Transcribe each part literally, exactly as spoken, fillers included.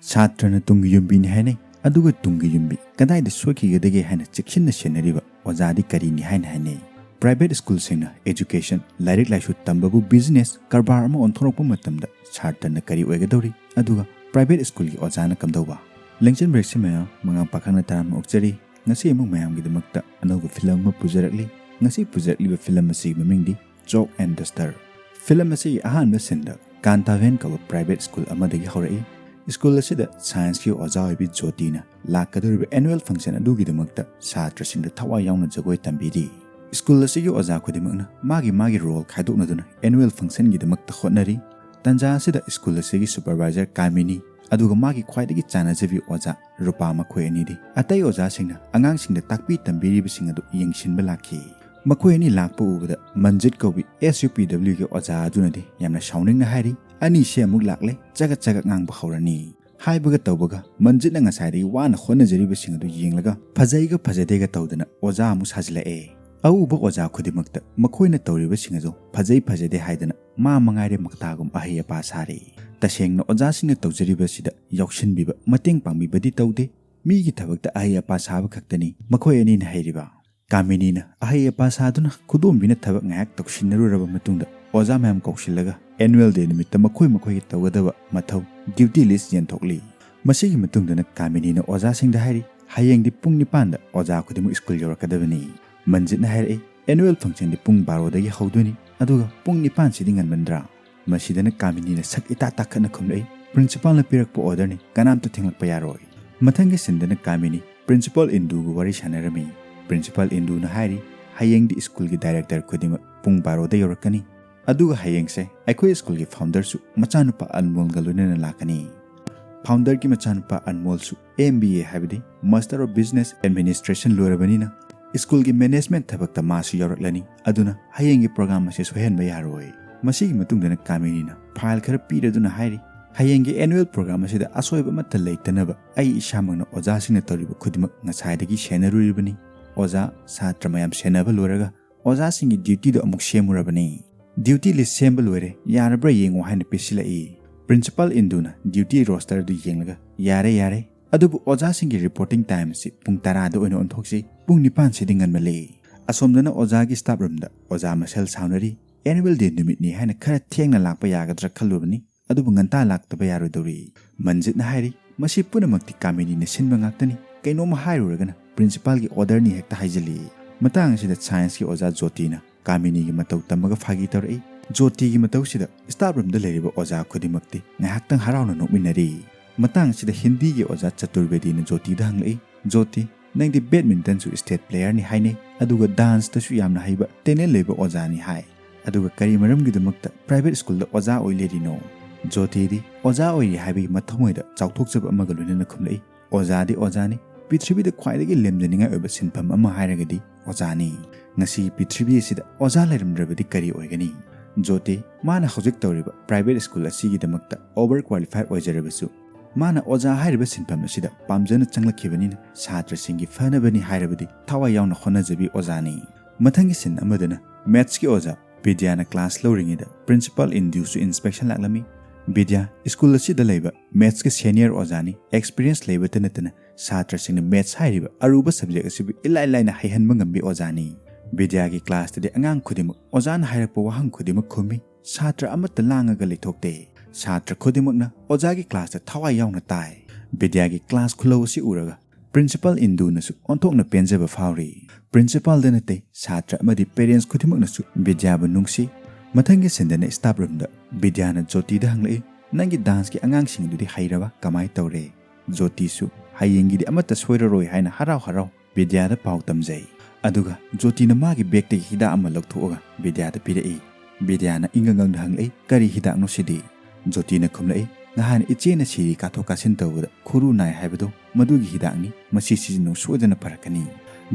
ꯁꯥꯇ꯭ꯔꯅ ꯇꯨꯡꯒꯤ ꯌꯨꯝꯕꯤꯅꯤ ꯍꯥꯏꯅꯩ, ꯑꯗꯨꯒ ꯇꯨꯡꯒꯤ ꯌꯨꯝꯕꯤ ꯀꯗꯥꯏꯗ ꯁꯣꯏꯈꯤꯒꯗꯒꯦ ꯍꯥꯏꯅ ꯆꯦꯛꯁꯤꯟꯅ ꯁꯦꯟꯅꯔꯤꯕ ꯑꯣꯖꯥꯗꯤ ꯀꯔꯤꯅꯤ ꯍꯥꯏꯅ ꯍꯥꯏꯅꯩ? Private schoolꯁꯤꯡꯅ education, ꯂꯥꯏꯔꯤꯛ ꯂꯥꯏꯁꯨ ꯇꯝꯕꯕꯨ business, ꯀꯔꯕꯥꯔ ꯑꯃ ꯑꯣꯟꯊꯣꯔꯛꯄ ꯃꯇꯝꯗ ꯁꯥꯇ꯭ꯔꯅ ꯀꯔꯤ ꯑꯣꯏꯒꯗꯧꯔꯤ? ꯑꯗꯨꯒ private schoolꯒꯤ ꯑꯣꯖꯥꯅ ꯀꯝꯗꯧꯕ? ꯂꯦꯡꯖꯟ ꯕ꯭ꯔꯦꯛꯁꯤ ꯃꯌꯥꯝ ꯃꯉꯥ ꯄꯥꯈꯪꯅ ꯇꯔꯥꯝꯅ ꯑꯣꯛꯆꯔꯤ꯫ ꯉꯁꯤ ꯑꯃꯨꯛ ꯃꯌꯥꯝꯒꯤꯗꯃꯛꯇ ꯑꯅꯧꯕ ꯐꯤꯂꯝ ꯑꯃ ꯄꯨꯖꯔꯛꯂꯤ꯫ ꯉꯁꯤ ꯄꯨꯖꯔꯛꯂꯤꯕ ꯐꯤꯂꯝ ꯑꯁꯤꯒꯤ ꯃꯃꯤꯡꯗꯤ Chalk and Duster꯫ ꯐꯤꯂꯝ ꯑꯁꯤꯒꯤ ꯑꯍꯥꯟꯕ ꯁꯤꯟꯗ ꯀꯥꯟꯇꯥꯚꯦꯟ ꯀꯧꯕ private school ꯑꯃꯗꯒꯤ ꯍꯧꯔꯛꯏ꯫ School ꯑꯁꯤꯗ scienceꯀꯤ ꯑꯣꯖꯥ ꯑꯣꯏꯕꯤ ꯖꯣꯇꯤꯅ ꯂꯥꯛꯀꯗꯧꯔꯤꯕ annual function ꯑꯗꯨꯒꯤꯗꯃꯛꯇ ꯁꯥꯇ꯭ꯔꯁꯤꯡꯗ ꯊꯋꯥꯏ ꯌꯥꯎꯅ ꯖꯒꯣꯏ ꯇꯝꯕꯤꯔꯤ꯫ School ꯑꯁꯤꯒꯤ ꯑꯣꯖꯥ ꯈꯨꯗꯤꯡꯃꯛꯅ ꯃꯥꯒꯤ ꯃꯥꯒꯤ role ꯈꯥꯏꯗꯣꯛꯅꯗꯨꯅ annual functionꯒꯤꯗꯃꯛꯇ ꯍꯣꯠꯅꯔꯤ꯫ ꯇꯟꯖꯥ ꯑꯁꯤꯗ school ꯑꯁꯤꯒꯤ supervisor ꯀꯥꯃꯤꯅꯤ ꯑꯗꯨꯒ ꯃꯥꯒꯤ ꯈ꯭ꯋꯥꯏꯗꯒꯤ ꯆꯥꯟꯅꯖꯕꯤ ꯑꯣꯖꯥ ꯔꯨꯄꯥ, ꯃꯈꯣꯏ ꯑꯅꯤꯗꯤ ꯑꯇꯩ ꯑꯣꯖꯥꯁꯤꯡꯅ ꯑꯉꯥꯡꯁꯤꯡꯗ ꯇꯥꯛꯄꯤ ꯇꯝꯕꯤꯔꯤꯕꯁꯤꯡ ꯑꯗꯨ ꯌꯦꯡꯁꯤꯟꯕ ꯂꯥꯛꯈꯤ꯫ ꯃꯈꯣꯏ ꯑꯅꯤ ꯂꯥꯛꯄ ꯎꯕꯗ ꯃꯟꯖꯤꯠ ꯀꯧꯕꯤ S U P Wꯒꯤ ꯑꯣꯖꯥ ꯑꯗꯨꯅꯗꯤ ꯌꯥꯝꯅ ꯁꯥꯎꯅꯤꯡꯅ ꯍꯥꯏꯔꯤ, "ꯑꯅꯤꯁꯦ ꯑꯃꯨꯛ ꯂꯥꯛꯂꯦ, ꯆꯒꯠ ꯆꯒꯠ ꯉꯥꯡꯕ ꯍꯧꯔꯅꯤ"꯫ ꯍꯥꯏꯕꯒ ꯇꯧꯕꯒ ꯃꯟꯖꯤꯠꯅ ꯉꯁꯥꯏꯗꯒꯤ ꯋꯥꯅ ꯍꯣꯠꯅꯖꯔꯤꯕꯁꯤꯡ ꯑꯗꯨ ꯌꯦꯡꯂꯒ ꯐꯖꯩꯒ ꯐꯖꯗꯦꯒ ꯇꯧꯗꯅ ꯑꯣꯖꯥ ꯑꯃꯨꯛ ꯁꯥꯖꯤꯜꯂꯛꯑꯦ꯫ ꯑꯎꯕ ꯑꯣꯖꯥ ꯈꯨꯗꯤꯡꯃꯛꯇ ꯃꯈꯣꯏꯅ ꯇꯧꯔꯤꯕꯁꯤꯡ ꯑꯗꯨ ꯐꯖꯩ ꯐꯖꯗꯦ ꯍꯥꯏꯗꯅ ꯃꯥ ꯃꯉꯥꯏꯔꯦ ꯃꯛꯇꯥꯒꯨꯝ ꯑꯍꯩ ꯑꯄꯥ ꯁꯥꯔꯤ꯫ ꯇꯁꯦꯡꯅ ꯑꯣꯖꯥꯁꯤꯡꯅ ꯇꯧꯖꯔꯤꯕꯁꯤꯗ ꯌꯥꯎꯁꯤꯟꯕꯤꯕ, ꯃꯇꯦꯡ ꯄꯥꯡꯕꯤꯕꯗꯤ ꯇꯧꯗꯦ꯫ ꯃꯤꯒꯤ ꯊꯕꯛꯇ ꯑꯍꯩ ꯑꯄꯥ ꯁꯥꯕ ꯈꯛꯇꯅꯤ ꯃꯈꯣꯏ ꯑꯅꯤꯅ ꯍꯩꯔꯤꯕ꯫ ꯀꯥꯃꯤꯅꯤꯅ ꯑꯍꯩ ꯑꯄꯥ ꯁꯥꯗꯨꯅ ꯈꯨꯗꯣꯝꯕꯤꯅ ꯊꯕꯛ ꯉꯥꯏꯍꯥꯛ ꯇꯧꯁꯤꯟꯅꯔꯨꯔꯕ ꯃꯇꯨꯡꯗ ꯑꯣꯖꯥ ꯃꯌꯥꯝ ꯀꯧꯁꯤꯜꯂꯒ annual day ꯅꯨꯃꯤꯠꯇ ꯃꯈꯣꯏ ꯃꯈꯣꯏꯒꯤ ꯇꯧꯒꯗꯕ ꯃꯊꯧ, duty list, ꯌꯦꯟꯊꯣꯛꯂꯤ꯫ ꯃꯁꯤꯒꯤ ꯃꯇꯨꯡꯗꯅ ꯀꯥꯃꯤꯅꯤꯅ ꯑꯣꯖꯥꯁꯤꯡꯗ ꯍꯥꯏꯔꯤ, "ꯍꯌꯦꯡꯗꯤ ꯄꯨꯡ ꯅꯤꯄꯥꯟꯗ ꯑꯣꯖꯥ ꯈꯨꯗꯤꯡꯃꯛ school ꯌꯧꯔꯛꯀꯗꯕꯅꯤ"꯫ ꯃꯟꯖꯤꯠꯅ ꯍꯥꯏꯔꯛꯏ, "Annual functionꯗꯤ ꯄꯨꯡ ꯕꯥꯔꯣꯗꯒꯤ ꯍꯧꯗꯣꯏꯅꯤ, ꯑꯗꯨꯒ ꯄꯨꯡ ꯅꯤꯄꯥꯟꯁꯤꯗꯤ ꯉꯟꯃꯟꯗ꯭ꯔꯥ?" ꯃꯁꯤꯗꯅ ꯀꯥꯃꯤꯅꯤꯅ ꯁꯛ ꯏꯇꯥ ꯇꯥꯈꯠꯅ ꯈꯨꯝꯂꯛꯏ, "Principalꯅ ꯄꯤꯔꯛꯄ orderꯅꯤ, ꯀꯅꯥꯝꯇ ꯊꯦꯡꯂꯛꯄ ꯌꯥꯔꯣꯏ"꯫ ꯃꯊꯪꯒꯤ ꯁꯤꯟꯗꯅ ꯀꯥꯃꯤꯅꯤ Principal ꯏꯟꯗꯨꯒ ꯋꯥꯔꯤ ꯁꯥꯟꯅꯔꯝꯃꯤ꯫ Principal ꯏꯟꯗꯨꯅ ꯍꯥꯏꯔꯤ, "ꯍꯌꯦꯡꯗꯤ schoolꯒꯤ director ꯈꯨꯗꯤꯡꯃꯛ ꯄꯨꯡ ꯕꯥꯔꯣꯗ ꯌꯧꯔꯛꯀꯅꯤ, ꯑꯗꯨꯒ ꯍꯌꯦꯡꯁꯦ ꯑꯩꯈꯣꯏ schoolꯒꯤ founderꯁꯨ ꯃꯆꯥꯅꯨꯄꯥ ꯑꯟꯃꯣꯜꯒ ꯂꯣꯏꯅꯅ ꯂꯥꯛꯀꯅꯤ"꯫ Founderꯒꯤ ꯃꯆꯥꯅꯨꯄꯥ ꯑꯟꯃꯣꯜꯁꯨ M B A, ꯍꯥꯏꯕꯗꯤ Master of Business Administration, ꯂꯣꯏꯔꯕꯅꯤꯅ schoolꯒꯤ management ꯊꯕꯛꯇ ꯃꯥꯁꯨ ꯌꯥꯎꯔꯛꯂꯅꯤ꯫ ꯑꯗꯨꯅ ꯍꯌꯦꯡꯒꯤ program ꯑꯁꯤ ꯁꯣꯏꯍꯟꯕ ꯌꯥꯔꯣꯏ꯫ ꯃꯁꯤꯒꯤ ꯃꯇꯨꯡꯗꯅ ꯀꯥꯃꯤꯅꯤꯅ file ꯈꯔ ꯄꯤꯔꯗꯨꯅ ꯍꯥꯏꯔꯤ, "ꯍꯌꯦꯡꯒꯤ annual program ꯑꯁꯤꯗ ꯑꯁꯣꯏꯕ ꯑꯃꯠꯇ ꯂꯩꯇꯅꯕ ꯑꯩ ꯏꯁꯥꯃꯛꯅ ꯑꯣꯖꯥꯁꯤꯡꯅ ꯇꯧꯔꯤꯕ ꯈꯨꯗꯤꯡꯃꯛ ꯉꯁꯥꯏꯗꯒꯤ ꯁꯦꯟꯅꯔꯨꯔꯤꯕꯅꯤ꯫ ꯑꯣꯖꯥ, ꯁꯥꯇ꯭ꯔ ꯃꯌꯥꯝ ꯁꯦꯟꯅꯕ ꯂꯣꯏꯔꯒ ꯑꯣꯖꯥꯁꯤꯡꯒꯤ dutyꯗꯣ ꯑꯃꯨꯛ ꯁꯦꯝꯃꯨꯔꯕꯅꯤ꯫ Duty list ꯁꯦꯝꯕ ꯂꯣꯏꯔꯦ, ꯌꯥꯔꯕ꯭ꯔꯥ ꯌꯦꯡꯉꯣ" ꯍꯥꯏꯅ ꯄꯤꯁꯤꯜꯂꯛꯏ꯫ ꯄ꯭ꯔꯤꯟꯁꯤꯄꯥꯜ ꯏꯟꯗꯨꯅ ꯗ꯭ꯌꯨꯇꯤ ꯔꯣꯁꯇꯔꯗꯨ ꯌꯦꯡꯂꯒ, "ꯌꯥꯔꯦ, ꯌꯥꯔꯦ, ꯑꯗꯨꯕꯨ ꯑꯣꯖꯥꯁꯤꯡꯒꯤ ꯔꯤꯄꯣꯔꯇꯤꯡ ꯇꯥꯏꯝ ꯑꯁꯤ ꯄꯨꯡ ꯇꯔꯥꯗ ꯑꯣꯏꯅ ꯑꯣꯟꯊꯣꯛꯁꯤ, ꯄꯨꯡ ꯅꯤꯄꯥꯟꯁꯤꯗꯤ ꯉꯟꯃꯜꯂꯦ"꯫ ꯑꯁꯣꯝꯗꯅ ꯑꯣꯖꯥꯒꯤ ꯁ꯭ꯇꯥꯐ ꯔꯨꯝꯗ ꯑꯣꯖꯥ ꯃꯁꯦꯜ ꯁꯥꯎꯅꯔꯤ꯫ ꯑꯦꯅꯨꯋꯦꯜ ꯗꯦ ꯅꯨꯃꯤꯠꯅꯤ ꯍꯥꯏꯅ ꯈꯔ ꯊꯦꯡꯅ ꯂꯥꯛꯄ ꯌꯥꯒꯗ꯭ꯔꯥ ꯈꯜꯂꯨꯕꯅꯤ, ꯑꯗꯨꯕꯨ ꯉꯟꯇꯥ ꯂꯥꯛꯇꯕ ꯌꯥꯔꯣꯏꯗꯧꯔꯤ꯫ ꯃꯟꯖꯤꯠꯅ ꯍꯥꯏꯔꯤ, "ꯃꯁꯤ ꯄꯨꯝꯅꯃꯛꯇꯤ ꯀꯥꯃꯤꯅꯤꯅ ꯁꯤꯟꯕ ꯉꯥꯛꯇꯅꯤ, ꯀꯩꯅꯣꯝꯃ ꯍꯥꯏꯔꯨꯔꯒꯅ ꯄ꯭ꯔꯤꯟꯁꯤꯄꯥꯜꯒꯤ ꯑꯣꯔꯗꯔꯅꯤ ꯍꯦꯛꯇ ꯍꯥꯏꯖꯤꯜꯂꯤ"꯫ ꯃꯇꯥꯡ ꯑꯁꯤꯗ ꯁꯥꯏꯟꯁꯀꯤ ꯑꯣꯖꯥ ꯖꯣꯇꯤꯅ ꯀꯥꯃꯤꯅꯤꯒꯤ ꯃꯇꯧ ꯇꯝꯃꯒ ꯐꯥꯒꯤ ꯇꯧꯔꯛꯏ꯫ ꯖꯣꯇꯤꯒꯤ ꯃꯇꯧꯁꯤꯗ ꯁ꯭ꯇꯥꯐ ꯔꯨꯝꯗ ꯂꯩꯔꯤꯕ ꯑꯣꯖꯥ ꯈꯨꯗꯤꯡꯃꯛꯇꯤ ꯉꯥꯏꯍꯥꯛꯇꯪ ꯍꯔꯥꯎꯅ ꯅꯣꯛꯃꯤꯟꯅꯔꯤ꯫ ꯃꯇꯥꯡ ꯑꯁꯤꯗ ꯍꯤꯟꯗꯤꯒꯤ ꯑꯣꯖꯥ ꯆꯇꯨꯔꯕꯦꯗꯤꯅ ꯖꯣꯇꯤꯗ ꯍꯪꯂꯛꯏ, "ꯖꯣꯇꯤ, ꯅꯪꯗꯤ ꯕꯦꯗꯃꯤꯟꯇꯟꯁꯨ ꯁ꯭ꯇꯦꯠ ꯄ꯭ꯂꯦꯌꯔꯅꯤ ꯍꯥꯏꯅꯩ, ꯑꯗꯨꯒ ꯗꯥꯟꯁꯇꯁꯨ ꯌꯥꯝꯅ ꯍꯩꯕ, ꯇꯦꯂꯦꯟ ꯂꯩꯕ ꯑꯣꯖꯥꯅꯤ ꯍꯥꯏ꯫ ꯑꯗꯨꯒ ꯀꯔꯤ ꯃꯔꯝꯒꯤꯗꯃꯛꯇ ꯄ꯭ꯔꯥꯏꯚꯦꯠ ꯁ꯭ꯀꯨꯜꯗ ꯑꯣꯖꯥ ꯑꯣꯏ ꯂꯩꯔꯤꯅꯣ?" ꯖꯣꯇꯤꯗꯤ ꯑꯣꯖꯥ ꯑꯣꯏꯔꯤ ꯍꯥꯏꯕꯒꯤ ꯃꯊꯃꯣꯏꯗ ꯆꯥꯎꯊꯣꯛꯆꯕ ꯑꯃꯒ ꯂꯣꯏꯅꯅ ꯈꯨꯝꯂꯛꯏ, "ꯑꯣꯖꯥꯗꯤ ꯑꯣꯖꯥꯅꯤ꯫ ꯄ꯭ꯔꯤꯊꯤꯕꯤꯗ ꯈ꯭ꯋꯥꯏꯗꯒꯤ ꯂꯦꯝꯖꯅꯤꯡꯉꯥꯏ ꯑꯣꯏꯕ ꯁꯤꯟꯐꯝ ꯑꯃ ꯍꯥꯏꯔꯒꯗꯤ ꯑꯣꯖꯥꯅꯤ꯫ ꯉꯁꯤ ꯄ꯭ꯔꯤꯊꯤꯕꯤ ꯑꯁꯤꯗ ꯑꯣꯖꯥ ꯂꯩꯔꯝꯗ꯭ꯔꯕꯗꯤ ꯀꯔꯤ ꯑꯣꯏꯒꯅꯤ?" ꯖꯣꯇꯤ, ꯃꯥꯅ ꯍꯧꯖꯤꯛ ꯇꯧꯔꯤꯕ ꯄ꯭ꯔꯥꯏꯚꯦꯠ ꯁ꯭ꯀꯨꯜ ꯑꯁꯤꯒꯤꯗꯃꯛꯇ ꯑꯣꯚꯔ ꯀ꯭ꯋꯥꯂꯤꯐꯥꯏ ꯑꯣꯏꯖꯔꯕꯁꯨ, ꯃꯥꯅ ꯑꯣꯖꯥ ꯍꯥꯏꯔꯤꯕ ꯁꯤꯟꯐꯝ ꯑꯁꯤꯗ ꯄꯥꯝꯖꯅ ꯆꯪꯂꯛꯈꯤꯕꯅꯤꯅ ꯁꯥꯇ꯭ꯔꯁꯤꯡꯒꯤ ꯐꯅꯕꯅꯤ ꯍꯥꯏꯔꯕꯗꯤ ꯊꯋꯥꯏ ꯌꯥꯎꯅ ꯍꯣꯠꯅꯖꯕꯤ ꯑꯣꯖꯥꯅꯤ꯫ ꯃꯊꯪꯒꯤ ꯁꯤꯟ ꯑꯃꯗꯅ ꯃꯦꯊꯁꯀꯤ ꯑꯣꯖꯥ ꯕꯤꯗ꯭ꯌꯥꯅ ꯀ꯭ꯂꯥꯁ ꯂꯧꯔꯤꯉꯩꯗ ꯄ꯭ꯔꯤꯟꯁꯤꯄꯥꯜ ꯏꯟꯗꯨꯁꯨ ꯏꯟꯁꯄꯦꯛꯁꯟ ꯂꯥꯛꯂꯝꯃꯤ꯫ ꯕꯤꯗ꯭ꯌꯥ ꯁ꯭ꯀꯨꯜ ꯑꯁꯤꯗ ꯂꯩꯕ ꯃꯦꯊꯁꯀꯤ ꯁꯦꯅꯤꯌꯔ ꯑꯣꯖꯥꯅꯤ, ꯑꯦꯛꯁꯄꯤꯔꯤꯌꯦꯟꯁ ꯂꯩꯕꯇ ꯅꯠꯇꯅ ꯁꯥꯇ꯭ꯔꯁꯤꯡꯅ ꯃꯦꯊꯁ ꯍꯥꯏꯔꯤꯕ ꯑꯔꯨꯕ ꯁꯕꯖꯦꯛ ꯑꯁꯤꯕꯨ ꯏꯂꯥꯏ ꯂꯥꯏꯅ ꯍꯩꯍꯟꯕ ꯉꯝꯕꯤ ꯑꯣꯖꯥꯅꯤ꯫ ꯕꯤꯗ꯭ꯌꯥꯒꯤ ꯀ꯭ꯂꯥꯁꯇꯗꯤ ꯑꯉꯥꯡ ꯈꯨꯗꯤꯡꯃꯛ ꯑꯣꯖꯥꯅ ꯍꯥꯏꯔꯛꯄ ꯋꯥꯍꯪ ꯈꯨꯗꯤꯡꯃꯛ ꯈꯨꯝꯃꯤ꯫ ꯁꯥꯇ꯭ꯔ ꯑꯃꯠꯇ ꯂꯥꯡꯉꯒ ꯂꯩꯊꯣꯛꯇꯦ꯫ ꯁꯥꯇ꯭ꯔ ꯈꯨꯗꯤꯡꯃꯛꯅ ꯑꯣꯖꯥꯒꯤ ꯀ꯭ꯂꯥꯁꯇ ꯊꯋꯥꯏ ꯌꯥꯎꯅ ꯇꯥꯏ꯫ ꯕꯤꯗ꯭ꯌꯥꯒꯤ ꯀ꯭ꯂꯥꯁ ꯈꯨꯂꯧ ꯑꯁꯤ ꯎꯔꯒ ꯄ꯭ꯔꯤꯟꯁꯤꯄꯥꯜ ꯏꯟꯗꯨꯅꯁꯨ ꯑꯣꯟꯊꯣꯛꯅ ꯄꯦꯟꯖꯕ ꯐꯥꯎꯔꯤ꯫ ꯄ꯭ꯔꯤꯟꯁꯤꯄꯥꯜꯗ ꯅꯠꯇꯦ, ꯁꯥꯇ꯭ꯔ ꯑꯃꯗꯤ ꯄꯦꯔꯦꯟꯁ ꯈꯨꯗꯤꯡꯃꯛꯅꯁꯨ ꯕꯤꯗ꯭ꯌꯥꯕꯨ ꯅꯨꯡꯁꯤ꯫ ꯃꯊꯪꯒꯤ ꯁꯤꯟꯗꯅ ꯁ꯭ꯇꯥꯐ ꯔꯨꯝꯗ ꯕꯤꯗ꯭ꯌꯥꯅ ꯖꯣꯇꯤꯗ ꯍꯪꯂꯛꯏ, "ꯅꯪꯒꯤ ꯗꯥꯟꯁꯀꯤ ꯑꯉꯥꯡꯁꯤꯡꯗꯨꯗꯤ ꯍꯩꯔꯕ? ꯀꯃꯥꯏ ꯇꯧꯔꯦ?" ꯖꯣꯇꯤꯁꯨ ꯍꯌꯦꯡꯒꯤꯗꯤ ꯑꯃꯠꯇ ꯁꯣꯏꯔꯔꯣꯏ ꯍꯥꯏꯅ ꯍꯔꯥꯎ ꯍꯔꯥꯎ ꯕꯤꯗ꯭ꯌꯥꯗ ꯄꯥꯎ ꯇꯝꯖꯩ꯫ ꯑꯗꯨꯒ ꯖꯣꯇꯤꯅ ꯃꯥꯒꯤ ꯕꯦꯒꯇꯒꯤ ꯍꯤꯗꯥꯛ ꯑꯃ ꯂꯧꯊꯣꯛꯑꯒ ꯕꯤꯗ꯭ꯌꯥꯗ ꯄꯤꯔꯛꯏ꯫ ꯕꯤꯗ꯭ꯌꯥꯅ ꯏꯪꯉꯪ ꯉꯪꯅ ꯍꯪꯂꯛꯏ, "ꯀꯔꯤ ꯍꯤꯗꯥꯛꯅꯣ ꯁꯤꯗꯤ?" ꯖꯣꯇꯤꯅ ꯈꯨꯝꯂꯛꯏ, "ꯅꯍꯥꯟ ꯏꯆꯦꯅ ꯁꯤꯔꯤ ꯀꯥꯊꯣꯛ ꯀꯥꯁꯤꯟ ꯇꯧꯕꯗ ꯈꯨꯔꯨ ꯅꯥꯏ ꯍꯥꯏꯕꯗꯣ, ꯃꯗꯨꯒꯤ ꯍꯤꯗꯥꯛꯅꯤ꯫ ꯃꯁꯤ ꯁꯤꯖꯤꯟꯅꯧ, ꯁꯣꯏꯗꯅ ꯐꯔꯛꯀꯅꯤ"꯫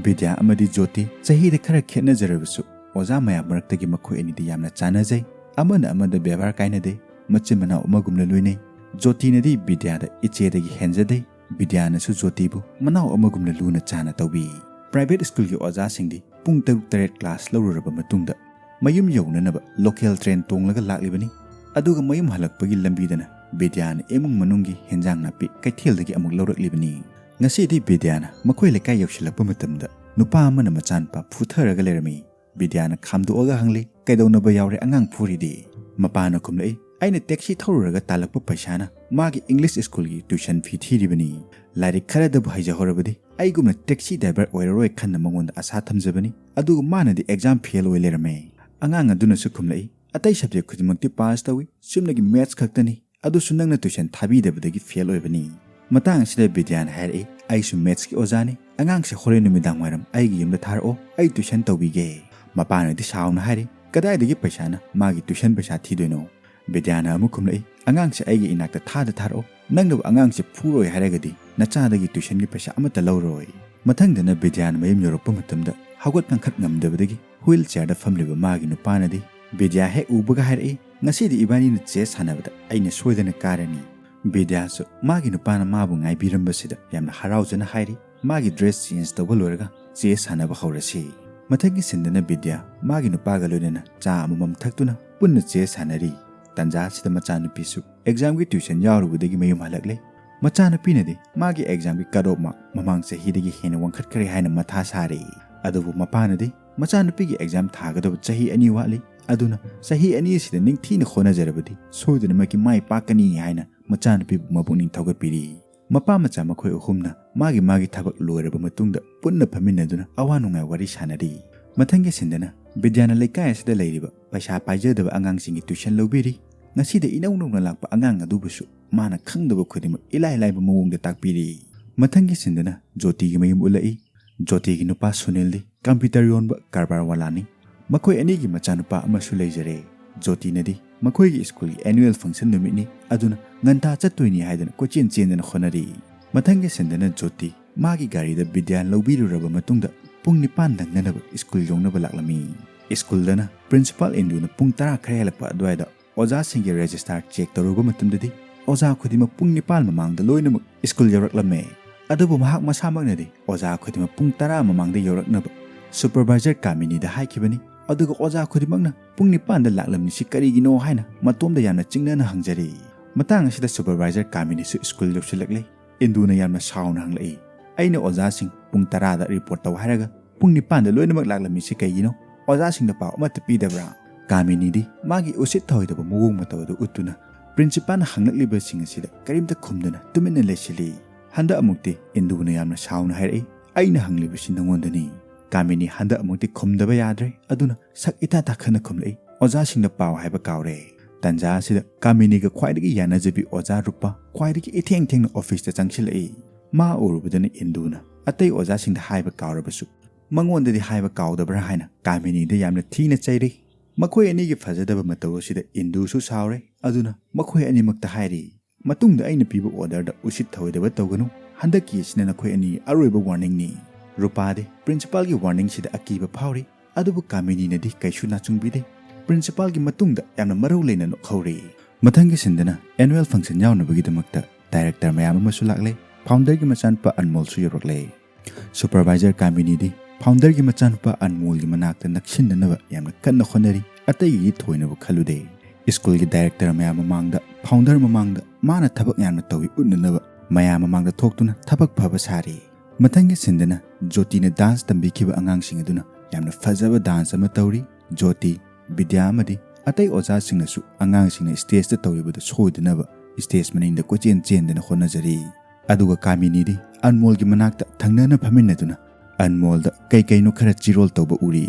ꯕꯤꯗ꯭ꯌꯥ ꯑꯃꯗꯤ ꯖꯣꯇꯤ ꯆꯍꯤꯗ ꯈꯔ ꯈꯦꯠꯅꯖꯔꯕꯁꯨ ꯑꯣꯖꯥ ꯃꯌꯥꯝ ꯃꯔꯛꯇꯒꯤ ꯃꯈꯣꯏ ꯑꯅꯤꯗꯤ ꯌꯥꯝꯅ ꯆꯥꯟꯅꯖꯩ꯫ ꯑꯃꯅ ꯑꯃꯗ ꯕꯦꯕꯥꯔ ꯀꯥꯏꯅꯗꯦ꯫ ꯃꯆꯤꯟ ꯃꯅꯥꯎ ꯑꯃꯒꯨꯝꯅ ꯂꯣꯏꯅꯩ꯫ ꯖꯣꯇꯤꯅꯗꯤ ꯕꯤꯗ꯭ꯌꯥꯗ ꯏꯆꯦꯗꯒꯤ ꯍꯦꯟꯖꯗꯦ꯫ ꯕꯤꯗ꯭ꯌꯥꯅꯁꯨ ꯖꯣꯇꯤꯕꯨ ꯃꯅꯥꯎ ꯑꯃꯒꯨꯝꯅ ꯂꯨꯅ ꯆꯥꯟꯅ ꯇꯧꯕꯤ꯫ ꯄ꯭ꯔꯥꯏꯚꯦꯠ ꯁ꯭ꯀꯨꯜꯒꯤ ꯑꯣꯖꯥꯁꯤꯡꯗꯤ ꯄꯨꯡ ꯇꯔꯨꯛ ꯇꯔꯦꯠ ꯀ꯭ꯂꯥꯁ ꯂꯧꯔꯨꯔꯕ ꯃꯇꯨꯡꯗ ꯃꯌꯨꯝ ꯌꯧꯅꯅꯕ ꯂꯣꯀꯦꯜ ꯇ꯭ꯔꯦꯟ ꯇꯣꯡꯂꯒ ꯂꯥꯛꯂꯤꯕꯅꯤ꯫ ꯑꯗꯨꯒ ꯃꯌꯨꯝ ꯍꯜꯂꯛꯄꯒꯤ ꯂꯝꯕꯤꯗꯅ ꯕꯤꯗ꯭ꯌꯥꯅ ꯏꯃꯨꯡ ꯃꯅꯨꯡꯒꯤ ꯍꯦꯟꯖꯥꯡ ꯅꯥꯄꯤ ꯀꯩꯊꯦꯜꯗꯒꯤ ꯑꯃꯨꯛ ꯂꯧꯔꯛꯂꯤꯕꯅꯤ꯫ ꯉꯁꯤꯗꯤ ꯕꯤꯗ꯭ꯌꯥꯅ ꯃꯈꯣꯏ ꯂꯩꯀꯥꯏ ꯌꯧꯁꯤꯜꯂꯛꯄ ꯃꯇꯝꯗ ꯅꯨꯄꯥ ꯑꯃꯅ ꯃꯆꯥꯅꯨꯄꯥ ꯐꯨꯊꯔꯒ ꯂꯩꯔꯝꯃꯤ꯫ ꯕꯤꯗ꯭ꯌꯥꯅ ꯈꯥꯝꯗꯣꯛꯑꯒ ꯍꯪꯂꯤ, "ꯀꯩꯗꯧꯅꯕ ꯌꯥꯎꯔꯦ ꯑꯉꯥꯡ ꯐꯨꯔꯤꯗꯤ?" ꯃꯄꯥꯅ ꯈꯨꯝꯂꯛꯏ, "ꯑꯩꯅ ꯇꯦꯛꯁꯤ ꯊꯧꯔꯨꯔꯒ ꯇꯥꯜꯂꯛꯄ ꯄꯩꯁꯥꯅ ꯃꯥꯒꯤ ꯏꯪꯂꯤꯁ ꯁ꯭ꯀꯨꯜꯒꯤ ꯇ꯭ꯌꯨꯁꯟ ꯐꯤ ꯊꯤꯔꯤꯕꯅꯤ꯫ ꯂꯥꯏꯔꯤꯛ ꯈꯔꯗꯕꯨ ꯍꯩꯖꯍꯧꯔꯕꯗꯤ ꯑꯩꯒꯨꯝꯅ ꯇꯦꯛꯁꯤ ꯗ꯭ꯔꯥꯏꯚꯔ ꯑꯣꯏꯔꯔꯣꯏ ꯈꯟꯅ ꯃꯉꯣꯟꯗ ꯑꯁꯥ ꯊꯝꯖꯕꯅꯤ, ꯑꯗꯨꯒ ꯃꯥꯅꯗꯤ ꯑꯦꯛꯖꯥꯝ ꯐꯦꯜ ꯑꯣꯏ ꯂꯩꯔꯝꯃꯦ꯫" ꯑꯉꯥꯡ ꯑꯗꯨꯅꯁꯨ ꯈꯨꯝꯂꯛꯏ, "ꯑꯇꯩ ꯁꯕꯖꯦꯛ ꯈꯨꯗꯤꯡꯃꯛꯇꯤ ꯄꯥꯁ ꯇꯧꯏ, ꯆꯨꯝꯅꯒꯤ ꯃꯦꯠꯁ ꯈꯛꯇꯅꯤ, ꯑꯗꯨꯁꯨ ꯅꯪꯅ ꯇ꯭ꯌꯨꯁꯟ ꯊꯥꯕꯤꯗꯕꯗꯒꯤ ꯐꯦꯜ ꯑꯣꯏꯕꯅꯤ꯫" ꯃꯇꯥꯡ ꯑꯁꯤꯗ ꯕꯤꯗ꯭ꯌꯥꯅ ꯍꯥꯏꯔꯛꯏ, "ꯑꯩꯁꯨ ꯃꯦꯠꯁꯀꯤ ꯑꯣꯖꯥꯅꯤ, ꯑꯉꯥꯡꯁꯦ ꯍꯣꯔꯦꯟ ꯅꯨꯃꯤꯗꯥꯡ ꯋꯥꯏꯔꯝ ꯑꯩꯒꯤ ꯌꯨꯝꯗ ꯊꯥꯔꯛꯑꯣ, ꯑꯩ ꯇ꯭ꯌꯨꯁꯟ ꯇꯧꯕꯤꯒꯦ꯫" ꯃꯄꯥꯅꯗꯤ ꯁꯥꯎꯅ ꯍꯥꯏꯔꯤ, "ꯀꯗꯥꯏꯗꯒꯤ ꯄꯩꯁꯥꯅ ꯃꯥꯒꯤ ꯇ꯭ꯌꯨꯁꯟ ꯄꯩꯁꯥ ꯊꯤꯗꯣꯏꯅꯣ?" ꯕꯤꯗ꯭ꯌꯥꯅ ꯑꯃꯨꯛ ꯈꯨꯝꯂꯛꯏ, "ꯑꯉꯥꯡꯁꯦ ꯑꯩꯒꯤ ꯏꯅꯥꯛꯇ ꯊꯥꯗ ꯊꯥꯔꯛꯑꯣ, ꯅꯪꯅꯕꯨ ꯑꯉꯥꯡꯁꯦ ꯐꯨꯔꯣꯏ ꯍꯥꯏꯔꯒꯗꯤ ꯅꯆꯥꯗꯒꯤ ꯇ꯭ꯌꯨꯁꯟꯒꯤ ꯄꯩꯁꯥ ꯑꯃꯠꯇ ꯂꯧꯔꯣꯏ꯫" ꯃꯊꯪꯗꯅ ꯕꯤꯗ꯭ꯌꯥꯅ ꯃꯌꯨꯝ ꯌꯧꯔꯛꯄ ꯃꯇꯝꯗ ꯍꯧꯒꯠ ꯀꯥꯡꯈꯠ ꯉꯝꯗꯕꯗꯒꯤ ꯍ꯭ꯋꯤꯜ ꯆꯤꯌꯔꯗ ꯐꯝꯂꯤꯕ ꯃꯥꯒꯤ ꯅꯨꯄꯥꯅꯗꯤ ꯕꯤꯗ꯭ꯌꯥ ꯍꯦꯛ ꯎꯕꯒ ꯍꯥꯏꯔꯛꯏ, "ꯉꯁꯤꯗꯤ ꯏꯕꯥꯅꯤꯅ ꯆꯦꯁ ꯁꯥꯟꯅꯕꯗ ꯑꯩꯅ ꯁꯣꯏꯗꯅ ꯀꯥꯔꯅꯤ꯫" ꯕꯤꯗ꯭ꯌꯥꯁꯨ ꯃꯥꯒꯤ ꯅꯨꯄꯥꯅ ꯃꯥꯕꯨ ꯉꯥꯏꯕꯤꯔꯝꯕꯁꯤꯗ ꯌꯥꯝꯅ ꯍꯔꯥꯎꯖꯅ ꯍꯥꯏꯔꯤ, "ꯃꯥꯒꯤ ꯗ꯭ꯔꯦꯁ ꯆꯦꯟꯖ ꯇꯧꯕ ꯂꯣꯏꯔꯒ ꯆꯦꯁ ꯁꯥꯟꯅꯕ ꯍꯧꯔꯁꯤ꯫" ꯃꯊꯪꯒꯤ ꯁꯤꯟꯗꯅ ꯕꯤꯗ꯭ꯌꯥ ꯃꯥꯒꯤ ꯅꯨꯄꯥꯒ ꯂꯣꯏꯅꯅ ꯆꯥ ꯑꯃꯃꯝ ꯊꯛꯇꯨꯅ ꯄꯨꯟꯅ ꯆꯦꯁ ꯁꯥꯟꯅꯔꯤ꯫ ꯇꯟꯖꯥ ꯑꯁꯤꯗ ꯃꯆꯥꯅꯨꯄꯤꯁꯨ ꯑꯦꯛꯖꯥꯝꯒꯤ ꯇ꯭ꯌꯨꯁꯟ ꯌꯥꯎꯔꯨꯕꯗꯒꯤ ꯃꯌꯨꯝ ꯍꯜꯂꯛꯂꯦ꯫ ꯃꯆꯥꯅꯨꯄꯤꯅꯗꯤ ꯃꯥꯒꯤ ꯑꯦꯛꯖꯥꯝꯒꯤ ꯀꯠ ꯑꯣꯐ ꯃꯥꯔꯛ ꯃꯃꯥꯡ ꯆꯍꯤꯗꯒꯤ ꯍꯦꯟꯅ ꯋꯥꯡꯈꯠꯈ꯭ꯔꯦ ꯍꯥꯏꯅ ꯃꯊꯥ ꯁꯥꯔꯤ꯫ ꯑꯗꯨꯕꯨ ꯃꯄꯥꯅꯗꯤ ꯃꯆꯥꯅꯨꯄꯤꯒꯤ ꯑꯦꯛꯖꯥꯝ ꯊꯥꯒꯗꯕ ꯆꯍꯤ ꯑꯅꯤ ꯋꯥꯠꯂꯤ, ꯑꯗꯨꯅ ꯆꯍꯤ ꯑꯅꯤ ꯑꯁꯤꯗ ꯅꯤꯡꯊꯤꯅ ꯍꯣꯠꯅꯖꯔꯕꯗꯤ ꯁꯣꯏꯗꯅꯃꯛꯀꯤ ꯃꯥꯏ ꯄꯥꯛꯀꯅꯤ ꯍꯥꯏꯅ ꯃꯆꯥꯅꯨꯄꯤꯕꯨ ꯃꯄꯨꯛꯅꯤꯡ ꯊꯧꯒꯠꯄꯤꯔꯤ꯫ ꯃꯄꯥ ꯃꯆꯥ ꯃꯈꯣꯏ ꯑꯍꯨꯝꯅ ꯃꯥꯒꯤ ꯃꯥꯒꯤ ꯊꯕꯛ ꯂꯣꯏꯔꯕ ꯃꯇꯨꯡꯗ ꯄꯨꯟꯅ ꯐꯝꯃꯤꯟꯅꯗꯨꯅ ꯑꯋꯥ ꯅꯨꯡꯉꯥꯏ ꯋꯥꯔꯤ ꯁꯥꯟꯅꯔꯤ꯫ ꯃꯊꯪꯒꯤ ꯁꯤꯟꯗꯅ ꯕꯤꯗ꯭ꯌꯥꯅ ꯂꯩꯀꯥꯏ ꯑꯁꯤꯗ ꯂꯩꯔꯤꯕ ꯄꯩꯁꯥ ꯄꯥꯏꯖꯗꯕ ꯑꯉꯥꯡꯁꯤꯡꯒꯤ ꯇ꯭ꯌꯨꯁꯟ ꯂꯧꯕꯤꯔꯤ꯫ ꯉꯁꯤꯗ ꯏꯅꯧ ꯅꯧꯅ ꯂꯥꯛꯄ ꯑꯉꯥꯡ ꯑꯗꯨꯕꯨꯁꯨ ꯃꯥꯅ ꯈꯪꯗꯕ ꯈꯨꯗꯤꯡꯃꯛ ꯏꯂꯥꯏ ꯂꯥꯏꯕ ꯃꯑꯣꯡꯗ ꯇꯥꯛꯄꯤꯔꯤ꯫ ꯃꯊꯪꯒꯤ ꯁꯤꯟꯗꯅ ꯖꯣꯇꯤꯒꯤ ꯃꯌꯨꯝ ꯎꯠꯂꯛꯏ꯫ ꯖꯣꯇꯤꯒꯤ ꯅꯨꯄꯥ ꯁꯨꯅꯤꯜꯗꯤ ꯀꯝꯄ꯭ꯌꯨꯇꯔ ꯌꯣꯟꯕ ꯀꯔꯕꯥꯔ ꯋꯥꯂꯥꯅꯤ꯫ ꯃꯈꯣꯏ ꯑꯅꯤꯒꯤ ꯃꯆꯥꯅꯨꯄꯥ ꯑꯃꯁꯨ ꯂꯩꯖꯔꯦ꯫ ꯖꯣꯇꯤꯅꯗꯤ ꯃꯈꯣꯏꯒꯤ ꯁ꯭ꯀꯨꯜꯒꯤ ꯑꯦꯅꯨꯋꯦꯜ ꯐꯪꯁꯟ ꯅꯨꯃꯤꯠꯅꯤ, ꯑꯗꯨꯅ ꯉꯟꯇꯥ ꯆꯠꯇꯣꯏꯅꯤ ꯍꯥꯏꯗꯨꯅ ꯀꯣꯏꯆꯦꯟ ꯆꯦꯟꯗꯅ ꯍꯣꯠꯅꯔꯤ꯫ ꯃꯊꯪꯒꯤ ꯁꯤꯟꯗꯅ ꯖꯣꯇꯤ ꯃꯥꯒꯤ ꯒꯥꯔꯤꯗ ꯕꯤꯗ꯭ꯌꯥ ꯂꯧꯕꯤꯔꯨꯔꯕ ꯃꯇꯨꯡꯗ ꯄꯨꯡ ꯅꯤꯄꯥꯟ ꯅꯪꯅꯅꯕ ꯁ꯭ꯀꯨꯜ ꯌꯧꯅꯕ ꯂꯥꯛꯂꯝꯃꯤ꯫ ꯁ꯭ꯀꯨꯜꯗꯅ ꯄ꯭ꯔꯤꯟꯁꯤꯄꯥꯜ ꯏꯟꯗꯨꯅ ꯄꯨꯡ ꯇꯔꯥ ꯈꯔ ꯍꯦꯜꯂꯛꯄ ꯑꯗꯨꯋꯥꯏꯗ ꯑꯣꯖꯥꯁꯤꯡꯒꯤ ꯔꯦꯖꯤꯁꯇꯥꯔ ꯆꯦꯛ ꯇꯧꯔꯨꯕ ꯃꯇꯝꯗꯗꯤ ꯑꯣꯖꯥ ꯈꯨꯗꯤꯡꯃꯛ ꯄꯨꯡ ꯅꯤꯄꯥꯟ ꯃꯃꯥꯡꯗ ꯂꯣꯏꯅꯃꯛ ꯁ꯭ꯀꯨꯜ ꯌꯧꯔꯛꯂꯝꯃꯦ꯫ ꯑꯗꯨꯕꯨ ꯃꯍꯥꯛ ꯃꯁꯥꯃꯛꯅꯗꯤ ꯑꯣꯖꯥ ꯈꯨꯗꯤꯡꯃꯛ ꯄꯨꯡ ꯇꯔꯥ ꯃꯃꯥꯡꯗ ꯌꯧꯔꯛꯅꯕ ꯁꯨꯄꯔꯚꯥꯏꯖꯔ ꯀꯥꯃꯤꯅꯤꯗ ꯍꯥꯏꯈꯤꯕꯅꯤ꯫ ꯑꯗꯨꯒ ꯑꯣꯖꯥ ꯈꯨꯗꯤꯡꯃꯛꯅ ꯄꯨꯡ ꯅꯤꯄꯥꯟꯗ ꯂꯥꯛꯂꯝꯂꯤꯁꯤ ꯀꯔꯤꯒꯤꯅꯣ ꯍꯥꯏꯅ ꯃꯇꯣꯝꯗ ꯌꯥꯝꯅ ꯆꯤꯡꯅꯅ ꯍꯪꯖꯔꯤ꯫ ꯃꯇꯥꯡ ꯑꯁꯤꯗ supervisor ꯀꯥꯃꯤꯅꯤꯁꯨ ꯁ꯭ꯀꯨꯜ ꯌꯧꯁꯤꯜꯂꯛꯂꯦ꯫ ꯏꯟꯗꯨꯅ ꯌꯥꯝꯅ ꯁꯥꯎꯅ ꯍꯪꯂꯛꯏ, "ꯑꯩꯅ ꯑꯣꯖꯥꯁꯤꯡ ꯄꯨꯡ ꯇꯔꯥꯗ report ꯇꯧ ꯍꯥꯏꯔꯒ ꯄꯨꯡ ꯅꯤꯄꯥꯟꯗ ꯂꯣꯏꯅꯃꯛ ꯂꯥꯛꯂꯝꯃꯤꯁꯤ ꯀꯩꯒꯤꯅꯣ? ꯑꯣꯖꯥꯁꯤꯡꯗ ꯄꯥꯎ ꯑꯃꯠꯇ ꯄꯤꯗꯕ꯭ꯔꯥ?" ꯀꯥꯃꯤꯅꯤꯗꯤ ꯃꯥꯒꯤ ꯎꯁꯤꯠ ꯊꯑꯣꯏꯗꯕ ꯃꯑꯣꯡ ꯃꯇꯧ ꯑꯗꯨ ꯎꯠꯇꯨꯅ principalꯅ ꯍꯪꯂꯛꯂꯤꯕꯁꯤꯡ ꯑꯁꯤꯗ ꯀꯔꯤꯝꯇ ꯈꯨꯝꯗꯅ ꯇꯨꯃꯤꯟꯅ ꯂꯩꯁꯤꯜꯂꯤ꯫ ꯍꯟꯗꯛ ꯑꯃꯨꯛꯇꯤ ꯏꯟꯗꯨꯅ ꯌꯥꯝꯅ ꯁꯥꯎꯅ ꯍꯥꯏꯔꯛꯏ, "ꯑꯩꯅ ꯍꯪꯂꯤꯕꯁꯤ ꯅꯉꯣꯟꯗꯅꯤ꯫" ꯀꯥꯃꯤꯅꯤ ꯍꯟꯗꯛ ꯑꯃꯨꯛꯇꯤ ꯈꯨꯝꯗꯕ ꯌꯥꯗ꯭ꯔꯦ, ꯑꯗꯨꯅ ꯁꯛ ꯏꯇꯥ ꯇꯥꯈꯠꯅ ꯈꯨꯝꯂꯛꯏ, "ꯑꯣꯖꯥꯁꯤꯡꯗ ꯄꯥꯎ ꯍꯥꯏꯕ ꯀꯥꯎꯔꯦ꯫" ꯇꯟꯖꯥ ꯑꯁꯤꯗ ꯀꯥꯃꯤꯅꯤꯒ ꯈ꯭ꯋꯥꯏꯗꯒꯤ ꯌꯥꯅꯖꯕꯤ ꯑꯣꯖꯥ ꯔꯨꯄꯥ ꯈ꯭ꯋꯥꯏꯗꯒꯤ ꯏꯊꯦꯡ ꯊꯦꯡꯅ officeꯇ ꯆꯪꯁꯤꯜꯂꯛꯏ꯫ ꯃꯥ ꯎꯔꯨꯕꯗꯅ ꯏꯟꯗꯨꯅ ꯑꯇꯩ ꯑꯣꯖꯥꯁꯤꯡꯗ ꯍꯥꯏꯕ ꯀꯥꯎꯔꯕꯁꯨ ꯃꯉꯣꯟꯗꯗꯤ ꯍꯥꯏꯕ ꯀꯥꯎꯗꯕ꯭ꯔꯥ ꯍꯥꯏꯅ ꯀꯥꯃꯤꯅꯤꯗ ꯌꯥꯝꯅ ꯊꯤꯅ ꯆꯩꯔꯤ꯫ ꯃꯈꯣꯏ ꯑꯅꯤꯒꯤ ꯐꯖꯗꯕ ꯃꯇꯧ ꯑꯁꯤꯗ ꯏꯟꯗꯨꯁꯨ ꯁꯥꯎꯔꯦ, ꯑꯗꯨꯅ ꯃꯈꯣꯏ ꯑꯅꯤꯃꯛꯇ ꯍꯥꯏꯔꯤ, "ꯃꯇꯨꯡꯗ ꯑꯩꯅ ꯄꯤꯕ orderꯗ ꯎꯁꯤꯠ ꯊꯑꯣꯏꯗꯕ ꯇꯧꯒꯅꯨ꯫ ꯍꯟꯗꯛꯀꯤ ꯑꯁꯤꯅ ꯅꯈꯣꯏ ꯑꯅꯤ ꯑꯔꯣꯏꯕ warningꯅꯤ꯫" ꯔꯨꯄꯥꯗꯤ principalꯒꯤ warningꯁꯤꯗ ꯑꯀꯤꯕ ꯐꯥꯎꯔꯤ, ꯑꯗꯨꯕꯨ ꯀꯥꯃꯤꯅꯤꯅꯗꯤ ꯀꯩꯁꯨ ꯅꯥꯆꯨꯡꯕꯤꯗꯦ꯫ Principalꯒꯤ ꯃꯇꯨꯡꯗ ꯌꯥꯝꯅ ꯃꯔꯧ ꯂꯩꯅ ꯅꯣꯛꯍꯧꯔꯤ꯫ ꯃꯊꯪꯒꯤ sceneꯗꯅ annual function ꯌꯥꯎꯅꯕꯒꯤꯗꯃꯛꯇ director ꯃꯌꯥꯝ ꯑꯃꯁꯨ ꯂꯥꯛꯂꯦ꯫ Founderꯒꯤ ꯃꯆꯥꯅꯨꯄꯥ ꯑꯟꯃꯣꯜꯁꯨ ꯌꯧꯔꯛꯂꯦ꯫ Supervisor ꯀꯥꯃꯤꯅꯤꯗꯤ founderꯒꯤ ꯃꯆꯥꯅꯨꯄꯥ ꯑꯟꯃꯣꯜꯒꯤ ꯃꯅꯥꯛꯇ ꯅꯛꯁꯤꯟꯅꯅꯕ ꯌꯥꯝꯅ ꯀꯟꯅ ꯍꯣꯠꯅꯔꯤ꯫ ꯑꯇꯩꯒꯤꯗꯤ ꯊꯣꯏꯅꯕꯨ ꯈꯜꯂꯨꯗꯦ꯫ ꯁ꯭ꯀꯨꯜꯒꯤ director ꯃꯌꯥꯝ ꯃꯃꯥꯡꯗ founder ꯃꯃꯥꯡꯗ ꯃꯥꯅ ꯊꯕꯛ ꯌꯥꯝꯅ ꯇꯧꯏ ꯎꯠꯅꯅꯕ ꯃꯌꯥꯝ ꯃꯃꯥꯡꯗ ꯊꯣꯛꯇꯨꯅ ꯊꯕꯛ ꯐꯕ ꯁꯥꯔꯤ꯫ ꯃꯊꯪꯒꯤ sceneꯗꯅ ꯖꯣꯇꯤꯅ dance ꯇꯝꯕꯤꯈꯤꯕ ꯑꯉꯥꯡꯁꯤꯡ ꯑꯗꯨꯅ ꯌꯥꯝꯅ ꯐꯖꯕ dance ꯑꯃ ꯇꯧꯔꯤ꯫ ꯖꯣꯇꯤ, ꯕꯤꯗ꯭ꯌꯥ ꯑꯃꯗꯤ ꯑꯇꯩ ꯑꯣꯖꯥꯁꯤꯡꯅꯁꯨ ꯑꯉꯥꯡꯁꯤꯡꯅ stageꯇ ꯇꯧꯔꯤꯕꯗꯨ ꯁꯣꯏꯗꯅꯕ stage ꯃꯅꯤꯡꯗ ꯀꯣꯏꯆꯦꯟ ꯆꯦꯟꯗꯅ ꯍꯣꯠꯅꯖꯔꯤ꯫ ꯑꯗꯨꯒ ꯀꯥꯃꯤꯅꯤꯗꯤ ꯑꯟꯃꯣꯜꯒꯤ ꯃꯅꯥꯛꯇ ꯊꯪꯅꯅ ꯐꯝꯃꯤꯟꯅꯗꯨꯅ ꯑꯟꯃꯣꯜꯗ ꯀꯩ ꯀꯩꯅꯣ ꯈꯔ ꯆꯤꯔꯣꯜ ꯇꯧꯕ ꯎꯔꯤ꯫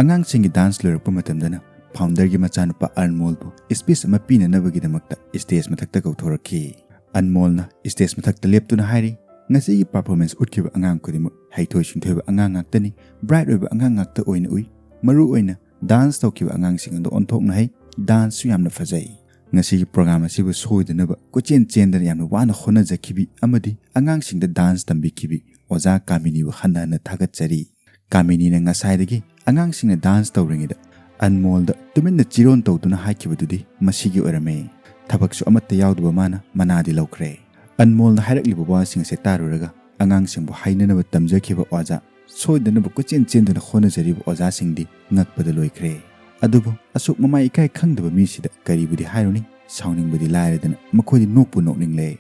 ꯑꯉꯥꯡꯁꯤꯡꯒꯤ dance ꯂꯣꯏꯔꯛꯄ ꯃꯇꯝꯗꯅ founderꯒꯤ ꯃꯆꯥꯅꯨꯄꯥ ꯑꯟꯃꯣꯜꯕꯨ speech ꯑꯃ ꯄꯤꯅꯅꯕꯒꯤꯗꯃꯛꯇ stage ꯃꯊꯛꯇ ꯀꯧꯊꯣꯔꯛꯈꯤ꯫ ꯑꯟꯃꯣꯜꯅ stage ꯃꯊꯛꯇ ꯂꯦꯞꯇꯨꯅ ꯍꯥꯏꯔꯤ, "ꯉꯁꯤꯒꯤ performance ꯎꯠꯈꯤꯕ ꯑꯉꯥꯡ ꯈꯨꯗꯤꯡꯃꯛ ꯍꯩꯊꯣꯏ ꯁꯤꯡꯊꯣꯏꯕ ꯑꯉꯥꯡ ꯉꯥꯛꯇꯅꯤ꯫ Bright ꯑꯣꯏꯕ ꯑꯉꯥꯡ ꯉꯥꯛꯇ ꯑꯣꯏꯅ ꯎꯏ꯫ ꯃꯔꯨ ꯑꯣꯏꯅ dance ꯇꯧꯈꯤꯕ ꯑꯉꯥꯡꯁꯤꯡ ꯑꯗꯨ ꯑꯣꯟꯊꯣꯛꯅ ꯍꯩ꯫ Danceꯁꯨ ꯌꯥꯝꯅ ꯐꯖꯩ꯫ ꯉꯁꯤꯒꯤ program ꯑꯁꯤꯕꯨ ꯁꯣꯏꯗꯅꯕ ꯀꯣꯏꯆꯦꯟ ꯆꯦꯟꯗꯅ ꯌꯥꯝꯅ ꯋꯥꯅ ꯍꯣꯠꯅꯖꯈꯤꯕꯤ ꯑꯃꯗꯤ ꯑꯉꯥꯡꯁꯤꯡꯗ dance ꯇꯝꯕꯤꯈꯤꯕꯤ ꯑꯣꯖꯥ ꯀꯥꯃꯤꯅꯤꯕꯨ ꯍꯟꯅ ꯍꯟꯅ ꯊꯥꯒꯠꯆꯔꯤ꯫" ꯀꯥꯃꯤꯅꯤꯅ ꯉꯁꯥꯏꯗꯒꯤ ꯑꯉꯥꯡꯁꯤꯡꯅ dance ꯇꯧꯔꯤꯉꯩꯗ ꯑꯟꯃꯣꯜꯗ ꯇꯨꯃꯤꯟꯅ ꯆꯤꯔꯣꯟ ꯇꯧꯗꯨꯅ ꯍꯥꯏꯈꯤꯕꯗꯨꯗꯤ ꯃꯁꯤꯒꯤ ꯑꯣꯏꯔꯝꯃꯦ꯫ ꯊꯕꯛꯁꯨ ꯑꯃꯠꯇ ꯌꯥꯎꯗꯕ ꯃꯥꯅ ꯃꯅꯥꯗꯤ ꯂꯧꯈ꯭ꯔꯦ꯫ ꯑꯟꯃꯣꯜꯅ ꯍꯥꯏꯔꯛꯂꯤꯕ ꯋꯥꯁꯤꯡ ꯑꯁꯦ ꯇꯥꯔꯨꯔꯒ ꯑꯉꯥꯡꯁꯤꯡꯕꯨ ꯍꯩꯅꯅꯕ ꯇꯝꯖꯈꯤꯕ ꯑꯣꯖꯥ ꯁꯣꯏꯗꯅꯕ ꯀꯣꯏꯆꯦꯟ ꯆꯦꯟꯗꯨꯅ ꯍꯣꯠꯅꯖꯔꯤꯕ ꯑꯣꯖꯥꯁꯤꯡꯗꯤ ꯉꯛꯄꯗ ꯂꯣꯏꯈ꯭ꯔꯦ꯫ ꯑꯗꯨꯕꯨ ꯑꯁꯨꯛ ꯃꯃꯥꯏ ꯏꯀꯥꯏ ꯈꯪꯗꯕ ꯃꯤꯁꯤꯗ ꯀꯔꯤꯕꯨꯗꯤ ꯍꯥꯏꯔꯨꯅꯤ, ꯁꯥꯎꯅꯤꯡꯕꯗꯤ ꯂꯥꯏꯔꯗꯅ ꯃꯈꯣꯏꯗꯤ ꯅꯣꯛꯄꯨ ꯅꯣꯛꯅꯤꯡꯂꯦ꯫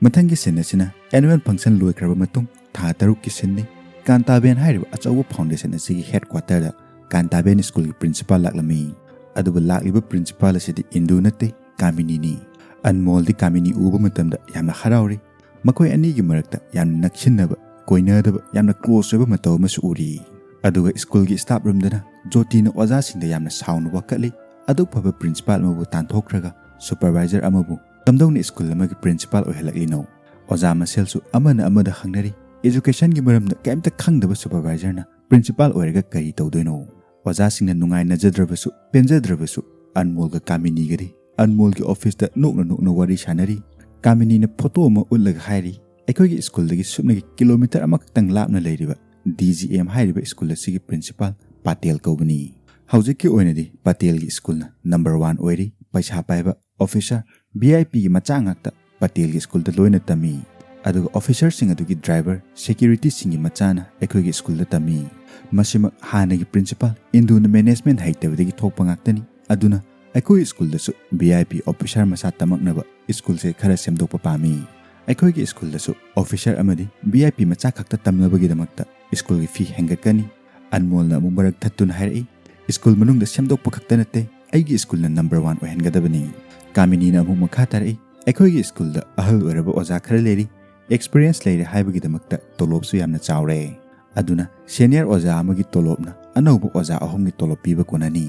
ꯃꯊꯪꯒꯤ scene ꯑꯁꯤꯅ annual function ꯂꯣꯏꯈ꯭ꯔꯕ ꯃꯇꯨꯡ ꯊꯥ ꯇꯔꯨꯛꯀꯤ scene ꯅꯤ꯫ ꯀꯥꯟꯇꯥꯕꯦꯟ ꯍꯥꯏꯔꯤꯕ ꯑꯆꯧꯕ foundation ꯑꯁꯤꯒꯤ headquarter ꯗ ꯀꯥꯟꯇꯥꯕꯦꯟ school ꯒꯤ principal ꯂꯥꯛꯂꯝꯃꯤ꯫ ꯑꯗꯨꯕꯨ ꯂꯥꯛꯂꯤꯕ principal ꯑꯁꯤꯗꯤ ꯏꯟꯗꯨ ꯅꯠꯇꯦ, ꯀꯥꯃꯤꯅꯤꯅꯤ꯫ ꯑꯟꯃꯣꯜꯗꯤ ꯀꯥꯃꯤꯅꯤ ꯎꯕ ꯃꯇꯝꯗ ꯌꯥꯝꯅ ꯍꯔꯥꯎꯔꯤ꯫ ꯃꯈꯣꯏ ꯑꯅꯤꯒꯤ ꯃꯔꯛꯇ ꯌꯥꯝꯅ ꯅꯛꯁꯤꯟꯅꯕ, ꯀꯣꯏꯅꯗꯕ, ꯌꯥꯝꯅ close ꯑꯣꯏꯕ ꯃꯇꯧ ꯑꯃꯁꯨ ꯎꯔꯤ꯫ ꯑꯗꯨꯒ school ꯒꯤ staff room ꯗꯅ ꯖꯣꯇꯤꯅ ꯑꯣꯖꯥꯁꯤꯡꯗ ꯌꯥꯝꯅ ꯁꯥꯎꯅ ꯋꯥꯀꯠꯂꯤ꯫ ꯑꯗꯨꯛ ꯐꯕ principal ꯑꯃꯕꯨ ꯇꯥꯟꯊꯣꯛꯈ꯭ꯔꯒ supervisor ꯑꯃꯕꯨ ꯀꯝꯗꯧꯅ school ꯑꯃꯒꯤ principal ꯑꯣꯏꯍꯜꯂꯛꯂꯤꯅꯣ? ꯑꯣꯖꯥ ꯃꯁꯦꯜꯁꯨ ꯑꯃꯅ ꯑꯃꯗ ꯍꯪꯅꯔꯤ꯫ Education ꯒꯤ ꯃꯔꯝꯗ ꯀꯩꯝꯇ ꯈꯪꯗꯕ supervisor ꯅ principal ꯑꯣꯏꯔꯒ ꯀꯔꯤ ꯇꯧꯗꯣꯏꯅꯣ? ꯑꯣꯖꯥꯁꯤꯡꯅ ꯅꯨꯡꯉꯥꯏꯅꯖꯗ꯭ꯔꯕꯁꯨ, ꯄꯦꯟꯖꯗ꯭ꯔꯕꯁꯨ, ꯑꯟꯃꯣꯜꯒ ꯀꯥꯃꯤꯅꯤꯒꯗꯤ ꯑꯟꯃꯣꯜꯒꯤ office ꯇ ꯅꯣꯛꯅ ꯅꯣꯛꯅ ꯋꯥꯔꯤ ꯁꯥꯟꯅꯔꯤ꯫ ꯀꯥꯃꯤꯅꯤꯅ photo ꯑꯃ ꯎꯠꯂꯒ ꯍꯥꯏꯔꯤ, "ꯑꯩꯈꯣꯏꯒꯤ school ꯗꯒꯤ ꯁꯨꯞꯅꯒꯤ kilometre ꯑꯃꯈꯛꯇꯪ ꯂꯥꯞꯅ ꯂꯩꯔꯤꯕ D G M ꯍꯥꯏꯔꯤꯕ school ꯑꯁꯤꯒꯤ principal ꯄꯥꯇꯦꯜ ꯀꯧꯕꯅꯤ꯫ ꯍꯧꯖꯤꯛꯀꯤ ꯑꯣꯏꯅꯗꯤ ꯄꯥꯇꯦꯜꯒꯤ school ꯅ number one ꯑꯣꯏꯔꯤ꯫ ꯄꯩꯁꯥ ꯄꯥꯏꯕ, officer, V I P ꯒꯤ ꯃꯆꯥ ꯉꯥꯛꯇ ꯄꯥꯇꯦꯜꯒꯤ school ꯗ ꯂꯣꯏꯅ ꯇꯝꯃꯤ꯫ ꯑꯗꯨꯒ officer ꯁꯤꯡ ꯑꯗꯨꯒꯤ driver, security ꯁꯤꯡꯒꯤ ꯃꯆꯥꯅ ꯑꯩꯈꯣꯏꯒꯤ school ꯗ ꯇꯝꯃꯤ꯫ ꯃꯁꯤꯃꯛ ꯍꯥꯟꯅꯒꯤ principal ꯏꯟꯗꯨꯅ management ꯍꯩꯇꯕꯗꯒꯤ ꯊꯣꯛꯄ ꯉꯥꯛꯇꯅꯤ꯫ ꯑꯗꯨꯅ ꯑꯩꯈꯣꯏ school ꯗꯁꯨ V I P officer ꯃꯆꯥ ꯇꯝꯃꯛꯅꯕ school ꯁꯦ ꯈꯔ ꯁꯦꯝꯗꯣꯛꯄ ꯄꯥꯝꯃꯤ꯫ ꯑꯩꯈꯣꯏꯒꯤ school ꯗꯁꯨ officer ꯑꯃꯗꯤ V I P ꯃꯆꯥ ꯈꯛꯇ ꯇꯝꯅꯕꯒꯤꯗꯃꯛꯇ school ꯒꯤ fee ꯍꯦꯟꯒꯠꯀꯅꯤ꯫" ꯑꯟꯃꯣꯜꯅ ꯑꯃꯨꯛ ꯃꯔꯛ ꯊꯠꯇꯨꯅ ꯍꯥꯏꯔꯛꯏ, "School ꯃꯅꯨꯡꯗ ꯁꯦꯝꯗꯣꯛꯄ ꯈꯛꯇ ꯅꯠꯇꯦ, ꯑꯩꯒꯤ school ꯅ number one ꯑꯣꯏꯍꯟꯒꯗꯕꯅꯤ꯫" ꯀꯥꯃꯤꯅꯤꯅ ꯑꯃꯨꯛ ꯃꯈꯥ ꯇꯥꯔꯛꯏ, "ꯑꯩꯈꯣꯏꯒꯤ school ꯗ ꯑꯍꯜ ꯑꯣꯏꯔꯕ ꯑꯣꯖꯥ ꯈꯔ ꯂꯩꯔꯤ, experience ꯂꯩꯔꯦ ꯍꯥꯏꯕꯒꯤꯗꯃꯛꯇ ꯇꯣꯂꯣꯞꯁꯨ ꯌꯥꯝꯅ ꯆꯥꯎꯔꯦ꯫ ꯑꯗꯨꯅ senior ꯑꯣꯖꯥ ꯑꯃꯒꯤ ꯇꯣꯂꯣꯞꯅ ꯑꯅꯧꯕ ꯑꯣꯖꯥ ꯑꯍꯨꯝꯒꯤ ꯇꯣꯂꯣꯞ ꯄꯤꯕ ꯀꯣꯟꯅꯅꯤ꯫"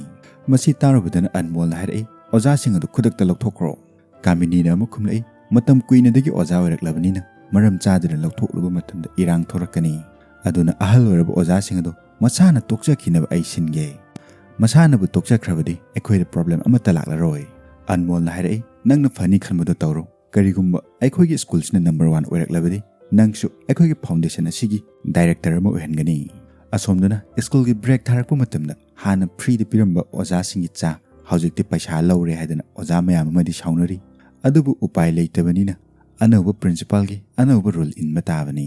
ꯃꯁꯤ ꯇꯥꯔꯨꯕꯗꯅ ꯑꯟꯃꯣꯜꯅ ꯍꯥꯏꯔꯛꯏ, "ꯑꯣꯖꯥꯁꯤꯡ ꯑꯗꯨ ꯈꯨꯗꯛꯇ ꯂꯧꯊꯣꯛꯈ꯭ꯔꯣ꯫" ꯀꯥꯃꯤꯅꯤꯅ ꯑꯃꯨꯛ ꯈꯨꯝꯂꯛꯏ, "ꯃꯇꯝ ꯀꯨꯏꯅꯗꯒꯤ ꯑꯣꯖꯥ ꯑꯣꯏꯔꯛꯂꯕꯅꯤꯅ ꯃꯔꯝ ꯆꯥꯗꯅ ꯂꯧꯊꯣꯛꯂꯨꯕ ꯃꯇꯝꯗ ꯏꯔꯥꯡ ꯊꯣꯔꯛꯀꯅꯤ꯫ ꯑꯗꯨꯅ ꯑꯍꯜ ꯑꯣꯏꯔꯕ ꯑꯣꯖꯥꯁꯤꯡ ꯑꯗꯨ ꯃꯁꯥꯅ ꯇꯣꯛꯆꯈꯤꯅꯕ ꯑꯩ ꯁꯤꯟꯒꯦ꯫ ꯃꯁꯥꯅꯕꯨ ꯇꯣꯛꯆꯈ꯭ꯔꯕꯗꯤ ꯑꯩꯈꯣꯏꯗ problem ꯑꯃꯠꯇ ꯂꯥꯛꯂꯔꯣꯏ꯫" ꯑꯟꯃꯣꯜꯅ ꯍꯥꯏꯔꯛꯏ, "ꯅꯪꯅ ꯐꯅꯤ ꯈꯟꯕꯗꯣ ꯇꯧꯔꯣ꯫ ꯀꯔꯤꯒꯨꯝꯕ ꯑꯩꯈꯣꯏꯒꯤ school ꯁꯤꯅ number one ꯑꯣꯏꯔꯛꯂꯕꯗꯤ ꯅꯪꯁꯨ ꯑꯩꯈꯣꯏꯒꯤ foundation ꯑꯁꯤꯒꯤ director ꯑꯃ ꯑꯣꯏꯍꯟꯒꯅꯤ꯫" ꯑꯁꯣꯝꯗꯅ school ꯒꯤ break ꯊꯥꯔꯛꯄ ꯃꯇꯝꯗ ꯍꯥꯟꯅ free ꯗ ꯄꯤꯔꯝꯕ ꯑꯣꯖꯥꯁꯤꯡꯒꯤ ꯆꯥ ꯍꯧꯖꯤꯛꯇꯤ ꯄꯩꯁꯥ ꯂꯧꯔꯦ ꯍꯥꯏꯗꯅ ꯑꯣꯖꯥ ꯃꯌꯥꯝ ꯑꯃꯗꯤ ꯁꯥꯎꯅꯔꯤ꯫ ꯑꯗꯨꯕꯨ ꯎꯄꯥꯏ ꯂꯩꯇꯕꯅꯤꯅ ꯑꯅꯧꯕ principal ꯒꯤ ꯑꯅꯧꯕ rule ꯏꯟꯕ ꯇꯥꯕꯅꯤ꯫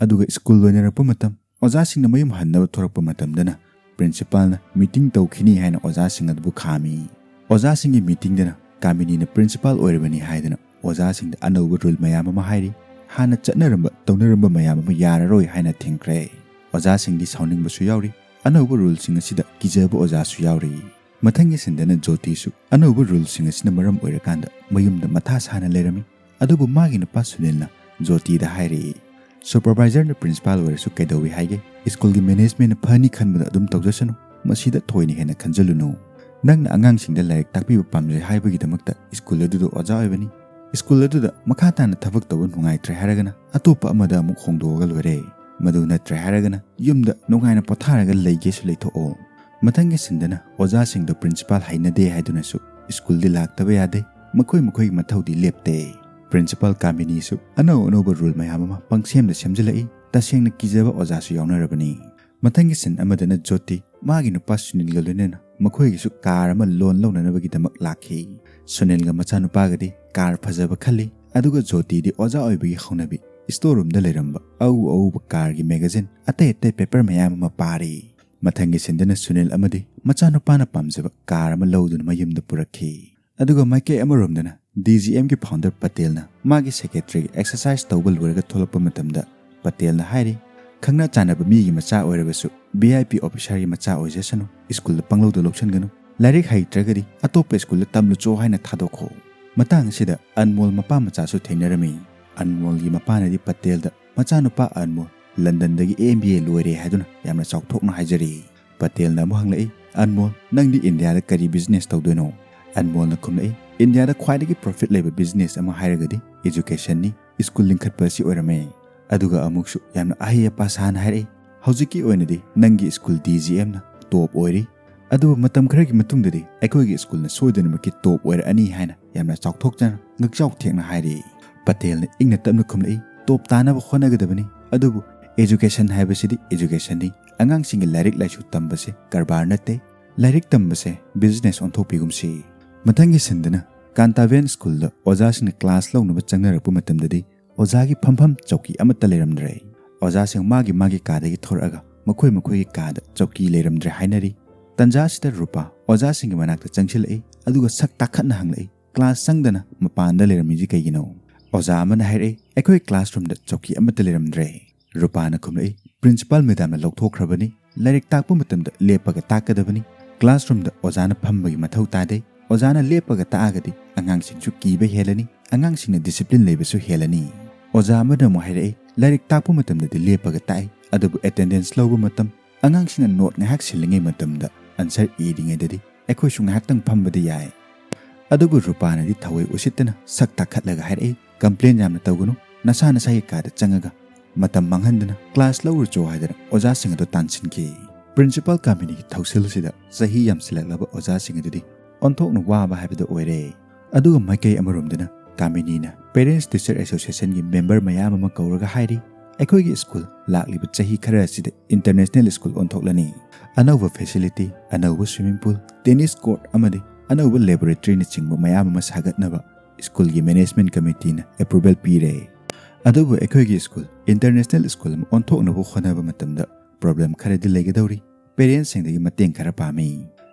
ꯑꯗꯨꯒ school ꯂꯣꯏꯅꯔꯛꯄ ꯃꯇꯝ ꯑꯣꯖꯥꯁꯤꯡꯅ ꯃꯌꯨꯝ ꯍꯟꯅꯕ ꯊꯣꯔꯛꯄ ꯃꯇꯝꯗꯅ ꯄ꯭ꯔꯤꯟꯁꯤꯄꯥꯜꯅ ꯃꯤꯇꯤꯡ ꯇꯧꯈꯤꯅꯤ ꯍꯥꯏꯅ ꯑꯣꯖꯥꯁꯤꯡ ꯑꯗꯨꯕꯨ ꯈꯥꯝꯃꯤ꯫ ꯑꯣꯖꯥꯁꯤꯡꯒꯤ ꯃꯤꯇꯤꯡꯗꯅ ꯀꯥꯃꯤꯅꯤꯅ ꯄ꯭ꯔꯤꯟꯁꯤꯄꯥꯜ ꯑꯣꯏꯔꯕꯅꯤ ꯍꯥꯏꯗꯨꯅ ꯑꯣꯖꯥꯁꯤꯡꯗ ꯑꯅꯧꯕ ꯔꯨꯜ ꯃꯌꯥꯝ ꯑꯃ ꯍꯥꯏꯔꯤ꯫ ꯍꯥꯟꯅ ꯆꯠꯅꯔꯝꯕ, ꯇꯧꯅꯔꯝꯕ ꯃꯌꯥꯝ ꯑꯃ ꯌꯥꯔꯔꯣꯏ ꯍꯥꯏꯅ ꯊꯤꯡꯈ꯭ꯔꯦ꯫ ꯑꯣꯖꯥꯁꯤꯡꯗꯤ ꯁꯥꯎꯅꯤꯡꯕꯁꯨ ꯌꯥꯎꯔꯤ꯫ ꯑꯅꯧꯕ ꯔꯨꯜꯁꯤꯡ ꯑꯁꯤꯗ ꯀꯤꯖꯕ ꯑꯣꯖꯥꯁꯨ ꯌꯥꯎꯔꯤ꯫ ꯃꯊꯪꯒꯤ ꯁꯤꯟꯗꯅ ꯖꯣꯇꯤꯁꯨ ꯑꯅꯧꯕ ꯔꯨꯜꯁꯤꯡ ꯑꯁꯤꯅ ꯃꯔꯝ ꯑꯣꯏꯔꯀꯥꯟꯗ ꯃꯌꯨꯝꯗ ꯃꯊꯥ ꯁꯥꯅ ꯂꯩꯔꯝꯃꯤ꯫ ꯑꯗꯨꯕꯨ ꯃꯥꯒꯤ ꯅꯨꯄꯥ ꯁꯨꯅꯤꯜꯅ ꯖꯣꯇꯤꯗ ꯍꯥꯏꯔꯛꯏ, "ꯁꯨꯄꯔꯚꯥꯏꯖꯔꯅ ꯄ꯭ꯔꯤꯟꯁꯤꯄꯥꯜ ꯑꯣꯏꯔꯁꯨ ꯀꯩꯗꯧꯏ ꯍꯥꯏꯒꯦ? ꯁ꯭ꯀꯨꯜꯒꯤ ꯃꯦꯅꯦꯖꯃꯦꯟꯅ ꯐꯅꯤ ꯈꯟꯕꯗ ꯑꯗꯨꯝ ꯇꯧꯖꯁꯅꯨ꯫ ꯃꯁꯤꯗ ꯊꯣꯏꯅ ꯍꯦꯟꯅ ꯈꯟꯖꯜꯂꯨꯅꯨ꯫ ꯅꯪꯅ ꯑꯉꯥꯡꯁꯤꯡꯗ ꯂꯥꯏꯔꯤꯛ ꯇꯥꯛꯄꯤꯕ ꯄꯥꯝꯖꯩ ꯍꯥꯏꯕꯒꯤꯗꯃꯛꯇ ꯁ꯭ꯀꯨꯜ ꯑꯗꯨꯗ ꯑꯣꯖꯥ ꯑꯣꯏꯕꯅꯤ꯫ ꯁ꯭ꯀꯨꯜ ꯑꯗꯨꯗ ꯃꯈꯥ ꯇꯥꯅ ꯊꯕꯛ ꯇꯧꯕ ꯅꯨꯡꯉꯥꯏꯇ꯭ꯔꯦ ꯍꯥꯏꯔꯒꯅ ꯑꯇꯣꯞꯄ ꯑꯃꯗ ꯑꯃꯨꯛ ꯍꯣꯡꯗꯣꯛꯑꯒ ꯂꯣꯏꯔꯦ꯫ ꯃꯗꯨ ꯅꯠꯇ꯭ꯔꯦ ꯍꯥꯏꯔꯒꯅ ꯌꯨꯝꯗ ꯅꯨꯡꯉꯥꯏꯅ ꯄꯣꯊꯥꯔꯒ ꯂꯩꯒꯦꯁꯨ ꯂꯩꯊꯣꯛꯑꯣ"꯫ ꯃꯊꯪꯒꯤ ꯁꯤꯟꯗꯅ ꯑꯣꯖꯥꯁꯤꯡꯗꯣ ꯄ꯭ꯔꯤꯟꯁꯤꯄꯥꯜ ꯍꯩꯅꯗꯦ ꯍꯥꯏꯗꯨꯅꯁꯨ ꯁ꯭ꯀꯨꯜꯗꯤ ꯂꯥꯛꯇꯕ ꯌꯥꯗꯦ꯫ ꯃꯈꯣꯏ ꯃꯈꯣꯏꯒꯤ ꯃꯊꯧꯗꯤ ꯂꯦꯞꯇꯦ꯫ ꯄ꯭ꯔꯤꯟꯁꯤꯄꯥꯜ ꯀꯥꯃꯤꯅꯤꯁꯨ ꯑꯅꯧ ꯑꯅꯧꯕ ꯔꯨꯜ ꯃꯌꯥꯝ ꯑꯃ ꯄꯪꯁꯦꯝꯗ ꯁꯦꯝꯖꯤꯜꯂꯛꯏ꯫ ꯇꯁꯦꯡꯅ ꯀꯤꯖꯕ ꯑꯣꯖꯥꯁꯨ ꯌꯥꯎꯅꯔꯕꯅꯤ꯫ ꯃꯊꯪꯒꯤ ꯁꯤꯟ ꯑꯃꯗꯅ ꯖꯣꯇꯤ ꯃꯥꯒꯤ ꯅꯨꯄꯥ ꯁꯨꯅꯤꯜꯒ ꯂꯣꯏꯅꯅ ꯃꯈꯣꯏꯒꯤꯁꯨ ꯀꯥꯔ ꯑꯃ ꯂꯣꯟ ꯂꯧꯅꯅꯕꯒꯤꯗꯃꯛ ꯂꯥꯛꯈꯤ꯫ ꯁꯨꯅꯤꯜꯒ ꯃꯆꯥꯅꯨꯄꯥꯒꯗꯤ ꯀꯥꯔ ꯐꯖꯕ ꯈꯜꯂꯤ, ꯑꯗꯨꯒ ꯖꯣꯇꯤꯗꯤ ꯑꯣꯖꯥ ꯑꯣꯏꯕꯒꯤ ꯍꯧꯅꯕꯤ ꯁ꯭ꯇꯣꯔ ꯔꯨꯝꯗ ꯂꯩꯔꯝꯕ ꯑꯎ ꯑꯎꯕ ꯀꯥꯔꯒꯤ ꯃꯦꯒꯥꯖꯤꯟ, ꯑꯇꯩ ꯑꯇꯩ ꯄꯦꯄꯔ ꯃꯌꯥꯝ ꯑꯃ ꯄꯥꯔꯤ꯫ ꯃꯊꯪꯒꯤ ꯁꯤꯟꯗꯅ ꯁꯨꯅꯤꯜ ꯑꯃꯗꯤ ꯃꯆꯥꯅꯨꯄꯥꯅ ꯄꯥꯝꯖꯕ ꯀꯥꯔ ꯑꯃ ꯂꯧꯗꯨꯅ ꯃꯌꯨꯝꯗ ꯄꯨꯔꯛꯈꯤ꯫ ꯑꯗꯨꯒ ꯃꯥꯏꯀꯩ ꯑꯃꯔꯣꯝꯗꯅ ꯗꯤ ꯖꯤ ꯑꯦꯝꯒꯤ ꯐꯥꯎꯟꯗꯔ ꯄꯇꯦꯜꯅ ꯃꯥꯒꯤ ꯁꯦꯀ꯭ꯔꯦꯇꯔꯤꯒꯤ ꯑꯦꯛꯁꯔꯁꯥꯏꯁ ꯇꯧꯕ ꯂꯣꯏꯔꯒ ꯊꯣꯛꯂꯛꯄ ꯃꯇꯝꯗ ꯄꯇꯦꯜꯅ ꯍꯥꯏꯔꯤ, "ꯈꯪꯅ ꯆꯥꯟꯅꯕ ꯃꯤꯒꯤ ꯃꯆꯥ ꯑꯣꯏꯔꯕꯁꯨ ꯚꯤ ꯑꯥꯏ ꯄꯤ ꯑꯣꯐꯤꯁꯥꯔꯒꯤ ꯃꯆꯥ ꯑꯣꯏꯖꯁꯅꯨ, ꯁ꯭ꯀꯨꯜꯗ ꯄꯪꯂꯧꯗ ꯂꯧꯁꯟꯒꯅꯨ꯫ ꯂꯥꯏꯔꯤꯛ ꯍꯩꯇ꯭ꯔꯒꯗꯤ ꯑꯇꯣꯞꯄ ꯁ꯭ꯀꯨꯜꯗ ꯇꯝꯂꯨꯆꯣ ꯍꯥꯏꯅ ꯊꯥꯗꯣꯛꯈꯣ"꯫ ꯃꯇꯥꯡ ꯑꯁꯤꯗ ꯑꯟꯃꯣꯜ ꯃꯄꯥ ꯃꯆꯥꯁꯨ ꯊꯦꯡꯅꯔꯝꯃꯤ꯫ ꯑꯟꯃꯣꯜꯒꯤ ꯃꯄꯥꯅꯗꯤ ꯄꯇꯦꯜꯗ ꯃꯆꯥꯅꯨꯄꯥ ꯑꯟꯃꯣꯜ ꯂꯟꯗꯟꯗꯒꯤ ꯑꯦꯝ ꯕꯤ ꯑꯦ ꯂꯣꯏꯔꯦ ꯍꯥꯏꯗꯨꯅ ꯌꯥꯝꯅ ꯆꯥꯎꯊꯣꯛꯅ ꯍꯥꯏꯖꯔꯤ꯫ ꯄꯇꯦꯜꯅ ꯑꯃꯨꯛ ꯍꯪꯂꯛꯏ, "ꯑꯟꯃꯣꯜ, ꯅꯪꯗꯤ ꯏꯟꯗꯤꯌꯥꯗ ꯀꯔꯤ ꯕꯤꯖꯤꯅꯦꯁ ꯇꯧꯗꯣꯏꯅꯣ?" ꯑꯟꯃꯣꯜꯅ ꯈꯨꯝꯂꯛꯏ, "ꯏꯟꯗꯤꯌꯥꯗ ꯈ꯭ꯋꯥꯏꯗꯒꯤ ꯄ꯭ꯔꯣꯐꯤꯠ ꯂꯩꯕ ꯕꯤꯖꯤꯅꯦꯁ ꯑꯃ ꯍꯥꯏꯔꯒꯗꯤ ꯑꯦꯖꯨꯀꯦꯁꯟꯅꯤ, ꯁ꯭ꯀꯨꯜ ꯂꯤꯡꯈꯠꯄ ꯑꯁꯤ ꯑꯣꯏꯔꯝꯃꯦ"꯫ ꯑꯗꯨꯒ ꯑꯃꯨꯛꯁꯨ ꯌꯥꯝꯅ ꯑꯍꯩ ꯑꯄꯥ ꯁꯥꯅ ꯍꯥꯏꯔꯛꯏ, "ꯍꯧꯖꯤꯛꯀꯤ ꯑꯣꯏꯅꯗꯤ ꯅꯪꯒꯤ ꯁ꯭ꯀꯨꯜ ꯗꯤ ꯖꯤ ꯑꯦꯝꯅ ꯇꯣꯞ ꯑꯣꯏꯔꯤ, ꯑꯗꯨꯕꯨ ꯃꯇꯝ ꯈꯔꯒꯤ ꯃꯇꯨꯡꯗꯗꯤ ꯑꯩꯈꯣꯏꯒꯤ ꯁ꯭ꯀꯨꯜꯅ ꯁꯣꯏꯗꯅꯃꯛꯀꯤ ꯇꯣꯞ ꯑꯣꯏꯔꯛꯑꯅꯤ" ꯍꯥꯏꯅ ꯌꯥꯝꯅ ꯆꯥꯎꯊꯣꯛꯆꯅ ꯉꯛꯆꯥꯎ ꯊꯦꯛꯅ ꯍꯥꯏꯔꯛꯏ꯫ ꯄꯇꯦꯜꯅ ꯏꯪꯅ ꯇꯞꯅ ꯈꯨꯝꯂꯛꯏ, "ꯇꯣꯞ ꯇꯥꯅꯕ ꯍꯣꯠꯅꯒꯗꯕꯅꯤ, ꯑꯗꯨꯕꯨ ꯑꯦꯖꯨꯀꯦꯁꯟ ꯍꯥꯏꯕꯁꯤꯗꯤ ꯑꯦꯖꯨꯀꯦꯁꯟꯅꯤ꯫ ꯑꯉꯥꯡꯁꯤꯡꯒꯤ ꯂꯥꯏꯔꯤꯛ ꯂꯥꯏꯁꯨ ꯇꯝꯕꯁꯦ ꯀꯔꯕꯥꯔ ꯅꯠꯇꯦ꯫ ꯂꯥꯏꯔꯤꯛ ꯇꯝꯕꯁꯦ ꯕꯤꯖꯤꯅꯦꯁ ꯑꯣꯟꯊꯣꯛꯄꯤꯒꯨꯝꯁꯤ"꯫ ꯃꯊꯪꯒꯤ ꯁꯤꯟꯗꯅ ꯀꯥꯟꯇꯥꯕꯦꯟ ꯁ꯭ꯀꯨꯜꯗ ꯑꯣꯖꯥꯁꯤꯡꯅ ꯀ꯭ꯂꯥꯁ ꯂꯧꯅꯕ ꯆꯪꯅꯔꯛꯄ ꯃꯇꯝꯗꯗꯤ ꯑꯣꯖꯥꯒꯤ ꯐꯝꯐꯝ ꯆꯧꯀꯤ ꯑꯃꯠꯇ ꯂꯩꯔꯝꯗ꯭ꯔꯦ꯫ ꯑꯣꯖꯥꯁꯤꯡ ꯃꯥꯒꯤ ꯃꯥꯒꯤ ꯀꯥꯗꯒꯤ ꯊꯣꯔꯛꯑꯒ ꯃꯈꯣꯏ ꯃꯈꯣꯏꯒꯤ ꯀꯥꯗ ꯆꯧꯀꯤ ꯂꯩꯔꯝꯗ꯭ꯔꯦ ꯍꯥꯏꯅꯔꯤ꯫ ꯇꯟꯖꯥꯁꯤꯗ ꯔꯨꯄꯥ ꯑꯣꯖꯥꯁꯤꯡꯒꯤ ꯃꯅꯥꯛꯇ ꯆꯪꯁꯤꯜꯂꯛꯏ, ꯑꯗꯨꯒ ꯁꯛ ꯇꯥꯈꯠꯅ ꯍꯪꯂꯛꯏ, ꯀ꯭ꯂꯥꯁ ꯆꯪꯗꯅ ꯃꯄꯥꯟꯗ ꯂꯩꯔꯝꯃꯤꯁꯤ ꯀꯩꯒꯤꯅꯣ? ꯑꯣꯖꯥ ꯑꯃꯅ ꯍꯥꯏꯔꯛꯏ, ꯑꯩꯈꯣꯏ ꯀ꯭ꯂꯥꯁꯔꯨꯝꯗ ꯆꯧꯀꯤ ꯑꯃꯠꯇ ꯂꯩꯔꯝꯗ꯭ꯔꯦ꯫ ꯔꯨꯄꯥꯅ ꯈꯨꯝꯂꯛꯏ, ꯄ꯭ꯔꯤꯟꯁꯤꯄꯥꯜ ꯃꯦꯗꯥꯝꯅ ꯂꯧꯊꯣꯛꯈ꯭ꯔꯕꯅꯤ꯫ ꯂꯥꯏꯔꯤꯛ ꯇꯥꯛꯄ ꯃꯇꯝꯗ ꯂꯦꯞꯄꯒ ꯇꯥꯛꯀꯗꯕꯅꯤ꯫ ꯀ꯭ꯂꯥꯁꯔꯨꯝꯗ ꯑꯣꯖꯥꯅ ꯐꯝꯕꯒꯤ ꯃꯊꯧ ꯇꯥꯗꯦ꯫ ꯑꯣꯖꯥꯅ ꯂꯦꯞꯄꯒ ꯇꯥꯛꯑꯒꯗꯤ ꯑꯉꯥꯡꯁꯤꯡꯁꯨ ꯀꯤꯕ ꯍꯦꯜꯂꯅꯤ, ꯑꯉꯥꯡꯁꯤꯡꯅ ꯗꯤꯁꯤꯄ꯭ꯂꯤꯟ ꯂꯩꯕꯁꯨ ꯍꯦꯜꯂꯅꯤ꯫ ꯑꯣꯖꯥ ꯑꯃꯅ ꯑꯃꯨꯛ ꯍꯥꯏꯔꯛꯏ, ꯂꯥꯏꯔꯤꯛ ꯇꯥꯛꯄ ꯃꯇꯝꯗꯗꯤ ꯂꯦꯞꯄꯒ ꯇꯥꯛꯏ, ꯑꯗꯨꯕꯨ ꯑꯦꯇꯦꯟꯗꯦꯟꯁ ꯂꯧꯕ ꯃꯇꯝ, ꯑꯉꯥꯡꯁꯤꯡꯅ ꯅꯣꯠ ꯉꯥꯏꯍꯥꯛ ꯁꯤꯜꯂꯤꯉꯩ ꯃꯇꯝꯗ ꯑꯟꯁꯔ ꯏꯔꯤꯉꯩꯗꯗꯤ ꯑꯩꯈꯣꯏꯁꯨ ꯉꯥꯏꯍꯥꯛꯇꯪ ꯐꯝꯕꯗꯤ ꯌꯥꯏ꯫ ꯑꯗꯨꯕꯨ ꯔꯨꯄꯥꯅꯗꯤ ꯊꯑꯣꯏ ꯎꯁꯤꯠꯇꯅ ꯁꯛ ꯇꯥꯈꯠꯂꯒ ꯍꯥꯏꯔꯛꯏ, ꯀꯝꯄ꯭ꯂꯦꯟ ꯌꯥꯝꯅ ꯇꯧꯒꯅꯨ, ꯅꯁꯥ ꯅꯁꯥꯒꯤ ꯀꯥꯗ ꯆꯪꯉꯒ ꯃꯇꯝ ꯃꯥꯡꯍꯟꯗꯅ ꯀ꯭ꯂꯥꯁ ꯂꯧꯔꯨꯆꯣ ꯍꯥꯏꯗꯅ ꯑꯣꯖꯥꯁꯤꯡ ꯑꯗꯨ ꯇꯥꯟꯁꯤꯟꯈꯤ꯫ ꯄ꯭ꯔꯤꯟꯁꯤꯄꯥꯜ ꯀꯥꯃꯤꯅꯤꯒꯤ ꯊꯧꯁꯤꯜꯁꯤꯗ ꯆꯍꯤ ꯌꯥꯝꯁꯤꯜꯂꯛꯂꯕ ꯑꯣꯖꯥꯁꯤꯡ ꯑꯗꯨꯗꯤ ꯑꯣꯟꯊꯣꯛꯅ ꯋꯥꯕ ꯍꯥꯏꯕꯗꯨ ꯑꯣꯏꯔꯦ꯫ ꯑꯗꯨꯒ ꯃꯥꯏꯀꯩ ꯑꯃꯔꯣꯝꯗꯅ ꯀꯥꯃꯤꯅꯤꯅ Parents Teacher Associationꯒꯤ ꯃꯦꯝꯕꯔ ꯃꯌꯥꯝ ꯑꯃ ꯀꯧꯔꯒ ꯍꯥꯏꯔꯤ, ꯑꯩꯈꯣꯏꯒꯤ ꯁ꯭ꯀꯨꯜ ꯂꯥꯛꯂꯤꯕ ꯆꯍꯤ ꯈꯔ ꯑꯁꯤꯗ ꯏꯟꯇꯔꯅꯦꯁꯅꯦꯜ ꯁ꯭ꯀꯨꯜ ꯑꯣꯟꯊꯣꯛꯂꯅꯤ꯫ ꯑꯅꯧꯕ ꯐꯦꯁꯤꯂꯤꯇꯤ, ꯑꯅꯧꯕ ꯁ꯭ꯋꯤꯃꯤꯡ ꯄꯨꯜ, ꯇꯦꯅꯤꯁ ꯀꯣꯔꯠ ꯑꯃꯗꯤ ꯑꯅꯧꯕ ꯂꯦꯕꯣꯔꯦꯇꯔꯤꯅꯆꯤꯡꯕ ꯃꯌꯥꯝ ꯑꯃ ꯁꯥꯒꯠꯅꯕ ꯁ꯭ꯀꯨꯜꯒꯤ ꯃꯦꯅꯦꯖꯃꯦꯟꯠ ꯀꯃꯤꯇꯤꯅ ꯑꯦꯄ꯭ꯔꯨꯕꯦꯜ ꯄꯤꯔꯦ꯫ ꯑꯗꯨꯕꯨ ꯑꯩꯈꯣꯏꯒꯤ ꯁ꯭ꯀꯨꯜ ꯏꯟꯇꯔꯅꯦꯁꯅꯦꯜ ꯁ꯭ꯀꯨꯜ ꯑꯃ ꯑꯣꯟꯊꯣꯛꯅꯕ ꯍꯣꯠꯅꯕ ꯃꯇꯝꯗ ꯄ꯭ꯔꯣꯕ꯭ꯂꯦꯝ ꯈꯔꯗꯤ ꯂꯩꯒꯗꯧꯔꯤ꯫ ꯄꯦꯔꯦꯟꯠꯁꯤꯡꯗꯒꯤ ꯃꯇꯦꯡ ꯈꯔ ꯄꯥꯝꯃꯤ꯫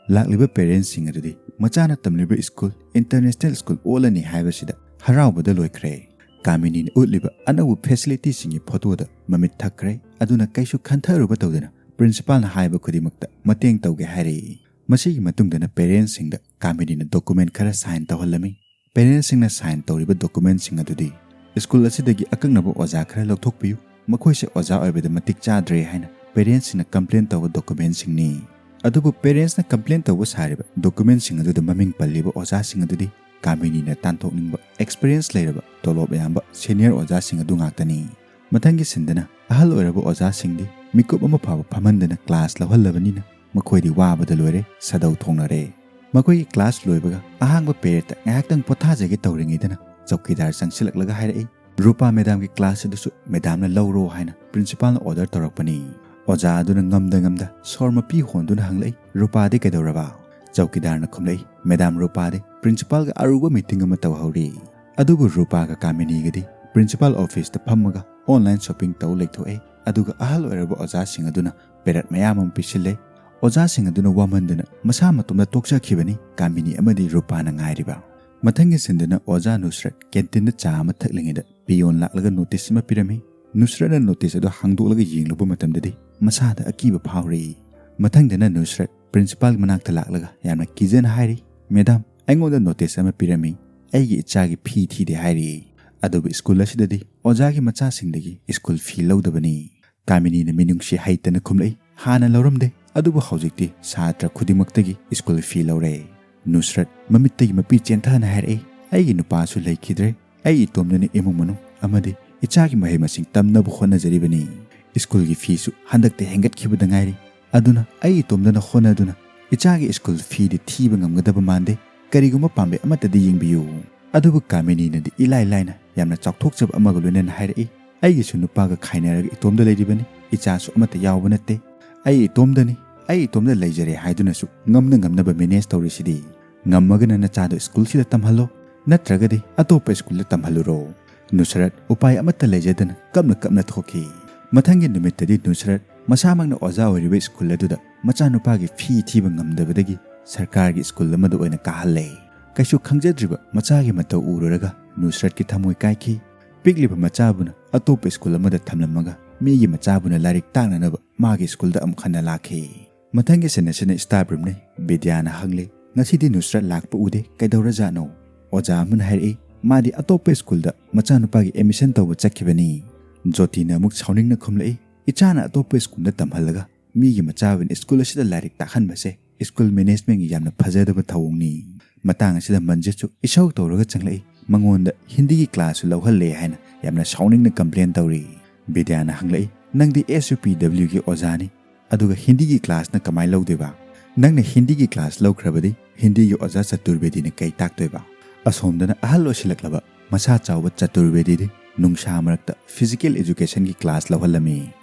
ꯂꯥꯛꯂꯤꯕ ꯄꯦꯔꯦꯟꯠꯁꯤꯡ ꯑꯗꯨꯗꯤ ꯃꯆꯥꯅ ꯇꯝꯂꯤꯕ ꯁ꯭ꯀꯨꯜ ꯏꯟꯇꯔꯅꯦꯁꯅꯦꯜ ꯁ꯭ꯀꯨꯜ ꯑꯣꯜꯂꯅꯤ ꯍꯥꯏꯕꯁꯤꯗ ꯍꯔꯥꯎꯕꯗ ꯂꯣꯏꯈ꯭ꯔꯦ꯫ ꯀꯥꯃꯤꯅꯤꯅ ꯎꯠꯂꯤꯕ ꯑꯅꯧꯕ ꯐꯦꯁꯤꯂꯤꯇꯤꯁꯤꯡꯒꯤ ꯐꯣꯇꯣꯗ ꯃꯃꯤꯠ ꯊꯛꯈ꯭ꯔꯦ꯫ ꯑꯗꯨꯅ ꯀꯩꯁꯨ ꯈꯟꯊꯔꯨꯕ ꯇꯧꯗꯅ ꯄ꯭ꯔꯤꯟꯁꯤꯄꯥꯜꯅ ꯍꯥꯏꯕ ꯈꯨꯗꯤꯡꯃꯛꯇ ꯃꯇꯦꯡ ꯇꯧꯒꯦ ꯍꯥꯏꯔꯛꯏ꯫ ꯃꯁꯤꯒꯤ ꯃꯇꯨꯡꯗꯅ ꯄꯦꯔꯦꯟꯠꯁꯤꯡꯗ ꯀꯥꯃꯤꯅꯤꯅ ꯗꯣꯀꯨꯃꯦꯟꯠ ꯈꯔ ꯁꯥꯏꯟ ꯇꯧꯍꯜꯂꯝꯃꯤ꯫ ꯄꯦꯔꯦꯟꯠꯁꯤꯡꯅ ꯁꯥꯏꯟ ꯇꯧꯔꯤꯕ ꯗꯣꯀꯨꯃꯦꯟꯠꯁꯤꯡ ꯑꯗꯨꯗꯤ ꯁ꯭ꯀꯨꯜ ꯑꯁꯤꯗꯒꯤ ꯑꯀꯛꯅꯕ ꯑꯣꯖꯥ ꯈꯔ ꯂꯧꯊꯣꯛꯄꯤꯌꯨ, ꯃꯈꯣꯏꯁꯦ ꯑꯣꯖꯥ ꯑꯣꯏꯕꯗ ꯃꯇꯤꯛ ꯆꯥꯗ꯭ꯔꯦ ꯍꯥꯏꯅ ꯄꯦꯔꯦꯟꯠꯁꯤꯡꯅ ꯀꯝꯄ꯭ꯂꯦꯟ ꯇꯧꯕ ꯗꯣꯀꯨꯃꯦꯟꯠꯁꯤꯡꯅꯤ꯫ ꯑꯗꯨꯕꯨ ꯄꯦꯔꯦꯟꯠꯁꯅ ꯀꯝꯄ꯭ꯂꯦꯟ ꯇꯧꯕ ꯁꯥꯔꯤꯕ ꯗꯣꯀꯨꯃꯦꯟꯠꯁꯤꯡ ꯑꯗꯨꯗ ꯃꯃꯤꯡ ꯄꯜꯂꯤꯕ ꯑꯣꯖꯥꯁꯤꯡ ꯑꯗꯨꯗꯤ ꯀꯥꯃꯤꯅꯤꯅ ꯇꯥꯟꯊꯣꯛꯅꯤꯡꯕ, ꯑꯦꯛꯁꯄꯤꯔꯤꯌꯦꯟꯁ ꯂꯩꯔꯕ, ꯇꯣꯂꯣꯞ ꯌꯥꯝꯕ ꯁꯦꯅꯤꯌꯔ ꯑꯣꯖꯥꯁꯤꯡ ꯑꯗꯨ ꯉꯥꯛꯇꯅꯤ꯫ ꯃꯊꯪꯒꯤ ꯁꯤꯟꯗꯅ ꯑꯍꯜ ꯑꯣꯏꯔꯕ ꯑꯣꯖꯥꯁꯤꯡꯗꯤ ꯃꯤꯀꯨꯞ ꯑꯃ ꯐꯥꯎꯕ ꯐꯝꯍꯟꯗꯅ ꯀ꯭ꯂꯥꯁ ꯂꯧꯍꯜꯂꯕꯅꯤꯅ ꯃꯈꯣꯏꯗꯤ ꯋꯥꯕꯗ ꯂꯣꯏꯔꯦ, ꯁꯥꯗꯧ ꯊꯣꯡꯅꯔꯦ꯫ ꯃꯈꯣꯏꯒꯤ ꯀ꯭ꯂꯥꯁ ꯂꯣꯏꯕꯒ ꯑꯍꯥꯡꯕ ꯄꯦꯔꯦꯠꯇ ꯉꯥꯏꯍꯥꯛꯇꯪ ꯄꯣꯊꯥꯖꯒꯦ ꯇꯧꯔꯤꯉꯩꯗꯅ ꯆꯧꯀꯤꯗꯥꯔ ꯆꯪꯁꯤꯜꯂꯛꯂꯒ ꯍꯥꯏꯔꯛꯏ, "ꯔꯨꯄꯥ ꯃꯦꯗꯥꯝꯒꯤ ꯀ꯭ꯂꯥꯁ ꯑꯗꯨꯁꯨ ꯃꯦꯗꯥꯝꯅ ꯂꯧꯔꯣ" ꯍꯥꯏꯅ ꯄ꯭ꯔꯤꯟꯁꯤꯄꯥꯜꯅ ꯑꯣꯔꯗꯔ ꯇꯧꯔꯛꯄꯅꯤ꯫ ꯑꯣꯖꯥ ꯑꯗꯨꯅ ꯉꯝꯗ ꯉꯝꯗ ꯁꯣꯔ ꯃꯄꯤ ꯍꯣꯟꯗꯨꯅ ꯍꯪꯂꯛꯏ, "ꯔꯨꯄꯥꯗꯤ ꯀꯩꯗꯧꯔꯕ?" ꯆꯧꯀꯤꯗꯥꯔꯅ ꯈꯨꯝꯂꯛꯏ, "ꯃꯦꯗꯥꯝ, ꯔꯨꯄꯥꯗꯤ ꯄ꯭ꯔꯤꯟꯁꯤꯄꯥꯜꯒ ꯑꯔꯨꯕ ꯃꯤꯇꯤꯡ ꯑꯃ ꯇꯧꯍꯧꯔꯤ"꯫ ꯑꯗꯨꯕꯨ ꯔꯨꯄꯥꯒ ꯀꯥꯃꯤꯅꯤꯒꯗꯤ ꯄ꯭ꯔꯤꯟꯁꯤꯄꯥꯜ ꯑꯣꯐꯤꯁꯇ ꯐꯝꯃꯒ ꯑꯣꯟꯂꯥꯏꯟ ꯁꯣꯄꯤꯡ ꯇꯧ ꯂꯩꯊꯣꯛꯑꯦ꯫ ꯑꯗꯨꯒ ꯑꯍꯜ ꯑꯣꯏꯔꯕ ꯑꯣꯖꯥꯁꯤꯡ ꯑꯗꯨꯅ ꯄꯦꯔꯠ ꯃꯌꯥꯝ ꯑꯃ ꯄꯤꯁꯤꯜꯂꯦ꯫ ꯑꯣꯖꯥꯁꯤꯡ ꯑꯗꯨꯅ ꯋꯥꯃꯟꯗꯅ ꯃꯁꯥ ꯃꯇꯣꯝꯗ ꯇꯣꯛꯆꯈꯤꯕꯅꯤ꯫ ꯀꯥꯃꯤꯅꯤ ꯑꯃꯗꯤ ꯔꯨꯄꯥꯅ ꯉꯥꯏꯔꯤꯕ꯫ ꯃꯊꯪꯒꯤ ꯁꯤꯟꯗꯨꯅ ꯑꯣꯖꯥ ꯅꯨꯁꯔꯠ ꯀꯦꯟꯇꯤꯟꯗ ꯆꯥ ꯑꯃ ꯊꯛꯂꯤꯉꯩꯗ ꯄꯤꯌꯣꯟ ꯂꯥꯛꯂꯒ ꯅꯣꯇꯤꯁ ꯑꯃ ꯄꯤꯔꯝꯃꯤ꯫ ꯅꯨꯁꯔꯠꯅ ꯅꯣꯇꯤꯁ ꯑꯗꯨ ꯍꯥꯡꯗꯣꯛꯂꯒ ꯌꯦꯡꯂꯨꯕ ꯃꯇꯝꯗꯗꯤ ꯃꯁꯥꯗ ꯑꯀꯤꯕ ꯐꯥꯎꯔꯤ꯫ ꯃꯊꯪꯗꯅ ꯅꯨꯁꯔꯠ ꯄ꯭ꯔꯤꯟꯁꯤꯄꯥꯜ ꯃꯅꯥꯛꯇ ꯂꯥꯛꯂꯒ ꯌꯥꯝꯅ ꯀꯤꯖꯅ ꯍꯥꯏꯔꯤ, "ꯃꯦꯗꯥꯝ, ꯑꯩꯉꯣꯟꯗ ꯅꯣꯇꯤꯁ ꯑꯃ ꯄꯤꯔꯝꯃꯤ꯫ ꯑꯩꯒꯤ ꯏꯆꯥꯒꯤ ꯐꯤ ꯊꯤꯗꯦ" ꯍꯥꯏꯔꯤ꯫ ꯑꯗꯨꯕꯨ ꯁ꯭ꯀꯨꯜ ꯑꯁꯤꯗꯗꯤ ꯑꯣꯖꯥꯒꯤ ꯃꯆꯥꯁꯤꯡꯗꯒꯤ ꯁ꯭ꯀꯨꯜ ꯐꯤ ꯂꯧꯗꯕꯅꯤ꯫ ꯀꯥꯃꯤꯅꯤꯅ ꯃꯤꯅꯨꯡꯁꯤ ꯍꯩꯇꯅ ꯈꯨꯝꯂꯛꯏ, "ꯍꯥꯟꯅ ꯂꯧꯔꯝꯗꯦ, ꯑꯗꯨꯕꯨ ꯍꯧꯖꯤꯛꯇꯤ ꯁꯥꯇ꯭ꯔ ꯈꯨꯗꯤꯡꯃꯛꯇꯒꯤ ꯁ꯭ꯀꯨꯜ ꯐꯤ ꯂꯧꯔꯦ"꯫ ꯅꯨꯁꯔꯠ ꯃꯃꯤꯠꯇꯒꯤ ꯃꯄꯤ ꯆꯦꯟꯊꯅ ꯍꯥꯏꯔꯛꯏ, "ꯑꯩꯒꯤ ꯅꯨꯄꯥꯁꯨ ꯂꯩꯈꯤꯗ꯭ꯔꯦ꯫ ꯑꯩ ꯏꯇꯣꯝꯗꯅ ꯏꯃꯨꯡ ꯃꯅꯨꯡ ꯑꯃꯗꯤ ꯏꯆꯥꯒꯤ ꯃꯍꯩ ꯃꯁꯤꯡ ꯇꯝꯅꯕ ꯍꯣꯠꯅꯖꯔꯤꯕꯅꯤ꯫ ꯁ꯭ꯀꯨꯜꯒꯤ ꯐꯤꯁꯨ ꯍꯟꯗꯛꯇ ꯍꯦꯟꯒꯠꯈꯤꯕꯗ ꯉꯥꯏꯔꯤ꯫ ꯑꯗꯨꯅ ꯑꯩ ꯏꯇꯣꯝꯗꯅ ꯍꯣꯠꯅꯗꯨꯅ ꯏꯆꯥꯒꯤ ꯁ꯭ꯀꯨꯜ ꯐꯤꯗꯤ ꯊꯤꯕ ꯉꯝꯒꯗꯕ ꯃꯥꯟꯗꯦ꯫ ꯀꯔꯤꯒꯨꯝꯕ ꯄꯥꯝꯕꯩ ꯑꯃꯠꯇꯗꯤ ꯌꯦꯡꯕꯤꯌꯨ"꯫ ꯑꯗꯨꯕꯨ ꯀꯥꯃꯤꯅꯤꯅꯗꯤ ꯏꯂꯥꯏ ꯂꯥꯏꯅ ꯌꯥꯝꯅ ꯆꯥꯎꯊꯣꯛꯆꯕ ꯑꯃꯒ ꯂꯣꯏꯅꯅ ꯍꯥꯏꯔꯛꯏ, "ꯑꯩꯒꯤꯁꯨ ꯅꯨꯄꯥꯒ ꯈꯥꯏꯅꯔꯒ ꯏꯇꯣꯝꯗ ꯂꯩꯔꯤꯕꯅꯤ꯫ ꯏꯆꯥꯁꯨ ꯑꯃꯠꯇ ꯌꯥꯎꯕ ꯅꯠꯇꯦ꯫ ꯑꯩ ꯏꯇꯣꯝꯗꯅꯤ꯫ ꯑꯩ ꯏꯇꯣꯝꯗ ꯂꯩꯖꯔꯦ ꯍꯥꯏꯗꯨꯅꯁꯨ ꯉꯝꯅ ꯉꯝꯅꯕ ꯃꯦꯅꯦꯖ ꯇꯧꯔꯤꯁꯤꯗꯤ꯫ ꯉꯝꯃꯒꯅ ꯅꯆꯥꯗꯣ ꯁ꯭ꯀꯨꯜꯁꯤꯗ ꯇꯝꯍꯜꯂꯣ, ꯅꯠꯇ꯭ꯔꯒꯗꯤ ꯑꯇꯣꯞꯄ ꯁ꯭ꯀꯨꯜꯗ ꯇꯝꯍꯜꯂꯨꯔꯣ"꯫ ꯅꯨꯁꯔꯠ ꯎꯄꯥꯏ ꯑꯃꯠꯇ ꯂꯩꯖꯗꯅ ꯀꯞꯅ ꯀꯞꯅ ꯊꯣꯛꯈꯤ꯫ ꯃꯊꯪꯒꯤ ꯅꯨꯃꯤꯠꯇꯗꯤ ꯅꯨꯁꯔꯠ ꯃꯁꯥꯃꯛꯅ ꯑꯣꯖꯥ ꯑꯣꯏꯔꯤꯕ ꯁ꯭ꯀꯨꯜ ꯑꯗꯨꯗ ꯃꯆꯥꯅꯨꯄꯥꯒꯤ ꯐꯤ ꯊꯤꯕ ꯉꯝꯗꯕꯗꯒꯤ ꯁꯔꯀꯥꯔꯒꯤ ꯁ꯭ꯀꯨꯜ ꯑꯃꯗ ꯑꯣꯏꯅ ꯀꯥꯍꯜꯂꯦ꯫ ꯀꯩꯁꯨ ꯈꯪꯖꯗ꯭ꯔꯤꯕ ꯃꯆꯥꯒꯤ ꯃꯇꯧ ꯎꯔꯨꯔꯒ ꯅꯨꯁꯔꯠꯀꯤ ꯊꯃꯣꯏ ꯀꯥꯏꯈꯤ꯫ ꯄꯤꯛꯂꯤꯕ ꯃꯆꯥꯕꯨꯅ ꯑꯇꯣꯞꯄ ꯁ꯭ꯀꯨꯜ ꯑꯃꯗ ꯊꯝꯂꯝꯃꯒ ꯃꯤꯒꯤ ꯃꯆꯥꯕꯨꯅ ꯂꯥꯏꯔꯤꯛ ꯇꯥꯛꯅꯅꯕ ꯃꯥꯒꯤ ꯁ꯭ꯀꯨꯜꯗ ꯑꯃꯨꯛ ꯍꯟꯅ ꯂꯥꯛꯈꯤ꯫ ꯃꯊꯪꯒꯤ ꯁꯤꯟ ꯑꯁꯤꯅ ꯁ꯭ꯇꯥꯐ ꯔꯨꯝꯅꯤ꯫ ꯕꯤꯗ꯭ꯌꯥꯅ ꯍꯪꯂꯦ, "ꯉꯁꯤꯗꯤ ꯅꯨꯁꯔꯠ ꯂꯥꯛꯄ ꯎꯗꯦ, ꯀꯩꯗꯧꯔꯖꯥꯠꯅꯣ?" ꯑꯣꯖꯥ ꯑꯃꯅ ꯍꯥꯏꯔꯛꯏ, "ꯃꯥꯗꯤ ꯑꯇꯣꯞꯄ ꯁ꯭ꯀꯨꯜꯗ ꯃꯆꯥꯅꯨꯄꯥꯒꯤ ꯑꯦꯗꯃꯤꯁꯟ ꯇꯧꯕ ꯆꯠꯈꯤꯕꯅꯤ"꯫ ꯖꯣꯇꯤꯅ ꯑꯃꯨꯛ ꯁꯥꯎꯅꯤꯡꯅ ꯈꯨꯝꯂꯛꯏ, "ꯏꯆꯥꯅ ꯑꯇꯣꯞꯄ ꯁ꯭ꯀꯨꯜꯗ ꯇꯝꯍꯜꯂꯒ ꯃꯤꯒꯤ ꯃꯆꯥꯕꯨꯅ ꯁ꯭ꯀꯨꯜ ꯑꯁꯤꯗ ꯂꯥꯏꯔꯤꯛ ꯇꯥꯛꯍꯟꯕꯁꯦ ꯁ꯭ꯀꯨꯜ ꯃꯦꯅꯦꯖꯃꯦꯟꯒꯤ ꯌꯥꯝꯅ ꯐꯖꯗꯕ ꯊꯧꯑꯣꯡꯅꯤ"꯫ ꯃꯇꯥꯡ ꯑꯁꯤꯗ ꯃꯟꯖꯤꯠꯁꯨ ꯏꯁꯧ ꯇꯧꯔꯒ ꯆꯪꯂꯛꯏ꯫ ꯃꯉꯣꯟꯗ ꯍꯤꯟꯗꯤꯒꯤ ꯀ꯭ꯂꯥꯁꯁꯨ ꯂꯧꯍꯜꯂꯦ ꯍꯥꯏꯅ ꯌꯥꯝꯅ ꯁꯥꯎꯅꯤꯡꯅ ꯀꯝꯄ꯭ꯂꯦꯟ ꯇꯧꯔꯤ꯫ ꯕꯤꯗ꯭ꯌꯥꯅ ꯍꯪꯂꯛꯏ, "ꯅꯪꯗꯤ ꯑꯦꯁ ꯌꯨ ꯄꯤ ꯗꯕ꯭ꯂꯤꯎꯒꯤ ꯑꯣꯖꯥꯅꯤ, ꯑꯗꯨꯒ ꯍꯤꯟꯗꯤꯒꯤ ꯀ꯭ꯂꯥꯁꯅ ꯀꯃꯥꯏꯅ ꯂꯧꯗꯣꯏꯕ? ꯅꯪꯅ ꯍꯤꯟꯗꯤꯒꯤ ꯀ꯭ꯂꯥꯁ ꯂꯧꯈ꯭ꯔꯕꯗꯤ ꯍꯤꯟꯗꯤꯒꯤ ꯑꯣꯖꯥ ꯆꯇꯨꯔꯕꯦꯗꯤꯅ ꯀꯩ ꯇꯥꯛꯇꯣꯏꯕ?" ꯑꯁꯣꯝꯗꯅ ꯑꯍꯜ ꯑꯣꯏꯁꯤꯜꯂꯛꯂꯕ ꯃꯁꯥ ꯆꯥꯎꯕ ꯆꯇꯨꯔꯕꯦꯗꯤꯗꯤ ꯅꯨꯡꯁꯥ ꯃꯔꯛꯇ ꯐꯤꯖꯤꯀꯦꯜ ꯑꯦꯖꯨꯀꯦꯁꯟꯒꯤ ꯀ꯭ꯂꯥꯁ ꯂꯧꯍꯜꯂꯝꯃꯤ꯫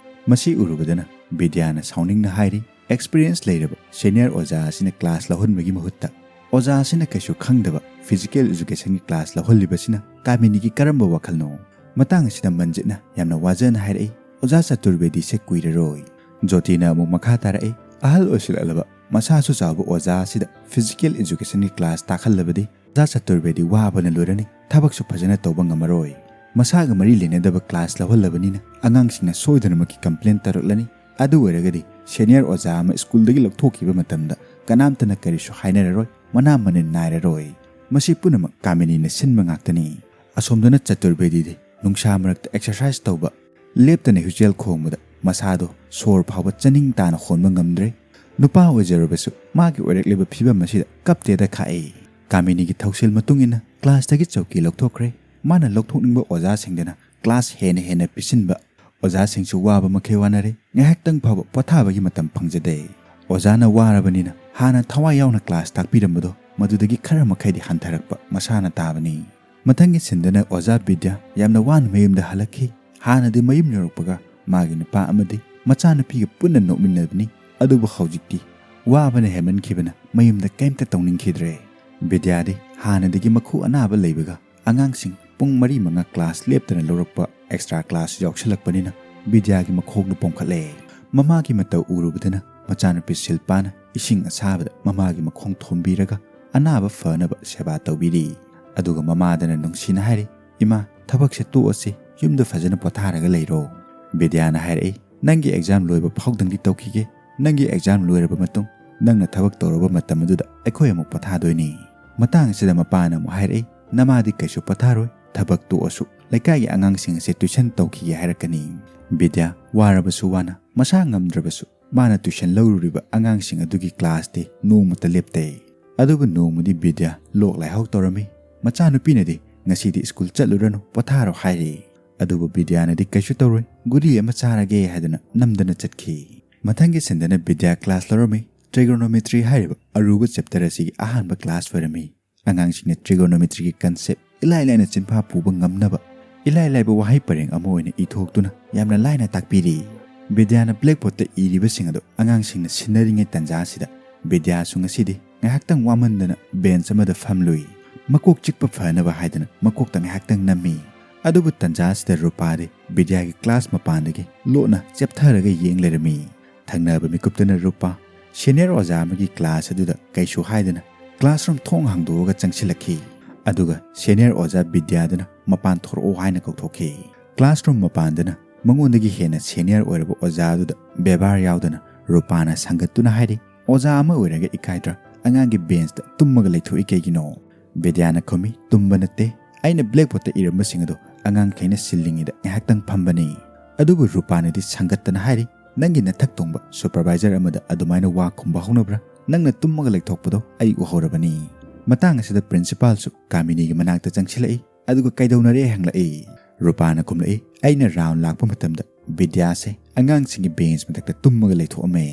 ꯃꯁꯤ ꯎꯔꯨꯕꯗꯅ ꯕꯤꯗ꯭ꯌꯥꯅ ꯁꯥꯎꯅꯤꯡꯅ ꯍꯥꯏꯔꯤ, "ꯑꯦꯛꯁꯄꯤꯔꯤꯌꯦꯟꯁ ꯂꯩꯔꯕ ꯁꯦꯅꯤꯌꯔ ꯑꯣꯖꯥ ꯑꯁꯤꯅ ꯀ꯭ꯂꯥꯁ ꯂꯧꯍꯟꯕꯒꯤ ꯃꯍꯨꯠꯇ ꯑꯣꯖꯥ ꯑꯁꯤꯅ ꯀꯩꯁꯨ ꯈꯪꯗꯕ ꯐꯤꯖꯤꯀꯦꯜ ꯑꯦꯖꯨꯀꯦꯁꯟꯒꯤ ꯀ꯭ꯂꯥꯁ ꯂꯧꯍꯜꯂꯤꯕꯁꯤꯅ ꯀꯥꯃꯤꯅꯤꯒꯤ ꯀꯔꯝꯕ ꯋꯥꯈꯜꯅꯣ?" ꯃꯇꯥꯡ ꯑꯁꯤꯗ ꯃꯟꯖꯤꯠꯅ ꯌꯥꯝꯅ ꯋꯥꯖꯅ ꯍꯥꯏꯔꯛꯏ, "ꯑꯣꯖꯥ ꯆꯇꯨꯔꯕꯦꯗꯤꯁꯦ ꯀꯨꯏꯔꯔꯣꯏ"꯫ ꯖꯣꯇꯤꯅ ꯑꯃꯨꯛ ꯃꯈꯥ ꯇꯥꯔꯛꯏ, "ꯑꯍꯜ ꯑꯣꯏꯁꯤꯜꯂꯛꯂꯕ ꯃꯁꯥꯁꯨ ꯆꯥꯎꯕ ꯑꯣꯖꯥ ꯑꯁꯤꯗ physical educationꯒꯤ class ꯇꯥꯛꯍꯜꯂꯕꯗꯤ ꯑꯣꯖꯥ ꯆꯇꯨꯔꯕꯦꯗꯤ ꯋꯥꯕꯅ ꯂꯣꯏꯔꯅꯤ, ꯊꯕꯛꯁꯨ ꯐꯖꯅ ꯇꯧꯕ ꯉꯝꯃꯔꯣꯏ꯫ ꯃꯁꯥꯒ ꯃꯔꯤ ꯂꯩꯅꯗꯕ class ꯂꯧꯍꯜꯂꯕꯅꯤꯅ ꯑꯉꯥꯡꯁꯤꯡꯅ ꯁꯣꯏꯗꯅꯃꯛꯀꯤ complain ꯇꯧꯔꯛꯂꯅꯤ꯫ ꯑꯗꯨ ꯑꯣꯏꯔꯒꯗꯤ senior ꯑꯣꯖꯥ ꯑꯃ ꯁ꯭ꯀꯨꯜꯗꯒꯤ ꯂꯧꯊꯣꯛꯈꯤꯕ ꯃꯇꯝꯗ ꯀꯅꯥꯝꯇꯅ ꯀꯔꯤꯁꯨ ꯍꯥꯏꯅꯔꯔꯣꯏ, ꯃꯅꯥ ꯃꯅꯤꯟ ꯅꯥꯏꯔꯔꯣꯏ꯫ ꯃꯁꯤ ꯄꯨꯝꯅꯃꯛ ꯀꯥꯃꯤꯅꯤꯅ ꯁꯤꯟꯕ ꯉꯥꯛꯇꯅꯤ"꯫ ꯑꯁꯣꯝꯗꯅ ꯆꯇꯨꯔꯕꯦꯗꯤꯗꯤ ꯅꯨꯡꯁꯥ ꯃꯔꯛꯇ exercise ꯇꯧꯕ, ꯂꯦꯞꯇꯅ ꯍꯨꯏꯆꯦꯜ ꯈꯣꯡꯕꯗ ꯃꯁꯥꯗꯣ ꯁꯣꯔ ꯐꯥꯎꯕ ꯆꯥꯅꯤꯡ ꯇꯥꯅ ꯍꯣꯟꯕ ꯉꯝꯗ꯭ꯔꯦ꯫ ꯅꯨꯄꯥ ꯑꯣꯏꯖꯔꯕꯁꯨ ꯃꯥꯒꯤ ꯑꯣꯏꯔꯛꯂꯤꯕ ꯐꯤꯕꯝ ꯑꯁꯤꯗ ꯀꯞꯇꯦꯗ ꯈꯥꯛꯏ꯫ ꯀꯥꯃꯤꯅꯤꯒꯤ ꯊꯧꯁꯤꯜ ꯃꯇꯨꯡ ꯏꯟꯅ classꯇꯒꯤ ꯆꯧꯀꯤ ꯂꯧꯊꯣꯛꯈ꯭ꯔꯦ꯫ ꯃꯥꯅ ꯂꯧꯊꯣꯛꯅꯤꯡꯕ ꯑꯣꯖꯥꯁꯤꯡꯗꯅ class ꯍꯦꯟꯅ ꯍꯦꯟꯅ ꯄꯤꯁꯤꯟꯕ꯫ ꯑꯣꯖꯥꯁꯤꯡꯁꯨ ꯋꯥꯕ ꯃꯈꯩ ꯋꯥꯅꯔꯦ꯫ ꯉꯥꯏꯍꯥꯛꯇꯪ ꯐꯥꯎꯕ ꯄꯣꯊꯥꯕꯒꯤ ꯃꯇꯝ ꯐꯪꯖꯗꯦ꯫ ꯑꯣꯖꯥꯅ ꯋꯥꯔꯕꯅꯤꯅ ꯍꯥꯟꯅ ꯊꯋꯥꯏ ꯌꯥꯎꯅ class ꯇꯥꯛꯄꯤꯔꯝꯕꯗꯣ ꯃꯗꯨꯗꯒꯤ ꯈꯔ ꯃꯈꯩꯗꯤ ꯍꯟꯊꯔꯛꯄ ꯃꯁꯥꯅ ꯇꯥꯕꯅꯤ꯫ ꯃꯊꯪꯒꯤ sceneꯗꯅ ꯑꯣꯖꯥ ꯕꯤꯗ꯭ꯌꯥ ꯌꯥꯝꯅ ꯋꯥꯅ ꯃꯌꯨꯝꯗ ꯍꯜꯂꯛꯈꯤ꯫ ꯍꯥꯟꯅꯗꯤ ꯃꯌꯨꯝ ꯌꯧꯔꯛꯄꯒ ꯃꯥꯒꯤ ꯅꯨꯄꯥ ꯑꯃꯗꯤ ꯃꯆꯥꯅꯨꯄꯤꯒ ꯄꯨꯟꯅ ꯅꯣꯛꯃꯤꯟꯅꯕꯅꯤ꯫ ꯑꯗꯨꯕꯨ ꯍꯧꯖꯤꯛꯇꯤ ꯋꯥꯕꯅ ꯍꯦꯟꯃꯟꯈꯤꯕꯅ ꯃꯌꯨꯝꯗ ꯀꯩꯝꯇ ꯇꯧꯅꯤꯡꯈꯤꯗ꯭ꯔꯦ꯫ ꯕꯤꯗ꯭ꯌꯥꯗꯤ ꯍꯥꯟꯅꯗꯒꯤ ꯃꯈꯨ ꯑꯅꯥꯕ ꯂꯩꯕꯒ ꯑꯉꯥꯡꯁꯤꯡ ꯄꯨꯡ ꯃꯔꯤ ꯃꯉꯥ class ꯂꯦꯞꯇꯅ ꯂꯧꯔꯛꯄ extra class ꯌꯥꯎꯁꯜꯂꯛꯄꯅꯤꯅ ꯕꯤꯗ꯭ꯌꯥꯒꯤ ꯃꯈꯣꯡꯗꯨ ꯄꯣꯝꯈꯠꯂꯦ꯫ ꯃꯃꯥꯒꯤ ꯃꯇꯧ ꯎꯔꯨꯕꯗꯅ ꯃꯆꯥꯅꯨꯄꯤ ꯁꯤꯜꯄꯥꯅ ꯏꯁꯤꯡ ꯑꯁꯥꯕꯗ ꯃꯃꯥꯒꯤ ꯃꯈꯣꯡ ꯊꯣꯝꯕꯤꯔꯒ ꯑꯅꯥꯕ ꯐꯅꯕ ꯁꯦꯕꯥ ꯇꯧꯕꯤꯔꯤ꯫ ꯑꯗꯨꯒ ꯃꯃꯥꯗꯅ ꯅꯨꯡꯁꯤꯅ ꯍꯥꯏꯔꯤ, "ꯏꯃꯥ, ꯊꯕꯛꯁꯦ ꯇꯣꯛꯑꯁꯤ, ꯌꯨꯝꯗ ꯐꯖꯅ ꯄꯣꯊꯥꯔꯒ ꯂꯩꯔꯣ"꯫ ꯕꯤꯗ꯭ꯌꯥꯅ ꯍꯥꯏꯔꯛꯏ, "ꯅꯪꯒꯤ exam ꯂꯣꯏꯕ ꯐꯥꯎꯗꯪꯗꯤ ꯇꯧꯈꯤꯒꯦ꯫ ꯅꯪꯒꯤ exam ꯂꯣꯏꯔꯕ ꯃꯇꯨꯡ ꯅꯪꯅ ꯊꯕꯛ ꯇꯧꯔꯕ ꯃꯇꯝ ꯑꯗꯨꯗ ꯑꯩꯈꯣꯏ ꯑꯃꯨꯛ ꯄꯣꯊꯥꯗꯣꯏꯅꯤ"꯫ ꯃꯇꯥꯡ ꯑꯁꯤꯗ ꯃꯄꯥꯅ ꯑꯃꯨꯛ ꯍꯥꯏꯔꯛꯏ, "ꯅꯃꯥꯗꯤ ꯀꯩꯁꯨ ꯄꯣꯊꯥꯔꯣꯏ, ꯊꯕꯛ ꯇꯣꯛꯑꯁꯨ ꯂꯩꯀꯥꯏꯒꯤ ꯑꯉꯥꯡꯁꯤꯡ ꯑꯁꯦ tuition ꯇꯧꯈꯤꯒꯦ ꯍꯥꯏꯔꯛꯀꯅꯤ"꯫ ꯕꯤꯗ꯭ꯌꯥ ꯋꯥꯔꯕꯁꯨ ꯋꯥꯅ, ꯃꯁꯥ ꯉꯝꯗ꯭ꯔꯕꯁꯨ ꯃꯥꯅ tuition ꯂꯧꯔꯨꯔꯤꯕ ꯑꯉꯥꯡꯁꯤꯡ ꯑꯗꯨꯒꯤ classꯇꯤ ꯅꯣꯡꯃꯇ ꯂꯦꯞꯇꯦ꯫ ꯑꯗꯨꯕꯨ ꯅꯣꯡꯃꯗꯤ ꯕꯤꯗ꯭ꯌꯥ ꯂꯣꯛ ꯂꯥꯏꯍꯧ ꯇꯧꯔꯝꯃꯤ꯫ ꯃꯆꯥꯅꯨꯄꯤꯅꯗꯤ "ꯉꯁꯤꯗꯤ ꯁ꯭ꯀꯨꯜ ꯆꯠꯂꯨꯔꯅꯨ, ꯄꯣꯊꯥꯔꯣ" ꯍꯥꯏꯔꯤ꯫ ꯑꯗꯨꯕꯨ ꯕꯤꯗ꯭ꯌꯥꯅꯗꯤ "ꯀꯩꯁꯨ ꯇꯧꯔꯣꯏ, ꯒꯨꯂꯤ ꯑꯃ ꯆꯥꯔꯒꯦ" ꯍꯥꯏꯗꯨꯅ ꯅꯝꯗꯅ ꯆꯠꯈꯤ꯫ ꯃꯊꯪꯒꯤ sceneꯗꯅ ꯕꯤꯗ꯭ꯌꯥ class ꯂꯧꯔꯝꯃꯤ꯫ Trigonometry ꯍꯥꯏꯔꯤꯕ ꯑꯔꯨꯕ chapter ꯑꯁꯤꯒꯤ ꯑꯍꯥꯟꯕ class ꯑꯣꯏꯔꯝꯃꯤ꯫ ꯑꯉꯥꯡꯁꯤꯡꯅ trigonometryꯒꯤ concept ꯏꯂꯥꯏ ꯂꯥꯏꯅ ꯆꯤꯟꯐꯥ ꯄꯨꯕ ꯉꯝꯅꯕ ꯏꯂꯥꯏ ꯂꯥꯏꯕ ꯋꯥꯍꯩ ꯄꯔꯦꯡ ꯑꯃ ꯑꯣꯏꯅ ꯏꯊꯣꯛꯇꯨꯅ ꯌꯥꯝꯅ ꯂꯥꯏꯅ ꯇꯥꯛꯄꯤꯔꯤ꯫ ꯕꯤꯗ꯭ꯌꯥꯅ blackboardꯇ ꯏꯔꯤꯕꯁꯤꯡ ꯑꯗꯨ ꯑꯉꯥꯡꯁꯤꯡꯅ ꯁꯤꯟꯅꯔꯤꯉꯩ ꯇꯥꯟꯖꯥ ꯑꯁꯤꯗ ꯕꯤꯗ꯭ꯌꯥꯁꯨ ꯉꯁꯤꯗꯤ ꯉꯥꯏꯍꯥꯛꯇꯪ ꯋꯥꯃꯟꯗꯅ bench ꯑꯃꯗ ꯐꯝꯂꯨꯏ꯫ ꯃꯀꯣꯛ ꯆꯤꯛꯄ ꯐꯅꯕ ꯍꯥꯏꯗꯅ ꯃꯀꯣꯛꯇ ꯉꯥꯏꯍꯥꯛꯇꯪ ꯅꯝꯃꯤ꯫ ꯑꯗꯨꯕꯨ ꯇꯟꯖꯥ ꯑꯁꯤꯗ ꯔꯨꯄꯥꯗꯤ ꯕꯤꯗ꯭ꯌꯥꯒꯤ ꯀ꯭ꯂꯥꯁ ꯃꯄꯥꯟꯗꯒꯤ ꯂꯣꯠꯅ ꯆꯦꯞꯊꯔꯒ ꯌꯦꯡ ꯂꯩꯔꯝꯃꯤ꯫ ꯊꯪꯅꯕ ꯃꯤꯀꯨꯞꯇꯅ ꯔꯨꯄꯥ ꯁꯦꯅꯤꯌꯔ ꯑꯣꯖꯥ ꯑꯃꯒꯤ ꯀ꯭ꯂꯥꯁ ꯑꯗꯨꯗ ꯀꯩꯁꯨ ꯍꯥꯏꯗꯅ ꯀ꯭ꯂꯥꯁꯔꯨꯝ ꯊꯣꯡ ꯍꯥꯡꯗꯣꯛꯑꯒ ꯆꯪꯁꯤꯜꯂꯛꯈꯤ꯫ ꯑꯗꯨꯒ ꯁꯦꯅꯤꯌꯔ ꯑꯣꯖꯥ ꯕꯤꯗ꯭ꯌꯥꯗꯨꯅ ꯃꯄꯥꯟ ꯊꯣꯔꯛꯑꯣ ꯍꯥꯏꯅ ꯀꯧꯊꯣꯛꯈꯤ꯫ ꯀ꯭ꯂꯥꯁꯔꯨꯝ ꯃꯄꯥꯟꯗꯅ ꯃꯉꯣꯟꯗꯒꯤ ꯍꯦꯟꯅ ꯁꯦꯅꯤꯌꯔ ꯑꯣꯏꯔꯕ ꯑꯣꯖꯥ ꯑꯗꯨꯗ ꯕꯦꯕꯥꯔ ꯌꯥꯎꯗꯅ ꯔꯨꯄꯥꯅ ꯁꯪꯒꯠꯇꯨꯅ ꯍꯥꯏꯔꯤ, "ꯑꯣꯖꯥ ꯑꯃ ꯑꯣꯏꯔꯒ ꯏꯀꯥꯏꯗ꯭ꯔꯥ? ꯑꯉꯥꯡꯒꯤ ꯕꯦꯟꯁꯇ ꯇꯨꯝꯃꯒ ꯂꯩꯊꯣꯛꯏ ꯀꯩꯒꯤꯅꯣ?" ꯕꯤꯗ꯭ꯌꯥꯅ ꯈꯨꯝꯃꯤ, "ꯇꯨꯝꯕ ꯅꯠꯇꯦ, ꯑꯩꯅ ꯕ꯭ꯂꯦꯛꯕꯣꯔꯗꯇ ꯏꯔꯝꯕꯁꯤꯡ ꯑꯗꯣ ꯑꯉꯥꯡꯈꯩꯅ ꯁꯤꯜꯂꯤꯉꯩꯗ ꯉꯥꯏꯍꯥꯛꯇꯪ ꯐꯝꯕꯅꯤ꯫" ꯑꯗꯨꯕꯨ ꯔꯨꯄꯥꯅꯗꯤ ꯁꯪꯒꯠꯇꯅ ꯍꯥꯏꯔꯤ, "ꯅꯪꯒꯤ ꯅꯊꯛ ꯊꯣꯡꯕ ꯁꯨꯄꯔꯚꯥꯏꯖꯔ ꯑꯃꯗ ꯑꯗꯨꯃꯥꯏꯅ ꯋꯥ ꯈꯨꯝꯕ ꯍꯧꯅꯕ꯭ꯔꯥ? ꯅꯪꯅ ꯇꯨꯝꯃꯒ ꯂꯩꯊꯣꯛꯄꯗꯣ ꯑꯩ ꯎꯍꯧꯔꯕꯅꯤ꯫" ꯃꯇꯥꯡ ꯑꯁꯤꯗ ꯄ꯭ꯔꯤꯟꯁꯤꯄꯥꯜꯁꯨ ꯀꯥꯃꯤꯅꯤꯒꯤ ꯃꯅꯥꯛꯇ ꯆꯪꯁꯤꯜꯂꯛꯏ, ꯑꯗꯨꯒ "ꯀꯩꯗꯧꯅꯔꯦ?" ꯍꯪꯂꯛꯏ꯫ ꯔꯨꯄꯥꯅ ꯈꯨꯝꯂꯛꯏ, "ꯑꯩꯅ ꯔꯥꯎꯟ ꯂꯥꯛꯄ ꯃꯇꯝꯗ ꯕꯤꯗ꯭ꯌꯥꯁꯦ ꯑꯉꯥꯡꯁꯤꯡꯒꯤ ꯕꯦꯟꯁ ꯃꯊꯛꯇ ꯇꯨꯝꯃꯒ ꯂꯩꯊꯣꯛꯑꯝꯃꯦ꯫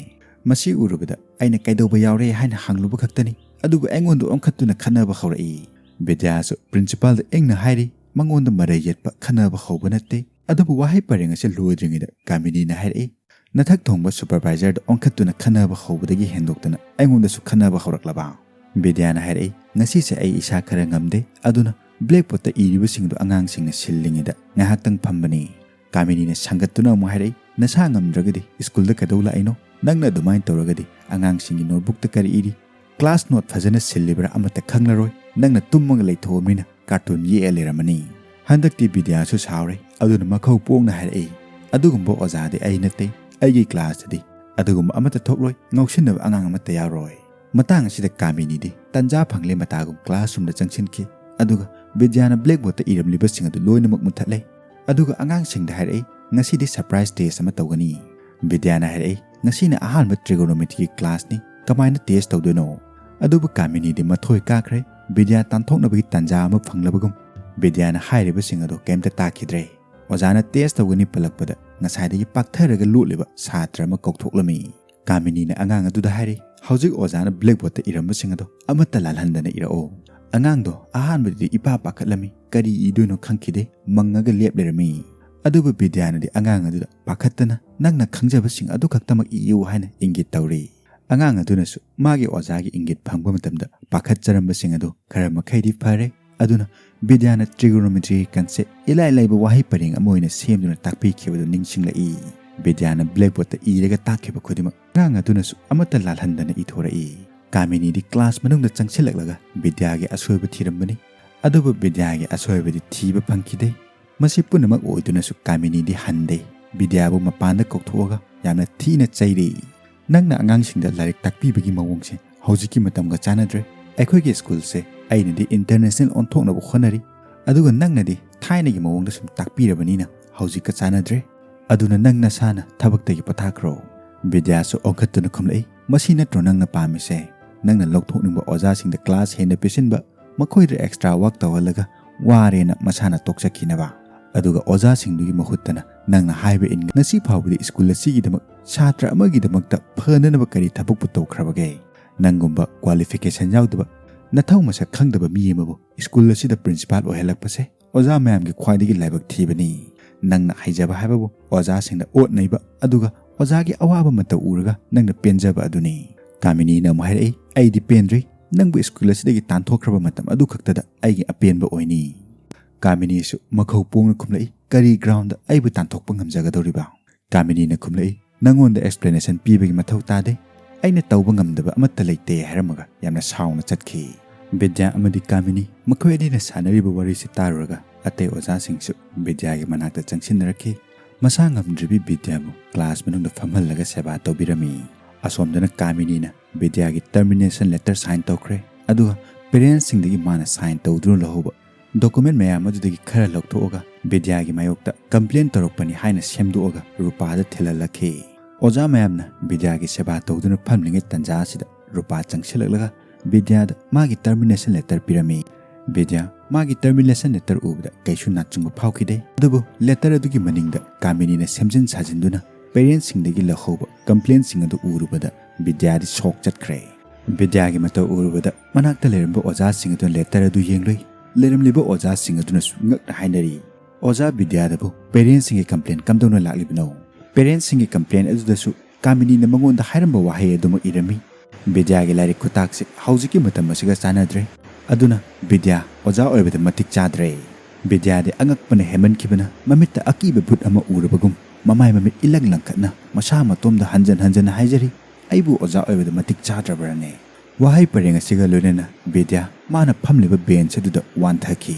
ꯃꯁꯤ ꯎꯔꯨꯕꯗ ꯑꯩꯅ ꯀꯩꯗꯧꯕ ꯌꯥꯎꯔꯦ ꯍꯥꯏꯅ ꯍꯪꯂꯨꯕ ꯈꯛꯇꯅꯤ, ꯑꯗꯨꯕꯨ ꯑꯩꯉꯣꯟꯗ ꯑꯣꯟꯈꯠꯇꯨꯅ ꯈꯠꯅꯕ ꯍꯧꯔꯛꯏ꯫" ꯕꯤꯗ꯭ꯌꯥꯁꯨ ꯄ꯭ꯔꯤꯟꯁꯤꯄꯥꯜꯗ ꯏꯪꯅ ꯍꯥꯏꯔꯤ, ꯃꯉꯣꯟꯗ ꯃꯔꯩ ꯌꯦꯠꯄ ꯈꯠꯅꯕ ꯍꯧꯕ ꯅꯠꯇꯦ꯫ ꯑꯗꯨꯕꯨ ꯋꯥꯍꯩ ꯄꯔꯦꯡ ꯑꯁꯤ ꯂꯣꯏꯗ꯭ꯔꯤꯉꯩꯗ ꯀꯥꯃꯤꯅꯤꯅ ꯍꯥꯏꯔꯛꯏ, "ꯅꯊꯛ ꯊꯣꯡꯕ ꯁꯨꯄꯔꯚꯥꯏꯖꯔꯗ ꯑꯣꯟꯈꯠꯇꯨꯅ ꯈꯠꯅꯕ ꯍꯧꯕꯗꯒꯤ ꯍꯦꯟꯗꯣꯛꯇꯅ ꯑꯩꯉꯣꯟꯗꯁꯨ ꯈꯠꯅꯕ ꯍꯧꯔꯛꯂꯕ?" ꯕꯤꯗ꯭ꯌꯥꯅ ꯍꯥꯏꯔꯛꯏ, "ꯉꯁꯤꯁꯦ ꯑꯩ ꯏꯁꯥ ꯈꯔ ꯉꯝꯗꯦ, ꯑꯗꯨꯅ ꯕ꯭ꯂꯦꯛꯕꯣꯔꯗꯇ ꯏꯔꯤꯕꯁꯤꯡꯗꯨ ꯑꯉꯥꯡꯁꯤꯡꯅ ꯁꯤꯜꯂꯤꯉꯩꯗ ꯉꯥꯏꯍꯥꯛꯇꯪ ꯐꯝꯕꯅꯤ꯫" ꯀꯥꯃꯤꯅꯤꯅ ꯁꯪꯒꯠꯇꯨꯅ ꯑꯃꯨꯛ ꯍꯥꯏꯔꯛꯏ, "ꯅꯁꯥ ꯉꯝꯗ꯭ꯔꯒꯗꯤ ꯁ꯭ꯀꯨꯜꯗ ꯀꯩꯗꯧ ꯂꯥꯛꯏꯅꯣ? ꯅꯪꯅ ꯑꯗꯨꯃꯥꯏꯅ ꯇꯧꯔꯒꯗꯤ ꯑꯉꯥꯡꯁꯤꯡꯒꯤ ꯅꯣꯠꯕꯨꯛꯇ ꯀꯔꯤ ꯏꯔꯤ? ꯀ꯭ꯂꯥꯁ ꯅꯣꯠ ꯐꯖꯅ ꯁꯤꯜꯂꯤꯕ꯭ꯔꯥ ꯑꯃꯠꯇ ꯈꯪꯂꯔꯣꯏ꯫ ꯅꯪꯅ ꯇꯨꯝꯃꯒ ꯂꯩꯊꯣꯛꯑꯕꯅꯤꯅ ꯀꯥꯔꯇꯨꯟ ꯌꯦꯛꯑ ꯂꯩꯔꯝꯃꯅꯤ꯫" ꯍꯟꯗꯛꯇꯤ ꯕꯤꯗ꯭ꯌꯥꯁꯨ ꯁꯥꯎꯔꯦ, ꯑꯗꯨꯅ ꯃꯈꯧ ꯄꯣꯡꯅ ꯍꯥꯏꯔꯛꯏ, "ꯑꯗꯨꯒꯨꯝꯕ ꯑꯣꯖꯥꯗꯤ ꯑꯩ ꯅꯠꯇꯦ꯫ ꯑꯩꯒꯤ ꯀ꯭ꯂꯥꯁꯇꯗꯤ ꯑꯗꯨꯒꯨꯝꯕ ꯑꯃꯠꯇ ꯊꯣꯛꯂꯣꯏ, ꯉꯥꯎꯁꯤꯟꯅꯕ ꯑꯉꯥꯡ ꯑꯃꯠꯇ ꯌꯥꯎꯔꯣꯏ꯫" ꯃꯇꯥꯡ ꯑꯁꯤꯗ ꯀꯥꯃꯤꯅꯤꯗꯤ ꯇꯟꯖꯥ ꯐꯪꯂꯦ ꯃꯇꯥꯒꯨꯝ ꯀ꯭ꯂꯥꯁꯔꯨꯝꯗ ꯆꯪꯁꯤꯟꯈꯤ, ꯑꯗꯨꯒ ꯕꯤꯗ꯭ꯌꯥꯅ ꯕ꯭ꯂꯦꯛꯕꯣꯔꯗꯇ ꯏꯔꯝꯂꯤꯕꯁꯤꯡ ꯑꯗꯨ ꯂꯣꯏꯅꯃꯛ ꯃꯨꯠꯊꯠꯂꯦ꯫ ꯑꯗꯨꯒ ꯑꯉꯥꯡꯁꯤꯡꯗ ꯍꯥꯏꯔꯛꯏ, "ꯉꯁꯤꯗꯤ ꯁꯔꯄ꯭ꯔꯥꯏꯖ ꯇꯦꯁ ꯑꯃ ꯇꯧꯒꯅꯤ꯫" ꯕꯤꯗ꯭ꯌꯥꯅ ꯍꯥꯏꯔꯛꯏ, "ꯉꯁꯤꯅ ꯑꯍꯥꯟꯕ ꯇ꯭ꯔꯤꯒꯣꯅꯣꯃꯦꯇ꯭ꯔꯤꯒꯤ ꯀ꯭ꯂꯥꯁꯅꯤ, ꯀꯃꯥꯏꯅ ꯇꯦꯁ ꯇꯧꯗꯣꯏꯅꯣ?" ꯑꯗꯨꯕꯨ ꯀꯥꯃꯤꯅꯤꯗꯤ ꯃꯊꯣꯏ ꯀꯥꯈ꯭ꯔꯦ꯫ ꯕꯤꯗ꯭ꯌꯥ ꯇꯥꯟꯊꯣꯛꯅꯕꯒꯤ ꯇꯥꯟꯖꯥ ꯑꯃ ꯐꯪꯂꯕꯒꯨꯝ ꯕꯤꯗ꯭ꯌꯥꯅ ꯍꯥꯏꯔꯤꯕꯁꯤꯡ ꯑꯗꯨ ꯀꯩꯝꯇ ꯇꯥꯈꯤꯗ꯭ꯔꯦ꯫ ꯑꯣꯖꯥꯅ ꯇꯦꯁ ꯇꯧꯒꯅꯤ ꯄꯜꯂꯛꯄꯗ ꯉꯁꯥꯏꯗꯒꯤ ꯄꯥꯛꯊꯔꯒ ꯂꯣꯠꯂꯤꯕ ꯁꯥꯇ꯭ꯔ ꯑꯃ ꯀꯧꯊꯣꯛꯂꯝꯃꯤ꯫ ꯀꯥꯃꯤꯅꯤꯅ ꯑꯉꯥꯡ ꯑꯗꯨꯗ ꯍꯥꯏꯔꯤ, "ꯍꯧꯖꯤꯛ ꯑꯣꯖꯥꯅ ꯕ꯭ꯂꯦꯛꯕꯣꯔꯗꯇ ꯏꯔꯝꯕꯁꯤꯡ ꯑꯗꯣ ꯑꯃꯠꯇ ꯂꯥꯜꯍꯟꯗꯅ ꯏꯔꯛꯑꯣ꯫" ꯑꯉꯥꯡꯗꯣ ꯑꯍꯥꯟꯕꯗꯗꯤ ꯏꯄꯥ ꯄꯥꯈꯠꯂꯝꯃꯤ, ꯀꯔꯤ ꯏꯗꯣꯏꯅꯣ ꯈꯪꯈꯤꯗꯦ, ꯃꯪꯉꯒ ꯂꯦꯞ ꯂꯩꯔꯝꯃꯤ꯫ ꯑꯗꯨꯕꯨ ꯕꯤꯗ꯭ꯌꯥꯅꯗꯤ ꯑꯉꯥꯡ ꯑꯗꯨꯗ ꯄꯥꯈꯠꯇꯅ, "ꯅꯪꯅ ꯈꯪꯖꯕꯁꯤꯡ ꯑꯗꯨ ꯈꯛꯇꯃꯛ ꯏꯌꯨ" ꯍꯥꯏꯅ ꯏꯪꯒꯤꯠ ꯇꯧꯔꯤ꯫ ꯑꯉꯥꯡ ꯑꯗꯨꯅꯁꯨ ꯃꯥꯒꯤ ꯑꯣꯖꯥꯒꯤ ꯏꯪꯒꯤꯠ ꯐꯪꯕ ꯃꯇꯝꯗ ꯄꯥꯈꯠꯆꯔꯝꯕꯁꯤꯡ ꯑꯗꯨ ꯈꯔ ꯃꯈꯩꯗꯤ ꯐꯔꯦ꯫ ꯑꯗꯨꯅ ꯕꯤꯗ꯭ꯌꯥꯅ trigonometry ꯀꯟꯁꯦ ꯏꯂꯥꯏ ꯂꯥꯏꯕ ꯋꯥꯍꯩ ꯄꯔꯦꯡ ꯑꯃ ꯑꯣꯏꯅ ꯁꯦꯝꯗꯨꯅ ꯇꯥꯛꯄꯤꯈꯤꯕꯗꯨ ꯅꯤꯡꯁꯤꯡꯂꯛꯏ꯫ ꯕꯤꯗ꯭ꯌꯥꯅ blackboardꯇ ꯏꯔꯒ ꯇꯥꯛꯈꯤꯕ ꯈꯨꯗꯤꯡꯃꯛ ꯑꯉꯥꯡ ꯑꯗꯨꯅꯁꯨ ꯑꯃꯠꯇ ꯂꯥꯜꯍꯟꯗꯅ ꯏꯊꯣꯔꯛꯏ꯫ ꯀꯥꯃꯤꯅꯤꯗꯤ class ꯃꯅꯨꯡꯗ ꯆꯪꯁꯤꯜꯂꯛꯂꯒ ꯕꯤꯗ꯭ꯌꯥꯒꯤ ꯑꯁꯣꯏꯕ ꯊꯤꯔꯝꯕꯅꯤ꯫ ꯑꯗꯨꯕꯨ ꯕꯤꯗ꯭ꯌꯥꯒꯤ ꯑꯁꯣꯏꯕꯗꯤ ꯊꯤꯕ ꯐꯪꯈꯤꯗꯦ꯫ ꯃꯁꯤ ꯄꯨꯝꯅꯃꯛ ꯑꯣꯏꯗꯨꯅꯁꯨ ꯀꯥꯃꯤꯅꯤꯗꯤ ꯍꯟꯗꯦ꯫ ꯕꯤꯗ꯭ꯌꯥꯕꯨ ꯃꯄꯥꯟꯗ ꯀꯧꯊꯣꯛꯑꯒ ꯌꯥꯝꯅ ꯊꯤꯅ ꯆꯩꯔꯤ꯫ "ꯅꯪꯅ ꯑꯉꯥꯡꯁꯤꯡꯗ ꯂꯥꯏꯔꯤꯛ ꯇꯥꯛꯄꯤꯕꯒꯤ ꯃꯑꯣꯡꯁꯦ ꯍꯧꯖꯤꯛꯀꯤ ꯃꯇꯝꯒ ꯆꯥꯟꯅꯗ꯭ꯔꯦ꯫ ꯑꯩꯈꯣꯏꯒꯤ ꯁ꯭ꯀꯨꯜꯁꯦ ꯑꯩꯅꯗꯤ international ꯑꯣꯟꯊꯣꯛꯅꯕ ꯍꯣꯠꯅꯔꯤ, ꯑꯗꯨꯒ ꯅꯪꯅꯗꯤ ꯊꯥꯏꯅꯒꯤ ꯃꯑꯣꯡꯗ ꯁꯨꯝ ꯇꯥꯛꯄꯤꯔꯕꯅꯤꯅ ꯍꯧꯖꯤꯛꯀ ꯆꯥꯟꯅꯗ꯭ꯔꯦ꯫ ꯑꯗꯨꯅ ꯅꯪ ꯅꯁꯥꯅ ꯊꯕꯛꯇꯒꯤ ꯄꯣꯊꯥꯈ꯭ꯔꯣ꯫" ꯕꯤꯗ꯭ꯌꯥꯁꯨ ꯑꯣꯟꯈꯠꯇꯨꯅ ꯈꯨꯝꯂꯛꯏ, "ꯃꯁꯤ ꯅꯠꯇ꯭ꯔꯣ ꯅꯪꯅ ꯄꯥꯝꯃꯤꯁꯦ? ꯅꯪꯅ ꯂꯧꯊꯣꯛꯅꯤꯡꯕ ꯑꯣꯖꯥꯁꯤꯡꯗ class ꯍꯦꯟꯅ ꯄꯤꯁꯤꯟꯕ, ꯃꯈꯣꯏꯗ extra work ꯇꯧꯍꯜꯂꯒ ꯋꯥꯔꯦꯅ ꯃꯁꯥꯅ ꯇꯣꯛꯆꯈꯤꯅꯕ꯫ ꯑꯗꯨꯒ ꯑꯣꯖꯥꯁꯤꯡꯗꯨꯒꯤ ꯃꯍꯨꯠꯇꯅ ꯅꯪꯅ ꯍꯥꯏꯕ ꯏꯟ꯫ ꯉꯁꯤ ꯐꯥꯎꯕꯗꯤ ꯁ꯭ꯀꯨꯜ ꯑꯁꯤꯒꯤꯗꯃꯛ ꯁꯥꯇ꯭ꯔ ꯑꯃꯒꯤꯗꯃꯛꯇ ꯐꯅꯅꯕ ꯀꯔꯤ ꯊꯕꯛꯄꯨ ꯇꯧꯈ꯭ꯔꯕꯒꯦ? ꯅꯪꯒꯨꯝꯕ qualification ꯌꯥꯎꯗꯕ, ꯅꯊꯧ ꯃꯁꯛ ꯈꯪꯗꯕ ꯃꯤ ꯑꯃꯕꯨ ꯁ꯭ꯀꯨꯜ ꯑꯁꯤꯗ principal ꯑꯣꯏꯍꯜꯂꯛꯄꯁꯦ ꯑꯣꯖꯥ ꯃꯌꯥꯝꯒꯤ ꯈ꯭ꯋꯥꯏꯗꯒꯤ ꯂꯥꯏꯕꯛ ꯊꯤꯕꯅꯤ꯫ ꯅꯪꯅ ꯍꯩꯖꯕ ꯍꯥꯏꯕꯕꯨ ꯑꯣꯖꯥꯁꯤꯡꯗ ꯑꯣꯠ ꯅꯩꯕ, ꯑꯗꯨꯒ ꯑꯣꯖꯥꯒꯤ ꯑꯋꯥꯕ ꯃꯇꯧ ꯎꯔꯒ ꯅꯪꯅ ꯄꯦꯟꯖꯕ ꯑꯗꯨꯅꯤ꯫" ꯀꯥꯃꯤꯅꯤꯅ ꯑꯃꯨꯛ ꯍꯥꯏꯔꯛꯏ, "ꯑꯩꯗꯤ ꯄꯦꯟꯗ꯭ꯔꯤ꯫ ꯅꯪꯕꯨ ꯁ꯭ꯀꯨꯜ ꯑꯁꯤꯗꯒꯤ ꯇꯥꯟꯊꯣꯛꯈ꯭ꯔꯕ ꯃꯇꯝ ꯑꯗꯨ ꯈꯛꯇꯗ ꯑꯩꯒꯤ ꯑꯄꯦꯟꯕ ꯑꯣꯏꯅꯤ꯫" ꯀꯥꯃꯤꯅꯤꯁꯨ ꯃꯈꯧ ꯄꯣꯡꯅ ꯈꯨꯝꯂꯛꯏ, "ꯀꯔꯤ groundꯗ ꯑꯩꯕꯨ ꯇꯥꯟꯊꯣꯛꯄ ꯉꯝꯖꯒꯗꯧꯔꯤꯕ?" ꯀꯥꯃꯤꯅꯤꯅ ꯈꯨꯝꯂꯛꯏ, "ꯅꯪꯉꯣꯟꯗ explanation ꯄꯤꯕꯒꯤ ꯃꯊꯧ ꯇꯥꯗꯦ꯫ ꯑꯩꯅ ꯇꯧꯕ ꯉꯝꯗꯕ ꯑꯃꯠꯇ ꯂꯩꯇꯦ" ꯍꯥꯏꯔꯝꯃꯒ ꯌꯥꯝꯅ ꯁꯥꯎꯅ ꯆꯠꯈꯤ꯫ ꯕꯤꯗ꯭ꯌꯥ ꯑꯃꯗꯤ ꯀꯥꯃꯤꯅꯤ ꯃꯈꯣꯏ ꯑꯅꯤꯅ ꯁꯥꯟꯅꯔꯤꯕ ꯋꯥꯔꯤꯁꯤ ꯇꯥꯔꯨꯔꯒ ꯑꯇꯩ ꯑꯣꯖꯥꯁꯤꯡꯁꯨ ꯕꯤꯗ꯭ꯌꯥꯒꯤ ꯃꯅꯥꯛꯇ ꯆꯪꯁꯤꯟꯅꯔꯛꯈꯤ꯫ ꯃꯁꯥ ꯉꯝꯗ꯭ꯔꯤꯕꯤ ꯕꯤꯗ꯭ꯌꯥꯕꯨ class ꯃꯅꯨꯡꯗ ꯐꯝꯍꯜꯂꯒ ꯁꯦꯕꯥ ꯇꯧꯕꯤꯔꯝꯃꯤ꯫ ꯑꯁꯣꯝꯗꯅ ꯀꯥꯃꯤꯅꯤꯅ ꯕꯤꯗ꯭ꯌꯥꯒꯤ termination letter sign ꯇꯧꯈ꯭ꯔꯦ, ꯑꯗꯨꯒ parentsꯁꯤꯡꯗꯒꯤ ꯃꯥꯅ sign ꯇꯧꯗꯨꯅ ꯂꯧꯍꯧꯕ document ꯃꯌꯥꯝ ꯑꯗꯨꯗꯒꯤ ꯈꯔ ꯂꯧꯊꯣꯛꯑꯒ ꯕꯤꯗ꯭ꯌꯥꯒꯤ ꯃꯥꯌꯣꯛꯇ complain ꯇꯧꯔꯛꯄꯅꯤ ꯍꯥꯏꯅ ꯁꯦꯝꯗꯣꯛꯑꯒ ꯔꯨꯄꯥꯗ ꯊꯤꯜꯍꯜꯂꯛꯈꯤ꯫ ꯑꯣꯖꯥ ꯃꯌꯥꯝꯅ ꯕꯤꯗ꯭ꯌꯥꯒꯤ ꯁꯦꯕꯥ ꯇꯧꯗꯨꯅ ꯐꯝꯂꯤꯉꯩ ꯇꯟꯖꯥ ꯑꯁꯤꯗ ꯔꯨꯄꯥ ꯆꯪꯁꯤꯜꯂꯛꯂꯒ ꯕꯤꯗ꯭ꯌꯥꯗ ꯃꯥꯒꯤ termination letter ꯄꯤꯔꯝꯃꯤ꯫ ꯕꯤꯗ꯭ꯌꯥ ꯃꯥꯒꯤ termination letter ꯎꯕꯗ ꯀꯩꯁꯨ ꯅꯥꯆꯨꯡꯕ ꯐꯥꯎꯈꯤꯗꯦ꯫ ꯑꯗꯨꯕꯨ letter ꯑꯗꯨꯒꯤ ꯃꯅꯤꯡꯗ ꯀꯥꯃꯤꯅꯤꯅ ꯁꯦꯝꯖꯤꯟ ꯁꯥꯖꯤꯟꯗꯨꯅ parentsꯁꯤꯡꯗꯒꯤ ꯂꯧꯍꯧꯕ complaintꯁꯤꯡ ꯑꯗꯨ ꯎꯔꯨꯕꯗ ꯕꯤꯗ꯭ꯌꯥꯗꯤ ꯁꯣꯛ ꯆꯠꯈ꯭ꯔꯦ꯫ ꯕꯤꯗ꯭ꯌꯥꯒꯤ ꯃꯇꯧ ꯎꯔꯨꯕꯗ ꯃꯅꯥꯛꯇ ꯂꯩꯔꯝꯕ ꯑꯣꯖꯥꯁꯤꯡ ꯑꯗꯨꯅ letter ꯑꯗꯨ ꯌꯦꯡꯂꯨꯏ꯫ ꯂꯩꯔꯝꯂꯤꯕ ꯑꯣꯖꯥꯁꯤꯡ ꯑꯗꯨꯅꯁꯨ ꯉꯛꯅ ꯍꯥꯏꯅꯔꯤ, "ꯑꯣꯖꯥ ꯕꯤꯗ꯭ꯌꯥꯗꯕꯨ parentsꯁꯤꯡꯒꯤ complaint ꯀꯝꯗꯧꯅ ꯂꯥꯛꯂꯤꯕꯅꯣ?" Parentsꯁꯤꯡꯒꯤ complaint ꯑꯗꯨꯗꯁꯨ ꯀꯥꯃꯤꯅꯤꯅ ꯃꯉꯣꯟꯗ ꯍꯥꯏꯔꯝꯕ ꯋꯥꯍꯩ ꯑꯗꯨꯃꯛ ꯏꯔꯝꯃꯤ꯫ ꯕꯤꯗ꯭ꯌꯥꯒꯤ ꯂꯥꯏꯔꯤꯛ ꯈꯨꯇꯥꯛꯁꯤ ꯍꯧꯖꯤꯛꯀꯤ ꯃꯇꯝ ꯑꯁꯤꯒ ꯆꯥꯟꯅꯗ꯭ꯔꯦ꯫ ꯑꯗꯨꯅ ꯕꯤꯗ꯭ꯌꯥ ꯑꯣꯖꯥ ꯑꯣꯏꯕꯗ ꯃꯇꯤꯛ ꯆꯥꯗ꯭ꯔꯦ꯫ ꯕꯤꯗ꯭ꯌꯥꯗꯤ ꯑꯉꯛꯄꯅ ꯍꯦꯟꯃꯟꯈꯤꯕꯅ ꯃꯃꯤꯠꯇ ꯑꯀꯤꯕ ꯚꯨꯠ ꯑꯃ ꯎꯔꯕꯒꯨꯝ ꯃꯃꯥꯏ ꯃꯃꯤꯠ ꯏꯂꯪ ꯂꯪꯈꯠꯅ ꯃꯁꯥ ꯃꯇꯣꯝꯗ ꯍꯟꯖꯟ ꯍꯟꯖꯟꯅ ꯍꯥꯏꯖꯔꯤ, "ꯑꯩꯕꯨ ꯑꯣꯖꯥ ꯑꯣꯏꯕꯗ ꯃꯇꯤꯛ ꯆꯥꯗ꯭ꯔꯕ꯭ꯔꯅꯦ?" ꯋꯥꯍꯩ ꯄꯔꯦꯡ ꯑꯁꯤꯒ ꯂꯣꯏꯅꯅ ꯕꯤꯗ꯭ꯌꯥ ꯃꯥꯅ ꯐꯝꯂꯤꯕ ꯕꯦꯟꯆ ꯑꯗꯨꯗ ꯋꯥꯟꯊꯈꯤ꯫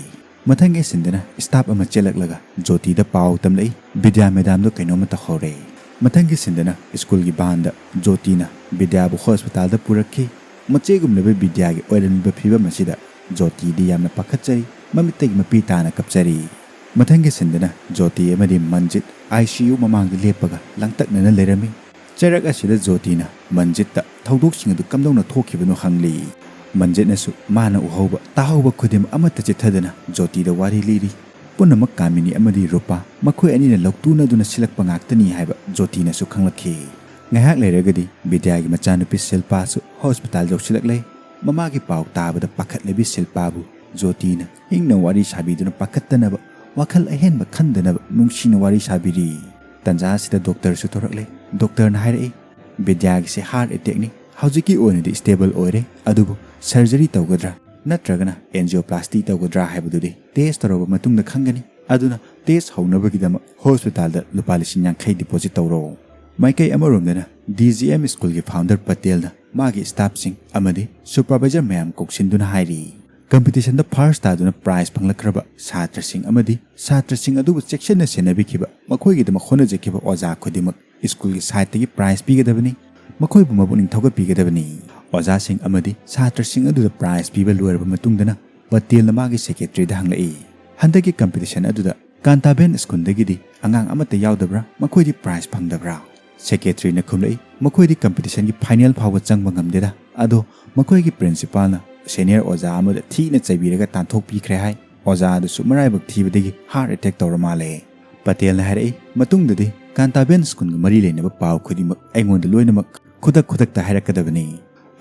ꯃꯊꯪꯒꯤ ꯁꯤꯟꯗꯅ ꯁ꯭ꯇꯥꯐ ꯑꯃ ꯆꯦꯜꯂꯛꯂꯒ ꯖꯣꯇꯤꯗ ꯄꯥꯎ ꯇꯝꯂꯛꯏ, "ꯕꯤꯗ꯭ꯌꯥ ꯃꯦꯗꯥꯝꯗꯣ ꯀꯩꯅꯣꯝꯃ ꯇꯧꯍꯧꯔꯦ"꯫ ꯃꯊꯪꯒꯤ ꯁꯤꯟꯗꯅ ꯁ꯭ꯀꯨꯜꯒꯤ ꯚꯥꯟꯗ ꯖꯣꯇꯤꯅ ꯕꯤꯗ꯭ꯌꯥꯕꯨ ꯍꯣꯁꯄꯤꯇꯥꯜꯗ ꯄꯨꯔꯛꯈꯤ꯫ ꯃꯆꯦꯒꯨꯝꯂꯕ ꯕꯤꯗ꯭ꯌꯥꯒꯤ ꯑꯣꯏꯔꯝꯂꯤꯕ ꯐꯤꯕꯝ ꯑꯁꯤꯗ ꯖꯣꯇꯤꯗꯤ ꯌꯥꯝꯅ ꯄꯥꯈꯠꯆꯔꯤ, ꯃꯃꯤꯠꯇꯒꯤ ꯃꯄꯤ ꯇꯥꯅ ꯀꯞꯆꯔꯤ꯫ ꯃꯊꯪꯒꯤ ꯁꯤꯟꯗꯅ ꯖꯣꯇꯤ ꯑꯃꯗꯤ ꯃꯟꯖꯤꯠ ꯑꯥꯏ ꯁꯤ ꯌꯨ ꯃꯃꯥꯡꯗ ꯂꯦꯞꯄꯒ ꯂꯥꯡꯇꯛꯅꯅ ꯂꯩꯔꯝꯃꯤ꯫ ꯆꯩꯔꯛ ꯑꯁꯤꯗ ꯖꯣꯇꯤꯅ ꯃꯟꯖꯤꯠꯇ ꯊꯧꯗꯣꯛꯁꯤꯡ ꯑꯗꯨ ꯀꯝꯗꯧꯅ ꯊꯣꯛꯈꯤꯕꯅꯣ ꯍꯪꯂꯤ꯫ ꯃꯟꯖꯤꯠꯅꯁꯨ ꯃꯥꯅ ꯎꯍꯧꯕ ꯇꯥꯍꯧꯕ ꯈꯨꯗꯤꯡꯃꯛ ꯑꯃꯠꯇ ꯆꯤꯠꯊꯗꯅ ꯖꯣꯇꯤꯗ ꯋꯥꯔꯤ ꯂꯤꯔꯤ꯫ ꯄꯨꯝꯅꯃꯛ ꯀꯥꯃꯤꯅꯤ ꯑꯃꯗꯤ ꯔꯨꯄꯥ ꯃꯈꯣꯏ ꯑꯅꯤꯅ ꯂꯧꯇꯨꯅꯗꯨꯅ ꯁꯤꯜꯂꯛꯄ ꯉꯥꯛꯇꯅꯤ ꯍꯥꯏꯕ ꯖꯣꯇꯤꯅꯁꯨ ꯈꯪꯂꯛꯈꯤ꯫ ꯉꯥꯏꯍꯥꯛ ꯂꯩꯔꯒꯗꯤ ꯕꯤꯗ꯭ꯌꯥꯒꯤ ꯃꯆꯥꯅꯨꯄꯤ ꯁꯤꯜꯄꯥꯁꯨ ꯍꯣꯁꯄꯤꯇꯥꯜ ꯌꯧꯁꯤꯜꯂꯛꯂꯦ꯫ ꯃꯃꯥꯒꯤ ꯄꯥꯎ ꯇꯥꯕꯗ ꯄꯥꯈꯠꯂꯕꯤ ꯁꯤꯜꯄꯥꯕꯨ ꯖꯣꯇꯤꯅ ꯏꯪꯅ ꯋꯥꯔꯤ ꯁꯥꯕꯤꯗꯨꯅ ꯄꯥꯈꯠꯇꯅꯕ, ꯋꯥꯈꯜ ꯑꯍꯦꯟꯕ ꯈꯟꯗꯅꯕ ꯅꯨꯡꯁꯤꯅ ꯋꯥꯔꯤ ꯁꯥꯕꯤꯔꯤ꯫ ꯇꯟꯖꯥ ꯑꯁꯤꯗ ꯗꯣꯛꯇꯔꯁꯨ ꯊꯣꯔꯛꯂꯦ꯫ ꯗꯣꯛꯇꯔꯅ ꯍꯥꯏꯔꯛꯏ, "ꯕꯤꯗ꯭ꯌꯥꯒꯤꯁꯦ ꯍꯥꯔꯠ ꯑꯦꯇꯦꯛꯅꯤ꯫ ꯍꯧꯖꯤꯛꯀꯤ ꯑꯣꯏꯅꯗꯤ ꯁ꯭ꯇꯦꯕꯜ ꯑꯣꯏꯔꯦ, ꯑꯗꯨꯕꯨ ꯁꯔꯖꯔꯤ ꯇꯧꯒꯗ꯭ꯔꯥ ꯅꯠꯇ꯭ꯔꯒꯅ ꯑꯦꯟꯖꯤꯑꯣꯄ꯭ꯂꯥꯁꯇꯤ ꯇꯧꯒꯗ꯭ꯔꯥ ꯍꯥꯏꯕꯗꯨꯗꯤ ꯇꯦꯁ ꯇꯧꯔꯕ ꯃꯇꯨꯡꯗ ꯈꯪꯒꯅꯤ꯫ ꯑꯗꯨꯅ ꯇꯦꯁ ꯍꯧꯅꯕꯒꯤꯗꯃꯛ ꯍꯣꯁꯄꯤꯇꯥꯜꯗ ꯂꯨꯄꯥ ꯂꯤꯁꯤꯡ ꯌꯥꯡꯈꯩ ꯗꯤꯄꯣꯖꯤꯠ ꯇꯧꯔꯣ"꯫ ꯃꯥꯏꯀꯩ ꯑꯃꯔꯣꯝꯗꯅ ꯗꯤ ꯖꯤ ꯑꯦꯝ ꯁ꯭ꯀꯨꯜꯒꯤ ꯐꯥꯎꯟꯗꯔ ꯄꯇꯦꯜꯅ ꯃꯥꯒꯤ ꯁ꯭ꯇꯥꯐꯁꯤꯡ ꯑꯃꯗꯤ ꯁꯨꯄꯔꯚꯥꯏꯖꯔ ꯃꯌꯥꯝ ꯀꯧꯁꯤꯟꯗꯨꯅ ꯍꯥꯏꯔꯤ, "ꯀꯝꯄꯤꯇꯤꯁꯟꯗ ꯐꯥꯔꯁ ꯇꯥꯗꯨꯅ ꯄ꯭ꯔꯥꯏꯖ ꯐꯪꯂꯛꯈ꯭ꯔꯕ ꯁꯥꯇ꯭ꯔꯁꯤꯡ ꯑꯃꯗꯤ ꯁꯥꯇ꯭ꯔꯁꯤꯡ ꯑꯗꯨꯕꯨ ꯆꯦꯛꯁꯤꯟꯅ ꯁꯦꯟꯅꯕꯤꯈꯤꯕ, ꯃꯈꯣꯏꯒꯤꯗꯃꯛ ꯍꯣꯠꯅꯖꯈꯤꯕ ꯑꯣꯖꯥ ꯈꯨꯗꯤꯡꯃꯛ ꯁ꯭ꯀꯨꯜꯒꯤ ꯁꯥꯏꯠꯇꯒꯤ ꯄ꯭ꯔꯥꯏꯖ ꯄꯤꯒꯗꯕꯅꯤ꯫ ꯃꯈꯣꯏꯕꯨ ꯃꯄꯨꯛꯅꯤꯡ ꯊꯧꯒꯠꯄꯤꯒꯗꯕꯅꯤ"꯫ ꯑꯣꯖꯥꯁꯤꯡ ꯑꯃꯗꯤ ꯁꯥꯇ꯭ꯔꯁꯤꯡ ꯑꯗꯨꯗ ꯄ꯭ꯔꯥꯏꯖ ꯄꯤꯕ ꯂꯣꯏꯔꯕ ꯃꯇꯨꯡꯗꯅ ꯄꯇꯦꯜꯅ ꯃꯥꯒꯤ ꯁꯦꯀ꯭ꯔꯦꯇꯔꯤꯗ ꯍꯪꯂꯛꯏ, "ꯍꯟꯗꯛꯀꯤ ꯀꯝꯄꯤꯇꯤꯁꯟ ꯑꯗꯨꯗ ꯀꯥꯟꯇꯥꯕꯦꯟ ꯁ꯭ꯀꯨꯜꯗꯒꯤꯗꯤ ꯑꯉꯥꯡ ꯑꯃꯠꯇ ꯌꯥꯎꯗꯕ꯭ꯔꯥ? ꯃꯈꯣꯏꯗꯤ ꯄ꯭ꯔꯥꯏꯖ ꯐꯪꯗꯕ꯭ꯔꯥ?" ꯁꯦꯀ꯭ꯔꯦꯇꯔꯤꯅ ꯈꯨꯝꯂꯛꯏ, "ꯃꯈꯣꯏꯗꯤ ꯀꯝꯄꯤꯇꯤꯁꯟꯒꯤ ꯐꯥꯏꯅꯦꯜ ꯐꯥꯎꯕ ꯆꯪꯕ ꯉꯝꯗꯦꯗ꯫ ꯑꯗꯣ ꯃꯈꯣꯏꯒꯤ ꯄ꯭ꯔꯤꯟꯁꯤꯄꯥꯜꯅ ꯁꯦꯅꯤꯌꯔ ꯑꯣꯖꯥ ꯑꯃꯗ ꯊꯤꯅ ꯆꯩꯕꯤꯔꯒ ꯇꯥꯟꯊꯣꯛꯄꯤꯈ꯭ꯔꯦ ꯍꯥꯏ꯫ ꯑꯣꯖꯥ ꯑꯗꯨꯁꯨ ꯃꯔꯥꯏꯕꯛ ꯊꯤꯕꯗꯒꯤ ꯍꯥꯔꯠ ꯑꯦꯇꯦꯛ ꯇꯧꯔ ꯃꯥꯜꯂꯦ"꯫ ꯄꯇꯦꯜꯅ ꯍꯥꯏꯔꯛꯏ, "ꯃꯇꯨꯡꯗꯗꯤ ꯀꯥꯟꯇꯥꯕꯦꯟ ꯁ꯭ꯀꯨꯜꯒ ꯃꯔꯤ ꯂꯩꯅꯕ ꯄꯥꯎ ꯈꯨꯗꯤꯡꯃꯛ ꯑꯩꯉꯣꯟꯗ ꯂꯣꯏꯅꯃꯛ ꯈꯨꯗꯛ ꯈꯨꯗꯛꯇ ꯍꯥꯏꯔꯛꯀꯗꯕꯅꯤ"꯫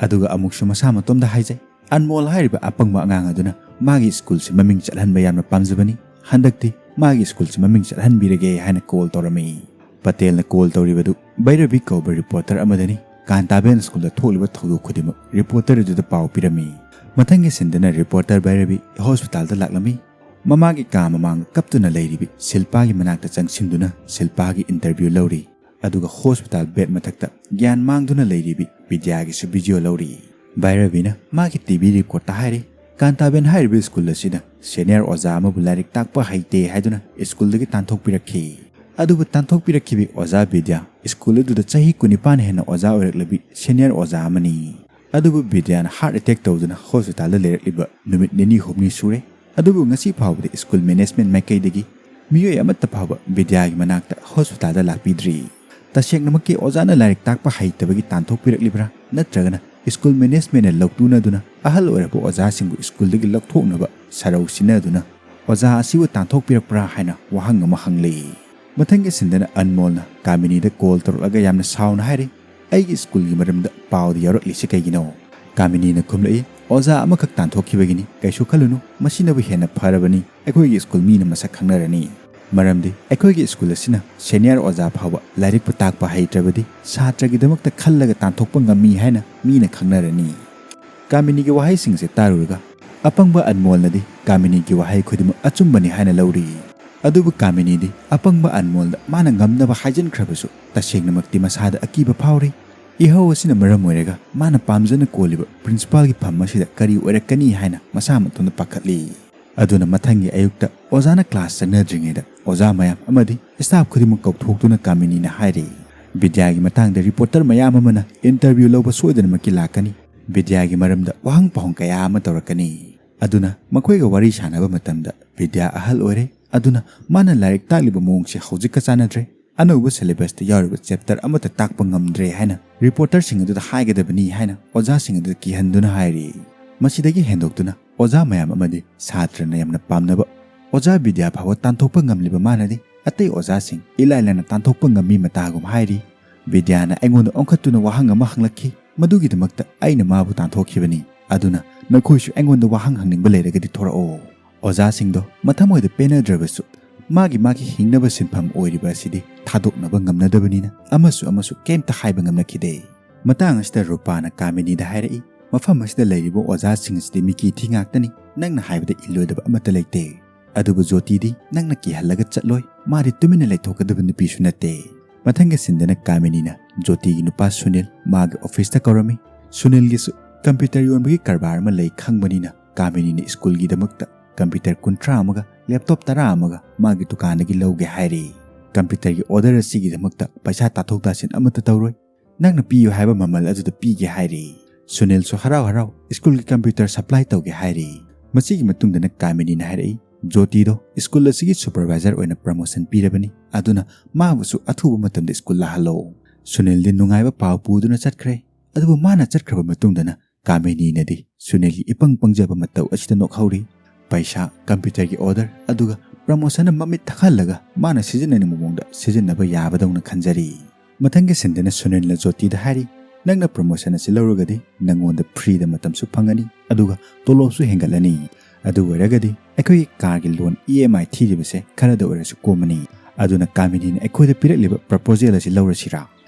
ꯑꯗꯨꯒ ꯑꯃꯨꯛꯁꯨ ꯃꯁꯥ ꯃꯇꯣꯝꯗ ꯍꯥꯏꯖꯩ, "ꯑꯟꯃꯣꯜ ꯍꯥꯏꯔꯤꯕ ꯑꯄꯪꯕ ꯑꯉꯥꯡ ꯑꯗꯨꯅ ꯃꯥꯒꯤ ꯁ꯭ꯀꯨꯜꯁꯤ ꯃꯃꯤꯡ ꯆꯠꯍꯟꯕ ꯌꯥꯝꯅ ꯄꯥꯝꯖꯕꯅꯤ꯫ ꯍꯟꯗꯛꯇꯤ ꯃꯥꯒꯤ ꯁ꯭ꯀꯨꯜꯁꯤ ꯃꯃꯤꯡ ꯆꯠꯍꯟꯕꯤꯔꯒꯦ" ꯍꯥꯏꯅ ꯀꯣꯜ ꯇꯧꯔꯝꯃꯤ꯫ ꯄꯇꯦꯜꯅ ꯀꯣꯜ ꯇꯧꯔꯤꯕꯗꯨ ꯚꯩꯔꯕꯤ ꯀꯧꯕ ꯔꯤꯄꯣꯔꯇꯔ ꯑꯃꯗꯅꯤ꯫ ꯀꯥꯟꯇꯥꯕꯦꯟ ꯁ꯭ꯀꯨꯜꯗ ꯊꯣꯛꯂꯤꯕ ꯊꯧꯗꯣꯛ ꯈꯨꯗꯤꯡꯃꯛ ꯔꯤꯄꯣꯔꯇꯔ ꯑꯗꯨꯗ ꯄꯥꯎ ꯄꯤꯔꯝꯃꯤ꯫ ꯃꯊꯪꯒꯤ ꯁꯤꯟꯗꯅ ꯔꯤꯄꯣꯔꯇꯔ ꯚꯩꯔꯕꯤ ꯍꯣꯁꯄꯤꯇꯥꯜꯗ ꯂꯥꯛꯂꯝꯃꯤ꯫ ꯃꯃꯥꯒꯤ ꯀꯥ ꯃꯃꯥꯡꯗ ꯀꯞꯇꯨꯅ ꯂꯩꯔꯤꯕꯤ ꯁꯤꯜꯄꯥꯒꯤ ꯃꯅꯥꯛꯇ ꯆꯪꯁꯤꯟꯗꯨꯅ ꯁꯤꯜꯄꯥꯒꯤ ꯏꯟꯇꯔꯚ꯭ꯌꯨ ꯂꯧꯔꯤ꯫ ꯑꯗꯨꯒ ꯍꯣꯁꯄꯤꯇꯥꯜ ꯕꯦꯗ ꯃꯊꯛꯇ ꯒ꯭ꯌꯥꯟ ꯃꯥꯡꯗꯨꯅ ꯂꯩꯔꯤꯕꯤ ꯕꯤꯗ꯭ꯌꯥꯒꯤꯁꯨ ꯚꯤꯗꯤꯑꯣ ꯂꯧꯔꯤ꯫ ꯚꯩꯔꯕꯤꯅ ꯃꯥꯒꯤ ꯇꯤ ꯚꯤ ꯔꯤꯄꯣꯔꯠꯇ ꯍꯥꯏꯔꯤ, ꯀꯥꯟꯇꯥꯕꯦꯟ ꯍꯥꯏꯔꯤꯕ ꯁ꯭ꯀꯨꯜ ꯑꯁꯤꯗ ꯁꯦꯅꯤꯌꯔ ꯑꯣꯖꯥ ꯑꯃꯕꯨ ꯂꯥꯏꯔꯤꯛ ꯇꯥꯛꯄ ꯍꯩꯇꯦ ꯍꯥꯏꯗꯨꯅ ꯁ꯭ꯀꯨꯜꯗꯒꯤ ꯇꯥꯟꯊꯣꯛꯄꯤꯔꯛꯈꯤ꯫ ꯑꯗꯨꯕꯨ ꯇꯥꯟꯊꯣꯛꯄꯤꯔꯛꯈꯤꯕꯤ ꯑꯣꯖꯥ ꯕꯤꯗ꯭ꯌꯥ ꯁ꯭ꯀꯨꯜ ꯑꯗꯨꯗ ꯆꯍꯤ ꯀꯨꯟꯅꯤꯄꯥꯟ ꯍꯦꯟꯅ ꯑꯣꯖꯥ ꯑꯣꯏꯔꯛꯂꯕꯤ ꯁꯦꯅꯤꯌꯔ ꯑꯣꯖꯥ ꯑꯃꯅꯤ꯫ ꯑꯗꯨꯕꯨ ꯕꯤꯗ꯭ꯌꯥꯅ ꯍꯥꯔꯠ ꯑꯦꯇꯦꯛ ꯇꯧꯗꯨꯅ ꯍꯣꯁꯄꯤꯇꯥꯜꯗ ꯂꯩꯔꯛꯂꯤꯕ ꯅꯨꯃꯤꯠ ꯅꯤꯅꯤ ꯍꯨꯝꯅꯤ ꯁꯨꯔꯦ꯫ ꯑꯗꯨꯕꯨ ꯉꯁꯤ ꯐꯥꯎꯕꯗ ꯁ꯭ꯀꯨꯜ ꯃꯦꯅꯦꯖꯃꯦꯟꯠ ꯃꯥꯏꯀꯩꯗꯒꯤ ꯃꯤꯑꯣꯏ ꯑꯃꯠꯇ ꯐꯥꯎꯕ ꯕꯤꯗ꯭ꯌꯥꯒꯤ ꯃꯅꯥꯛꯇ ꯍꯣꯁꯄꯤꯇꯥꯜꯗ ꯂꯥꯛꯄꯤꯗ꯭ꯔꯤ꯫ ꯇꯁꯦꯡꯅꯃꯛꯀꯤ ꯑꯣꯖꯥꯅ ꯂꯥꯏꯔꯤꯛ ꯇꯥꯛꯄ ꯍꯩꯇꯕꯒꯤ ꯇꯥꯟꯊꯣꯛꯄꯤꯔꯛꯂꯤꯕ꯭ꯔꯥ, ꯅꯠꯇ꯭ꯔꯒꯅ ꯁ꯭ꯀꯨꯜ ꯃꯦꯅꯦꯖꯃꯦꯟꯠꯅ ꯂꯧꯇꯨꯅꯗꯨꯅ ꯑꯍꯜ ꯑꯣꯏꯔꯕ ꯑꯣꯖꯥꯁꯤꯡꯕꯨ ꯁ꯭ꯀꯨꯜꯗꯒꯤ ꯂꯧꯊꯣꯛꯅꯕ ꯁꯔꯧ ꯁꯤꯟꯅꯗꯨꯅ ꯑꯣꯖꯥ ꯑꯁꯤꯕꯨ ꯇꯥꯟꯊꯣꯛꯄꯤꯔꯛꯄ꯭ꯔꯥ ꯍꯥꯏꯅ ꯋꯥꯍꯪ ꯑꯃ ꯍꯪꯂꯤ꯫ ꯃꯊꯪꯒꯤ ꯁꯤꯟꯗꯅ ꯑꯟꯃꯣꯜꯅ ꯀꯥꯃꯤꯅꯤꯗ ꯀꯣꯜ ꯇꯧꯔꯛꯂꯒ ꯌꯥꯝꯅ ꯁꯥꯎꯅ ꯍꯥꯏꯔꯤ, "ꯑꯩꯒꯤ ꯁ꯭ꯀꯨꯜꯒꯤ ꯃꯔꯝꯗ ꯄꯥꯎꯗ ꯌꯥꯎꯔꯛꯂꯤꯁꯤ ꯀꯩꯒꯤꯅꯣ?" ꯀꯥꯃꯤꯅꯤꯅ ꯈꯨꯝꯂꯛꯏ, "ꯑꯣꯖꯥ ꯑꯃꯈꯛ ꯇꯥꯟꯊꯣꯛꯈꯤꯕꯒꯤꯅꯤ, ꯀꯩꯁꯨ ꯈꯜꯂꯨꯅꯨ, ꯃꯁꯤꯅꯕꯨ ꯍꯦꯟꯅ ꯐꯔꯕꯅꯤ, ꯑꯩꯈꯣꯏꯒꯤ ꯁ꯭ꯀꯨꯜ ꯃꯤꯅ ꯃꯁꯛ ꯈꯪꯅꯔꯅꯤ꯫ ꯃꯔꯝꯗꯤ ꯑꯩꯈꯣꯏꯒꯤ ꯁ꯭ꯀꯨꯜ ꯑꯁꯤꯅ ꯁꯦꯅꯤꯌꯔ ꯑꯣꯖꯥ ꯐꯥꯎꯕ ꯂꯥꯏꯔꯤꯛꯄꯨ ꯇꯥꯛꯄ ꯍꯩꯇ꯭ꯔꯕꯗꯤ ꯁꯥꯇ꯭ꯔꯒꯤꯗꯃꯛꯇ ꯈꯜꯂꯒ ꯇꯥꯟꯊꯣꯛꯄ ꯉꯝꯃꯤ ꯍꯥꯏꯅ ꯃꯤꯅ ꯈꯪꯅꯔꯅꯤ"꯫ ꯀꯥꯃꯤꯅꯤꯒꯤ ꯋꯥꯍꯩꯁꯤꯡꯁꯦ ꯇꯥꯔꯨꯔꯒ ꯑꯄꯪꯕ ꯑꯟꯃꯣꯜꯅꯗꯤ ꯀꯥꯃꯤꯅꯤꯒꯤ ꯋꯥꯍꯩ ꯈꯨꯗꯤꯡꯃꯛ ꯑꯆꯨꯝꯕꯅꯤ ꯍꯥꯏꯅ ꯂꯧꯔꯤ꯫ ꯑꯗꯨꯕꯨ ꯀꯥꯃꯤꯅꯤꯗꯤ ꯑꯄꯪꯕ ꯑꯟꯃꯣꯜꯗ ꯃꯥꯅ ꯉꯝꯅꯕ ꯍꯥꯏꯖꯤꯟꯈ꯭ꯔꯕꯁꯨ ꯇꯁꯦꯡꯅꯃꯛꯇꯤ ꯃꯁꯥꯗ ꯑꯀꯤꯕ ꯐꯥꯎꯔꯤ꯫ ꯏꯍꯧ ꯑꯁꯤꯅ ꯃꯔꯝ ꯑꯣꯏꯔꯒ ꯃꯥꯅ ꯄꯥꯝꯖꯅ ꯀꯣꯜꯂꯤꯕ ꯄ꯭ꯔꯤꯟꯁꯤꯄꯥꯜꯒꯤ ꯐꯝ ꯑꯁꯤꯗ ꯀꯔꯤ ꯑꯣꯏꯔꯛꯀꯅꯤ ꯍꯥꯏꯅ ꯃꯁꯥ ꯃꯇꯣꯝꯗ ꯄꯥꯈꯠꯂꯤ꯫ ꯑꯗꯨꯅ ꯃꯊꯪꯒꯤ ꯑꯌꯨꯛꯇ ꯑꯣꯖꯥꯅ ꯀ꯭ꯂꯥꯁ ꯆꯪꯅꯗ꯭ꯔꯤꯉꯩꯗ ꯑꯣꯖꯥ ꯃꯌꯥꯝ ꯑꯃꯗꯤ ꯁ꯭ꯇꯥꯐ ꯈꯨꯗꯤꯡꯃꯛ ꯀꯧꯊꯣꯛꯇꯨꯅ ꯀꯥꯃꯤꯅꯤꯅ ꯍꯥꯏꯔꯤ, "ꯕꯤꯗ꯭ꯌꯥꯒꯤ ꯃꯇꯥꯡꯗ ꯔꯤꯄꯣꯔꯇꯔ ꯃꯌꯥꯝ ꯑꯃꯅ ꯏꯟꯇꯔꯚ꯭ꯌꯨ ꯂꯧꯕ ꯁꯣꯏꯗꯅꯃꯛꯀꯤ ꯂꯥꯛꯀꯅꯤ꯫ ꯕꯤꯗ꯭ꯌꯥꯒꯤ ꯃꯔꯝꯗ ꯋꯥꯍꯪ ꯄꯥꯎꯍꯪ ꯀꯌꯥ ꯑꯃ ꯇꯧꯔꯛꯀꯅꯤ꯫ ꯑꯗꯨꯅ ꯃꯈꯣꯏꯒ ꯋꯥꯔꯤ ꯁꯥꯟꯅꯕ ꯃꯇꯝꯗ ꯕꯤꯗ꯭ꯌꯥ ꯑꯍꯜ ꯑꯣꯏꯔꯦ꯫ ꯑꯗꯨꯅ ꯃꯥꯅ ꯂꯥꯏꯔꯤꯛ ꯇꯥꯛꯂꯤꯕ ꯃꯑꯣꯡꯁꯦ ꯍꯧꯖꯤꯛꯀ ꯆꯥꯟꯅꯗ꯭ꯔꯦ꯫ ꯑꯅꯧꯕ ꯁꯤꯂꯦꯕꯁꯇ ꯌꯥꯎꯔꯤꯕ ꯆꯦꯞꯇꯔ ꯑꯃꯠꯇ ꯇꯥꯛꯄ ꯉꯝꯗ꯭ꯔꯦ ꯍꯥꯏꯅ ꯔꯤꯄꯣꯔꯇꯔꯁꯤꯡ ꯑꯗꯨꯗ ꯍꯥꯏꯒꯗꯕꯅꯤ" ꯍꯥꯏꯅ ꯑꯣꯖꯥꯁꯤꯡ ꯑꯗꯨꯗ ꯀꯤꯍꯟꯗꯨꯅ ꯍꯥꯏꯔꯤ꯫ ꯃꯁꯤꯗꯒꯤ ꯍꯦꯟꯗꯣꯛꯇꯨꯅ ꯑꯣꯖꯥ ꯃꯌꯥꯝ ꯑꯃꯗꯤ ꯁꯥꯇ꯭ꯔꯅ ꯌꯥꯝꯅ ꯄꯥꯝꯅꯕ ꯑꯣꯖꯥ ꯕꯤꯗ꯭ꯌꯥ ꯐꯥꯎꯕ ꯇꯥꯟꯊꯣꯛꯄ ꯉꯝꯂꯤꯕ ꯃꯥꯅꯗꯤ ꯑꯇꯩ ꯑꯣꯖꯥꯁꯤꯡ ꯏꯂꯥꯏ ꯂꯥꯏꯅ ꯇꯥꯟꯊꯣꯛꯄ ꯉꯝꯃꯤ ꯃꯇꯥꯒꯨꯝ ꯍꯥꯏꯔꯤ꯫ "ꯕꯤꯗ꯭ꯌꯥꯅ ꯑꯩꯉꯣꯟꯗ ꯑꯣꯟꯈꯠꯇꯨꯅ ꯋꯥꯍꯪ ꯑꯃ ꯍꯪꯂꯛꯈꯤ꯫ ꯃꯗꯨꯒꯤꯗꯃꯛꯇ ꯑꯩꯅ ꯃꯥꯕꯨ ꯇꯥꯟꯊꯣꯛꯈꯤꯕꯅꯤ꯫ ꯑꯗꯨꯅ ꯅꯈꯣꯏꯁꯨ ꯑꯩꯉꯣꯟꯗ ꯋꯥꯍꯪ ꯍꯪꯅꯤꯡꯕ ꯂꯩꯔꯒꯗꯤ ꯊꯣꯔꯛꯑꯣ"꯫ ꯑꯣꯖꯥꯁꯤꯡꯗꯣ ꯃꯊꯃꯣꯏꯗ ꯄꯦꯟꯅꯗ꯭ꯔꯕꯁꯨ ꯃꯥꯒꯤ ꯃꯥꯒꯤ ꯍꯤꯡꯅꯕ ꯁꯤꯟꯐꯝ ꯑꯣꯏꯔꯤꯕ ꯑꯁꯤꯗꯤ ꯊꯥꯗꯣꯛꯅꯕ ꯉꯝꯅꯗꯕꯅꯤꯅ ꯑꯃꯁꯨ ꯑꯃꯁꯨ ꯀꯩꯝꯇ ꯍꯥꯏꯕ ꯉꯝꯅꯈꯤꯗꯦ꯫ ꯃꯇꯥꯡ ꯑꯁꯤꯗ ꯔꯨꯄꯥꯅ ꯀꯥꯃꯤꯅꯤꯗ ꯍꯥꯏꯔꯛꯏ, ꯃꯐꯝ ꯑꯁꯤꯗ ꯂꯩꯔꯤꯕ ꯑꯣꯖꯥꯁꯤꯡ ꯑꯁꯤꯗꯤ ꯃꯤꯀꯤ ꯊꯤ ꯉꯥꯛꯇꯅꯤ꯫ ꯅꯪꯅ ꯍꯥꯏꯕꯗ ꯏꯜꯂꯣꯏꯗꯕ ꯑꯃꯠꯇ ꯂꯩꯇꯦ꯫ ꯑꯗꯨꯕꯨ ꯖꯣꯇꯤꯗꯤ ꯅꯪꯅ ꯀꯤꯍꯜꯂꯒ ꯆꯠꯂꯣꯏ꯫ ꯃꯥꯗꯤ ꯇꯨꯃꯤꯟꯅ ꯂꯩꯊꯣꯛꯀꯗꯕ ꯅꯨꯄꯤꯁꯨ ꯅꯠꯇꯦ꯫ ꯃꯊꯪꯒꯤ ꯁꯤꯟꯗꯅ ꯀꯥꯃꯤꯅꯤꯅ ꯖꯣꯇꯤꯒꯤ ꯅꯨꯄꯥ ꯁꯨꯅꯤꯜ ꯃꯥꯒꯤ ꯑꯣꯐꯤꯁꯇ ꯀꯧꯔꯝꯃꯤ꯫ ꯁꯨꯅꯤꯜꯒꯤꯁꯨ ꯀꯝꯄ꯭ꯌꯨꯇꯔ ꯌꯣꯟꯕꯒꯤ ꯀꯔꯕꯥꯔ ꯑꯃ ꯂꯩ ꯈꯪꯕꯅꯤꯅ ꯀꯥꯃꯤꯅꯤꯅ ꯁ꯭ꯀꯨꯜꯒꯤꯗꯃꯛꯇ ꯀꯝꯄ꯭ꯌꯨꯇꯔ ꯀꯨꯟꯊ꯭ꯔꯥ ꯑꯃꯒ ꯂꯦꯞꯇꯣꯞ ꯇꯔꯥ ꯑꯃꯒ ꯃꯥꯒꯤ ꯗꯨꯀꯥꯟꯗꯒꯤ ꯂꯧꯒꯦ ꯍꯥꯏꯔꯤ꯫ ꯀꯝꯄ꯭ꯌꯨꯇꯔꯒꯤ ꯑꯣꯔꯗꯔ ꯑꯁꯤꯒꯤꯗꯃꯛꯇ ꯄꯩꯁꯥ ꯇꯥꯊꯣꯛ ꯇꯥꯁꯤꯟ ꯑꯃꯠꯇ ꯇꯧꯔꯣꯏ꯫ ꯅꯪꯅ ꯄꯤꯌꯨ ꯍꯥꯏꯕ ꯃꯃꯜ ꯑꯗꯨꯗ ꯄꯤꯒꯦ ꯍꯥꯏꯔꯤ꯫ ꯁꯨꯅꯤꯜꯁꯨ ꯍꯔꯥꯎ ꯍꯔꯥꯎ ꯁ꯭ꯀꯨꯜꯒꯤ ꯀꯝꯄ꯭ꯌꯨꯇꯔ ꯁꯄ꯭ꯂꯥꯏ ꯇꯧꯒꯦ ꯍꯥꯏꯔꯤ꯫ ꯃꯁꯤꯒꯤ ꯃꯇꯨꯡꯗꯅ ꯀꯥꯃꯤꯅꯤꯅ ꯍꯥꯏꯔꯛꯏ, "ꯖꯣꯇꯤꯗꯣ ꯁ꯭ꯀꯨꯜ ꯑꯁꯤꯒꯤ ꯁꯨꯄꯔꯚꯥꯏꯖꯔ ꯑꯣꯏꯅ ꯄ꯭ꯔꯃꯣꯁꯟ ꯄꯤꯔꯕꯅꯤ, ꯑꯗꯨꯅ ꯃꯥꯕꯨꯁꯨ ꯑꯊꯨꯕ ꯃꯇꯝꯗ ꯁ꯭ꯀꯨꯜ ꯂꯥꯛꯍꯜꯂꯣ"꯫ ꯁꯨꯅꯤꯜꯗꯤ ꯅꯨꯡꯉꯥꯏꯕ ꯄꯥꯎ ꯄꯨꯗꯨꯅ ꯆꯠꯈ꯭ꯔꯦ꯫ ꯑꯗꯨꯕꯨ ꯃꯥꯅ ꯆꯠꯈ꯭ꯔꯕ ꯃꯇꯨꯡꯗꯅ ꯀꯥꯃꯤꯅꯤꯅꯗꯤ ꯁꯨꯅꯤꯜꯒꯤ ꯏꯄꯪ ꯄꯪꯖꯕ ꯃꯇꯧ ꯑꯁꯤꯗ ꯅꯣꯛꯍꯧꯔꯤ꯫ ꯄꯩꯁꯥ, ꯀꯝꯄ꯭ꯌꯨꯇꯔꯒꯤ ꯑꯣꯔꯗꯔ, ꯑꯗꯨꯒ ꯄ꯭ꯔꯃꯣꯁꯟꯅ ꯃꯃꯤꯠ ꯊꯛꯍꯜꯂꯒ ꯃꯥꯅ ꯁꯤꯖꯤꯟꯅꯅꯤꯡꯕ ꯃꯑꯣꯡꯗ ꯁꯤꯖꯤꯟꯅꯕ ꯌꯥꯕꯗꯧꯅ ꯈꯟꯖꯔꯤ꯫ ꯃꯊꯪꯒꯤ ꯁꯤꯟꯗꯅ ꯁꯨꯅꯤꯜꯅ ꯖꯣꯇꯤꯗ ꯍꯥꯏꯔꯤ, "ꯅꯪꯅ ꯄ꯭ꯔꯃꯣꯁꯟ ꯑꯁꯤ ꯂꯧꯔꯒꯗꯤ ꯅꯪꯉꯣꯟꯗ ꯐ꯭ꯔꯤꯗ ꯃꯇꯝꯁꯨ ꯐꯪꯒꯅꯤ, ꯑꯗꯨꯒ ꯇꯣꯂꯣꯞꯁꯨ ꯍꯦꯟꯒꯠꯂꯅꯤ꯫ ꯑꯗꯨ ꯑꯣꯏꯔꯒꯗꯤ ꯑꯩꯈꯣꯏꯒꯤ ꯀꯥꯔꯒꯤ ꯂꯣꯟ ꯏ ꯑꯦꯝ ꯑꯥꯏ ꯊꯤꯔꯤꯕꯁꯦ ꯈꯔꯗ ꯑꯣꯏꯔꯁꯨ ꯀꯣꯝꯃꯅꯤ꯫ ꯑꯗꯨꯅ ꯀꯥꯃꯤꯅꯤꯅ ꯑꯩꯈꯣꯏꯗ ꯄꯤꯔꯛꯂꯤꯕ ꯄ꯭ꯔꯄꯣꯖꯦꯜ ꯑꯁꯤ ꯂꯧꯔꯁꯤꯔꯥ?"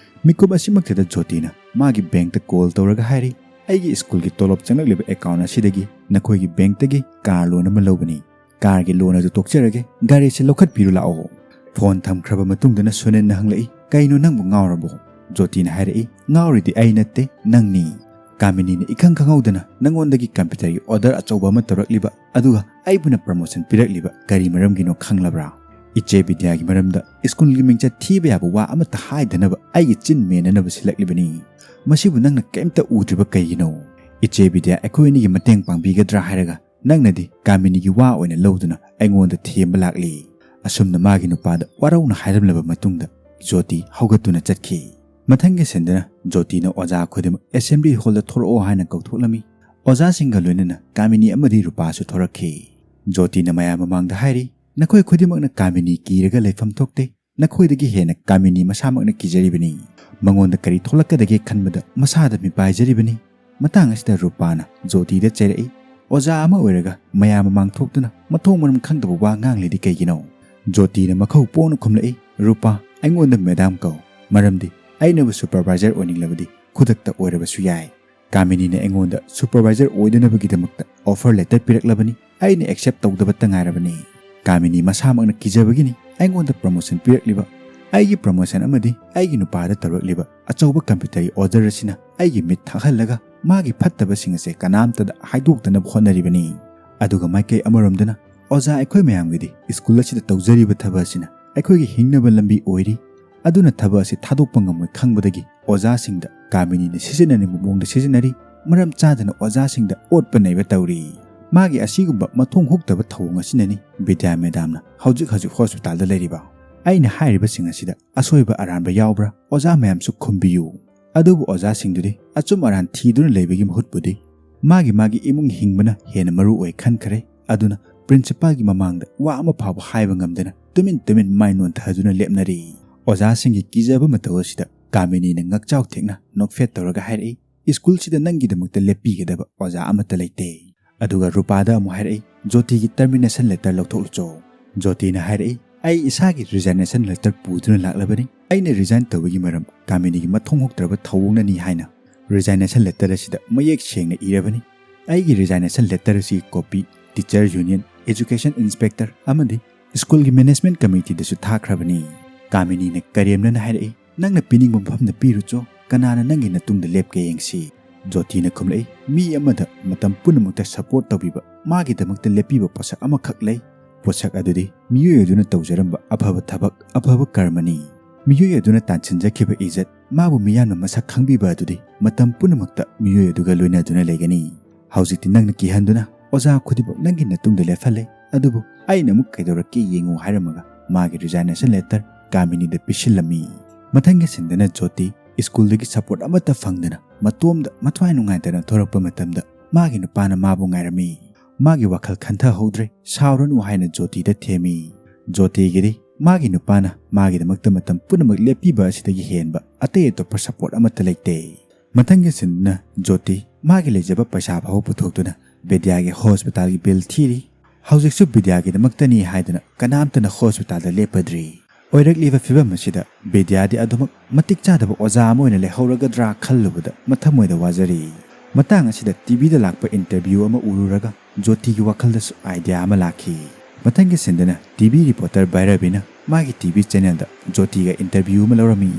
ꯃꯤꯀꯨꯞ ꯑꯁꯤꯃꯛꯇꯗ ꯖꯣꯇꯤꯅ ꯃꯥꯒꯤ ꯕꯦꯡꯛꯇ ꯀꯣꯜ ꯇꯧꯔꯒ ꯍꯥꯏꯔꯤ, "ꯑꯩꯒꯤ ꯁ꯭ꯀꯨꯜꯒꯤ ꯇꯣꯂꯣꯞ ꯆꯪꯂꯛꯂꯤꯕ ꯑꯦꯀꯥꯎꯟ ꯑꯁꯤꯗꯒꯤ ꯅꯈꯣꯏꯒꯤ ꯕꯦꯡꯛꯇꯒꯤ ꯀꯥꯔ ꯂꯣꯟ ꯑꯃ ꯂꯧꯕꯅꯤ꯫ ꯀꯥꯔꯒꯤ ꯂꯣꯟ ꯑꯗꯨ ꯇꯣꯛꯆꯔꯒꯦ, ꯒꯥꯔꯤꯁꯦ ꯂꯧꯈꯠꯄꯤꯔꯨ ꯂꯥꯛꯑꯣ"꯫ ꯐꯣꯟ ꯊꯝꯈ꯭ꯔꯕ ꯃꯇꯨꯡꯗꯅ ꯁꯨꯅꯤꯜꯅ ꯍꯪꯂꯛꯏ, "ꯀꯩꯅꯣ, ꯅꯪꯕꯨ ꯉꯥꯎꯔꯕꯣ?" ꯖꯣꯇꯤꯅ ꯍꯥꯏꯔꯛꯏ, "ꯉꯥꯎꯔꯤꯗꯤ ꯑꯩ ꯅꯠꯇꯦ, ꯅꯪꯅꯤ"꯫ ꯀꯥꯃꯤꯅꯤꯅ ꯏꯈꯪ ꯈꯪꯍꯧꯗꯅ ꯅꯪꯉꯣꯟꯗꯒꯤ ꯀꯝꯄ꯭ꯌꯨꯇꯔꯒꯤ ꯑꯣꯔꯗꯔ ꯑꯆꯧꯕ ꯑꯃ ꯇꯧꯔꯛꯂꯤꯕ, ꯑꯗꯨꯒ ꯑꯩꯕꯨꯅ ꯄ꯭ꯔꯃꯣꯁꯟ ꯄꯤꯔꯛꯂꯤꯕ ꯀꯔꯤ ꯃꯔꯝꯒꯤꯅꯣ ꯈꯪꯂꯕ꯭ꯔꯥ? ꯏꯆꯦ ꯕꯤꯗ꯭ꯌꯥꯒꯤ ꯃꯔꯝꯗ ꯁ꯭ꯀꯨꯜꯒꯤ ꯃꯤꯡꯆꯠ ꯊꯤꯕ ꯌꯥꯕ ꯋꯥ ꯑꯃꯠꯇ ꯍꯥꯏꯗꯅꯕ ꯑꯩꯒꯤ ꯆꯤꯟ ꯃꯦꯟꯅꯅꯕ ꯁꯤꯜꯂꯛꯂꯤꯕꯅꯤ꯫ ꯃꯁꯤꯕꯨ ꯅꯪꯅ ꯀꯩꯝꯇ ꯎꯗ꯭ꯔꯤꯕ ꯀꯩꯒꯤꯅꯣ? ꯏꯆꯦ ꯕꯤꯗ꯭ꯌꯥ ꯑꯩꯈꯣꯏ ꯑꯅꯤꯒꯤ ꯃꯇꯦꯡ ꯄꯥꯡꯕꯤꯒꯗ꯭ꯔꯥ ꯍꯥꯏꯔꯒ ꯅꯪꯅꯗꯤ ꯀꯥꯃꯤꯅꯤꯒꯤ ꯋꯥ ꯑꯣꯏꯅ ꯂꯧꯗꯨꯅ ꯑꯩꯉꯣꯟꯗ ꯊꯦꯝꯕ ꯂꯥꯛꯂꯤ꯫ ꯑꯁꯨꯝꯅ ꯃꯥꯒꯤ ꯅꯨꯄꯥꯗ ꯋꯥꯔꯧꯅ ꯍꯥꯏꯔꯝꯂꯕ ꯃꯇꯨꯡꯗ ꯖꯣꯇꯤ ꯍꯧꯒꯠꯇꯨꯅ ꯆꯠꯈꯤ꯫ ꯃꯊꯪꯒꯤ ꯁꯤꯟꯗꯅ ꯖꯣꯇꯤꯅ ꯑꯣꯖꯥ ꯈꯨꯗꯤꯡꯃꯛ ꯑꯦꯁꯦꯝꯕ꯭ꯂꯤ ꯍꯣꯜꯗ ꯊꯣꯔꯛꯑꯣ ꯍꯥꯏꯅ ꯀꯧꯊꯣꯛꯂꯝꯃꯤ꯫ ꯑꯣꯖꯥꯁꯤꯡꯒ ꯂꯣꯏꯅꯅ ꯀꯥꯃꯤꯅꯤ ꯑꯃꯗꯤ ꯔꯨꯄꯥꯁꯨ ꯊꯣꯔꯛꯈꯤ꯫ ꯖꯣꯇꯤꯅ ꯃꯌꯥꯝ ꯃꯃꯥꯡꯗ ꯍꯥꯏꯔꯤ, "ꯅꯈꯣꯏ ꯈꯨꯗꯤꯡꯃꯛꯅ ꯀꯥꯃꯤꯅꯤ ꯀꯤꯔꯒ ꯂꯩꯐꯝ ꯊꯣꯛꯇꯦ꯫ ꯅꯈꯣꯏꯗꯒꯤ ꯍꯦꯟꯅ ꯀꯥꯃꯤꯅꯤ ꯃꯁꯥꯃꯛꯅ ꯀꯤꯖꯔꯤꯕꯅꯤ꯫ ꯃꯉꯣꯟꯗ ꯀꯔꯤ ꯊꯣꯛꯂꯛꯀꯗꯒꯦ ꯈꯟꯕꯗ ꯃꯁꯥꯗ ꯃꯤꯄꯥꯏꯖꯔꯤꯕꯅꯤ"꯫ ꯃꯇꯥꯡ ꯑꯁꯤꯗ ꯔꯨꯄꯥꯅ ꯖꯣꯇꯤꯗ ꯆꯩꯔꯛꯏ, "ꯑꯣꯖꯥ ꯑꯃ ꯑꯣꯏꯔꯒ ꯃꯌꯥꯝ ꯃꯃꯥꯡ ꯊꯣꯛꯇꯨꯅ ꯃꯊꯣꯡ ꯃꯔꯝ ꯈꯪꯗꯕ ꯋꯥ ꯉꯥꯡꯂꯤꯗꯤ ꯀꯩꯒꯤꯅꯣ?" ꯖꯣꯇꯤꯅ ꯃꯈꯧ ꯄꯣꯛꯅ ꯈꯨꯝꯂꯛꯏ, "ꯔꯨꯄꯥ, ꯑꯩꯉꯣꯟꯗ ꯃꯦꯗꯥꯝ ꯀꯧ, ꯃꯔꯝꯗꯤ ꯑꯩꯅꯕꯨ ꯁꯨꯄꯔꯚꯥꯏꯖꯔ ꯑꯣꯏꯅꯤꯡꯂꯕꯗꯤ ꯈꯨꯗꯛꯇ ꯑꯣꯏꯔꯕꯁꯨ ꯌꯥꯏ"꯫ ꯀꯥꯃꯤꯅꯤꯅ ꯑꯩꯉꯣꯟꯗ supervisor ꯑꯣꯏꯗꯅꯕꯒꯤꯗꯃꯛꯇ offer letter ꯄꯤꯔꯛꯂꯕꯅꯤ꯫ ꯑꯩꯅ accept ꯇꯧꯗꯕꯇ ꯉꯥꯏꯔꯕꯅꯤ꯫ ꯀꯥꯃꯤꯅꯤ ꯃꯁꯥꯃꯛꯅ ꯀꯤꯖꯕꯒꯤꯅꯤ ꯑꯩꯉꯣꯟꯗ promotion ꯄꯤꯔꯛꯂꯤꯕ꯫ ꯑꯩꯒꯤ promotion ꯑꯃꯗꯤ ꯑꯩꯒꯤ ꯅꯨꯄꯥꯗ ꯇꯧꯔꯛꯂꯤꯕ ꯑꯆꯧꯕ computerꯒꯤ order ꯑꯁꯤꯅ ꯑꯩꯒꯤ ꯃꯤꯠ ꯊꯛꯍꯜꯂꯒ ꯃꯥꯒꯤ ꯐꯠꯇꯕꯁꯤꯡ ꯑꯁꯦ ꯀꯅꯥꯝꯇꯗ ꯍꯥꯏꯗꯣꯛꯇꯅꯕ ꯍꯣꯠꯅꯔꯤꯕꯅꯤ꯫ ꯑꯗꯨꯒ ꯃꯥꯏꯀꯩ ꯑꯃꯔꯣꯝꯗꯅ ꯑꯣꯖꯥ ꯑꯩꯈꯣꯏ ꯃꯌꯥꯝꯒꯤꯗꯤ school ꯑꯁꯤꯗ ꯇꯧꯖꯔꯤꯕ ꯊꯕꯛ ꯑꯁꯤꯅ ꯑꯩꯈꯣꯏꯒꯤ ꯍꯤꯡꯅꯕ ꯂꯝꯕꯤ ꯑꯣꯏꯔꯤ꯫ ꯑꯗꯨꯅ ꯊꯕꯛ ꯑꯁꯤ ꯊꯥꯗꯣꯛꯄ ꯉꯝꯃꯣꯏ ꯈꯪꯕꯗꯒꯤ ꯑꯣꯖꯥꯁꯤꯡꯗ ꯀꯥꯃꯤꯅꯤꯅ ꯁꯤꯖꯤꯟꯅꯅꯤꯡꯕ ꯃꯑꯣꯡꯗ ꯁꯤꯖꯤꯟꯅꯔꯤ꯫ ꯃꯔꯝ ꯆꯥꯗꯅ ꯑꯣꯖꯥꯁꯤꯡꯗ ꯑꯣꯠꯄ ꯅꯩꯕ ꯇꯧꯔꯤ꯫ ꯃꯥꯒꯤ ꯑꯁꯤꯒꯨꯝꯕ ꯃꯊꯣꯡ ꯍꯨꯛꯇꯕ ꯊꯧꯑꯣꯡ ꯑꯁꯤꯅꯅꯤ ꯕꯤꯗ꯭ꯌꯥ ꯃꯦꯗꯥꯝꯅ ꯍꯧꯖꯤꯛ ꯍꯧꯖꯤꯛ hospitalꯗ ꯂꯩꯔꯤꯕ꯫ ꯑꯩꯅ ꯍꯥꯏꯔꯤꯕꯁꯤꯡ ꯑꯁꯤꯗ ꯑꯁꯣꯏꯕ ꯑꯔꯥꯟꯕ ꯌꯥꯎꯕ꯭ꯔꯥ? ꯑꯣꯖꯥ ꯃꯌꯥꯝꯁꯨ ꯈꯨꯝꯕꯤꯌꯨ꯫ ꯑꯗꯨꯕꯨ ꯑꯣꯖꯥꯁꯤꯡꯗꯨꯗꯤ ꯑꯆꯨꯝ ꯑꯔꯥꯟ ꯊꯤꯗꯨꯅ ꯂꯩꯕꯒꯤ ꯃꯍꯨꯠꯄꯨꯗꯤ ꯃꯥꯒꯤ ꯃꯥꯒꯤ ꯏꯃꯨꯡ ꯍꯤꯡꯕꯅ ꯍꯦꯟꯅ ꯃꯔꯨ ꯑꯣꯏ ꯈꯟꯈ꯭ꯔꯦ꯫ ꯑꯗꯨꯅ principalꯒꯤ ꯃꯃꯥꯡꯗ ꯋꯥ ꯑꯃ ꯐꯥꯎꯕ ꯍꯥꯏꯕ ꯉꯝꯗꯅ ꯇꯨꯃꯤꯟ ꯇꯨꯃꯤꯟ ꯃꯥꯏ ꯅꯣꯟꯊꯗꯨꯅ ꯂꯦꯞꯅꯔꯤ꯫ ꯑꯣꯖꯥꯁꯤꯡꯒꯤ ꯀꯤꯖꯕ ꯃꯇꯧ ꯑꯁꯤꯗ ꯀꯥꯃꯤꯅꯤꯅ ꯉꯛꯆꯥꯎ ꯊꯦꯛꯅ ꯅꯣꯛꯐꯦꯠ ꯇꯧꯔꯒ ꯍꯥꯏꯔꯛꯏ, "Schoolꯁꯤꯗ ꯅꯪꯒꯤꯗꯃꯛꯇ ꯂꯦꯞꯄꯤꯒꯗꯕ ꯑꯣꯖꯥ ꯑꯃꯠꯇ ꯂꯩꯇꯦ"꯫ ꯑꯗꯨꯒ ꯔꯨꯄꯥꯗ ꯑꯃꯨꯛ ꯍꯥꯏꯔꯛꯏ, "ꯖꯣꯇꯤꯒꯤ termination letter ꯂꯧꯊꯣꯛꯂꯨꯆꯣ"꯫ ꯖꯣꯇꯤꯅ ꯍꯥꯏꯔꯛꯏ, "ꯑꯩ ꯏꯁꯥꯒꯤ resignation letter ꯄꯨꯗꯨꯅ ꯂꯥꯛꯂꯕꯅꯤ꯫ ꯑꯩꯅ resign ꯇꯧꯕꯒꯤ ꯃꯔꯝ ꯀꯥꯃꯤꯅꯤꯒꯤ ꯃꯊꯣꯡ ꯍꯨꯛꯇ꯭ꯔꯕ ꯊꯧꯑꯣꯡꯅꯅꯤ" ꯍꯥꯏꯅ resignation letter ꯑꯁꯤꯗ ꯃꯌꯦꯛ ꯁꯦꯡꯅ ꯏꯔꯕꯅꯤ꯫ ꯑꯩꯒꯤ resignation letter ꯑꯁꯤꯒꯤ copy teacher union, education inspector ꯑꯃꯗꯤ schoolꯒꯤ management committeeꯗꯁꯨ ꯊꯥꯈ꯭ꯔꯕꯅꯤ꯫ ꯀꯥꯃꯤꯅꯤꯅ ꯀꯔꯦꯝꯅꯅ ꯍꯥꯏꯔꯛꯏ, "ꯅꯪꯅ ꯄꯤꯅꯤꯡꯕ ꯃꯐꯝꯗ ꯄꯤꯔꯨꯆꯣ, ꯀꯅꯥꯅ ꯅꯪꯒꯤ ꯅꯇꯨꯡꯗ ꯂꯦꯞꯀꯦ ꯌꯦꯡꯁꯤ"꯫ ꯖꯣꯇꯤꯅ ꯈꯨꯝꯂꯛꯏ, "ꯃꯤ ꯑꯃꯗ ꯃꯇꯝ ꯄꯨꯝꯅꯃꯛꯇ support ꯇꯧꯕꯤꯕ, ꯃꯥꯒꯤꯗꯃꯛꯇ ꯂꯦꯞꯄꯤꯕ ꯄꯣꯠꯁꯛ ꯑꯃꯈꯛ ꯂꯩ꯫ ꯄꯣꯠꯁꯛ ꯑꯗꯨꯗꯤ ꯃꯤꯑꯣꯏ ꯑꯗꯨꯅ ꯇꯧꯖꯔꯝꯕ ꯑꯐꯕ ꯊꯕꯛ, ꯑꯐꯕ ꯀꯔꯃꯅꯤ꯫ ꯃꯤꯑꯣꯏ ꯑꯗꯨꯅ ꯇꯥꯟꯁꯤꯟꯖꯈꯤꯕ ꯏꯖꯠ, ꯃꯥꯕꯨ ꯃꯤꯌꯥꯝꯅ ꯃꯁꯛ ꯈꯪꯕꯤꯕ ꯑꯗꯨꯗꯤ ꯃꯇꯝ ꯄꯨꯝꯅꯃꯛꯇ ꯃꯤꯑꯣꯏ ꯑꯗꯨꯒ ꯂꯣꯏꯅꯗꯨꯅ ꯂꯩꯒꯅꯤ꯫ ꯍꯧꯖꯤꯛꯇꯤ ꯅꯪꯅ ꯀꯤꯍꯟꯗꯨꯅ ꯑꯣꯖꯥ ꯈꯨꯗꯤꯡꯃꯛ ꯅꯪꯒꯤ ꯅꯇꯨꯡꯗ ꯂꯦꯞꯍꯜꯂꯦ, ꯑꯗꯨꯕꯨ ꯑꯩꯅ ꯑꯃꯨꯛ ꯀꯩꯗꯧꯔꯛꯀꯦ ꯌꯦꯡꯉꯨ" ꯍꯥꯏꯔꯝꯃꯒ ꯃꯥꯒꯤ resignation letter ꯀꯥꯃꯤꯅꯤꯗ ꯄꯤꯁꯤꯜꯂꯝꯃꯤ꯫ ꯃꯊꯪꯒꯤ ꯁꯤꯟꯗꯅ ꯖꯣꯇꯤ schoolꯗꯒꯤ support ꯑꯃꯠꯇ ꯐꯪꯗꯅ ꯃꯇꯣꯝꯗ ꯃꯊ꯭ꯋꯥꯏ ꯅꯨꯡꯉꯥꯏꯇꯅ ꯊꯣꯔꯛꯄ ꯃꯇꯝꯗ ꯃꯥꯒꯤ ꯅꯨꯄꯥꯅ ꯃꯥꯕꯨ ꯉꯥꯏꯔꯝꯃꯤ꯫ ꯃꯥꯒꯤ ꯋꯥꯈꯜ ꯈꯟꯊꯍꯧꯗ꯭ꯔꯦ, "ꯁꯥꯎꯔꯅꯨ" ꯍꯥꯏꯅ ꯖꯣꯇꯤꯗ ꯊꯦꯝꯃꯤ꯫ ꯖꯣꯇꯤꯒꯤꯗꯤ ꯃꯥꯒꯤ ꯅꯨꯄꯥꯅ ꯃꯥꯒꯤꯗꯃꯛꯇ ꯃꯇꯝ ꯄꯨꯝꯅꯃꯛ ꯂꯦꯞꯄꯤꯕ ꯑꯁꯤꯗꯒꯤ ꯍꯦꯟꯕ ꯑꯇꯩ ꯑꯇꯣꯞꯄ support ꯑꯃꯠꯇ ꯂꯩꯇꯦ꯫ ꯃꯊꯪꯒꯤ ꯁꯤꯟꯗꯅ ꯖꯣꯇꯤ ꯃꯥꯒꯤ ꯂꯩꯖꯕ ꯄꯩꯁꯥ ꯐꯥꯎꯕ ꯄꯨꯊꯣꯛꯇꯨꯅ ꯕꯤꯗ꯭ꯌꯥꯒꯤ hospitalꯒꯤ bill ꯊꯤꯔꯤ꯫ ꯍꯧꯖꯤꯛꯁꯨ ꯕꯤꯗ꯭ꯌꯥꯒꯤꯗꯃꯛꯇꯅꯤ ꯍꯥꯏꯗꯨꯅ ꯀꯅꯥꯝꯇꯅ hospitalꯗ ꯂꯦꯞꯄꯗ꯭ꯔꯤ꯫ ꯑꯣꯏꯔꯛꯂꯤꯕ ꯐꯤꯚꯝ ꯑꯁꯤꯗ ꯕꯤꯗ꯭ꯌꯥꯗꯤ ꯑꯗꯨꯃꯛ ꯃꯇꯤꯛ ꯆꯥꯗꯕ ꯑꯣꯖꯥ ꯑꯃ ꯑꯣꯏꯅ ꯂꯩꯍꯧꯔꯒꯗ꯭ꯔꯥ ꯈꯜꯂꯨꯕꯗ ꯃꯊꯃꯣꯏꯗ ꯋꯥꯖꯔꯤ꯫ ꯃꯇꯥꯡ ꯑꯁꯤꯗ ꯇꯤꯚꯤꯗ ꯂꯥꯛꯄ ꯏꯟꯇꯔꯚ꯭ꯌꯨ ꯑꯃ ꯎꯔꯨꯔꯒ ꯖꯣꯇꯤꯒꯤ ꯋꯥꯈꯜꯗꯁꯨ ꯑꯥꯏꯗꯤꯌꯥ ꯑꯃ ꯂꯥꯛꯈꯤ꯫ ꯃꯊꯪꯒꯤ ꯁꯤꯟꯗꯅ ꯇꯤꯚꯤ ꯔꯤꯄꯣꯔꯇꯔ ꯚꯩꯔꯕꯤꯅ ꯃꯥꯒꯤ ꯇꯤꯚꯤ ꯆꯦꯅꯦꯜꯗ ꯖꯣꯇꯤꯒ ꯏꯟꯇꯔꯚ꯭ꯌꯨ ꯑꯃ ꯂꯧꯔꯝꯃꯤ꯫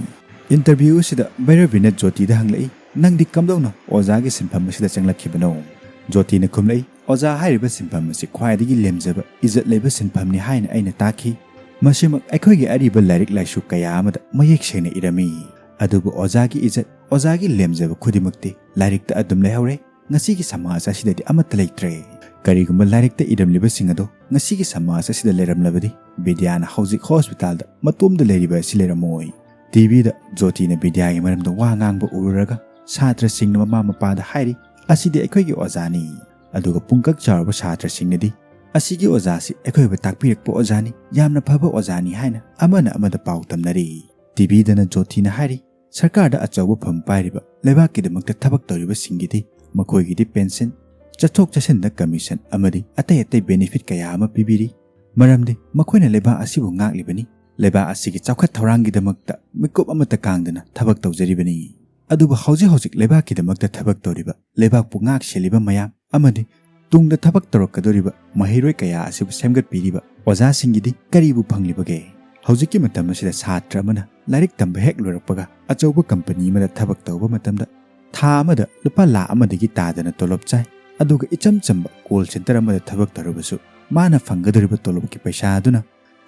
ꯏꯟꯇꯔꯚ꯭ꯌꯨ ꯑꯁꯤꯗ ꯚꯩꯔꯕꯤꯅ ꯖꯣꯇꯤꯗ ꯍꯪꯂꯛꯏ, "ꯅꯪꯗꯤ ꯀꯝꯗꯧꯅ ꯑꯣꯖꯥꯒꯤ ꯁꯤꯟꯐꯝ ꯑꯁꯤꯗ ꯆꯪꯂꯛꯈꯤꯕꯅꯣ?" ꯖꯣꯇꯤꯅ ꯈꯨꯝꯂꯛꯏ, "ꯑꯣꯖꯥ ꯍꯥꯏꯔꯤꯕ ꯁꯤꯟꯐꯝ ꯑꯁꯤ ꯈ꯭ꯋꯥꯏꯗꯒꯤ ꯂꯦꯝꯖꯕ, ꯏꯖꯠ ꯂꯩꯕ ꯁꯤꯟꯐꯝꯅꯤ ꯍꯥꯏꯅ ꯑꯩꯅ ꯇꯥꯈꯤ꯫ ꯃꯁꯤꯃꯛ ꯑꯩꯈꯣꯏꯒꯤ ꯑꯔꯤꯕ ꯂꯥꯏꯔꯤꯛ ꯂꯥꯏꯁꯨ ꯀꯌꯥ ꯑꯃꯗ ꯃꯌꯦꯛ ꯁꯦꯡꯅ ꯏꯔꯝꯃꯤ꯫ ꯑꯗꯨꯕꯨ ꯑꯣꯖꯥꯒꯤ ꯏꯖꯠ, ꯑꯣꯖꯥꯒꯤ ꯂꯦꯝꯖꯕ ꯈꯨꯗꯤꯡꯃꯛꯇꯤ ꯂꯥꯏꯔꯤꯛꯇ ꯑꯗꯨꯝ ꯂꯩꯍꯧꯔꯦ꯫ ꯉꯁꯤꯒꯤ ꯁꯃꯥꯖ ꯑꯁꯤꯗꯗꯤ ꯑꯃꯠꯇ ꯂꯩꯇ꯭ꯔꯦ꯫ ꯀꯔꯤꯒꯨꯝꯕ ꯂꯥꯏꯔꯤꯛꯇ ꯏꯔꯝꯂꯤꯕꯁꯤꯡ ꯑꯗꯣ ꯉꯁꯤꯒꯤ ꯁꯃꯥꯖ ꯑꯁꯤꯗ ꯂꯩꯔꯝꯂꯕꯗꯤ ꯕꯤꯗ꯭ꯌꯥꯅ ꯍꯧꯖꯤꯛ ꯍꯣꯁꯄꯤꯇꯥꯜꯗ ꯃꯇꯣꯝꯗ ꯂꯩꯔꯤꯕ ꯑꯁꯤ ꯂꯩꯔꯝꯃꯣꯏ꯫" ꯇꯤꯚꯤꯗ ꯖꯣꯇꯤꯅ ꯕꯤꯗ꯭ꯌꯥꯒꯤ ꯃꯔꯝꯗ ꯋꯥ ꯉꯥꯡꯕ ꯎꯔꯨꯔꯒ ꯁꯥꯇ꯭ꯔꯁꯤꯡꯅ ꯃꯃꯥ ꯃꯄꯥꯗ ꯍꯥꯏꯔꯤ, "ꯑꯁꯤꯗꯤ ꯑꯩꯈꯣꯏꯒꯤ ꯑꯣꯖꯥꯅꯤ꯫" ꯑꯗꯨꯒ ꯄꯨꯡꯀꯛ ꯆꯥꯎꯔꯕ ꯁꯥꯇ꯭ꯔꯁꯤꯡꯅꯗꯤ, "ꯑꯁꯤꯒꯤ ꯑꯣꯖꯥꯁꯤ ꯑꯩꯈꯣꯏꯕꯨ ꯇꯥꯛꯄꯤꯔꯛꯄ ꯑꯣꯖꯥꯅꯤ, ꯌꯥꯝꯅ ꯐꯕ ꯑꯣꯖꯥꯅꯤ" ꯍꯥꯏꯅ ꯑꯃꯅ ꯑꯃꯗ ꯄꯥꯎ ꯇꯝꯅꯔꯤ꯫ ꯇꯤꯚꯤꯗꯅ ꯖꯣꯇꯤꯅ ꯍꯥꯏꯔꯤ, "ꯁꯔꯀꯥꯔꯗ ꯑꯆꯧꯕ ꯐꯝ ꯄꯥꯏꯔꯤꯕ, ꯂꯩꯕꯥꯛꯀꯤꯗꯃꯛꯇ ꯊꯕꯛ ꯇꯧꯔꯤꯕꯁꯤꯡꯒꯤꯗꯤ ꯃꯈꯣꯏꯒꯤꯗꯤ ꯄꯦꯟꯁꯟ, ꯆꯠꯊꯣꯛ ꯆꯠꯁꯤꯟꯗ ꯀꯃꯤꯁꯟ ꯑꯃꯗꯤ ꯑꯇꯩ ꯑꯇꯩ ꯕꯦꯅꯤꯐꯤꯠ ꯀꯌꯥ ꯑꯃ ꯄꯤꯕꯤꯔꯤ꯫ ꯃꯔꯝꯗꯤ ꯃꯈꯣꯏꯅ ꯂꯩꯕꯥꯛ ꯑꯁꯤꯕꯨ ꯉꯥꯛꯂꯤꯕꯅꯤ, ꯂꯩꯕꯥꯛ ꯑꯁꯤꯒꯤ ꯆꯥꯎꯈꯠ ꯊꯧꯔꯥꯡꯒꯤꯗꯃꯛꯇ ꯃꯤꯀꯨꯞ ꯑꯃꯠꯇ ꯀꯥꯡꯗꯅ ꯊꯕꯛ ꯇꯧꯖꯔꯤꯕꯅꯤ꯫ ꯑꯗꯨꯕꯨ ꯍꯧꯖꯤꯛ ꯍꯧꯖꯤꯛ ꯂꯩꯕꯥꯛꯀꯤꯗꯃꯛꯇ ꯊꯕꯛ ꯇꯧꯔꯤꯕ, ꯂꯩꯕꯥꯛꯄꯨ ꯉꯥꯛ ꯁꯦꯜꯂꯤꯕ ꯃꯌꯥꯝ ꯑꯃꯗꯤ ꯇꯨꯡꯗ ꯊꯕꯛ ꯇꯧꯔꯛꯀꯗꯧꯔꯤꯕ ꯃꯍꯩꯔꯣꯏ ꯀꯌꯥ ꯑꯁꯤꯕꯨ ꯁꯦꯝꯒꯠꯄꯤꯔꯤꯕ ꯑꯣꯖꯥꯁꯤꯡꯒꯤꯗꯤ ꯀꯔꯤꯕꯨ ꯐꯪꯂꯤꯕꯒꯦ? ꯍꯧꯖꯤꯛꯀꯤ ꯃꯇꯝ ꯑꯁꯤꯗ ꯁꯥꯇ꯭ꯔ ꯑꯃꯅ ꯂꯥꯏꯔꯤꯛ ꯇꯝꯕ ꯍꯦꯛ ꯂꯣꯏꯔꯛꯄꯒ ꯑꯆꯧꯕ ꯀꯝꯄꯅꯤ ꯑꯃꯗ ꯊꯕꯛ ꯇꯧꯕ ꯃꯇꯝꯗ ꯊꯥ ꯑꯃꯗ ꯂꯨꯄꯥ ꯂꯥꯈ ꯑꯃꯗꯒꯤ ꯇꯥꯗꯅ ꯇꯣꯂꯣꯞ ꯆꯥꯏ꯫ ꯑꯗꯨꯒ ꯏꯆꯝ ꯆꯝꯕ ꯀꯣꯜ ꯁꯦꯟꯇꯔ ꯑꯃꯗ ꯊꯕꯛ ꯇꯧꯔꯕꯁꯨ ꯃꯥꯅ ꯐꯪꯒꯗꯧꯔꯤꯕ ꯇꯣꯂꯣꯞꯀꯤ ꯄꯩꯁꯥ ꯑꯗꯨꯅ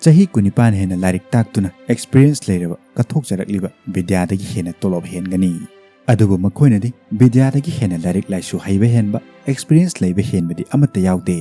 ꯆꯍꯤ ꯀꯨꯟꯅꯤꯄꯥꯟ ꯍꯦꯟꯅ ꯂꯥꯏꯔꯤꯛ ꯇꯥꯛꯇꯨꯅ ꯑꯦꯛꯁꯄꯤꯔꯤꯌꯦꯟꯁ ꯂꯩꯔꯕ ꯀꯠꯊꯣꯛꯆꯔꯛꯂꯤꯕ ꯕꯤꯗ꯭ꯌꯥꯗꯒꯤ ꯍꯦꯟꯅ ꯇꯣꯂꯣꯞ ꯍꯦꯟꯒꯅꯤ꯫ ꯑꯗꯨꯕꯨ ꯃꯈꯣꯏꯅꯗꯤ ꯕꯤꯗ꯭ꯌꯥꯗꯒꯤ ꯍꯦꯟꯅ ꯂꯥꯏꯔꯤꯛ ꯂꯥꯏꯁꯨ ꯍꯩꯕ ꯍꯦꯟꯕ, ꯑꯦꯛꯁꯄꯤꯔꯤꯌꯦꯟꯁ ꯂꯩꯕ ꯍꯦꯟꯕꯗꯤ ꯑꯃꯠꯇ ꯌꯥꯎꯗꯦ꯫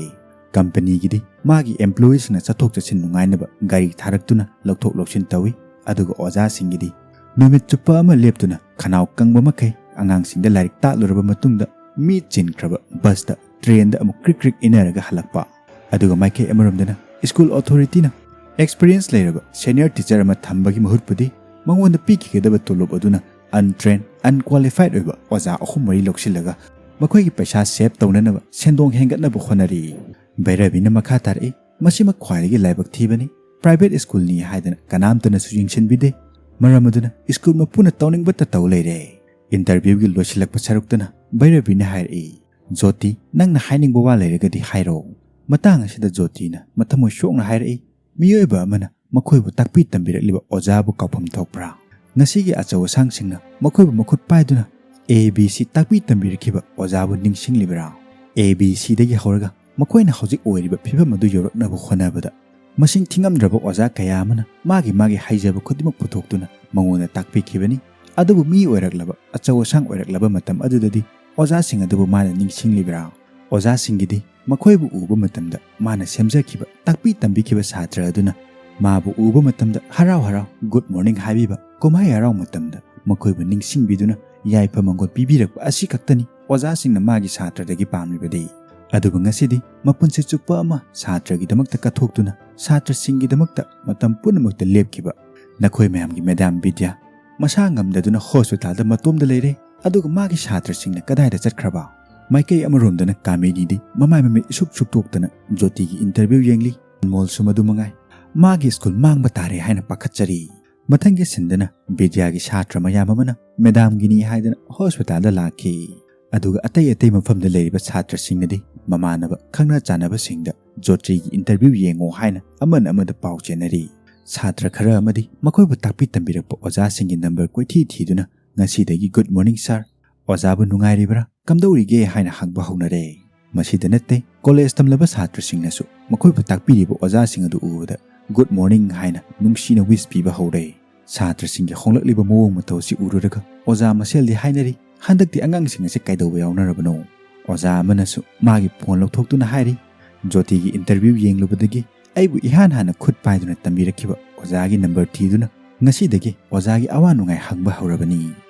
ꯀꯝꯄꯅꯤꯒꯤꯗꯤ ꯃꯥꯒꯤ ꯑꯦꯝꯄ꯭ꯂꯣꯌꯤꯁꯤꯡꯅ ꯆꯠꯊꯣꯛ ꯆꯠꯁꯤꯟ ꯅꯨꯡꯉꯥꯏꯅꯕ ꯒꯥꯔꯤ ꯊꯥꯔꯛꯇꯨꯅ ꯂꯧꯊꯣꯛ ꯂꯧꯁꯤꯟ ꯇꯧꯏ꯫ ꯑꯗꯨꯒ ꯑꯣꯖꯥꯁꯤꯡꯒꯤꯗꯤ ꯅꯨꯃꯤꯠ ꯆꯨꯞꯄ ꯑꯃ ꯂꯦꯞꯇꯨꯅ ꯈꯅꯥꯎ ꯀꯪꯕ ꯃꯈꯩ ꯑꯉꯥꯡꯁꯤꯡꯗ ꯂꯥꯏꯔꯤꯛ ꯇꯥꯛꯂꯨꯔꯕ ꯃꯇꯨꯡꯗ ꯃꯤ ꯆꯤꯟꯈ꯭ꯔꯕ ꯕꯁꯇ, ꯇ꯭ꯔꯦꯟꯗ ꯑꯃꯨꯛ ꯀ꯭ꯔꯤꯛ ꯀ꯭ꯔꯤꯛ ꯏꯟꯅꯔꯒ ꯍꯜꯂꯛꯄ꯫ ꯑꯗꯨꯒ ꯃꯥꯏꯀꯩ ꯑꯃꯔꯣꯝꯗꯅ ꯁ꯭ꯀꯨꯜ ꯑꯣꯊꯣꯔꯤꯇꯤꯅ ꯑꯦꯛꯁꯄꯤꯔꯤꯌꯦꯟꯁ ꯂꯩꯔꯕ ꯁꯦꯅꯤꯌꯔ ꯇꯤꯆꯔ ꯑꯃ ꯊꯝꯕꯒꯤ ꯃꯍꯨꯠꯄꯨꯗꯤ ꯃꯉꯣꯟꯗ ꯄꯤꯈꯤꯒꯗꯕ ꯇꯣꯂꯣꯞ ꯑꯗꯨꯅ ꯑꯟꯇ꯭ꯔꯦꯟ, ꯑꯟꯀ꯭ꯋꯥꯂꯤꯐꯥꯏꯗ ꯑꯣꯏꯕ ꯑꯣꯖꯥ ꯑꯍꯨꯝ ꯃꯔꯤ ꯂꯧꯁꯤꯜꯂꯒ ꯃꯈꯣꯏꯒꯤ ꯄꯩꯁꯥ ꯁꯦꯚ ꯇꯧꯅꯅꯕ ꯁꯦꯟꯗꯣꯡ ꯍꯦꯟꯒꯠꯅꯕ ꯍꯣꯠꯅꯔꯤ꯫ ꯚꯩꯔꯕꯤꯅ ꯃꯈꯥ ꯇꯥꯔꯛꯏ, "ꯃꯁꯤꯃꯛ ꯈ꯭ꯋꯥꯏꯗꯒꯤ ꯂꯥꯏꯕꯛ ꯊꯤꯕꯅꯤ꯫ ꯄ꯭ꯔꯥꯏꯚꯦꯠ ꯁ꯭ꯀꯨꯜꯅꯤ ꯍꯥꯏꯗꯅ ꯀꯅꯥꯝꯇꯅꯁꯨ ꯌꯦꯡꯁꯤꯟꯕꯤꯗꯦ꯫ ꯃꯔꯝ ꯑꯗꯨꯅ ꯁ꯭ꯀꯨꯜ ꯃꯄꯨꯅ ꯇꯧꯅꯤꯡꯕꯇ ꯇꯧ ꯂꯩꯔꯦ꯫ ꯏꯟꯇꯔꯚ꯭ꯌꯨꯒꯤ ꯂꯣꯏꯁꯤꯜꯂꯛꯄ ꯁꯔꯨꯛꯇꯅ ꯚꯩꯔꯕꯤꯅ ꯍꯥꯏꯔꯛꯏ, "ꯖꯣꯇꯤ, ꯅꯪꯅ ꯍꯥꯏꯅꯤꯡꯕ ꯋꯥ ꯂꯩꯔꯒꯗꯤ ꯍꯥꯏꯔꯛꯑꯣ꯫" ꯃꯇꯥꯡ ꯑꯁꯤꯗ ꯖꯣꯇꯤꯅ ꯃꯊꯃꯣꯏ ꯁꯣꯛꯅ ꯍꯥꯏꯔꯛꯏ, "ꯃꯤꯑꯣꯏꯕ ꯑꯃꯅ ꯃꯈꯣꯏꯕꯨ ꯇꯥꯛꯄꯤ ꯇꯝꯕꯤꯔꯛꯂꯤꯕ ꯑꯣꯖꯥꯕꯨ ꯀꯥꯎꯐꯝ ꯊꯣꯛꯄ꯭ꯔꯥ? ꯉꯁꯤꯒꯤ ꯑꯆꯧ ꯑꯁꯥꯡꯁꯤꯡꯅ ꯃꯈꯣꯏꯕꯨ ꯃꯈꯨꯠ ꯄꯥꯏꯗꯨꯅ A B C ꯇꯥꯛꯄꯤ ꯇꯝꯕꯤꯔꯛꯈꯤꯕ ꯑꯣꯖꯥꯕꯨ ꯅꯤꯡꯁꯤꯡꯂꯤꯕ꯭ꯔꯥ? A B Cꯗꯒꯤ ꯍꯧꯔꯒ ꯃꯈꯣꯏꯅ ꯍꯧꯖꯤꯛ ꯑꯣꯏꯔꯤꯕ ꯐꯤꯕꯝ ꯑꯗꯨ ꯌꯧꯔꯛꯅꯕ ꯍꯣꯠꯅꯕꯗ ꯃꯁꯤꯡ ꯊꯤꯉꯝꯗ꯭ꯔꯕ ꯑꯣꯖꯥ ꯀꯌꯥ ꯑꯃꯅ ꯃꯥꯒꯤ ꯃꯥꯒꯤ ꯍꯩꯖꯕ ꯈꯨꯗꯤꯡꯃꯛ ꯄꯨꯊꯣꯛꯇꯨꯅ ꯃꯉꯣꯟꯗ ꯇꯥꯛꯄꯤꯈꯤꯕꯅꯤ꯫ ꯑꯗꯨꯕꯨ ꯃꯤ ꯑꯣꯏꯔꯛꯂꯕ, ꯑꯆꯧ ꯑꯁꯥꯡ ꯑꯣꯏꯔꯛꯂꯕ ꯃꯇꯝ ꯑꯗꯨꯗꯗꯤ ꯑꯣꯖꯥꯁꯤꯡ ꯑꯗꯨꯕꯨ ꯃꯥꯅ ꯅꯤꯡꯁꯤꯡꯂꯤꯕ꯭ꯔꯥ? ꯑꯣꯖꯥꯁꯤꯡꯒꯤꯗꯤ ꯃꯈꯣꯏꯕꯨ ꯎꯕ ꯃꯇꯝꯗ ꯃꯥꯅ ꯁꯦꯝꯖꯈꯤꯕ, ꯇꯥꯛꯄꯤ ꯇꯝꯕꯤꯈꯤꯕ ꯁꯥꯇ꯭ꯔ ꯑꯗꯨꯅ ꯃꯥꯕꯨ ꯎꯕ ꯃꯇꯝꯗ ꯍꯔꯥꯎ ꯍꯔꯥꯎ good morning ꯍꯥꯏꯕꯤꯕ, ꯀꯨꯝꯍꯩ ꯍꯔꯥꯎ ꯃꯇꯝꯗ ꯃꯈꯣꯏꯕꯨ ꯅꯤꯡꯁꯤꯡꯕꯤꯗꯨꯅ ꯌꯥꯏꯐ ꯃꯪꯒꯣꯜ ꯄꯤꯕꯤꯔꯛꯄ ꯑꯁꯤ ꯈꯛꯇꯅꯤ ꯑꯣꯖꯥꯁꯤꯡꯅ ꯃꯥꯒꯤ ꯁꯥꯇ꯭ꯔꯗꯒꯤ ꯄꯥꯝꯂꯤꯕꯗꯤ꯫ ꯑꯗꯨꯕꯨ ꯉꯁꯤꯗꯤ ꯃꯄꯨꯟꯁꯤ ꯆꯨꯞꯄ ꯑꯃ ꯁꯥꯇ꯭ꯔꯒꯤꯗꯃꯛꯇ ꯀꯠꯊꯣꯛꯇꯨꯅ ꯁꯥꯇ꯭ꯔꯁꯤꯡꯒꯤꯗꯃꯛꯇ ꯃꯇꯝ ꯄꯨꯝꯅꯃꯛꯇ ꯂꯦꯞꯈꯤꯕ ꯅꯈꯣꯏ ꯃꯌꯥꯝꯒꯤ ꯃꯦꯗꯥꯝ ꯕꯤꯗ꯭ꯌꯥ ꯃꯁꯥ ꯉꯝꯗꯗꯨꯅ ꯍꯣꯁꯄꯤꯇꯥꯜꯗ ꯃꯇꯣꯝꯗ ꯂꯩꯔꯦ꯫ ꯑꯗꯨꯒ ꯃꯥꯒꯤ ꯁꯥꯇ꯭ꯔꯁꯤꯡꯅ ꯀꯗꯥꯏꯗ ꯆꯠꯈ꯭ꯔꯕ?" ꯃꯥꯏꯀꯩ ꯑꯃꯔꯣꯝꯗꯅ ꯀꯥꯃꯤꯅꯤꯗꯤ ꯃꯃꯥꯏ ꯃꯃꯤꯠ ꯏꯁꯨꯛ ꯁꯨꯛꯇꯣꯛꯇꯅ ꯖꯣꯇꯤꯒꯤ ꯏꯟꯇꯔꯚ꯭ꯌꯨ ꯌꯦꯡꯂꯤ꯫ ꯑꯟꯃꯣꯜꯁꯨ ꯃꯗꯨ ꯃꯉꯥꯏ꯫ ꯃꯥꯒꯤ ꯁ꯭ꯀꯨꯜ ꯃꯥꯡꯕ ꯇꯥꯔꯦ ꯍꯥꯏꯅ ꯄꯥꯈꯠꯆꯔꯤ꯫ ꯃꯊꯪꯒꯤ ꯁꯤꯟꯗꯅ ꯕꯤꯗ꯭ꯌꯥꯒꯤ ꯁꯥꯇ꯭ꯔ ꯃꯌꯥꯝ ꯑꯃꯅ ꯃꯦꯗꯥꯝꯒꯤꯅꯤ ꯍꯥꯏꯗꯅ ꯍꯣꯁꯄꯤꯇꯥꯜꯗ ꯂꯥꯛꯈꯤ꯫ ꯑꯗꯨꯒ ꯑꯇꯩ ꯑꯇꯩ ꯃꯐꯝꯗ ꯂꯩꯔꯤꯕ ꯁꯥꯇ꯭ꯔꯁꯤꯡꯅꯗꯤ ꯃꯃꯥꯟꯅꯕ ꯈꯪꯅ ꯆꯥꯟꯅꯕꯁꯤꯡꯗ ꯖꯣꯇꯤꯒꯤ ꯏꯟꯇꯔꯚ꯭ꯌꯨ ꯌꯦꯡꯉꯣ ꯍꯥꯏꯅ ꯑꯃꯅ ꯑꯃꯗ ꯄꯥꯎ ꯆꯦꯟꯅꯔꯤ꯫ ꯁꯥꯇ꯭ꯔ ꯈꯔ ꯑꯃꯗꯤ ꯃꯈꯣꯏꯕꯨ ꯇꯥꯛꯄꯤ ꯇꯝꯕꯤꯔꯛꯄ ꯑꯣꯖꯥꯁꯤꯡꯒꯤ ꯅꯝꯕꯔ ꯀꯣꯏꯊꯤ ꯊꯤꯗꯨꯅ ꯉꯁꯤꯗꯒꯤ "Good morning sir, ꯑꯣꯖꯥꯕꯨ ꯅꯨꯡꯉꯥꯏꯔꯤꯕ꯭ꯔꯥ, ꯀꯝꯗꯧꯔꯤꯒꯦ?" ꯍꯥꯏꯅ ꯍꯪꯕ ꯍꯧꯅꯔꯦ꯫ ꯃꯁꯤꯗ ꯅꯠꯇꯦ, ꯀꯣꯂꯦꯖ ꯇꯝꯂꯕ ꯁꯥꯇ꯭ꯔꯁꯤꯡꯅꯁꯨ ꯃꯈꯣꯏꯕꯨ ꯇꯥꯛꯄꯤꯔꯤꯕ ꯑꯣꯖꯥꯁꯤꯡ ꯑꯗꯨ ꯎꯕꯗ "Good morning" ꯍꯥꯏꯅ ꯅꯨꯡꯁꯤꯅ ꯋꯤꯁ ꯄꯤꯕ ꯍꯧꯔꯦ꯫ ꯁꯥꯇ꯭ꯔꯁꯤꯡꯒꯤ ꯍꯣꯡꯂꯛꯂꯤꯕ ꯃꯑꯣꯡ ꯃꯇꯧ ꯑꯁꯤ ꯎꯔꯨꯔꯒ ꯑꯣꯖꯥ ꯃꯁꯦꯜꯗꯤ ꯍꯥꯏꯅꯔꯤ, "ꯍꯟꯗꯛꯇꯤ ꯑꯉꯥꯡꯁꯤꯡ ꯑꯁꯤ ꯀꯩꯗꯧꯕ ꯌꯥꯎꯅꯔꯕꯅꯣ?" ꯑꯣꯖꯥ ꯑꯃꯅꯁꯨ ꯃꯥꯒꯤ ꯐꯣꯟ ꯂꯧꯊꯣꯛꯇꯨꯅ ꯍꯥꯏꯔꯤ, "ꯖꯣꯇꯤꯒꯤ ꯏꯟꯇꯔꯚ꯭ꯌꯨ ꯌꯦꯡꯂꯨꯕꯗꯒꯤ ꯑꯩꯕꯨ ꯏꯍꯥꯟ ꯍꯥꯟꯅ ꯈꯨꯠ ꯄꯥꯏꯗꯨꯅ ꯇꯝꯕꯤꯔꯛꯈꯤꯕ ꯑꯣꯖꯥꯒꯤ ꯅꯝꯕꯔ ꯊꯤꯗꯨꯅ ꯉꯁꯤꯗꯒꯤ ꯑꯣꯖꯥꯒꯤ ꯑꯋꯥ ꯅꯨꯡꯉꯥꯏ ꯍꯪꯕ ꯍꯧꯔꯕꯅꯤ꯫"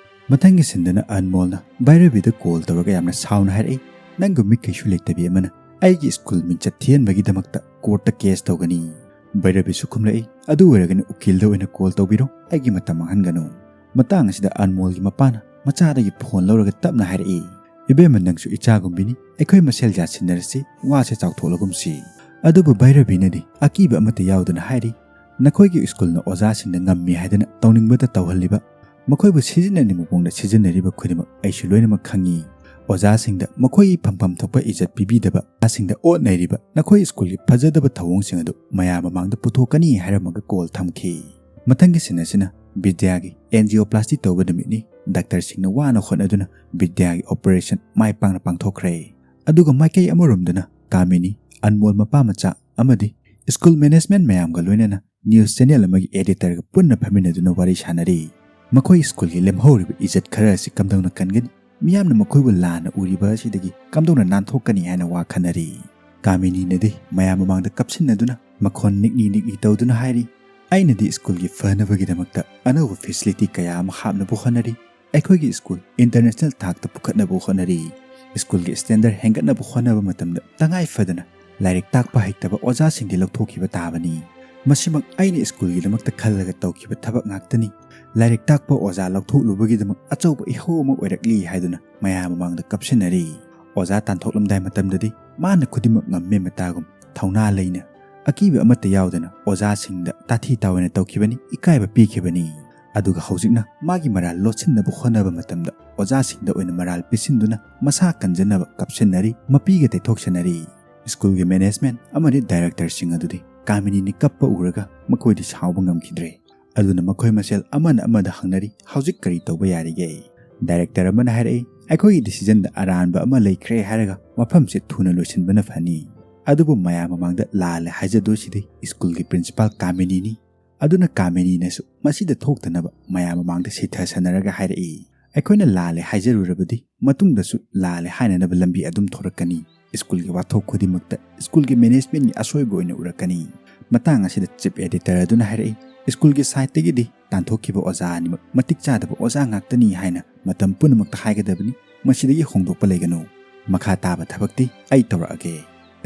ꯃꯊꯪꯒꯤ ꯁꯤꯟꯗꯅ ꯑꯟꯃꯣꯜꯅ ꯚꯩꯔꯕꯤꯗ ꯀꯣꯜ ꯇꯧꯔꯒ ꯌꯥꯝꯅ ꯁꯥꯎꯅ ꯍꯥꯏꯔꯛꯏ, "ꯅꯪꯒꯨꯝꯕꯤ ꯀꯩꯁꯨ ꯂꯩꯇꯕꯤ ꯑꯃꯅ ꯑꯩꯒꯤ ꯁ꯭ꯀꯨꯜ ꯃꯤꯡꯆꯠ ꯊꯤꯍꯟꯕꯒꯤꯗꯃꯛꯇ ꯀꯣꯔꯠꯇ ꯀꯦꯁ ꯇꯧꯒꯅꯤ꯫" ꯚꯩꯔꯕꯤꯁꯨ ꯈꯨꯝꯂꯛꯏ, "ꯑꯗꯨ ꯑꯣꯏꯔꯒꯅ ꯎꯀꯤꯜꯗ ꯑꯣꯏꯅ ꯀꯣꯜ ꯇꯧꯕꯤꯔꯣ, ꯑꯩꯒꯤ ꯃꯇꯝ ꯃꯥꯡꯍꯟꯒꯅꯨ꯫" ꯃꯇꯥꯡ ꯑꯁꯤꯗ ꯑꯟꯃꯣꯜꯒꯤ ꯃꯄꯥꯅ ꯃꯆꯥꯗꯒꯤ ꯐꯣꯟ ꯂꯧꯔꯒ ꯇꯞꯅ ꯍꯥꯏꯔꯛꯏ, "ꯏꯕꯦꯝꯃ, ꯅꯪꯁꯨ ꯏꯆꯥꯒꯨꯝꯕꯤꯅꯤ, ꯑꯩꯈꯣꯏ ꯃꯁꯦꯜ ꯌꯥꯁꯤꯟꯅꯔꯁꯤ, ꯋꯥꯁꯦ ꯆꯥꯎꯊꯣꯛꯂꯒꯨꯝꯁꯤ꯫" ꯑꯗꯨꯕꯨ ꯚꯩꯔꯕꯤꯅꯗꯤ ꯑꯀꯤꯕ ꯑꯃꯠꯇ ꯌꯥꯎꯗꯅ ꯍꯥꯏꯔꯤ, ꯅꯈꯣꯏꯒꯤ ꯁ꯭ꯀꯨꯜꯅ ꯑꯣꯖꯥꯁꯤꯡꯗ ꯉꯝꯃꯤ ꯍꯥꯏꯗꯨꯅ ꯇꯧꯅꯤꯡꯕꯗ ꯇꯧꯍꯜꯂꯤꯕ, ꯃꯈꯣꯏꯕꯨ ꯁꯤꯖꯤꯟꯅꯅꯤꯡꯕ ꯃꯑꯣꯡꯗ ꯁꯤꯖꯤꯟꯅꯔꯤꯕ ꯈꯨꯗꯤꯡꯃꯛ ꯑꯩꯁꯨ ꯂꯣꯏꯅꯃꯛ ꯈꯪꯉꯤ꯫ ꯑꯣꯖꯥꯁꯤꯡꯗ ꯃꯈꯣꯏꯒꯤ ꯐꯝꯐꯝ ꯊꯣꯛꯄ ꯏꯖꯠ ꯄꯤꯕꯤꯗꯕ, ꯑꯣꯖꯥꯁꯤꯡꯗ ꯑꯣꯠ ꯅꯩꯔꯤꯕ ꯅꯈꯣꯏ ꯁ꯭ꯀꯨꯜꯒꯤ ꯐꯖꯗꯕ ꯊꯧꯑꯣꯡꯁꯤꯡ ꯑꯗꯨ ꯃꯌꯥꯝ ꯃꯃꯥꯡꯗ ꯄꯨꯊꯣꯛꯀꯅꯤ ꯍꯥꯏꯔꯝꯃꯒ ꯀꯣꯜ ꯊꯝꯈꯤ꯫ ꯃꯊꯪꯒꯤ ꯁꯤꯟ ꯑꯁꯤꯅ ꯕꯤꯗ꯭ꯌꯥꯒꯤ ꯑꯦꯟꯖꯤꯑꯣꯄ꯭ꯂꯥꯁꯇꯤ ꯇꯧꯕ ꯅꯨꯃꯤꯠꯅꯤ꯫ ꯗꯥꯛꯇꯔꯁꯤꯡꯅ ꯋꯥꯅ ꯍꯣꯠꯅꯗꯨꯅ ꯕꯤꯗ꯭ꯌꯥꯒꯤ ꯑꯣꯄꯔꯦꯁꯟ ꯃꯥꯏ ꯄꯥꯛꯅ ꯄꯥꯡꯊꯣꯛꯈ꯭ꯔꯦ꯫ ꯑꯗꯨꯒ ꯃꯥꯏꯀꯩ ꯑꯃꯔꯣꯝꯗꯅ ꯀꯥꯃꯤꯅꯤ, ꯑꯟꯃꯣꯜ ꯃꯄꯥ ꯃꯆꯥ ꯑꯃꯗꯤ ꯁ꯭ꯀꯨꯜ ꯃꯦꯅꯦꯖꯃꯦꯟꯠ ꯃꯌꯥꯝꯒ ꯂꯣꯏꯅꯅ ꯅ꯭ꯌꯨꯁ ꯆꯦꯅꯦꯜ ꯑꯃꯒꯤ ꯑꯦꯗꯤꯇꯔꯒ ꯄꯨꯟꯅ ꯐꯝꯃꯤꯟꯅꯗꯨꯅ ꯋꯥꯔꯤ ꯁꯥꯟꯅꯔꯤ꯫ ꯃꯈꯣꯏ ꯁ꯭ꯀꯨꯜꯒꯤ ꯂꯦꯝꯍꯧꯔꯤꯕ ꯏꯖꯠ ꯈꯔ ꯑꯁꯤ ꯀꯝꯗꯧꯅ ꯀꯟꯒꯅꯤ, ꯃꯤꯌꯥꯝꯅ ꯃꯈꯣꯏꯕꯨ ꯂꯥꯟꯅ ꯎꯔꯤꯕ ꯑꯁꯤꯗꯒꯤ ꯀꯝꯗꯧꯅ ꯅꯥꯟꯊꯣꯛꯀꯅꯤ ꯍꯥꯏꯅ ꯋꯥ ꯈꯟꯅꯔꯤ꯫ ꯀꯥꯃꯤꯅꯤꯅꯗꯤ ꯃꯌꯥꯝ ꯃꯃꯥꯡꯗ ꯀꯞꯁꯤꯟꯅꯗꯨꯅ ꯃꯈꯣꯟ ꯅꯤꯛꯂꯤ ꯅꯤꯛꯂꯤ ꯇꯧꯗꯨꯅ ꯍꯥꯏꯔꯤ, "ꯑꯩꯅꯗꯤ ꯁ꯭ꯀꯨꯜꯒꯤ ꯐꯅꯕꯒꯤꯗꯃꯛꯇ ꯑꯅꯧꯕ ꯐꯦꯁꯤꯂꯤꯇꯤ ꯀꯌꯥ ꯑꯃ ꯍꯥꯞꯅꯕ ꯍꯣꯠꯅꯔꯤ꯫ ꯑꯩꯈꯣꯏꯒꯤ ꯁ꯭ꯀꯨꯜ ꯏꯟꯇꯔꯅꯦꯁꯅꯦꯜ ꯊꯥꯛꯇ ꯄꯨꯈꯠꯅꯕ ꯍꯣꯠꯅꯔꯤ꯫ ꯁ꯭ꯀꯨꯜꯒꯤ ꯁ꯭ꯇꯦꯟꯗꯔꯗ ꯍꯦꯟꯒꯠꯅꯕ ꯍꯣꯠꯅꯕ ꯃꯇꯝꯗ ꯇꯉꯥꯏ ꯐꯗꯅ ꯂꯥꯏꯔꯤꯛ ꯇꯥꯛꯄ ꯍꯩꯇꯕ ꯑꯣꯖꯥꯁꯤꯡꯗꯤ ꯂꯧꯊꯣꯛꯈꯤꯕ ꯇꯥꯕꯅꯤ꯫ ꯃꯁꯤꯃꯛ ꯑꯩꯅ ꯁ꯭ꯀꯨꯜꯒꯤꯗꯃꯛꯇ ꯈꯜꯂꯒ ꯇꯧꯈꯤꯕ ꯊꯕꯛ ꯉꯥꯛꯇꯅꯤ꯫ ꯂꯥꯏꯔꯤꯛ ꯇꯥꯛꯄ ꯑꯣꯖꯥ ꯂꯧꯊꯣꯛꯂꯨꯕꯒꯤꯗꯃꯛ ꯑꯆꯧꯕ ꯏꯍꯧ ꯑꯃ ꯑꯣꯏꯔꯛꯂꯤ" ꯍꯥꯏꯗꯨꯅ ꯃꯌꯥꯝ ꯃꯃꯥꯡꯗ ꯀꯞꯁꯤꯟꯅꯔꯤ꯫ ꯑꯣꯖꯥ ꯇꯥꯟꯊꯣꯛꯂꯝꯗꯥꯏ ꯃꯇꯝꯗꯗꯤ ꯃꯥꯅ ꯈꯨꯗꯤꯡꯃꯛ ꯉꯝꯃꯦ ꯃꯇꯥꯒꯨꯝ ꯊꯧꯅꯥ ꯂꯩꯅ, ꯑꯀꯤꯕ ꯑꯃꯠꯇ ꯌꯥꯎꯗꯅ ꯑꯣꯖꯥꯁꯤꯡꯗ ꯇꯥꯊꯤ ꯇꯥꯑꯣꯏꯅ ꯇꯧꯈꯤꯕꯅꯤ, ꯏꯀꯥꯏꯕ ꯄꯤꯈꯤꯕꯅꯤ꯫ ꯑꯗꯨꯒ ꯍꯧꯖꯤꯛꯅ ꯃꯥꯒꯤ ꯃꯔꯥꯜ ꯂꯣꯠꯁꯤꯟꯅꯕ ꯍꯣꯠꯅꯕ ꯃꯇꯝꯗ ꯑꯣꯖꯥꯁꯤꯡꯗ ꯑꯣꯏꯅ ꯃꯔꯥꯜ ꯄꯤꯁꯤꯟꯗꯨꯅ ꯃꯁꯥ ꯀꯟꯖꯅꯕ ꯀꯞꯁꯤꯟꯅꯔꯤ, ꯃꯄꯤꯒ ꯇꯩꯊꯣꯛꯁꯟꯅꯔꯤ꯫ ꯁ꯭ꯀꯨꯜꯒꯤ ꯃꯦꯅꯦꯖꯃꯦꯟꯠ ꯑꯃꯗꯤ ꯗꯥꯏꯔꯦꯛꯇꯔꯁꯤꯡ ꯑꯗꯨꯗꯤ ꯀꯥꯃꯤꯅꯤꯅꯤ ꯀꯞꯄ ꯎꯔꯒ ꯃꯈꯣꯏꯗꯤ ꯁꯥꯎꯕ ꯉꯝꯈꯤꯗ꯭ꯔꯦ꯫ ꯑꯗꯨꯅ ꯃꯈꯣꯏ ꯃꯁꯦꯜ ꯑꯃꯅ ꯑꯃꯗ ꯍꯪꯅꯔꯤ, "ꯍꯧꯖꯤꯛ ꯀꯔꯤ ꯇꯧꯕ ꯌꯥꯔꯤꯒꯦ?" ꯗꯥꯏꯔꯦꯛꯇꯔ ꯑꯃꯅ ꯍꯥꯏꯔꯛꯏ, "ꯑꯩꯈꯣꯏꯒꯤ ꯗꯤꯁꯤꯖꯟꯗ ꯑꯔꯥꯟꯕ ꯑꯃ ꯂꯩꯈ꯭ꯔꯦ" ꯍꯥꯏꯔꯒ ꯃꯐꯝꯁꯦ ꯊꯨꯅ ꯂꯣꯏꯁꯤꯟꯕꯅ ꯐꯅꯤ꯫ ꯑꯗꯨꯕꯨ ꯃꯌꯥꯝ ꯃꯃꯥꯡꯗ ꯂꯥꯜꯂꯦ ꯍꯥꯏꯖꯗꯣꯏꯁꯤꯗꯤ ꯁ꯭ꯀꯨꯜꯒꯤ ꯄ꯭ꯔꯤꯟꯁꯤꯄꯥꯜ ꯀꯥꯃꯤꯅꯤꯅꯤ꯫ ꯑꯗꯨꯅ ꯀꯥꯃꯤꯅꯤꯅꯁꯨ ꯃꯁꯤꯗ ꯊꯣꯛꯇꯅꯕ ꯃꯌꯥꯝ ꯃꯃꯥꯡꯗ ꯁꯤꯊꯁꯟꯅꯔꯒ ꯍꯥꯏꯔꯛꯏ, "ꯑꯩꯈꯣꯏꯅ ꯂꯥꯜꯂꯦ ꯍꯥꯏꯖꯔꯨꯔꯕꯗꯤ ꯃꯇꯨꯡꯗꯁꯨ ꯂꯥꯜꯂꯦ ꯍꯥꯏꯅꯅꯕ ꯂꯝꯕꯤ ꯑꯗꯨꯝ ꯊꯣꯔꯛꯀꯅꯤ꯫ ꯁ꯭ꯀꯨꯜꯒꯤ ꯋꯥꯊꯣꯛ ꯈꯨꯗꯤꯡꯃꯛꯇ ꯁ꯭ꯀꯨꯜꯒꯤ ꯃꯦꯅꯦꯖꯃꯦꯟꯠꯀꯤ ꯑꯁꯣꯏꯕ ꯑꯣꯏꯅ ꯎꯔꯛꯀꯅꯤ"꯫ ꯃꯇꯥꯡ ꯑꯁꯤꯗ ꯆꯤꯐ ꯑꯦꯗꯤꯇꯔ ꯑꯗꯨꯅ ꯍꯥꯏꯔꯛꯏ, "ꯁ꯭ꯀꯨꯜꯒꯤ ꯁꯥꯏꯠꯇꯒꯤꯗꯤ ꯇꯥꯟꯊꯣꯛꯈꯤꯕ ꯑꯣꯖꯥ ꯑꯅꯤꯃꯛ ꯃꯇꯤꯛ ꯆꯥꯗꯕ ꯑꯣꯖꯥ ꯉꯥꯛꯇꯅꯤ ꯍꯥꯏꯅ ꯃꯇꯝ ꯄꯨꯝꯅꯃꯛꯇ ꯍꯥꯏꯒꯗꯕꯅꯤ꯫ ꯃꯁꯤꯗꯒꯤ ꯍꯣꯡꯗꯣꯛꯄ ꯂꯩꯒꯅꯨ꯫ ꯃꯈꯥ ꯇꯥꯕ ꯊꯕꯛꯇꯤ ꯑꯩ ꯇꯧꯔꯛꯑꯒꯦ꯫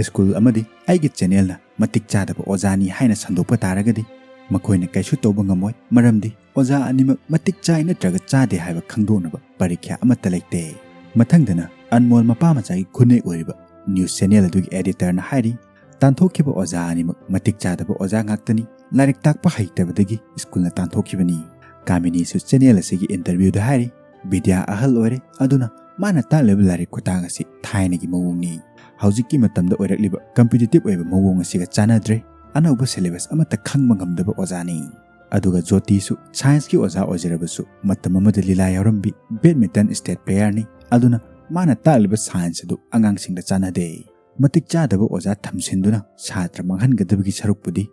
ꯁ꯭ꯀꯨꯜ ꯑꯃꯗꯤ ꯑꯩꯒꯤ ꯆꯦꯅꯦꯜꯅ ꯃꯇꯤꯛ ꯆꯥꯗꯕ ꯑꯣꯖꯥꯅꯤ ꯍꯥꯏꯅ ꯁꯟꯗꯣꯛꯄ ꯇꯥꯔꯒꯗꯤ ꯃꯈꯣꯏꯅ ꯀꯩꯁꯨ ꯇꯧꯕ ꯉꯝꯃꯣꯏ, ꯃꯔꯝꯗꯤ ꯑꯣꯖꯥ ꯑꯅꯤꯃꯛ ꯃꯇꯤꯛ ꯆꯥꯏ ꯅꯠꯇ꯭ꯔꯒ ꯆꯥꯗꯦ ꯍꯥꯏꯕ ꯈꯪꯗꯣꯛꯅꯕ ꯄꯔꯤꯈ꯭ꯌꯥ ꯑꯃꯠꯇ ꯂꯩꯇꯦ"꯫ ꯃꯊꯪꯗꯅ ꯑꯟꯃꯣꯜ ꯃꯄꯥ ꯃꯆꯥꯒꯤ ꯈꯨꯟꯅꯦꯛ ꯑꯣꯏꯔꯤꯕ ꯅ꯭ꯌꯨꯁ ꯆꯦꯅꯦꯜ ꯑꯗꯨꯒꯤ ꯑꯦꯗꯤꯇꯔꯅ ꯍꯥꯏꯔꯤ, ꯇꯥꯟꯊꯣꯛꯈꯤꯕ ꯑꯣꯖꯥ ꯑꯅꯤꯃꯛ ꯃꯇꯤꯛ ꯆꯥꯗꯕ ꯑꯣꯖꯥ ꯉꯥꯛꯇꯅꯤ, ꯂꯥꯏꯔꯤꯛ ꯇꯥꯛꯄ ꯍꯩꯇꯕꯗꯒꯤ ꯁ꯭ꯀꯨꯜꯅ ꯇꯥꯟꯊꯣꯛꯈꯤꯕꯅꯤ꯫ ꯀꯥꯃꯤꯅꯤꯁꯨ ꯆꯦꯅꯦꯜ ꯑꯁꯤꯒꯤ ꯏꯟꯇꯔꯚ꯭ꯌꯨꯗ ꯍꯥꯏꯔꯤ, ꯕꯤꯗ꯭ꯌꯥ ꯑꯍꯜ ꯑꯣꯏꯔꯦ, ꯑꯗꯨꯅ ꯃꯥꯅ ꯇꯥꯛꯂꯤꯕ ꯂꯥꯏꯔꯤꯛ ꯈꯨꯇꯥꯛ ꯑꯁꯤ ꯊꯥꯏꯅꯒꯤ ꯃꯑꯣꯡꯅꯤ꯫ ꯍꯧꯖꯤꯛꯀꯤ ꯃꯇꯝꯗ ꯑꯣꯏꯔꯛꯂꯤꯕ ꯀꯝꯄꯤꯇꯤꯇꯤꯚ ꯑꯣꯏꯕ ꯃꯑꯣꯡ ꯑꯁꯤꯒ ꯆꯥꯟꯅꯗ꯭ꯔꯦ꯫ ꯑꯅꯧꯕ ꯁꯤꯂꯦꯕꯁ ꯑꯃꯠꯇ ꯈꯪꯕ ꯉꯝꯗꯕ ꯑꯣꯖꯥꯅꯤ꯫ ꯑꯗꯨꯒ ꯖꯣꯇꯤꯁꯨ ꯁꯥꯏꯟꯁꯀꯤ ꯑꯣꯖꯥ ꯑꯣꯏꯖꯔꯕꯁꯨ ꯃꯇꯝ ꯑꯃꯗ ꯂꯤꯂꯥ ꯌꯥꯎꯔꯝꯕꯤ, ꯕꯦꯗꯃꯤꯟꯇꯟ ꯁ꯭ꯇꯦꯠ ꯄ꯭ꯂꯦꯌꯔꯅꯤ꯫ ꯑꯗꯨꯅ ꯃꯥꯅ ꯇꯥꯛꯂꯤꯕ ꯁꯥꯏꯟꯁ ꯑꯗꯨ ꯑꯉꯥꯡꯁꯤꯡꯗ ꯆꯥꯟꯅꯗꯦ꯫ ꯃꯇꯤꯛ ꯆꯥꯗꯕ ꯑꯣꯖꯥ ꯊꯝꯁꯤꯟꯗꯨꯅ ꯁꯥꯇ꯭ꯔ ꯃꯥꯡꯍꯟꯒꯗꯕꯒꯤ ꯁꯔꯨꯛꯄꯨꯗꯤ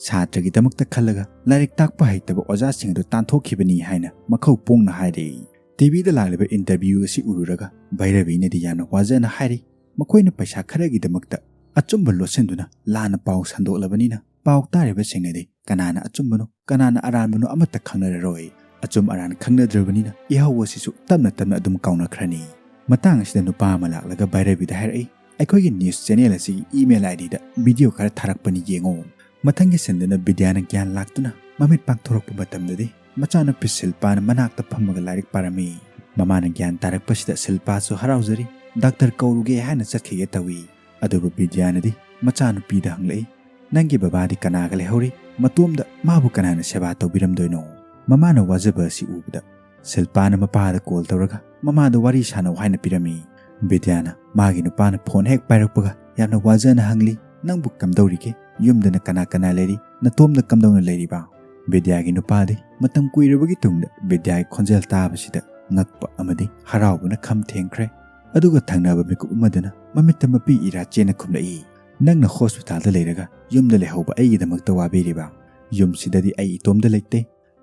ꯁꯥꯇ꯭ꯔꯒꯤꯗꯃꯛꯇ ꯈꯜꯂꯒ ꯂꯥꯏꯔꯤꯛ ꯇꯥꯛꯄ ꯍꯩꯇꯕ ꯑꯣꯖꯥꯁꯤꯡ ꯑꯗꯨ ꯇꯥꯟꯊꯣꯛꯈꯤꯕꯅꯤ ꯍꯥꯏꯅ ꯃꯈꯧ ꯄꯣꯡꯅ ꯍꯥꯏꯔꯤ꯫ ꯇꯤꯚꯤꯗ ꯂꯥꯛꯂꯤꯕ ꯏꯟꯇꯔꯚ꯭ꯌꯨ ꯑꯁꯤ ꯎꯔꯨꯔꯒ ꯚꯩꯔꯕꯤꯅꯗꯤ ꯌꯥꯝꯅ ꯋꯥꯖꯅ ꯍꯥꯏꯔꯤ, ꯃꯈꯣꯏꯅ ꯄꯩꯁꯥ ꯈꯔꯒꯤꯗꯃꯛꯇ ꯑꯆꯨꯝꯕ ꯂꯣꯠꯁꯤꯟꯗꯨꯅ ꯂꯥꯟꯅ ꯄꯥꯎ ꯁꯟꯗꯣꯛꯂꯕꯅꯤꯅ ꯄꯥꯎ ꯇꯥꯔꯤꯕꯁꯤꯡꯅꯗꯤ ꯀꯅꯥꯅ ꯑꯆꯨꯝꯕꯅꯣ, ꯀꯅꯥꯅ ꯑꯔꯥꯟꯕꯅꯣ ꯑꯃꯠꯇ ꯈꯪꯅꯔꯔꯣꯏ꯫ ꯑꯆꯨꯝ ꯑꯔꯥꯟ ꯈꯪꯅꯗ꯭ꯔꯕꯅꯤꯅ ꯏꯍꯧ ꯑꯁꯤꯁꯨ ꯇꯞꯅ ꯇꯞꯅ ꯑꯗꯨꯝ ꯀꯥꯎꯅꯈ꯭ꯔꯅꯤ꯫ ꯃꯇꯥꯡ ꯑꯁꯤꯗ ꯅꯨꯄꯥ ꯑꯃ ꯂꯥꯛꯂꯒ ꯚꯩꯔꯕꯤꯗ ꯍꯥꯏꯔꯛꯏ, "ꯑꯩꯈꯣꯏꯒꯤ ꯅ꯭ꯌꯨꯁ ꯆꯦꯅꯦꯜ ꯑꯁꯤꯒꯤ ꯏꯃꯦꯜ ꯑꯥꯏ ꯗꯤꯗ ꯚꯤꯗꯤꯑꯣ ꯈꯔ ꯊꯥꯔꯛꯄꯅꯤ, ꯌꯦꯡꯉꯨ"꯫ ꯃꯊꯪꯒꯤ ꯁꯤꯟꯗꯅ ꯕꯤꯗ꯭ꯌꯥꯅ ꯒ꯭ꯌꯥꯟ ꯂꯥꯛꯇꯨꯅ ꯃꯃꯤꯠ ꯄꯥꯡꯊꯣꯔꯛꯄ ꯃꯇꯝꯗꯗꯤ ꯃꯆꯥꯅꯨꯄꯤ ꯁꯤꯜꯄꯥꯅ ꯃꯅꯥꯛꯇ ꯐꯝꯃꯒ ꯂꯥꯏꯔꯤꯛ ꯄꯥꯔꯝꯃꯤ꯫ ꯃꯃꯥꯅ ꯒ꯭ꯌꯥꯟ ꯇꯥꯔꯛꯄꯁꯤꯗ ꯁꯤꯜꯄꯥꯁꯨ ꯍꯔꯥꯎꯖꯔꯤ, ꯗꯥꯛꯇꯔ ꯀꯧꯔꯨꯒꯦ ꯍꯥꯏꯅ ꯆꯠꯈꯤꯒꯦ ꯇꯧꯏ꯫ ꯑꯗꯨꯕꯨ ꯕꯤꯗ꯭ꯌꯥꯅꯗꯤ ꯃꯆꯥꯅꯨꯄꯤꯗ ꯍꯪꯂꯛꯏ, "ꯅꯪꯒꯤ ꯕꯕꯥꯗꯤ ꯀꯅꯥꯒ ꯂꯩꯍꯧꯔꯤ? ꯃꯇꯣꯝꯗ ꯃꯥꯕꯨ ꯀꯅꯥꯅ ꯁꯦꯕꯥ ꯇꯧꯕꯤꯔꯝꯗꯣꯏꯅꯣ?" ꯃꯃꯥꯅ ꯋꯥꯖꯕ ꯑꯁꯤ ꯎꯕꯗ ꯁꯤꯜꯄꯥꯅ ꯃꯄꯥꯗ ꯀꯣꯜ ꯇꯧꯔꯒ ꯃꯃꯥꯗ ꯋꯥꯔꯤ ꯁꯥꯟꯅꯧ ꯍꯥꯏꯅ ꯄꯤꯔꯝꯃꯤ꯫ ꯕꯤꯗ꯭ꯌꯥꯅ ꯃꯥꯒꯤ ꯅꯨꯄꯥꯅ ꯐꯣꯟ ꯍꯦꯛ ꯄꯥꯏꯔꯛꯄꯒ ꯌꯥꯝꯅ ꯋꯥꯖꯅ ꯍꯪꯂꯤ, "ꯅꯪꯕꯨ ꯀꯝꯗꯧꯔꯤꯒꯦ? ꯌꯨꯝꯗꯅ ꯀꯅꯥ ꯀꯅꯥ ꯂꯩꯔꯤ? ꯅꯇꯣꯝꯗ ꯀꯝꯗꯧꯅ ꯂꯩꯔꯤꯕ?" ꯕꯤꯗ꯭ꯌꯥꯒꯤ ꯅꯨꯄꯥꯗꯤ ꯃꯇꯝ ꯀꯨꯏꯔꯕꯒꯤ ꯇꯨꯡꯗ ꯕꯤꯗ꯭ꯌꯥꯒꯤ ꯈꯣꯟꯖꯦꯜ ꯇꯥꯕꯁꯤꯗ ꯉꯛꯄ ꯑꯃꯗꯤ ꯍꯔꯥꯎꯕꯅ ꯈꯝ ꯊꯦꯡꯈ꯭ꯔꯦ꯫ ꯑꯗꯨꯒ ꯊꯪꯅꯕ ꯃꯤꯀꯨꯞ ꯑꯃꯗꯅ ꯃꯃꯤꯠꯇ ꯃꯄꯤ ꯏꯔꯥ ꯆꯦꯅ ꯈꯨꯝꯂꯛꯏ, "ꯅꯪꯅ ꯍꯣꯁꯄꯤꯇꯥꯜꯗ ꯂꯩꯔꯒ ꯌꯨꯝꯗ ꯂꯩꯍꯧꯕ ꯑꯩꯒꯤꯗꯃꯛꯇ ꯋꯥꯕꯤꯔꯤꯕ? ꯌꯨꯝꯁꯤꯗꯗꯤ ꯑꯩ ꯏꯇꯣꯝꯗ ꯂꯩꯇꯦ꯫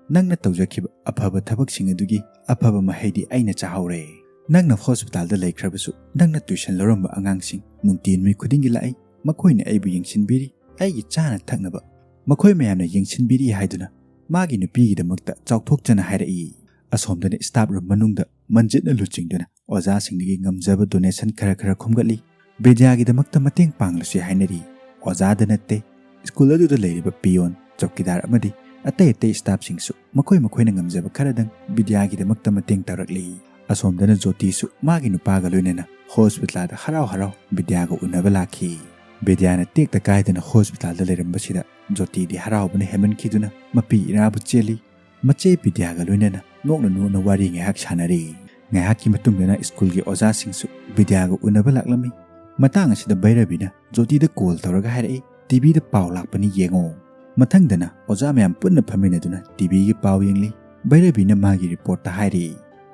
ꯅꯪꯅ ꯇꯧꯖꯈꯤꯕ ꯑꯐꯕ ꯊꯕꯛꯁꯤꯡ ꯑꯗꯨꯒꯤ ꯑꯐꯕ ꯃꯍꯩꯗꯤ ꯑꯩꯅ ꯆꯥꯍꯧꯔꯦ꯫ ꯅꯪꯅ ꯍꯣꯁꯄꯤꯇꯥꯜꯗ ꯂꯩꯈ꯭ꯔꯕꯁꯨ ꯅꯪꯅ ꯇ꯭ꯌꯨꯁꯟ ꯂꯧꯔꯝꯕ ꯑꯉꯥꯡꯁꯤꯡ ꯅꯨꯡꯇꯤ ꯅꯨꯃꯤꯠ ꯈꯨꯗꯤꯡꯒꯤ ꯂꯥꯛꯏ꯫ ꯃꯈꯣꯏꯅ ꯑꯩꯕꯨ ꯌꯦꯡꯁꯤꯟꯕꯤꯔꯤ, ꯑꯩꯒꯤ ꯆꯥꯅ ꯊꯛꯅꯕ ꯃꯈꯣꯏ ꯃꯌꯥꯝꯅ ꯌꯦꯡꯁꯤꯟꯕꯤꯔꯤ" ꯍꯥꯏꯗꯨꯅ ꯃꯥꯒꯤ ꯅꯨꯄꯤꯒꯤꯗꯃꯛꯇ ꯆꯥꯎꯊꯣꯛꯆꯅ ꯍꯥꯏꯔꯛꯏ꯫ ꯑꯁꯣꯝꯗꯅ ꯁ꯭ꯇꯥꯐ ꯔꯨꯝ ꯃꯅꯨꯡꯗ ꯃꯟꯖꯤꯠꯅ ꯂꯨꯆꯤꯡꯗꯨꯅ ꯑꯣꯖꯥꯁꯤꯡꯗꯒꯤ ꯉꯝꯖꯕ ꯗꯣꯅꯦꯁꯟ ꯈꯔ ꯈꯔ ꯈꯣꯝꯒꯠꯂꯤ꯫ ꯕꯤꯗ꯭ꯌꯥꯒꯤꯗꯃꯛꯇ ꯃꯇꯦꯡ ꯄꯥꯡꯂꯁꯤ ꯍꯥꯏꯅꯔꯤ꯫ ꯑꯣꯖꯥꯗ ꯅꯠꯇꯦ, ꯁ꯭ꯀꯨꯜ ꯑꯗꯨꯗ ꯂꯩꯔꯤꯕ ꯄꯤꯌꯣꯟ, ꯆꯧꯀꯤꯗꯥꯔ ꯑꯃꯗꯤ ꯑꯇꯩ ꯑꯇꯩ ꯁ꯭ꯇꯥꯐꯁꯤꯡꯁꯨ ꯃꯈꯣꯏ ꯃꯈꯣꯏꯅ ꯉꯝꯖꯕ ꯈꯔꯗꯪ ꯕꯤꯗ꯭ꯌꯥꯒꯤꯗꯃꯛꯇ ꯃꯇꯦꯡ ꯇꯧꯔꯛꯂꯤ꯫ ꯑꯁꯣꯝꯗꯅ ꯖꯣꯇꯤꯁꯨ ꯃꯥꯒꯤ ꯅꯨꯄꯥꯒ ꯂꯣꯏꯅꯅ ꯍꯣꯁꯄꯤꯇꯥꯜꯗ ꯍꯔꯥꯎ ꯍꯔꯥꯎ ꯕꯤꯗ꯭ꯌꯥꯒ ꯎꯅꯕ ꯂꯥꯛꯈꯤ꯫ ꯕꯤꯗ꯭ꯌꯥꯅ ꯇꯦꯛꯇ ꯀꯥꯏꯗꯅ ꯍꯣꯁꯄꯤꯇꯥꯜꯗ ꯂꯩꯔꯝꯕꯁꯤꯗ ꯖꯣꯇꯤꯗꯤ ꯍꯔꯥꯎꯕꯅ ꯍꯦꯟꯃꯟꯈꯤꯗꯨꯅ ꯃꯄꯤ ꯏꯔꯥꯕꯨ ꯆꯦꯜꯂꯤ꯫ ꯃꯆꯦ ꯕꯤꯗ꯭ꯌꯥꯒ ꯂꯣꯏꯅꯅ ꯅꯣꯛꯅ ꯅꯣꯛꯅ ꯋꯥꯔꯤ ꯉꯥꯏꯍꯥꯛ ꯁꯥꯟꯅꯔꯤ꯫ ꯉꯥꯏꯍꯥꯛꯀꯤ ꯃꯇꯨꯡꯗꯅ ꯁ꯭ꯀꯨꯜꯒꯤ ꯑꯣꯖꯥꯁꯤꯡꯁꯨ ꯕꯤꯗ꯭ꯌꯥꯒ ꯎꯅꯕ ꯂꯥꯛꯂꯝꯃꯤ꯫ ꯃꯇꯥꯡ ꯑꯁꯤꯗ ꯚꯩꯔꯕꯤꯅ ꯖꯣꯇꯤꯗ ꯀꯣꯜ ꯇꯧꯔꯒ ꯍꯥꯏꯔꯛꯏ, "ꯇꯤꯚꯤꯗ ꯄꯥꯎ ꯂꯥꯛꯄꯅꯤ, ꯌꯦꯡꯉꯣ"꯫ ꯃꯊꯪꯗꯅ ꯑꯣꯖꯥ ꯃꯌꯥꯝ ꯄꯨꯟꯅ ꯐꯝꯃꯤꯟꯅꯗꯨꯅ ꯇꯤꯚꯤꯒꯤ ꯄꯥꯎ ꯌꯦꯡꯂꯤ꯫ ꯚꯩꯔꯕꯤꯅ ꯃꯥꯒꯤ ꯔꯤꯄꯣꯔꯠꯇ ꯍꯥꯏꯔꯤ,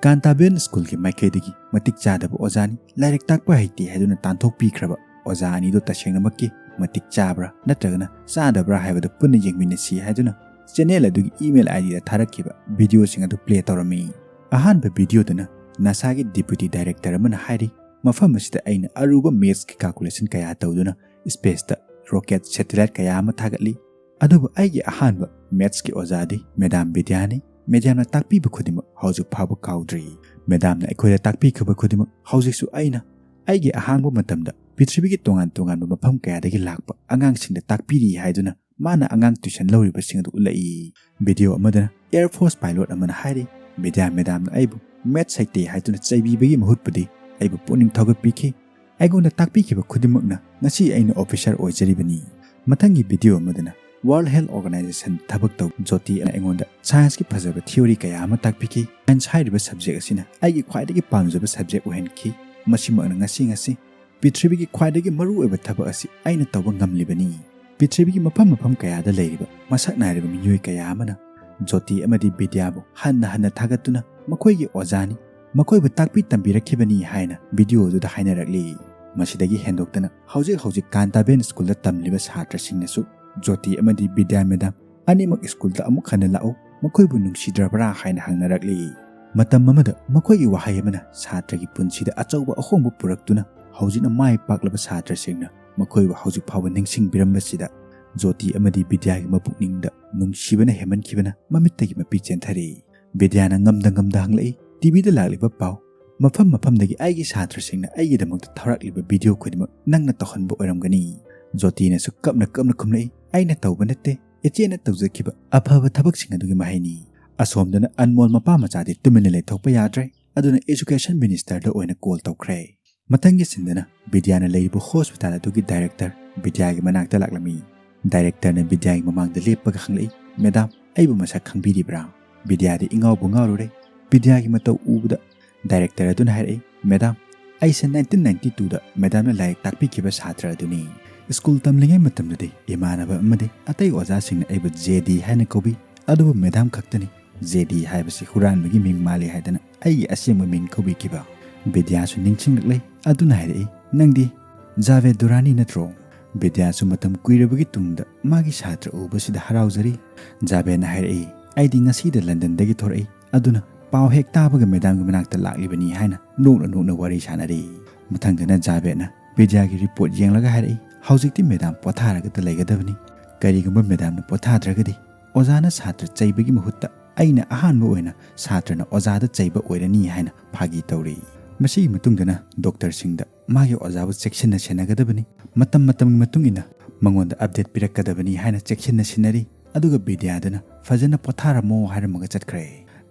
"ꯀꯥꯟꯇꯥꯕꯦꯟ ꯁ꯭ꯀꯨꯜꯒꯤ ꯃꯥꯏꯀꯩꯗꯒꯤ ꯃꯇꯤꯛ ꯆꯥꯗꯕ ꯑꯣꯖꯥꯅꯤ, ꯂꯥꯏꯔꯤꯛ ꯇꯥꯛꯄ ꯍꯩꯇꯦ" ꯍꯥꯏꯗꯨꯅ ꯇꯥꯟꯊꯣꯛꯄꯤꯈ꯭ꯔꯕ ꯑꯣꯖꯥ ꯑꯅꯤꯗꯣ ꯇꯁꯦꯡꯅꯃꯛꯀꯤ ꯃꯇꯤꯛ ꯆꯥꯕ꯭ꯔꯥ ꯅꯠꯇ꯭ꯔꯒꯅ ꯆꯥꯗꯕ꯭ꯔꯥ ꯍꯥꯏꯕꯗꯨ ꯄꯨꯟꯅ ꯌꯦꯡꯃꯤꯟꯅꯁꯤ ꯍꯥꯏꯗꯨꯅ ꯆꯦꯅꯦꯜ ꯑꯗꯨꯒꯤ ꯏꯃꯦꯜ ꯑꯥꯏ ꯗꯤꯗ ꯊꯥꯔꯛꯈꯤꯕ ꯚꯤꯗꯤꯑꯣꯁꯤꯡ ꯑꯗꯨ ꯄ꯭ꯂꯦ ꯇꯧꯔꯝꯃꯤ꯫ ꯑꯍꯥꯟꯕ ꯚꯤꯗꯤꯑꯣꯗꯨꯅ ꯅꯥꯁꯥꯒꯤ ꯗꯤꯄ꯭ꯌꯨꯇꯤ ꯗꯥꯏꯔꯦꯛꯇꯔ ꯑꯃꯅ ꯍꯥꯏꯔꯤ, "ꯃꯐꯝ ꯑꯁꯤꯗ ꯑꯩꯅ ꯑꯔꯨꯕ ꯃꯦꯠꯁꯀꯤ ꯀꯥꯜꯀꯨꯂꯦꯁꯟ ꯀꯌꯥ ꯇꯧꯗꯨꯅ ꯁ꯭ꯄꯦꯁꯇ ꯔꯣꯀꯦꯠ ꯁꯦꯇꯦꯂꯥꯏꯠ ꯀꯌꯥ ꯑꯃ ꯊꯥꯒꯠꯂꯤ꯫ ꯑꯗꯨꯕꯨ ꯑꯩꯒꯤ ꯑꯍꯥꯟꯕ ꯃꯦꯠꯁꯀꯤ ꯑꯣꯖꯥꯗꯤ ꯃꯦꯗꯥꯝ ꯕꯤꯗ꯭ꯌꯥꯅꯤ꯫ ꯃꯦꯗꯥꯝꯅ ꯇꯥꯛꯄꯤꯕ ꯈꯨꯗꯤꯡꯃꯛ ꯍꯧꯖꯤꯛ ꯐꯥꯎꯕ ꯀꯥꯎꯗ꯭ꯔꯤ꯫ ꯃꯦꯗꯥꯝꯅ ꯑꯩꯈꯣꯏꯗ ꯇꯥꯛꯄꯤꯈꯤꯕ ꯈꯨꯗꯤꯡꯃꯛ ꯍꯧꯖꯤꯛꯁꯨ ꯑꯩꯅ ꯑꯩꯒꯤ ꯑꯍꯥꯡꯕ ꯃꯇꯝꯗ ꯄ꯭ꯔꯤꯊꯤꯕꯤꯒꯤ ꯇꯣꯉꯥꯟ ꯇꯣꯉꯥꯟꯕ ꯃꯐꯝ ꯀꯌꯥꯗꯒꯤ ꯂꯥꯛꯄ ꯑꯉꯥꯡꯁꯤꯡꯗ ꯇꯥꯛꯄꯤꯔꯤ" ꯍꯥꯏꯗꯨꯅ ꯃꯥꯅ ꯑꯉꯥꯡ ꯇ꯭ꯌꯨꯁꯟ ꯂꯧꯔꯤꯕꯁꯤꯡ ꯑꯗꯨ ꯎꯠꯂꯛꯏ꯫ ꯚꯤꯗꯤꯑꯣ ꯑꯃꯗꯅ ꯑꯦꯌꯔ ꯐꯣꯔꯁ ꯄꯥꯏꯂꯣꯠ ꯑꯃꯅ ꯍꯥꯏꯔꯤ, "ꯕꯤꯗ꯭ꯌꯥ ꯃꯦꯗꯥꯝꯅ ꯑꯩꯕꯨ ꯃꯦꯠꯁ ꯍꯩꯇꯦ ꯍꯥꯏꯗꯨꯅ ꯆꯩꯕꯤꯕꯒꯤ ꯃꯍꯨꯠꯄꯨꯗꯤ ꯑꯩꯕꯨ ꯄꯨꯛꯅꯤꯡ ꯊꯧꯒꯠꯄꯤꯈꯤ꯫ ꯑꯩꯉꯣꯟꯗ ꯇꯥꯛꯄꯤꯈꯤꯕ ꯈꯨꯗꯤꯡꯃꯛꯅ ꯉꯁꯤ ꯑꯩꯅ ꯑꯣꯐꯤꯁꯥꯔ ꯑꯣꯏꯖꯔꯤꯕꯅꯤ"꯫ ꯃꯊꯪꯒꯤ ꯚꯤꯗꯤꯑꯣ ꯑꯃꯗꯅ ꯋꯥꯔꯜꯗ ꯍꯦꯜꯊ ꯑꯣꯔꯒꯅꯥꯏꯖꯦꯁꯟ ꯊꯕꯛ ꯇꯧꯕ ꯖꯣꯇꯤ ꯑꯃꯅ ꯑꯩꯉꯣꯟꯗ ꯁꯥꯏꯟꯁꯀꯤ ꯐꯖꯕ ꯊꯤꯑꯣꯔꯤ ꯀꯌꯥ ꯑꯃ ꯇꯥꯛꯄꯤꯈꯤ꯫ ꯁꯥꯏꯟꯁ ꯍꯥꯏꯔꯤꯕ ꯁꯕꯖꯦꯛ ꯑꯁꯤꯅ ꯑꯩꯒꯤ ꯈ꯭ꯋꯥꯏꯗꯒꯤ ꯄꯥꯝꯖꯕ ꯁꯕꯖꯦꯛ ꯑꯣꯏꯍꯟꯈꯤ꯫ ꯃꯁꯤꯃꯛꯅ ꯉꯁꯤ ꯉꯁꯤ ꯄ꯭ꯔꯤꯊꯤꯕꯤꯒꯤ ꯈ꯭ꯋꯥꯏꯗꯒꯤ ꯃꯔꯨꯑꯣꯏꯕ ꯊꯕꯛ ꯑꯁꯤ ꯑꯩꯅ ꯇꯧꯕ ꯉꯝꯂꯤꯕꯅꯤ꯫ ꯄ꯭ꯔꯤꯊꯤꯕꯤꯒꯤ ꯃꯐꯝ ꯃꯐꯝ ꯀꯌꯥꯗ ꯂꯩꯔꯤꯕ ꯃꯁꯛ ꯅꯥꯏꯔꯕ ꯃꯤꯑꯣꯏ ꯀꯌꯥ ꯑꯃꯅ ꯖꯣꯇꯤ ꯑꯃꯗꯤ ꯕꯤꯗ꯭ꯌꯥꯕꯨ ꯍꯟꯅ ꯍꯟꯅ ꯊꯥꯒꯠꯇꯨꯅ ꯃꯈꯣꯏꯒꯤ ꯑꯣꯖꯥꯅꯤ, ꯃꯈꯣꯏꯕꯨ ꯇꯥꯛꯄꯤ ꯇꯝꯕꯤꯔꯛꯈꯤꯕꯅꯤ ꯍꯥꯏꯅ ꯚꯤꯗꯤꯑꯣ ꯑꯗꯨꯗ ꯍꯥꯏꯅꯔꯛꯂꯤ꯫ ꯃꯁꯤꯗꯒꯤ ꯍꯦꯟꯗꯣꯛꯇꯅ ꯍꯧꯖꯤꯛ ꯍꯧꯖꯤꯛ ꯀꯥꯟꯇꯥꯕꯦꯟ ꯁ꯭ꯀꯨꯜꯗ ꯇꯝꯂꯤꯕ ꯁꯥꯇ꯭ꯔꯁꯤꯡꯅꯁꯨ ꯖꯣꯇꯤ ꯑꯃꯗꯤ ꯕꯤꯗ꯭ꯌꯥ ꯃꯦꯗꯥꯝ ꯑꯅꯤꯃꯛ ꯁ꯭ꯀꯨꯜꯗ ꯑꯃꯨꯛ ꯍꯟꯅ ꯂꯥꯛꯎ, ꯃꯈꯣꯏꯕꯨ ꯅꯨꯡꯁꯤꯗ꯭ꯔꯕ꯭ꯔꯥ ꯍꯥꯏꯅ ꯍꯪꯅꯔꯛꯂꯤ꯫ ꯃꯇꯝ ꯑꯃꯗ ꯃꯈꯣꯏꯒꯤ ꯋꯥꯍꯩ ꯑꯃꯅ ꯁꯥꯇ꯭ꯔꯒꯤ ꯄꯨꯟꯁꯤꯗ ꯑꯆꯧꯕ ꯑꯍꯣꯡꯕ ꯄꯨꯔꯛꯇꯨꯅ ꯍꯧꯖꯤꯛꯅ ꯃꯥꯏ ꯄꯥꯛꯂꯕ ꯁꯥꯇ꯭ꯔꯁꯤꯡꯅ ꯃꯈꯣꯏꯕꯨ ꯍꯧꯖꯤꯛ ꯐꯥꯎꯕ ꯅꯤꯡꯁꯤꯡꯕꯤꯔꯝꯕꯁꯤꯗ ꯖꯣꯇꯤ ꯑꯃꯗꯤ ꯕꯤꯗ꯭ꯌꯥꯒꯤ ꯃꯄꯨꯛꯅꯤꯡꯗ ꯅꯨꯡꯁꯤꯕꯅ ꯍꯦꯟꯃꯟꯈꯤꯕꯅ ꯃꯃꯤꯠꯇꯒꯤ ꯃꯄꯤ ꯆꯦꯟꯊꯔꯛꯏ꯫ ꯕꯤꯗ꯭ꯌꯥꯅ ꯉꯝꯗ ꯉꯝꯗ ꯍꯪꯂꯛꯏ, "ꯇꯤꯚꯤꯗ ꯂꯥꯛꯂꯤꯕ ꯄꯥꯎ, ꯃꯐꯝ ꯃꯐꯝꯗꯒꯤ ꯑꯩꯒꯤ ꯁꯥꯇ꯭ꯔꯁꯤꯡꯅ ꯑꯩꯒꯤꯗꯃꯛꯇ ꯊꯥꯔꯛꯂꯤꯕ ꯚꯤꯗꯤꯑꯣ ꯈꯨꯗꯤꯡꯃꯛ ꯅꯪꯅ ꯇꯧꯍꯟꯕ ꯑꯣꯏꯔꯝꯒꯅꯤ"꯫ ꯖꯣꯇꯤꯅꯁꯨ ꯀꯞꯅ ꯀꯞꯅ ꯈꯨꯝꯂꯛꯏ, "ꯑꯩꯅ ꯇꯧꯕ ꯅꯠꯇꯦ, ꯏꯆꯦꯅ ꯇꯧꯖꯈꯤꯕ ꯑꯐꯕ ꯊꯕꯛꯁꯤꯡ ꯑꯗꯨꯒꯤ ꯃꯍꯩꯅꯤ"꯫ ꯑꯁꯣꯝꯗꯅ ꯑꯟꯃꯣꯜ ꯃꯄꯥ ꯃꯆꯥꯗꯤ ꯇꯨꯃꯤꯟꯅ ꯂꯩꯊꯣꯛꯄ ꯌꯥꯗ꯭ꯔꯦ, ꯑꯗꯨꯅ ꯑꯦꯖꯨꯀꯦꯁꯟ ꯃꯤꯅꯤꯁꯇꯔꯗ ꯑꯣꯏꯅ ꯀꯣꯜ ꯇꯧꯈ꯭ꯔꯦ꯫ ꯃꯊꯪꯒꯤ ꯁꯤꯟꯗꯅ ꯕꯤꯗ꯭ꯌꯥꯅ ꯂꯩꯔꯤꯕ ꯍꯣꯁꯄꯤꯇꯥꯜ ꯑꯗꯨꯒꯤ ꯗꯥꯏꯔꯦꯛꯇꯔ ꯕꯤꯗ꯭ꯌꯥꯒꯤ ꯃꯅꯥꯛꯇ ꯂꯥꯛꯂꯝꯃꯤ꯫ ꯗꯥꯏꯔꯦꯛꯇꯔꯅ ꯕꯤꯗ꯭ꯌꯥꯒꯤ ꯃꯃꯥꯡꯗ ꯂꯦꯞꯄꯒ ꯍꯪꯂꯛꯏ, "ꯃꯦꯗꯥꯝ, ꯑꯩꯕꯨ ꯃꯁꯛ ꯈꯪꯕꯤꯔꯤꯕ꯭ꯔꯥ?" ꯕꯤꯗ꯭ꯌꯥꯗꯤ ꯏꯉꯥꯎꯕꯨ ꯉꯥꯎꯔꯨꯔꯦ꯫ ꯕꯤꯗ꯭ꯌꯥꯒꯤ ꯃꯇꯧ ꯎꯕꯗ ꯗꯥꯏꯔꯦꯛꯇꯔ ꯑꯗꯨꯅ ꯍꯥꯏꯔꯛꯏ, "ꯃꯦꯗꯥꯝ, ꯑꯩꯁꯦ ꯅꯥꯏꯟꯇꯤꯟ ꯅꯥꯏꯟꯇꯤ ꯇꯨꯗ ꯃꯦꯗꯥꯝꯅ ꯂꯥꯏꯔꯤꯛ ꯇꯥꯛꯄꯤꯈꯤꯕ ꯁꯥꯇ꯭ꯔ ꯑꯗꯨꯅꯤ꯫ ꯁ꯭ꯀꯨꯜ ꯇꯝꯂꯤꯉꯩ ꯃꯇꯝꯗꯗꯤ ꯏꯃꯥꯟꯅꯕ ꯑꯃꯗꯤ ꯑꯇꯩ ꯑꯣꯖꯥꯁꯤꯡꯅ ꯑꯩꯕꯨ ꯖꯦ ꯗꯤ ꯍꯥꯏꯅ ꯀꯧꯕꯤ, ꯑꯗꯨꯕꯨ ꯃꯦꯗꯥꯝ ꯈꯛꯇꯅꯤ ꯖꯦ ꯗꯤ ꯍꯥꯏꯕꯁꯤ ꯍꯨꯔꯥꯟꯕꯒꯤ ꯃꯤꯡ ꯃꯥꯜꯂꯤ ꯍꯥꯏꯗꯅ ꯑꯩꯒꯤ ꯑꯁꯦꯡꯕ ꯃꯤꯡ ꯀꯧꯕꯤꯈꯤꯕ꯫" ꯕꯤꯗ꯭ꯌꯥꯁꯨ ꯅꯤꯡꯁꯤꯡꯂꯛꯂꯦ꯫ ꯑꯗꯨꯅ ꯍꯥꯏꯔꯛꯏ, "ꯅꯪꯗꯤ ꯖꯥꯕꯦꯗ ꯗꯨꯔꯥꯅꯤ ꯅꯠꯇ꯭ꯔꯣ?" ꯕꯤꯗ꯭ꯌꯥꯁꯨ ꯃꯇꯝ ꯀꯨꯏꯔꯕꯒꯤ ꯇꯨꯡꯗ ꯃꯥꯒꯤ ꯁꯥꯇ꯭ꯔ ꯎꯕꯁꯤꯗ ꯍꯔꯥꯎꯖꯔꯤ꯫ ꯖꯥꯕꯦꯗꯅ ꯍꯥꯏꯔꯛꯏ, "ꯑꯩꯗꯤ ꯉꯁꯤꯗ ꯂꯟꯗꯟꯗꯒꯤ ꯊꯣꯔꯛꯏ, ꯑꯗꯨꯅ ꯄꯥꯎ ꯍꯦꯛ ꯇꯥꯕꯒ ꯃꯦꯗꯥꯝꯒꯤ ꯃꯅꯥꯛꯇ ꯂꯥꯛꯂꯤꯕꯅꯤ" ꯍꯥꯏꯅ ꯅꯣꯛꯅ ꯅꯣꯛꯅ ꯋꯥꯔꯤ ꯁꯥꯟꯅꯔꯤ꯫ ꯃꯊꯪꯗꯅ ꯖꯥꯕꯦꯗꯅ ꯕꯤꯗ꯭ꯌꯥꯒꯤ ꯔꯤꯄꯣꯔꯠ ꯌꯦꯡꯂꯒ ꯍꯥꯏꯔꯛꯏ, "ꯍꯧꯖꯤꯛꯇꯤ ꯃꯦꯗꯥꯝ ꯄꯣꯊꯥꯔꯒꯗ ꯂꯩꯒꯗꯕꯅꯤ꯫ ꯀꯔꯤꯒꯨꯝꯕ ꯃꯦꯗꯥꯝꯅ ꯄꯣꯊꯥꯗ꯭ꯔꯒꯗꯤ ꯑꯣꯖꯥꯅ ꯁꯥꯇ꯭ꯔ ꯆꯩꯕꯒꯤ ꯃꯍꯨꯠꯇ ꯑꯩꯅ ꯑꯍꯥꯟꯕ ꯑꯣꯏꯅ ꯁꯥꯇ꯭ꯔꯅ ꯑꯣꯖꯥꯗ ꯆꯩꯕ ꯑꯣꯏꯔꯅꯤ" ꯍꯥꯏꯅ ꯐꯥꯒꯤ ꯇꯧꯔꯤ꯫ ꯃꯁꯤꯒꯤ ꯃꯇꯨꯡꯗꯅ ꯗꯣꯛꯇꯔꯁꯤꯡꯗ ꯃꯥꯒꯤ ꯑꯣꯖꯥꯕꯨ ꯆꯦꯛꯁꯤꯟꯅ ꯁꯦꯟꯅꯒꯗꯕꯅꯤ, ꯃꯇꯝ ꯃꯇꯝꯒꯤ ꯃꯇꯨꯡ ꯏꯟꯅ ꯃꯉꯣꯟꯗ ꯑꯞꯗꯦꯠ ꯄꯤꯔꯛꯀꯗꯕꯅꯤ ꯍꯥꯏꯅ ꯆꯦꯛꯁꯤꯟꯅ ꯁꯤꯟꯅꯔꯤ꯫ ꯑꯗꯨꯒ ꯕꯤꯗ꯭ꯌꯥꯗꯅ ꯐꯖꯅ ꯄꯣꯊꯥꯔꯝꯃꯣ ꯍꯥꯏꯔꯝꯃꯒ ꯆꯠꯈ꯭ꯔꯦ꯫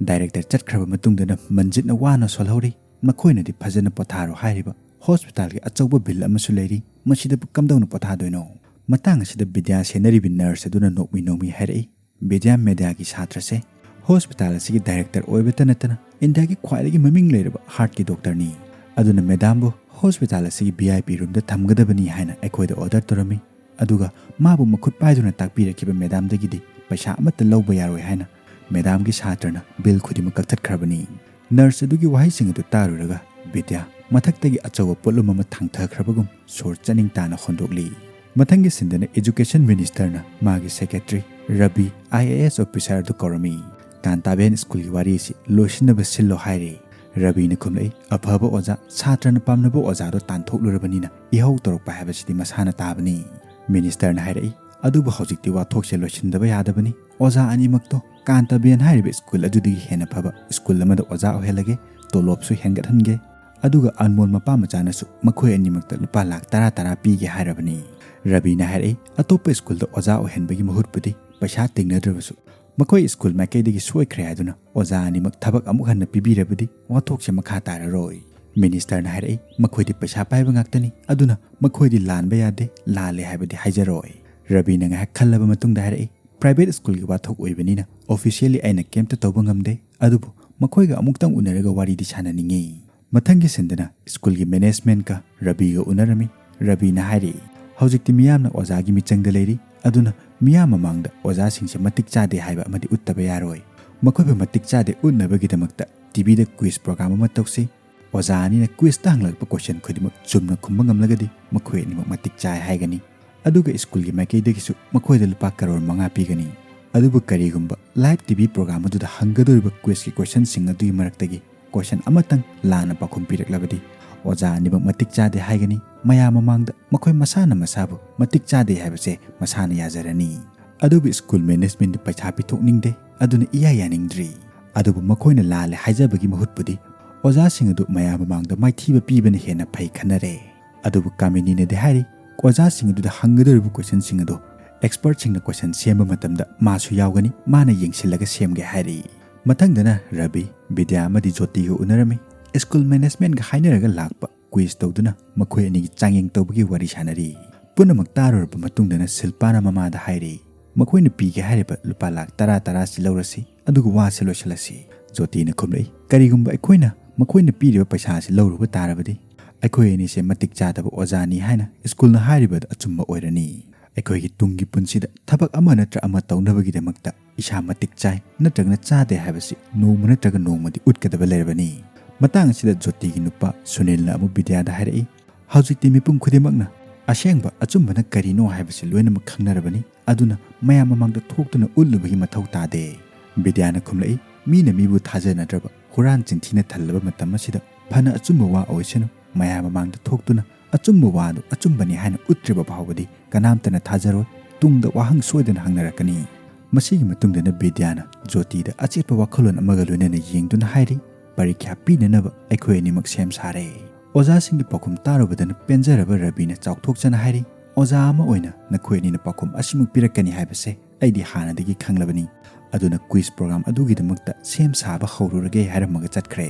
ꯗꯥꯏꯔꯦꯛꯇꯔ ꯆꯠꯈ꯭ꯔꯕ ꯃꯇꯨꯡꯗꯅ ꯃꯟꯖꯤꯠꯅ ꯋꯥꯅ ꯁꯣꯜꯍꯧꯔꯤ꯫ ꯃꯈꯣꯏꯅꯗꯤ ꯐꯖꯅ ꯄꯣꯊꯥꯔꯣ ꯍꯥꯏꯔꯤꯕ ꯍꯣꯁꯄꯤꯇꯥꯜꯒꯤ ꯑꯆꯧꯕ ꯕꯤꯜ ꯑꯃꯁꯨ ꯂꯩꯔꯤ, ꯃꯁꯤꯗꯕꯨ ꯀꯝꯗꯧꯅ ꯄꯣꯊꯥꯗꯣꯏꯅꯣ? ꯃꯇꯥꯡ ꯑꯁꯤꯗ ꯕꯤꯗ꯭ꯌꯥ ꯁꯦꯟꯅꯔꯤꯕꯤ ꯅꯔꯁ ꯑꯗꯨꯅ ꯅꯣꯛꯃꯤ ꯅꯣꯛꯃꯤ ꯍꯥꯏꯔꯛꯏ, "ꯕꯤꯗ꯭ꯌꯥ ꯃꯦꯗꯤꯌꯥꯒꯤ ꯁꯥꯇ꯭ꯔꯁꯦ ꯍꯣꯁꯄꯤꯇꯥꯜ ꯑꯁꯤꯒꯤ ꯗꯥꯏꯔꯦꯛꯇꯔ ꯑꯣꯏꯕꯇ ꯅꯠꯇꯅ ꯏꯟꯗꯤꯌꯥꯒꯤ ꯈ꯭ꯋꯥꯏꯗꯒꯤ ꯃꯃꯤꯡ ꯂꯩꯔꯕ ꯍꯥꯔꯠꯀꯤ ꯗꯣꯛꯇꯔꯅꯤ꯫ ꯑꯗꯨꯅ ꯃꯦꯗꯥꯝꯕꯨ ꯍꯣꯁꯄꯤꯇꯥꯜ ꯑꯁꯤꯒꯤ ꯚꯤ ꯑꯥꯏ ꯄꯤ ꯔꯨꯝꯗ ꯊꯝꯒꯗꯕꯅꯤ ꯍꯥꯏꯅ ꯑꯩꯈꯣꯏꯗ ꯑꯣꯔꯗꯔ ꯇꯧꯔꯝꯃꯤ꯫ ꯑꯗꯨꯒ ꯃꯥꯕꯨ ꯃꯈꯨꯠ ꯄꯥꯏꯗꯨꯅ ꯇꯥꯛꯄꯤꯔꯛꯈꯤꯕ ꯃꯦꯗꯥꯝꯗꯒꯤꯗꯤ ꯄꯩꯁꯥ ꯑꯃꯠꯇ ꯂꯧꯕ ꯌꯥꯔꯣꯏ" ꯍꯥꯏꯅ ꯃꯦꯗꯥꯝꯒꯤ ꯁꯥꯇ꯭ꯔꯅ ꯕꯤꯜ ꯈꯨꯗꯤꯡꯃꯛ ꯀꯛꯊꯠꯈ꯭ꯔꯕꯅꯤ꯫ ꯅꯔꯁ ꯑꯗꯨꯒꯤ ꯋꯥꯍꯩꯁꯤꯡ ꯑꯗꯨ ꯇꯥꯔꯨꯔꯒ ꯕꯤꯗ꯭ꯌꯥ ꯃꯊꯛꯇꯒꯤ ꯑꯆꯧꯕ ꯄꯣꯠꯂꯨꯝ ꯑꯃ ꯊꯥꯡꯊꯈ꯭ꯔꯕꯒꯨꯝ ꯁꯣꯔ ꯆꯥꯅꯤꯡ ꯇꯥꯅ ꯍꯣꯟꯗꯣꯛꯂꯤ꯫ ꯃꯊꯪꯒꯤ ꯁꯤꯟꯗꯅ ꯑꯦꯖꯨꯀꯦꯁꯟ ꯃꯤꯅꯤꯁꯇꯔꯅ ꯃꯥꯒꯤ secretary Rabi, I A S officer ꯑꯗꯨ ꯀꯧꯔꯝꯃꯤ꯫ ꯀꯥꯟꯇꯥꯕꯦꯟ ꯁ꯭ꯀꯨꯜꯒꯤ ꯋꯥꯔꯤ ꯑꯁꯤ ꯂꯣꯏꯁꯤꯟꯅꯕ ꯁꯤꯜꯂꯣ ꯍꯥꯏꯔꯦ꯫ ꯔꯕꯤꯅ ꯈꯨꯝꯂꯛꯏ, "ꯑꯐꯕ ꯑꯣꯖꯥ, ꯁꯥꯇ꯭ꯔꯅ ꯄꯥꯝꯅꯕ ꯑꯣꯖꯥꯗꯣ ꯇꯥꯟꯊꯣꯛꯂꯨꯔꯕꯅꯤꯅ ꯏꯍꯧ ꯇꯧꯔꯛꯄ ꯍꯥꯏꯕꯁꯤꯗꯤ ꯃꯁꯥꯅ ꯇꯥꯕꯅꯤ꯫" ꯃꯤꯅꯤꯁꯇꯔꯅ ꯍꯥꯏꯔꯛꯏ, "ꯑꯗꯨꯕꯨ ꯍꯧꯖꯤꯛꯇꯤ ꯋꯥꯊꯣꯛꯁꯦ ꯂꯣꯏꯁꯤꯟꯗꯕ ꯌꯥꯗꯕꯅꯤ꯫ ꯑꯣꯖꯥ ꯑꯅꯤꯃꯛꯇꯣ ꯀꯥꯟꯇꯥꯕꯦꯟ ꯍꯥꯏꯔꯤꯕ ꯁ꯭ꯀꯨꯜ ꯑꯗꯨꯗꯒꯤ ꯍꯦꯟꯅ ꯐꯕ ꯁ꯭ꯀꯨꯜ ꯑꯃꯗ ꯑꯣꯖꯥ ꯑꯣꯏꯍꯜꯂꯒꯦ, ꯇꯣꯂꯣꯞꯁꯨ ꯍꯦꯟꯒꯠꯍꯟꯒꯦ, ꯑꯗꯨꯒ ꯑꯟꯃꯣꯜ ꯃꯄꯥ ꯃꯆꯥꯅꯁꯨ ꯃꯈꯣꯏ ꯑꯅꯤꯃꯛꯇ ꯂꯨꯄꯥ ꯂꯥꯈ ꯇꯔꯥ ꯇꯔꯥ ꯄꯤꯒꯦ" ꯍꯥꯏꯔꯕꯅꯤ꯫ ꯔꯕꯤꯅ ꯍꯥꯏꯔꯛꯏ, "ꯑꯇꯣꯞꯄ ꯁ꯭ꯀꯨꯜꯗ ꯑꯣꯖꯥ ꯑꯣꯏꯍꯟꯕꯒꯤ ꯃꯍꯨꯠꯄꯨꯗꯤ ꯄꯩꯁꯥ ꯇꯤꯡꯅꯗ꯭ꯔꯕꯁꯨ ꯃꯈꯣꯏ ꯁ꯭ꯀꯨꯜ ꯃꯥꯏꯀꯩꯗꯒꯤ ꯁꯣꯏꯈ꯭ꯔꯦ ꯍꯥꯏꯗꯨꯅ ꯑꯣꯖꯥ ꯑꯅꯤꯃꯛ ꯊꯕꯛ ꯑꯃꯨꯛ ꯍꯟꯅ ꯄꯤꯕꯤꯔꯕꯗꯤ ꯋꯥꯊꯣꯛꯁꯦ ꯃꯈꯥ ꯇꯥꯔꯔꯣꯏ꯫" ꯃꯤꯅꯤꯁꯇꯔꯅ ꯍꯥꯏꯔꯛꯏ, "ꯃꯈꯣꯏꯗꯤ ꯄꯩꯁꯥ ꯄꯥꯏꯕ ꯉꯥꯛꯇꯅꯤ, ꯑꯗꯨꯅ ꯃꯈꯣꯏꯗꯤ ꯂꯥꯟꯕ ꯌꯥꯗꯦ, ꯂꯥꯜꯂꯦ ꯍꯥꯏꯕꯗꯤ ꯍꯥꯏꯖꯔꯣꯏ"꯫ ꯔꯕꯤꯅ ꯉꯥꯏꯍꯥꯛ ꯈꯜꯂꯕ ꯃꯇꯨꯡꯗ ꯍꯥꯏꯔꯛꯏ, "ꯄ꯭ꯔꯥꯏꯚꯦꯠ ꯁ꯭ꯀꯨꯜꯒꯤ ꯋꯥꯊꯣꯛ ꯑꯣꯏꯕꯅꯤꯅ ꯑꯣꯐꯤꯁꯤꯌꯦꯜꯂꯤ ꯑꯩꯅ ꯀꯩꯝꯇ ꯇꯧꯕ ꯉꯝꯗꯦ, ꯑꯗꯨꯕꯨ ꯃꯈꯣꯏꯒ ꯑꯃꯨꯛꯇꯪ ꯎꯅꯔꯒ ꯋꯥꯔꯤꯗꯤ ꯁꯥꯟꯅꯅꯤꯡꯉꯤ"꯫ ꯃꯊꯪꯒꯤ ꯁꯤꯟꯗꯅ ꯁ꯭ꯀꯨꯜꯒꯤ ꯃꯦꯅꯦꯖꯃꯦꯟꯠꯀ ꯔꯕꯤꯒ ꯎꯅꯔꯝꯃꯤ꯫ ꯔꯕꯤꯅ ꯍꯥꯏꯔꯛꯏ, "ꯍꯧꯖꯤꯛꯇꯤ ꯃꯤꯌꯥꯝꯅ ꯑꯣꯖꯥꯒꯤ ꯃꯤꯆꯪꯗ ꯂꯩꯔꯤ, ꯑꯗꯨꯅ ꯃꯤꯌꯥꯝ ꯃꯃꯥꯡꯗ ꯑꯣꯖꯥꯁꯤꯡꯁꯦ ꯃꯇꯤꯛ ꯆꯥꯗꯦ ꯍꯥꯏꯕ ꯑꯃꯗꯤ ꯎꯠꯇꯕ ꯌꯥꯔꯣꯏ꯫ ꯃꯈꯣꯏꯕꯨ ꯃꯇꯤꯛ ꯆꯥꯗꯦ ꯎꯠꯅꯕꯒꯤꯗꯃꯛꯇ ꯇꯤꯚꯤꯗ ꯀ꯭ꯋꯤꯖ ꯄ꯭ꯔꯣꯒ꯭ꯔꯥꯝ ꯑꯃ ꯇꯧꯁꯤ꯫ ꯑꯣꯖꯥ ꯑꯅꯤꯅ ꯀ꯭ꯋꯤꯖꯇ ꯍꯪꯂꯛꯄ ꯀꯣꯏꯁꯟ ꯈꯨꯗꯤꯡꯃꯛ ꯆꯨꯝꯅ ꯈꯨꯝꯕ ꯉꯝꯂꯒꯗꯤ ꯃꯈꯣꯏ ꯑꯅꯤꯃꯛ ꯃꯇꯤꯛ ꯆꯥꯏ ꯍꯥꯏꯒꯅꯤ꯫ ꯑꯗꯨꯒ ꯁ꯭ꯀꯨꯜꯒꯤ ꯃꯥꯏꯀꯩꯗꯒꯤꯁꯨ ꯃꯈꯣꯏꯗ ꯂꯨꯄꯥ ꯀꯔꯣꯔ ꯃꯉꯥ ꯄꯤꯒꯅꯤ꯫ ꯑꯗꯨꯕꯨ ꯀꯔꯤꯒꯨꯝꯕ ꯂꯥꯏꯚ ꯇꯤꯚꯤ ꯄ꯭ꯔꯣꯒ꯭ꯔꯥꯝ ꯑꯗꯨꯗ ꯍꯪꯒꯗꯧꯔꯤꯕ ꯀ꯭ꯋꯤꯖꯀꯤ ꯀꯣꯏꯁꯟꯁꯤꯡ ꯑꯗꯨꯒꯤ ꯃꯔꯛꯇꯒꯤ ꯀꯣꯏꯁꯟ ꯑꯃꯇꯪ ꯂꯥꯟꯅ ꯄꯥꯎꯈꯨꯝ ꯄꯤꯔꯛꯂꯕꯗꯤ ꯑꯣꯖꯥ ꯑꯅꯤꯃꯛ ꯃꯇꯤꯛ ꯆꯥꯗꯦ ꯍꯥꯏꯒꯅꯤ꯫ ꯃꯌꯥꯝ ꯃꯃꯥꯡꯗ ꯃꯈꯣꯏ ꯃꯁꯥꯅ ꯃꯁꯥꯕꯨ ꯃꯇꯤꯛ ꯆꯥꯗꯦ ꯍꯥꯏꯕꯁꯦ ꯃꯁꯥꯅ ꯌꯥꯖꯔꯅꯤ"꯫ ꯑꯗꯨꯕꯨ ꯁ꯭ꯀꯨꯜ ꯃꯦꯅꯦꯖꯃꯦꯟꯠꯇꯤ ꯄꯩꯁꯥ ꯄꯤꯊꯣꯛꯅꯤꯡꯗꯦ, ꯑꯗꯨꯅ ꯏꯌꯥ ꯌꯥꯅꯤꯡꯗ꯭ꯔꯤ꯫ ꯑꯗꯨꯕꯨ ꯃꯈꯣꯏꯅ ꯂꯥꯜꯂꯦ ꯍꯥꯏꯖꯕꯒꯤ ꯃꯍꯨꯠꯄꯨꯗꯤ ꯑꯣꯖꯥꯁꯤꯡ ꯑꯗꯨ ꯃꯌꯥꯝ ꯃꯃꯥꯡꯗ ꯃꯥꯏꯊꯤꯕ ꯄꯤꯕꯅ ꯍꯦꯟꯅ ꯐꯩ ꯈꯟꯅꯔꯦ꯫ ꯑꯗꯨꯕꯨ ꯀꯥꯃꯤꯅꯤꯅꯗꯤ ꯍꯥꯏꯔꯤ, ꯑꯣꯖꯥꯁꯤꯡ ꯑꯗꯨꯗ ꯍꯪꯒꯗꯧꯔꯤꯕ ꯀꯣꯏꯁꯟꯁꯤꯡ ꯑꯗꯣ ꯑꯦꯛꯁꯄꯔꯠꯁꯤꯡꯅ ꯀꯣꯏꯁꯟ ꯁꯦꯝꯕ ꯃꯇꯝꯗ ꯃꯥꯁꯨ ꯌꯥꯎꯒꯅꯤ, ꯃꯥꯅ ꯌꯦꯡꯁꯤꯜꯂꯒ ꯁꯦꯝꯒꯦ ꯍꯥꯏꯔꯤ꯫ ꯃꯊꯪꯗꯅ ꯔꯕꯤ, ꯕꯤꯗ꯭ꯌꯥ ꯑꯃꯗꯤ ꯖꯣꯇꯤꯒ ꯎꯅꯔꯝꯃꯤ꯫ ꯁ꯭ꯀꯨꯜ ꯃꯦꯅꯦꯖꯃꯦꯟꯠꯒ ꯍꯥꯏꯅꯔꯒ ꯂꯥꯛꯄ ꯀ꯭ꯋꯤꯖ ꯇꯧꯗꯨꯅ ꯃꯈꯣꯏ ꯑꯅꯤꯒꯤ ꯆꯥꯡꯌꯦꯡ ꯇꯧꯕꯒꯤ ꯋꯥꯔꯤ ꯁꯥꯟꯅꯔꯤ꯫ ꯄꯨꯝꯅꯃꯛ ꯇꯥꯔꯨꯔꯕ ꯃꯇꯨꯡꯗꯅ ꯁꯤꯜꯄꯥꯅ ꯃꯃꯥꯗ ꯍꯥꯏꯔꯤ, "ꯃꯈꯣꯏꯅ ꯄꯤꯒꯦ ꯍꯥꯏꯔꯤꯕ ꯂꯨꯄꯥ ꯂꯥꯈ ꯇꯔꯥ ꯇꯔꯥꯁꯤ ꯂꯧꯔꯁꯤ, ꯑꯗꯨꯒ ꯋꯥꯁꯤ ꯂꯣꯏꯁꯤꯜꯂꯁꯤ"꯫ ꯖꯣꯇꯤꯅ ꯈꯨꯝꯂꯛꯏ, "ꯀꯔꯤꯒꯨꯝꯕ ꯑꯩꯈꯣꯏꯅ ꯃꯈꯣꯏꯅ ꯄꯤꯔꯤꯕ ꯄꯩꯁꯥꯁꯤ ꯂꯧꯔꯨꯕ ꯇꯥꯔꯕꯗꯤ ꯑꯩꯈꯣꯏ ꯑꯅꯤꯁꯦ ꯃꯇꯤꯛ ꯆꯥꯗꯕ ꯑꯣꯖꯥꯅꯤ ꯍꯥꯏꯅ ꯁ꯭ꯀꯨꯜꯅ ꯍꯥꯏꯔꯤꯕ ꯑꯗꯨ ꯑꯆꯨꯝꯕ ꯑꯣꯏꯔꯅꯤ꯫ ꯑꯩꯈꯣꯏꯒꯤ ꯇꯨꯡꯒꯤ ꯄꯨꯟꯁꯤꯗ ꯊꯕꯛ ꯑꯃ ꯅꯠꯇ꯭ꯔ ꯑꯃ ꯇꯧꯅꯕꯒꯤꯗꯃꯛꯇ ꯏꯁꯥ ꯃꯇꯤꯛ ꯆꯥꯏ ꯅꯠꯇ꯭ꯔꯒꯅ ꯆꯥꯗꯦ ꯍꯥꯏꯕꯁꯤ ꯅꯣꯡꯃ ꯅꯠꯇ꯭ꯔꯒ ꯅꯣꯡꯃꯗꯤ ꯎꯠꯀꯗꯕ ꯂꯩꯔꯕꯅꯤ"꯫ ꯃꯇꯥꯡ ꯑꯁꯤꯗ ꯖꯣꯇꯤꯒꯤ ꯅꯨꯄꯥ ꯁꯨꯅꯤꯜꯅ ꯑꯃꯨꯛ ꯕꯤꯗ꯭ꯌꯥꯗ ꯍꯥꯏꯔꯛꯏ, "ꯍꯧꯖꯤꯛꯇꯤ ꯃꯤꯄꯨꯝ ꯈꯨꯗꯤꯡꯃꯛꯅ ꯑꯁꯦꯡꯕ ꯑꯆꯨꯝꯕꯅ ꯀꯔꯤꯅꯣ ꯍꯥꯏꯕꯁꯤ ꯂꯣꯏꯅꯃꯛ ꯈꯪꯅꯔꯕꯅꯤ, ꯑꯗꯨꯅ ꯃꯌꯥꯝ ꯃꯃꯥꯡꯗ ꯊꯣꯛꯇꯨꯅ ꯎꯠꯂꯨꯕꯒꯤ ꯃꯊꯧ ꯇꯥꯗꯦ"꯫ ꯕꯤꯗ꯭ꯌꯥꯅ ꯈꯨꯝꯂꯛꯏ, "ꯃꯤꯅ ꯃꯤꯕꯨ ꯊꯥꯖꯅꯗ꯭ꯔꯕ ꯍꯨꯔꯥꯟ ꯆꯤꯟꯊꯤꯅ ꯊꯜꯂꯕ ꯃꯇꯝ ꯑꯁꯤꯗ ꯐꯅ ꯑꯆꯨꯝꯕ ꯋꯥ ꯑꯣꯏꯁꯅꯨ, ꯃꯌꯥꯝ ꯃꯃꯥꯡꯗ ꯊꯣꯛꯇꯨꯅ ꯑꯆꯨꯝꯕ ꯋꯥ ꯑꯗꯨ ꯑꯆꯨꯝꯕꯅꯤ ꯍꯥꯏꯅ ꯎꯠꯇ꯭ꯔꯤꯕ ꯐꯥꯎꯕꯗꯤ ꯀꯅꯥꯝꯇꯅ ꯊꯥꯖꯔꯣꯏ, ꯇꯨꯡꯗ ꯋꯥꯍꯪ ꯁꯣꯏꯗꯅ ꯍꯪꯅꯔꯛꯀꯅꯤ"꯫ ꯃꯁꯤꯒꯤ ꯃꯇꯨꯡꯗꯅ ꯕꯤꯗ꯭ꯌꯥꯅ ꯖꯣꯇꯤꯗ ꯑꯆꯦꯠꯄ ꯋꯥꯈꯜꯂꯣꯟ ꯑꯃꯒ ꯂꯣꯏꯅꯅ ꯌꯦꯡꯗꯨꯅ ꯍꯥꯏꯔꯤ, "ꯄꯔꯤꯈ꯭ꯌꯥ ꯄꯤꯅꯅꯕ ꯑꯩꯈꯣꯏ ꯑꯅꯤꯃꯛ ꯁꯦꯝ ꯁꯥꯔꯦ"꯫ ꯑꯣꯖꯥꯁꯤꯡꯒꯤ ꯄꯥꯎꯈꯨꯝ ꯇꯥꯔꯨꯕꯗꯅ ꯄꯦꯟꯖꯔꯕ ꯔꯕꯤꯅ ꯆꯥꯎꯊꯣꯛꯆꯅ ꯍꯥꯏꯔꯤ, "ꯑꯣꯖꯥ ꯑꯃ ꯑꯣꯏꯅ ꯅꯈꯣꯏ ꯑꯅꯤꯅ ꯄꯥꯎꯈꯨꯝ ꯑꯁꯤꯃꯛ ꯄꯤꯔꯛꯀꯅꯤ ꯍꯥꯏꯕꯁꯦ ꯑꯩꯗꯤ ꯍꯥꯟꯅꯗꯒꯤ ꯈꯪꯂꯕꯅꯤ, ꯑꯗꯨꯅ ꯀ꯭ꯋꯤꯖ ꯄ꯭ꯔꯣꯒ꯭ꯔꯥꯝ ꯑꯗꯨꯒꯤꯗꯃꯛꯇ ꯁꯦꯝ ꯁꯥꯕ ꯍꯧꯔꯨꯔꯒꯦ" ꯍꯥꯏꯔꯝꯃꯒ ꯆꯠꯈ꯭ꯔꯦ꯫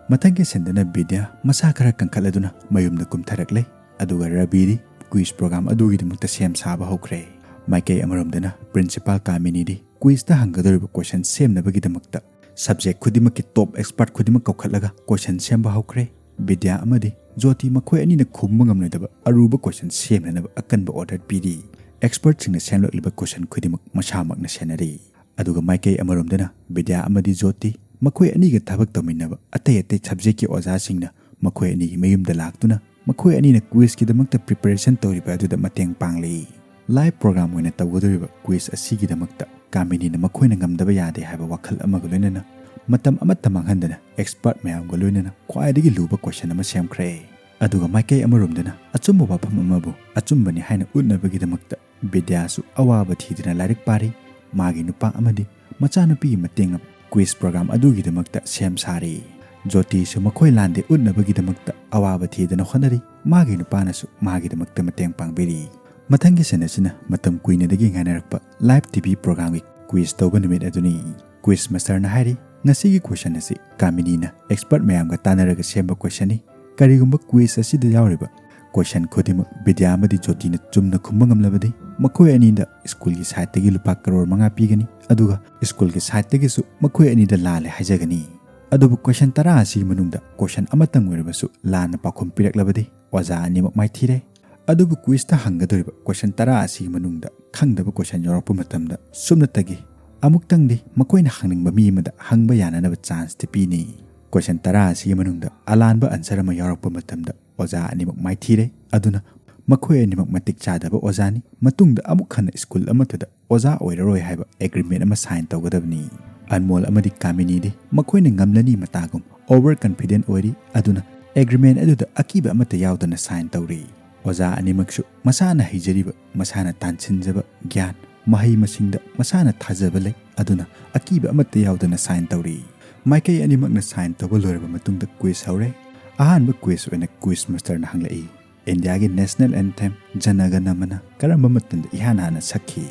ꯃꯊꯪꯒꯤ ꯁꯤꯟꯗꯅ ꯕꯤꯗ꯭ꯌꯥ ꯃꯁꯥ ꯈꯔ ꯀꯟꯈꯠꯂꯗꯨꯅ ꯃꯌꯨꯝꯗ ꯀꯨꯝꯊꯔꯛꯂꯦ꯫ ꯑꯗꯨꯒ ꯔꯕꯤꯗꯤ ꯀ꯭ꯋꯤꯖ ꯄ꯭ꯔꯣꯒ꯭ꯔꯥꯝ ꯑꯗꯨꯒꯤꯗꯃꯛꯇ ꯁꯦꯝ ꯁꯥꯕ ꯍꯧꯈ꯭ꯔꯦ꯫ ꯃꯥꯏꯀꯩ ꯑꯃꯔꯣꯝꯗꯅ ꯄ꯭ꯔꯤꯟꯁꯤꯄꯥꯜ ꯀꯥꯃꯤꯅꯤꯗꯤ ꯀ꯭ꯋꯤꯖꯇ ꯍꯪꯒꯗꯧꯔꯤꯕ ꯀꯣꯏꯁꯟ ꯁꯦꯝꯅꯕꯒꯤꯗꯃꯛꯇ ꯁꯕꯖꯦꯛ ꯈꯨꯗꯤꯡꯃꯛꯀꯤ ꯇꯣꯞ ꯑꯦꯛꯁꯄꯥꯔꯠ ꯈꯨꯗꯤꯡꯃꯛ ꯀꯧꯈꯠꯂꯒ ꯀꯣꯏꯁꯟ ꯁꯦꯝꯕ ꯍꯧꯈ꯭ꯔꯦ꯫ ꯕꯤꯗ꯭ꯌꯥ ꯑꯃꯗꯤ ꯖꯣꯇꯤ ꯃꯈꯣꯏ ꯑꯅꯤꯅ ꯈꯨꯝꯕ ꯉꯝꯂꯣꯏꯗꯕ ꯑꯔꯨꯕ ꯀꯣꯏꯁꯟ ꯁꯦꯝꯅꯅꯕ ꯑꯀꯟꯕ ꯑꯣꯔꯗꯔ ꯄꯤꯔꯤ꯫ ꯑꯦꯛꯁꯄꯔꯠꯁꯤꯡꯅ ꯁꯦꯝꯂꯛꯂꯤꯕ ꯀꯣꯏꯁꯟ ꯈꯨꯗꯤꯡꯃꯛ ꯃꯁꯥꯃꯛꯅ ꯁꯦꯟꯅꯔꯤ꯫ ꯑꯗꯨꯒ ꯃꯥꯏꯀꯩ ꯑꯃꯔꯣꯝꯗꯅ ꯕꯤꯗ꯭ꯌꯥ ꯑꯃꯗꯤ ꯖꯣꯇꯤ ꯃꯈꯣꯏ ꯑꯅꯤꯒ ꯊꯕꯛ ꯇꯧꯃꯤꯟꯅꯕ ꯑꯇꯩ ꯑꯇꯩ ꯁꯕꯖꯦꯛꯀꯤ ꯑꯣꯖꯥꯁꯤꯡꯅ ꯃꯈꯣꯏ ꯑꯅꯤꯒꯤ ꯃꯌꯨꯝꯗ ꯂꯥꯛꯇꯨꯅ ꯃꯈꯣꯏ ꯑꯅꯤꯅ ꯀ꯭ꯋꯤꯖꯀꯤꯗꯃꯛꯇ ꯄ꯭ꯔꯤꯄꯦꯔꯦꯁꯟ ꯇꯧꯔꯤꯕ ꯑꯗꯨꯗ ꯃꯇꯦꯡ ꯄꯥꯡꯂꯤ꯫ ꯂꯥꯏꯚ ꯄ꯭ꯔꯣꯒ꯭ꯔꯥꯝ ꯑꯣꯏꯅ ꯇꯧꯒꯗꯧꯔꯤꯕ ꯀ꯭ꯋꯤꯖ ꯑꯁꯤꯒꯤꯗꯃꯛꯇ ꯀꯥꯃꯤꯅꯤꯅ ꯃꯈꯣꯏꯅ ꯉꯝꯗꯕ ꯌꯥꯗꯦ ꯍꯥꯏꯕ ꯋꯥꯈꯜ ꯑꯃꯒ ꯂꯣꯏꯅꯅ ꯃꯇꯝ ꯑꯃꯠꯇ ꯃꯥꯡꯍꯟꯗꯅ ꯑꯦꯛꯁꯄꯔꯠ ꯃꯌꯥꯝꯒ ꯂꯣꯏꯅꯅ ꯈ꯭ꯋꯥꯏꯗꯒꯤ ꯂꯨꯕ ꯀꯣꯏꯁꯟ ꯑꯃ ꯁꯦꯝꯈ꯭ꯔꯦ꯫ ꯑꯗꯨꯒ ꯃꯥꯏꯀꯩ ꯑꯃꯔꯣꯝꯗꯅ ꯑꯆꯨꯝꯕ ꯋꯥꯐꯝ ꯑꯃꯕꯨ ꯑꯆꯨꯝꯕꯅꯤ ꯍꯥꯏꯅ ꯎꯠꯅꯕꯒꯤꯗꯃꯛꯇ ꯕꯤꯗ꯭ꯌꯥꯁꯨ ꯑꯋꯥꯕ ꯊꯤꯗꯅ ꯂꯥꯏꯔꯤꯛ ꯄꯥꯔꯤ꯫ ꯃꯥꯒꯤ ꯅꯨꯄꯥ ꯑꯃꯗꯤ ꯃꯆꯥꯅꯨꯄꯤꯒꯤ ꯃꯇꯦꯡꯅ ꯀ꯭ꯋꯤꯖ ꯄ꯭ꯔꯣꯒ꯭ꯔꯥꯝ ꯑꯗꯨꯒꯤꯗꯃꯛꯇ ꯁꯦꯝ ꯁꯥꯔꯤ꯫ ꯖꯣꯇꯤꯁꯨ ꯃꯈꯣꯏ ꯂꯥꯟꯗꯦ ꯎꯠꯅꯕꯒꯤꯗꯃꯛꯇ ꯑꯋꯥꯕ ꯊꯤꯗꯅ ꯍꯣꯠꯅꯔꯤ꯫ ꯃꯥꯒꯤ ꯅꯨꯄꯥꯅꯁꯨ ꯃꯥꯒꯤꯗꯃꯛꯇ ꯃꯇꯦꯡ ꯄꯥꯡꯕꯤꯔꯤ꯫ ꯃꯊꯪꯒꯤ ꯁꯤꯟ ꯑꯁꯤꯅ ꯃꯇꯝ ꯀꯨꯏꯅꯗꯒꯤ ꯉꯥꯏꯅꯔꯛꯄ ꯂꯥꯏꯚ ꯇꯤ ꯚꯤ ꯄ꯭ꯔꯣꯒ꯭ꯔꯥꯝꯒꯤ ꯀ꯭ꯋꯤꯖ ꯇꯧꯕ ꯅꯨꯃꯤꯠ ꯑꯗꯨꯅꯤ꯫ ꯀ꯭ꯋꯤꯖ ꯃꯥꯁꯇꯔꯅ ꯍꯥꯏꯔꯤ, ꯉꯁꯤꯒꯤ ꯀꯣꯏꯁꯟ ꯑꯁꯤ ꯀꯥꯃꯤꯅꯤꯅ ꯑꯦꯛꯁꯄꯔꯠ ꯃꯌꯥꯝꯒ ꯇꯥꯟꯅꯔꯒ ꯁꯦꯝꯕ ꯀꯣꯏꯁꯟꯅꯤ꯫ ꯀꯔꯤꯒꯨꯝꯕ ꯀ꯭ꯋꯤꯖ ꯑꯁꯤꯗ ꯌꯥꯎꯔꯤꯕ ꯀꯣꯏꯁꯟ ꯈꯨꯗꯤꯡꯃꯛ ꯕꯤꯗ꯭ꯌꯥ ꯑꯃꯗꯤ ꯖꯣꯇꯤꯅ ꯆꯨꯝꯅ ꯈꯨꯝꯕ ꯉꯝꯂꯕꯗꯤ ꯃꯈꯣꯏ ꯑꯅꯤꯗ ꯁ꯭ꯀꯨꯜꯒꯤ ꯁꯥꯏꯠꯇꯒꯤ ꯂꯨꯄꯥ ꯀꯔꯣꯔ ꯃꯉꯥ ꯄꯤꯒꯅꯤ, ꯑꯗꯨꯒ ꯁ꯭ꯀꯨꯜꯒꯤ ꯁꯥꯏꯠꯇꯒꯤꯁꯨ ꯃꯈꯣꯏ ꯑꯅꯤꯗ ꯂꯥꯜꯂꯦ ꯍꯥꯏꯖꯒꯅꯤ꯫ ꯑꯗꯨꯕꯨ ꯀꯣꯏꯁꯟ ꯇꯔꯥ ꯑꯁꯤꯒꯤ ꯃꯅꯨꯡꯗ ꯀꯣꯏꯁꯟ ꯑꯃꯇꯪ ꯑꯣꯏꯔꯕꯁꯨ ꯂꯥꯟꯅ ꯄꯥꯎꯈꯨꯝ ꯄꯤꯔꯛꯂꯕꯗꯤ ꯑꯣꯖꯥ ꯑꯅꯤꯃꯛ ꯃꯥꯏꯊꯤꯔꯦ꯫ ꯑꯗꯨꯕꯨ ꯀ꯭ꯋꯤꯖꯇ ꯍꯪꯒꯗꯧꯔꯤꯕ ꯀꯣꯏꯁꯟ ꯇꯔꯥ ꯑꯁꯤꯒꯤ ꯃꯅꯨꯡꯗ ꯈꯪꯗꯕ ꯀꯣꯏꯁꯟ ꯌꯥꯎꯔꯛꯄ ꯃꯇꯝꯗ ꯁꯨꯞꯅꯇꯒꯤ ꯑꯃꯨꯛꯇꯪꯗꯤ ꯃꯈꯣꯏꯅ ꯍꯪꯅꯤꯡꯕ ꯃꯤ ꯑꯃꯗ ꯍꯪꯕ ꯌꯥꯅꯅꯕ ꯆꯥꯟꯁꯇꯤ ꯄꯤꯅꯤ꯫ ꯀꯣꯏꯁꯟ ꯇꯔꯥ ꯑꯁꯤꯒꯤ ꯃꯅꯨꯡꯗ ꯑꯂꯥꯟꯕ ꯑꯟꯁꯔ ꯑꯃ ꯌꯥꯎꯔꯛꯄ ꯃꯇꯝꯗ ꯑꯣꯖꯥ ꯑꯅꯤꯃꯛ ꯃꯥꯏꯊꯤꯔꯦ꯫ ꯑꯗꯨꯅ ꯃꯈꯣꯏ ꯑꯅꯤꯃꯛ ꯃꯇꯤꯛ ꯆꯥꯗꯕ ꯑꯣꯖꯥꯅꯤ꯫ ꯃꯇꯨꯡꯗ ꯑꯃꯨꯛ ꯍꯟꯅ ꯁ꯭ꯀꯨꯜ ꯑꯃꯠꯇꯗ ꯑꯣꯖꯥ ꯑꯣꯏꯔꯔꯣꯏ ꯍꯥꯏꯕ ꯑꯦꯒ꯭ꯔꯤꯃꯦꯟ ꯑꯃ ꯁꯥꯏꯟ ꯇꯧꯒꯗꯕꯅꯤ꯫ ꯑꯟꯃꯣꯜ ꯑꯃꯗꯤ ꯀꯥꯃꯤꯅꯤꯗꯤ ꯃꯈꯣꯏꯅ ꯉꯝꯂꯅꯤ ꯃꯇꯥꯒꯨꯝ ꯑꯣꯚꯔ ꯀꯟꯐꯤꯗꯦꯟ ꯑꯣꯏꯔꯤ꯫ ꯑꯗꯨꯅ ꯑꯦꯒ꯭ꯔꯤꯃꯦꯟ ꯑꯗꯨꯗ ꯑꯀꯤꯕ ꯑꯃꯠꯇ ꯌꯥꯎꯗꯅ ꯁꯥꯏꯟ ꯇꯧꯔꯤ꯫ ꯑꯣꯖꯥ ꯑꯅꯤꯃꯛꯁꯨ ꯃꯁꯥꯅ ꯍꯩꯖꯔꯤꯕ, ꯃꯁꯥꯅ ꯇꯥꯟꯁꯤꯟꯖꯕ ꯒ꯭ꯌꯥꯟ, ꯃꯍꯩ ꯃꯁꯤꯡꯗ ꯃꯁꯥꯅ ꯊꯥꯖꯕ ꯂꯩ꯫ ꯑꯗꯨꯅ ꯑꯀꯤꯕ ꯑꯃꯠꯇ ꯌꯥꯎꯗꯅ ꯁꯥꯏꯟ ꯇꯧꯔꯤ꯫ ꯃꯥꯏꯀꯩ ꯑꯅꯤꯃꯛꯅ ꯁꯥꯏꯟ ꯇꯧꯕ ꯂꯣꯏꯔꯕ ꯃꯇꯨꯡꯗ ꯀ꯭ꯋꯤꯖ ꯍꯧꯔꯦ꯫ ꯑꯍꯥꯟꯕ ꯀ꯭ꯋꯤꯖ ꯑꯣꯏꯅ ꯀ꯭ꯋꯤꯖ ꯃꯥꯁꯇꯔꯅ ꯍꯪꯂꯛꯏ, "ꯏꯟꯗꯤꯌꯥꯒꯤ ꯅꯦꯁꯅꯦꯜ ꯑꯦꯟꯊꯦꯝ ꯖꯅ ꯒꯅ ꯃꯅ ꯀꯔꯝꯕ ꯃꯇꯝꯗ ꯏꯍꯥꯟ ꯍꯥꯟꯅ ꯁꯛꯈꯤ?"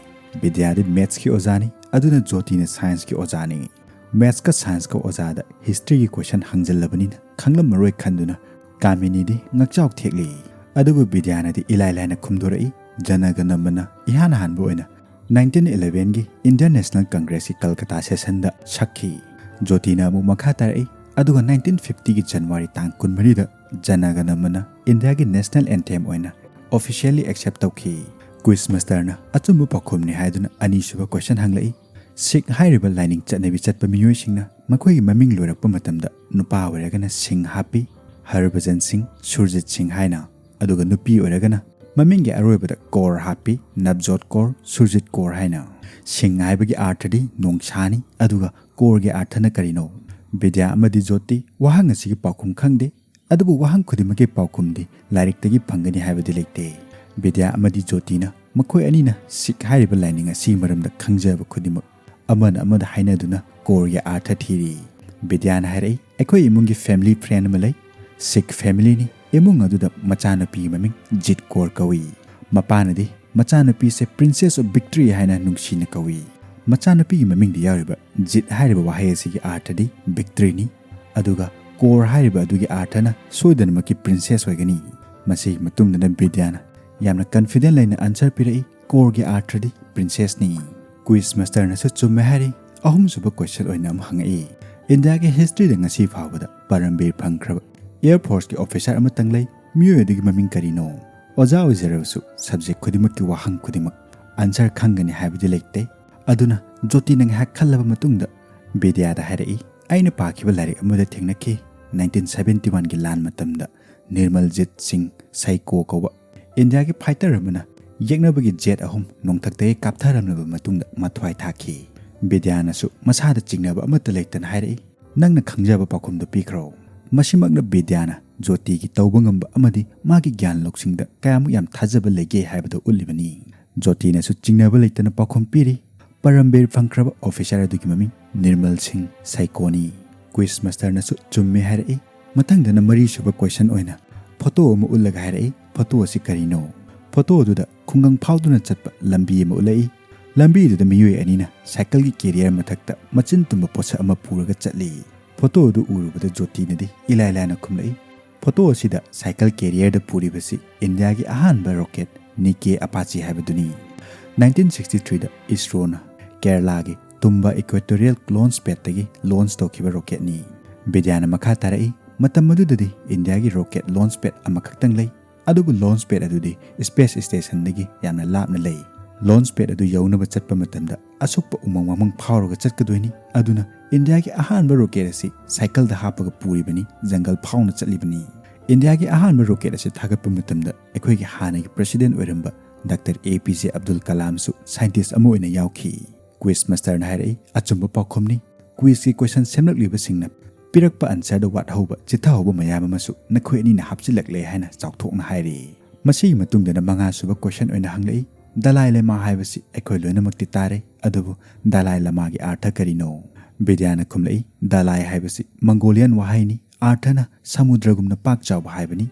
ꯕꯤꯗ꯭ꯌꯥꯗꯤ ꯃꯦꯊꯁꯀꯤ ꯑꯣꯖꯥꯅꯤ, ꯑꯗꯨꯅ ꯖꯣꯇꯤꯅ ꯁꯥꯏꯟꯁꯀꯤ ꯑꯣꯖꯥꯅꯤ꯫ ꯃꯦꯠꯁꯀ ꯁꯥꯏꯟꯁꯀ ꯑꯣꯖꯥꯗ ꯍꯤꯁꯇ꯭ꯔꯤꯒꯤ ꯀꯣꯏꯁꯟ ꯍꯪꯖꯜꯂꯕꯅꯤꯅ ꯈꯪꯂꯝꯃꯔꯣꯏ ꯈꯟꯗꯨꯅ ꯀꯥꯃꯤꯅꯤꯗꯤ ꯉꯛꯆꯥꯎ ꯊꯦꯛꯂꯤ꯫ ꯑꯗꯨꯕꯨ ꯕꯤꯗ꯭ꯌꯥꯅꯗꯤ ꯏꯂꯥꯏ ꯂꯥꯏꯅ ꯈꯨꯝꯗꯣꯔꯛꯏ, ꯖꯅꯒꯅꯃꯅ ꯏꯍꯥꯟ ꯍꯥꯟꯕ ꯑꯣꯏꯅ ꯅꯥꯏꯟꯇꯤꯟ ꯏꯂꯦꯚꯦꯟꯒꯤ ꯏꯟꯗꯤꯌꯟ ꯅꯦꯁꯅꯦꯜ ꯀꯪꯒ꯭ꯔꯦꯁꯀꯤ ꯀꯜꯀꯇꯥ ꯁꯦꯁꯟꯗ ꯁꯛꯈꯤ꯫ ꯖꯣꯇꯤꯅ ꯑꯃꯨꯛ ꯃꯈꯥ ꯇꯥꯔꯛꯏ, ꯑꯗꯨꯒ ꯅꯥꯏꯟꯇꯤꯟ ꯐꯤꯐꯇꯤꯒꯤ ꯖꯅꯋꯥꯔꯤ ꯇꯥꯡ ꯀꯨꯟꯃꯔꯤꯗ ꯖꯅꯒꯅꯃꯅ ꯏꯟꯗꯤꯌꯥꯒꯤ ꯅꯦꯁꯅꯦꯜ ꯑꯦꯟꯊꯦꯝ ꯑꯣꯏꯅ ꯑꯣꯐꯤꯁꯤꯌꯦꯜꯂꯤ ꯑꯦꯛꯁꯦꯞ ꯇꯧꯈꯤ꯫ ꯀ꯭ꯋꯤꯖ ꯃꯥꯁꯇꯔꯅ ꯑꯆꯨꯝꯕ ꯄꯥꯎꯈꯨꯝꯅꯤ ꯍꯥꯏꯗꯨꯅ ꯑꯅꯤꯁꯨꯕ ꯀꯣꯏꯁꯟ ꯍꯪꯂꯛꯏ꯫ ꯁꯤꯈ ꯍꯥꯏꯔꯤꯕ ꯂꯥꯏꯅꯤꯡ ꯆꯠꯅꯕꯤ ꯆꯠꯄ ꯃꯤꯑꯣꯏꯁꯤꯡꯅ ꯃꯈꯣꯏꯒꯤ ꯃꯃꯤꯡ ꯂꯣꯏꯔꯛꯄ ꯃꯇꯝꯗ ꯅꯨꯄꯥ ꯑꯣꯏꯔꯒꯅ ꯁꯤꯡ ꯍꯥꯞꯄꯤ, ꯍꯔꯚꯖꯟ ꯁꯤꯡ, ꯁꯨꯔꯖꯤꯠ ꯁꯤꯡ ꯍꯥꯏꯅ, ꯑꯗꯨꯒ ꯅꯨꯄꯤ ꯑꯣꯏꯔꯒꯅ ꯃꯃꯤꯡꯒꯤ ꯑꯔꯣꯏꯕꯗ ꯀꯣꯔ ꯍꯥꯞꯄꯤ, ꯅꯕꯖꯣꯠ ꯀꯣꯔ, ꯁꯨꯔꯖꯤꯠ ꯀꯣꯔ ꯍꯥꯏꯅ꯫ ꯁꯤꯡ ꯍꯥꯏꯕꯒꯤ ꯑꯥꯔꯊꯗꯤ ꯅꯣꯡꯁꯥꯅꯤ, ꯑꯗꯨꯒ ꯀꯣꯔꯒꯤ ꯑꯥꯔꯊꯅ ꯀꯔꯤꯅꯣ? ꯕꯤꯗ꯭ꯌꯥ ꯑꯃꯗꯤ ꯖꯣꯇꯤ ꯋꯥꯍꯪ ꯑꯁꯤꯒꯤ ꯄꯥꯎꯈꯨꯝ ꯈꯪꯗꯦ, ꯑꯗꯨꯕꯨ ꯋꯥꯍꯪ ꯈꯨꯗꯤꯡꯃꯛꯀꯤ ꯄꯥꯎꯈꯨꯝꯗꯤ ꯂꯥꯏꯔꯤꯛꯇꯒꯤ ꯐꯪꯒꯅꯤ ꯍꯥꯏꯕꯗꯤ ꯂꯩꯇꯦ꯫ ꯕꯤꯗ꯭ꯌꯥ ꯑꯃꯗꯤ ꯖꯣꯇꯤꯅ ꯃꯈꯣꯏ ꯑꯅꯤꯅ ꯁꯤꯈ ꯍꯥꯏꯔꯤꯕ ꯂꯥꯏꯅꯤꯡ ꯑꯁꯤꯒꯤ ꯃꯔꯝꯗ ꯈꯪꯖꯕ ꯈꯨꯗꯤꯡꯃꯛ ꯑꯃꯅ ꯑꯃꯗ ꯍꯥꯏꯅꯗꯨꯅ ꯀꯣꯔꯒꯤ ꯑꯥꯔꯊ ꯊꯤꯔꯤ꯫ ꯕꯤꯗ꯭ꯌꯥꯅ ꯍꯥꯏꯔꯛꯏ, "ꯑꯩꯈꯣꯏ ꯏꯃꯨꯡꯒꯤ ꯐꯦꯃꯤꯂꯤ ꯐ꯭ꯔꯦꯟ ꯑꯃ ꯂꯩ, ꯁꯤꯈ ꯐꯦꯃꯤꯂꯤꯅꯤ꯫ ꯏꯃꯨꯡ ꯑꯗꯨꯗ ꯃꯆꯥꯅꯨꯄꯤꯒꯤ ꯃꯃꯤꯡ ꯖꯤꯠ ꯀꯣꯔ ꯀꯧꯏ꯫ ꯃꯄꯥꯅꯗꯤ ꯃꯆꯥꯅꯨꯄꯤꯁꯦ ꯄ꯭ꯔꯤꯟꯁꯦꯁ ꯑꯣꯐ ꯚꯤꯛꯇ꯭ꯔꯤ ꯍꯥꯏꯅ ꯅꯨꯡꯁꯤꯅ ꯀꯧꯏ꯫ ꯃꯆꯥꯅꯨꯄꯤꯒꯤ ꯃꯃꯤꯡꯗ ꯌꯥꯎꯔꯤꯕ ꯖꯤꯠ ꯍꯥꯏꯔꯤꯕ ꯋꯥꯍꯩ ꯑꯁꯤꯒꯤ ꯑꯥꯔꯊꯗꯤ ꯚꯤꯛꯇ꯭ꯔꯤꯅꯤ, ꯑꯗꯨꯒ ꯀꯣꯔ ꯍꯥꯏꯔꯤꯕ ꯑꯗꯨꯒꯤ ꯑꯥꯔꯊꯅ ꯁꯣꯏꯗꯅꯃꯛꯀꯤ ꯄ꯭ꯔꯤꯟꯁꯦꯁ ꯑꯣꯏꯒꯅꯤ꯫" ꯃꯁꯤꯒꯤ ꯃꯇꯨꯡꯗꯅ ꯕꯤꯗ꯭ꯌꯥꯅ ꯌꯥꯝꯅ ꯀꯟꯐꯤꯗꯦꯟ ꯂꯩꯅ ꯑꯥꯟꯁꯔ ꯄꯤꯔꯛꯏ, "ꯀꯣꯔꯒꯤ ꯑꯥꯔꯊꯗꯤ ꯄ꯭ꯔꯤꯟꯁꯦꯁꯅꯤ꯫" ꯀ꯭ꯋꯤꯖ ꯃꯥꯁꯇꯔꯅꯁꯨ ꯆꯨꯝꯃꯦ ꯍꯥꯏꯔꯤ꯫ ꯑꯍꯨꯝꯁꯨꯕ ꯀꯣꯏꯁꯟ ꯑꯣꯏꯅ ꯑꯃꯨꯛ ꯍꯪꯉꯛꯏ, "ꯏꯟꯗꯤꯌꯥꯒꯤ ꯍꯤꯁꯇ꯭ꯔꯤꯗ ꯉꯁꯤ ꯐꯥꯎꯕꯗ ꯄꯔꯝꯕꯤꯔ ꯐꯪꯈ꯭ꯔꯕ ꯑꯦꯌꯔ ꯐꯣꯔꯁꯀꯤ ꯑꯣꯐꯤꯁꯥꯔ ꯑꯃꯇꯪ ꯂꯩ꯫ ꯃꯤꯑꯣꯏ ꯑꯗꯨꯒꯤ ꯃꯃꯤꯡ ꯀꯔꯤꯅꯣ?" ꯑꯣꯖꯥ ꯑꯣꯏꯖꯔꯕꯁꯨ ꯁꯕꯖꯦꯛ ꯈꯨꯗꯤꯡꯃꯛꯀꯤ ꯋꯥꯍꯪ ꯈꯨꯗꯤꯡꯃꯛ ꯑꯥꯟꯁꯔ ꯈꯪꯒꯅꯤ ꯍꯥꯏꯕꯗꯤ ꯂꯩꯇꯦ꯫ ꯑꯗꯨꯅ ꯖꯣꯇꯤꯅ ꯉꯥꯏꯍꯥꯛ ꯈꯜꯂꯕ ꯃꯇꯨꯡꯗ ꯕꯤꯗ꯭ꯌꯥꯗ ꯍꯥꯏꯔꯛꯏ, "ꯑꯩꯅ ꯄꯥꯈꯤꯕ ꯂꯥꯏꯔꯤꯛ ꯑꯃꯗ ꯊꯦꯡꯅꯈꯤ, ꯅꯥꯏꯟꯇꯤꯟ ꯁꯚꯦꯟꯇꯤ ꯋꯥꯟꯒꯤ ꯂꯥꯟ ꯃꯇꯝꯗ ꯅꯤꯔꯃꯜꯖꯤꯠ ꯁꯤꯡ ꯁꯥꯏꯀꯣ ꯀꯧꯕ ꯏꯟꯗꯤꯌꯥꯒꯤ ꯐꯥꯏꯇꯔ ꯑꯃꯅ ꯌꯦꯛꯅꯕꯒꯤ ꯖꯦꯠ ꯑꯍꯨꯝ ꯅꯣꯡꯊꯛꯇꯒꯤ ꯀꯥꯞꯊꯔꯝꯂꯕ ꯃꯇꯨꯡꯗ ꯃꯊ꯭ꯋꯥꯏ ꯊꯥꯈꯤ꯫ ꯕꯤꯗ꯭ꯌꯥꯅꯁꯨ ꯃꯁꯥꯗ ꯆꯤꯡꯅꯕ ꯑꯃꯠꯇ ꯂꯩꯇꯅ ꯍꯥꯏꯔꯛꯏ, "ꯅꯪꯅ ꯈꯪꯖꯕ ꯄꯥꯎꯈꯨꯝꯗꯨ ꯄꯤꯈ꯭ꯔꯣ꯫" ꯃꯁꯤꯃꯛꯅ ꯕꯤꯗ꯭ꯌꯥꯅ ꯖꯣꯇꯤꯒꯤ ꯇꯧꯕ ꯉꯝꯕ ꯑꯃꯗꯤ ꯃꯥꯒꯤ ꯒ꯭ꯌꯥꯟ ꯂꯧꯁꯤꯡꯗ ꯀꯌꯥꯃꯨꯛ ꯌꯥꯝ ꯊꯥꯖꯕ ꯂꯩꯒꯦ ꯍꯥꯏꯕꯗꯨ ꯎꯠꯂꯤꯕꯅꯤ꯫ ꯖꯣꯇꯤꯅꯁꯨ ꯆꯤꯡꯅꯕ ꯂꯩꯇꯅ ꯄꯥꯎꯈꯨꯝ ꯄꯤꯔꯤ, "ꯄꯔꯝꯕꯤꯔ ꯐꯪꯈ꯭ꯔꯕ ꯑꯣꯐꯤꯁꯥꯔ ꯑꯗꯨꯒꯤ ꯃꯃꯤꯡ ꯅꯤꯔꯃꯜ ꯁꯤꯡ ꯁꯥꯏꯀꯣꯅꯤ꯫" ꯀ꯭ꯋꯤꯖ ꯃꯥꯁꯇꯔꯅꯁꯨ ꯆꯨꯝꯃꯦ ꯍꯥꯏꯔꯛꯏ꯫ ꯃꯊꯪꯗꯅ ꯃꯔꯤꯁꯨꯕ ꯀꯣꯏꯁꯟ ꯑꯣꯏꯅ ꯐꯣꯇꯣ ꯑꯃ ꯎꯠꯂꯒ ꯍꯥꯏꯔꯛꯏ, "ꯐꯣꯇꯣ ꯑꯁꯤ ꯀꯔꯤꯅꯣ?" ꯐꯣꯇꯣ ꯑꯗꯨꯗ ꯈꯨꯡꯒꯪ ꯐꯥꯎꯗꯨꯅ ꯆꯠꯄ ꯂꯝꯕꯤ ꯑꯃ ꯎꯠꯂꯛꯏ꯫ ꯂꯝꯕꯤꯗꯨꯗ ꯃꯤꯑꯣꯏ ꯑꯅꯤꯅ ꯁꯥꯏꯀꯜꯒꯤ ꯀꯦꯔꯤꯌꯔ ꯃꯊꯛꯇ ꯃꯆꯤꯟ ꯇꯨꯝꯕ ꯄꯣꯠꯁꯛ ꯑꯃ ꯄꯨꯔꯒ ꯆꯠꯂꯤ꯫ ꯐꯣꯇꯣ ꯑꯗꯨ ꯎꯔꯨꯕꯗ ꯖꯣꯇꯤꯅꯗꯤ ꯏꯂꯥꯏ ꯂꯥꯏꯅ ꯈꯨꯝꯂꯛꯏ, "ꯐꯣꯇꯣ ꯑꯁꯤꯗ ꯁꯥꯏꯀꯜ ꯀꯦꯔꯤꯌꯔꯗ ꯄꯨꯔꯤꯕꯁꯤ ꯏꯟꯗꯤꯌꯥꯒꯤ ꯑꯍꯥꯟꯕ ꯔꯣꯀꯦꯠ ꯅꯤꯀꯦ ꯑꯄꯥꯆꯤ ꯍꯥꯏꯕꯗꯨꯅꯤ꯫ ꯅꯥꯏꯟꯇꯤꯟ ꯁꯤꯛꯁꯇꯤ ꯊ꯭ꯔꯤꯗ ꯏꯁꯔꯣꯅ ꯀꯦꯔꯂꯥꯒꯤ ꯇꯨꯝꯕ ꯏꯀ꯭ꯋꯦꯇꯣꯔꯤꯌꯦꯜ ꯂꯣꯟꯆ ꯄꯦꯗꯇꯒꯤ ꯂꯣꯟꯆ ꯇꯧꯈꯤꯕ ꯔꯣꯀꯦꯠꯅꯤ"꯫ ꯕꯤꯗ꯭ꯌꯥꯅ ꯃꯈꯥ ꯇꯥꯔꯛꯏ, "ꯃꯇꯝ ꯑꯗꯨꯗꯗꯤ ꯏꯟꯗꯤꯌꯥꯒꯤ ꯔꯣꯀꯦꯠ ꯂꯣꯟꯆ ꯄꯦꯗ ꯑꯃꯈꯛꯇꯪ ꯂꯩ, ꯑꯗꯨꯕꯨ ꯂꯣꯟꯆ ꯄꯦꯗ ꯑꯗꯨꯗꯤ ꯁ꯭ꯄꯦꯁ ꯁ꯭ꯇꯦꯁꯟꯗꯒꯤ ꯌꯥꯝꯅ ꯂꯥꯞꯅ ꯂꯩ꯫ ꯂꯣꯟꯆ ꯄꯦꯗ ꯑꯗꯨ ꯌꯧꯅꯕ ꯆꯠꯄ ꯃꯇꯝꯗ ꯑꯁꯨꯛꯄ ꯎꯃꯪ ꯋꯥꯃꯪ ꯐꯥꯎꯔꯒ ꯆꯠꯀꯗꯣꯏꯅꯤ꯫ ꯑꯗꯨꯅ ꯏꯟꯗꯤꯌꯥꯒꯤ ꯑꯍꯥꯟꯕ ꯔꯣꯀꯦꯠ ꯑꯁꯤ ꯁꯥꯏꯀꯜꯗ ꯍꯥꯞꯄꯒ ꯄꯨꯔꯤꯕꯅꯤ, ꯖꯪꯒꯜ ꯐꯥꯎꯅ ꯆꯠꯂꯤꯕꯅꯤ"꯫ ꯏꯟꯗꯤꯌꯥꯒꯤ ꯑꯍꯥꯟꯕ ꯔꯣꯀꯦꯠ ꯑꯁꯤ ꯊꯥꯒꯠꯄ ꯃꯇꯝꯗ ꯑꯩꯈꯣꯏꯒꯤ ꯍꯥꯟꯅꯒꯤ ꯄ꯭ꯔꯦꯁꯤꯗꯦꯟꯠ ꯑꯣꯏꯔꯝꯕ ꯗꯥꯛꯇꯔ ꯑꯦ ꯄꯤ ꯖꯦ ꯑꯕꯗꯨꯜ ꯀꯂꯥꯝꯁꯨ ꯁꯥꯏꯟꯇꯤꯁ꯭ꯠ ꯑꯃ ꯑꯣꯏꯅ ꯌꯥꯎꯈꯤ꯫ ꯀ꯭ꯋꯤꯖ ꯃꯥꯁꯇꯔꯅ ꯍꯥꯏꯔꯛꯏ, "ꯑꯆꯨꯝꯕ ꯄꯥꯎꯈꯨꯝꯅꯤ꯫ ꯀ꯭ꯋꯤꯖꯀꯤ ꯀꯣꯏꯁꯟ ꯁꯦꯝꯂꯛꯂꯤꯕꯁꯤꯡꯅ ꯄꯤꯔꯛꯄ ꯑꯟꯁꯔꯗ ꯋꯥꯠꯍꯧꯕ, ꯆꯤꯠꯊꯍꯧꯕ ꯃꯌꯥꯝ ꯑꯃꯁꯨ ꯅꯈꯣꯏ ꯑꯅꯤꯅ ꯍꯥꯞꯆꯤꯜꯂꯛꯂꯦ" ꯍꯥꯏꯅ ꯆꯥꯎꯊꯣꯛꯅ ꯍꯥꯏꯔꯤ꯫ ꯃꯁꯤꯒꯤ ꯃꯇꯨꯡꯗꯅ ꯃꯉꯥꯁꯨꯕ ꯀꯣꯏꯁꯟ ꯑꯣꯏꯅ ꯍꯪꯂꯛꯏ, "ꯗꯂꯥꯏ ꯂꯃꯥ ꯍꯥꯏꯕꯁꯤ ꯑꯩꯈꯣꯏ ꯂꯣꯏꯅꯃꯛꯇꯤ ꯇꯥꯔꯦ, ꯑꯗꯨꯕꯨ ꯗꯂꯥꯏ ꯂꯃꯥꯒꯤ ꯑꯥꯔꯊ ꯀꯔꯤꯅꯣ?" ꯕꯤꯗ꯭ꯌꯥꯅ ꯈꯨꯝꯂꯛꯏ, "ꯗꯂꯥꯏ ꯍꯥꯏꯕꯁꯤ ꯃꯪꯒꯣꯂꯤꯌꯥꯟ ꯋꯥꯍꯩꯅꯤ, ꯑꯥꯔꯊꯅ ꯁꯃꯨꯗ꯭ꯔꯒꯨꯝꯅ ꯄꯥꯛ ꯆꯥꯎꯕ ꯍꯥꯏꯕꯅꯤ꯫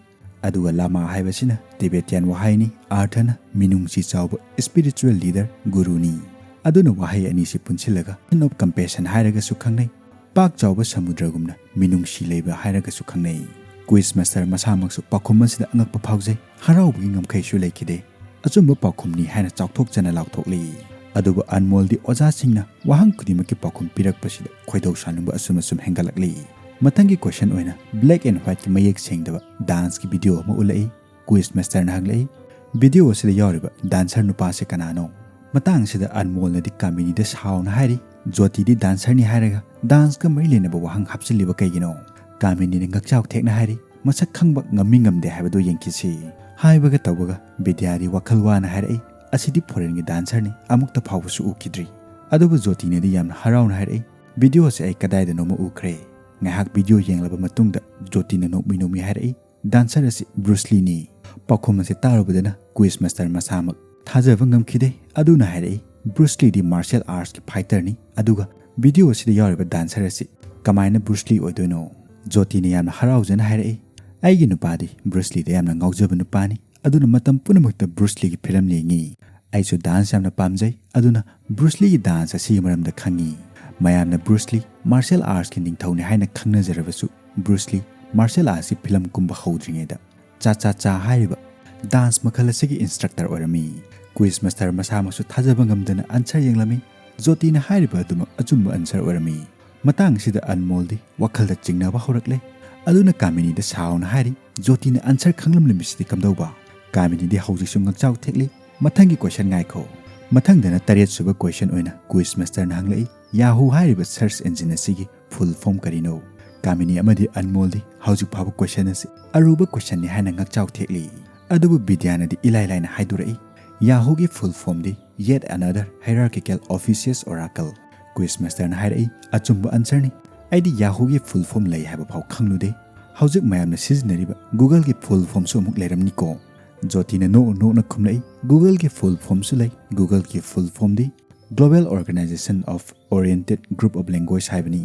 ꯑꯗꯨꯒ ꯂꯃꯥ ꯍꯥꯏꯕꯁꯤꯅ ꯇꯤꯕꯦꯇꯤꯌꯥꯟ ꯋꯥꯍꯩꯅꯤ, ꯑꯥꯔꯊꯅ ꯃꯤꯅꯨꯡꯁꯤ ꯆꯥꯎꯕ, ꯏꯁꯄꯤꯔꯤꯆꯨꯋꯦꯜ ꯂꯤꯗꯔ, ꯒꯨꯔꯨꯅꯤ꯫ ꯑꯗꯨꯅ ꯋꯥꯍꯩ ꯑꯅꯤꯁꯤ ꯄꯨꯟꯁꯤꯜꯂꯒ ꯁꯟ ꯑꯣꯐ ꯀꯝꯄꯦꯁꯟ ꯍꯥꯏꯔꯒꯁꯨ ꯈꯪꯅꯩ, ꯄꯥꯛ ꯆꯥꯎꯕ ꯁꯃꯨꯗ꯭ꯔꯒꯨꯝꯅ ꯃꯤꯅꯨꯡꯁꯤ ꯂꯩꯕ ꯍꯥꯏꯔꯒꯁꯨ ꯈꯪꯅꯩ"꯫ ꯀ꯭ꯋꯤꯖ ꯃꯥꯁꯇꯔ ꯃꯁꯥꯃꯛꯁꯨ ꯄꯥꯎꯈꯨꯝ ꯑꯁꯤꯗ ꯑꯉꯛꯄ ꯐꯥꯎꯖꯩ, ꯍꯔꯥꯎꯕꯒꯤ ꯉꯝꯈꯩꯁꯨ ꯂꯩꯈꯤꯗꯦ꯫ "ꯑꯆꯨꯝꯕ ꯄꯥꯎꯈꯨꯝꯅꯤ" ꯍꯥꯏꯅ ꯆꯥꯎꯊꯣꯛꯆꯅ ꯂꯥꯎꯊꯣꯛꯂꯤ꯫ ꯑꯗꯨꯕꯨ ꯑꯟꯃꯣꯜꯗꯤ ꯑꯣꯖꯥꯁꯤꯡꯅ ꯋꯥꯍꯪ ꯈꯨꯗꯤꯡꯃꯛꯀꯤ ꯄꯥꯎꯈꯨꯝ ꯄꯤꯔꯛꯄꯁꯤꯗ ꯈꯣꯏꯗꯧ ꯁꯥꯎꯅꯤꯡꯕ ꯑꯁꯨꯝ ꯑꯁꯨꯝ ꯍꯦꯟꯒꯠꯂꯛꯂꯤ꯫ ꯃꯊꯪꯒꯤ ꯀꯣꯏꯁꯟ ꯑꯣꯏꯅ ꯕ꯭ꯂꯦꯛ ꯑꯦꯟ ꯋꯥꯏꯠꯀꯤ ꯃꯌꯦꯛ ꯁꯦꯡꯗꯕ ꯗꯥꯟꯁꯀꯤ ꯚꯤꯗꯤꯑꯣ ꯑꯃ ꯎꯠꯂꯛꯏ꯫ ꯀ꯭ꯋꯤꯖ ꯃꯥꯁꯇꯔꯅ ꯍꯪꯂꯛꯏ, "ꯚꯤꯗꯤꯑꯣ ꯑꯁꯤꯗ ꯌꯥꯎꯔꯤꯕ ꯗꯥꯟꯁꯔ ꯅꯨꯄꯥꯁꯦ ꯀꯅꯥꯅꯣ?" ꯃꯇꯥꯡꯁꯤꯗ ꯑꯟꯃꯣꯜꯅꯗꯤ ꯀꯥꯃꯤꯅꯤꯗ ꯁꯥꯎꯅ ꯍꯥꯏꯔꯤ, "ꯖꯣꯇꯤꯗꯤ ꯗꯥꯟꯁꯔꯅꯤ" ꯍꯥꯏꯔꯒ ꯗꯥꯟꯁꯀ ꯃꯔꯤ ꯂꯩꯅꯕ ꯋꯥꯍꯪ ꯍꯥꯞꯆꯤꯜꯂꯤꯕ ꯀꯩꯒꯤꯅꯣ? ꯀꯥꯃꯤꯅꯤꯅ ꯉꯛꯆꯥꯎ ꯊꯦꯛꯅ ꯍꯥꯏꯔꯤ, "ꯃꯁꯛ ꯈꯪꯕ ꯉꯝꯃꯤ ꯉꯝꯗꯦ ꯍꯥꯏꯕꯗꯨ ꯌꯦꯡꯈꯤꯁꯤ"꯫ ꯍꯥꯏꯕꯒ ꯇꯧꯕꯒ ꯕꯤꯗ꯭ꯌꯥꯗꯤ ꯋꯥꯈꯜ ꯋꯥꯅ ꯍꯥꯏꯔꯛꯏ, "ꯑꯁꯤꯗꯤ ꯐꯣꯔꯦꯟꯒꯤ ꯗꯥꯟꯁꯔꯅꯤ, ꯑꯃꯨꯛꯇ ꯐꯥꯎꯕꯁꯨ ꯎꯈꯤꯗ꯭ꯔꯤ"꯫ ꯑꯗꯨꯕꯨ ꯖꯣꯇꯤꯅꯗꯤ ꯌꯥꯝꯅ ꯍꯔꯥꯎꯅ ꯍꯥꯏꯔꯛꯏ, "ꯚꯤꯗꯤꯑꯣ ꯑꯁꯦ ꯑꯩ ꯀꯗꯥꯏꯗꯅꯣꯃ ꯎꯈ꯭ꯔꯦ"꯫ ꯉꯥꯏꯍꯥꯛ ꯚꯤꯗꯤꯑꯣ ꯌꯦꯡꯂꯕ ꯃꯇꯨꯡꯗ ꯖꯣꯇꯤꯅ ꯅꯣꯛꯃꯤ ꯅꯣꯛꯃꯤ ꯍꯥꯏꯔꯛꯏ, "ꯗꯥꯟꯁꯔ ꯑꯁꯤ ꯕ꯭ꯔꯨꯁ ꯂꯤꯅꯤ"꯫ ꯄꯥꯎꯈꯨꯝ ꯑꯁꯤ ꯇꯥꯔꯨꯕꯗꯅ ꯀ꯭ꯋꯤꯖ ꯃꯥꯁꯇꯔ ꯃꯁꯥꯃꯛ ꯊꯥꯖꯕ ꯉꯝꯈꯤꯗꯦ꯫ ꯑꯗꯨꯅ ꯍꯥꯏꯔꯛꯏ, "ꯕ꯭ꯔꯨꯁ ꯂꯤꯗꯤ ꯃꯥꯔꯁꯤꯌꯦꯜ ꯑꯥꯔꯠꯁꯀꯤ ꯐꯥꯏꯇꯔꯅꯤ, ꯑꯗꯨꯒ ꯚꯤꯗꯤꯑꯣ ꯑꯁꯤꯗ ꯌꯥꯎꯔꯤꯕ ꯗꯥꯟꯁꯔ ꯑꯁꯤ ꯀꯃꯥꯏꯅ ꯕ꯭ꯔꯨꯁ ꯂꯤ ꯑꯣꯏꯗꯣꯏꯅꯣ?" ꯖꯣꯇꯤꯅ ꯌꯥꯝꯅ ꯍꯔꯥꯎꯖꯅ ꯍꯥꯏꯔꯛꯏ, "ꯑꯩꯒꯤ ꯅꯨꯄꯥꯗꯤ ꯕ꯭ꯔꯨꯁ ꯂꯤꯗ ꯌꯥꯝꯅ ꯉꯥꯎꯖꯕ ꯅꯨꯄꯥꯅꯤ, ꯑꯗꯨꯅ ꯃꯇꯝ ꯄꯨꯝꯅꯃꯛꯇ ꯕ꯭ꯔꯨꯁ ꯂꯤꯒꯤ ꯐꯤꯂꯝ ꯌꯦꯡꯉꯤ"꯫ ꯑꯩꯁꯨ ꯗꯥꯟꯁ ꯌꯥꯝꯅ ꯄꯥꯝꯖꯩ, ꯑꯗꯨꯅ ꯕ꯭ꯔꯨꯁ ꯂꯤꯒꯤ ꯗꯥꯟꯁ ꯑꯁꯤꯒꯤ ꯃꯔꯝꯗ ꯈꯪꯉꯤ꯫ ꯃꯌꯥꯝꯅ ꯕ꯭ꯔꯨꯁ ꯂꯤ ꯃꯥꯔꯁꯦꯜ ꯑꯥꯔꯠꯁꯀꯤ ꯅꯤꯡꯊꯧꯅꯤ ꯍꯥꯏꯅ ꯈꯪꯅꯖꯔꯕꯁꯨ, ꯕ꯭ꯔꯨꯁ ꯂꯤ ꯃꯥꯔꯁꯦꯜ ꯑꯥꯔꯠꯁꯀꯤ ꯐꯤꯂꯝ ꯀꯨꯝꯕ ꯍꯧꯗ꯭ꯔꯤꯉꯩꯗ ꯆꯥ ꯆꯥ ꯆꯥ ꯍꯥꯏꯔꯤꯕ ꯗꯥꯟꯁ ꯃꯈꯜ ꯑꯁꯤꯒꯤ ꯏꯟꯁꯇ꯭ꯔꯛꯇꯔ ꯑꯣꯏꯔꯝꯃꯤ꯫ ꯀ꯭ꯋꯤꯖ ꯃꯥꯁꯇꯔ ꯃꯁꯥꯃꯛꯁꯨ ꯊꯥꯖꯕ ꯉꯝꯗꯅ ꯑꯟꯁꯔ ꯌꯦꯡꯂꯝꯃꯤ꯫ ꯖꯣꯇꯤꯅ ꯍꯥꯏꯔꯤꯕ ꯑꯗꯨꯃꯛ ꯑꯆꯨꯝꯕ ꯑꯟꯁꯔ ꯑꯣꯏꯔꯝꯃꯤ꯫ ꯃꯇꯥꯡ ꯑꯁꯤꯗ ꯑꯟꯃꯣꯜꯗꯤ ꯋꯥꯈꯜꯗ ꯆꯤꯡꯅꯕ ꯍꯧꯔꯛꯂꯦ꯫ ꯑꯗꯨꯅ ꯀꯥꯃꯤꯅꯤꯗ ꯁꯥꯎꯅ ꯍꯥꯏꯔꯤ, "ꯖꯣꯇꯤꯅ ꯑꯟꯁꯔ ꯈꯪꯂꯝꯂꯝꯃꯤꯁꯤꯗꯤ ꯀꯝꯗꯧꯕ?" ꯀꯥꯃꯤꯅꯤꯗꯤ ꯍꯧꯖꯤꯛꯁꯨ ꯉꯛꯆꯥꯎ ꯊꯦꯛꯂꯤ꯫ "ꯃꯊꯪꯒꯤ ꯀꯣꯏꯁꯟ ꯉꯥꯏꯈꯣ꯫" ꯃꯊꯪꯗꯅ ꯇꯔꯦꯠ ꯁꯨꯕ ꯀꯣꯏꯁꯟ ꯑꯣꯏꯅ ꯀ꯭ꯋꯤꯖ ꯃꯥꯁꯇꯔꯅ ꯍꯪꯂꯛꯏ, "ꯌꯥꯍꯨ ꯍꯥꯏꯔꯤꯕ ꯁꯔꯆ ꯏꯟꯖꯤꯟ ꯑꯁꯤꯒꯤ ꯐꯨꯜ ꯐꯣꯝ ꯀꯔꯤꯅꯣ?" ꯀꯥꯃꯤꯅꯤ ꯑꯃꯗꯤ ꯑꯟꯃꯣꯜꯗꯤ ꯍꯧꯖꯤꯛ ꯐꯥꯎꯕ ꯀꯣꯏꯁꯟ ꯑꯁꯤ ꯑꯔꯨꯕ ꯀꯣꯏꯁꯟꯅꯤ ꯍꯥꯏꯅ ꯉꯛꯆꯥꯎ ꯊꯦꯛꯂꯤ꯫ ꯑꯗꯨꯕꯨ ꯕꯤꯗ꯭ꯌꯥꯅꯗꯤ ꯏꯂꯥꯏ ꯂꯥꯏꯅ ꯍꯥꯏꯗꯣꯔꯛꯏ, "ꯌꯥꯍꯨꯒꯤ ꯐꯨꯜ ꯐꯣꯝꯗꯤ Yet Another Hierarchical Offices Oracle꯫" Quiz ꯃꯥꯁꯇꯔꯅ ꯍꯥꯏꯔꯛꯏ, "ꯑꯆꯨꯝꯕ ꯑꯟꯁꯔꯅꯤ꯫ ꯑꯩꯗꯤ ꯌꯥꯍꯨꯒꯤ ꯐꯨꯜ ꯐꯣꯝ ꯂꯩ ꯍꯥꯏꯕ ꯐꯥꯎ ꯈꯪꯂꯨꯗꯦ꯫ ꯍꯧꯖꯤꯛ ꯃꯌꯥꯝꯅ ꯁꯤꯖꯤꯟꯅꯔꯤꯕ ꯒꯨꯒꯜꯒꯤ ꯐꯨꯜ ꯐꯣꯝꯁꯨ ꯑꯃꯨꯛ ꯂꯩꯔꯝꯅꯤꯀꯣ?" ꯖꯣꯇꯤꯅ ꯅꯣꯛꯅ ꯅꯣꯛꯅ ꯈꯨꯝꯂꯛꯏ, "ꯒꯨꯒꯜꯒꯤ ꯐꯨꯜ ꯐꯣꯝꯁꯨ ꯂꯩ꯫ ꯒꯨꯒꯜꯒꯤ ꯐꯨꯜ ꯐꯣꯝꯗꯤ Global Organization of Oriented Group of Language ꯍꯥꯏꯕꯅꯤ꯫"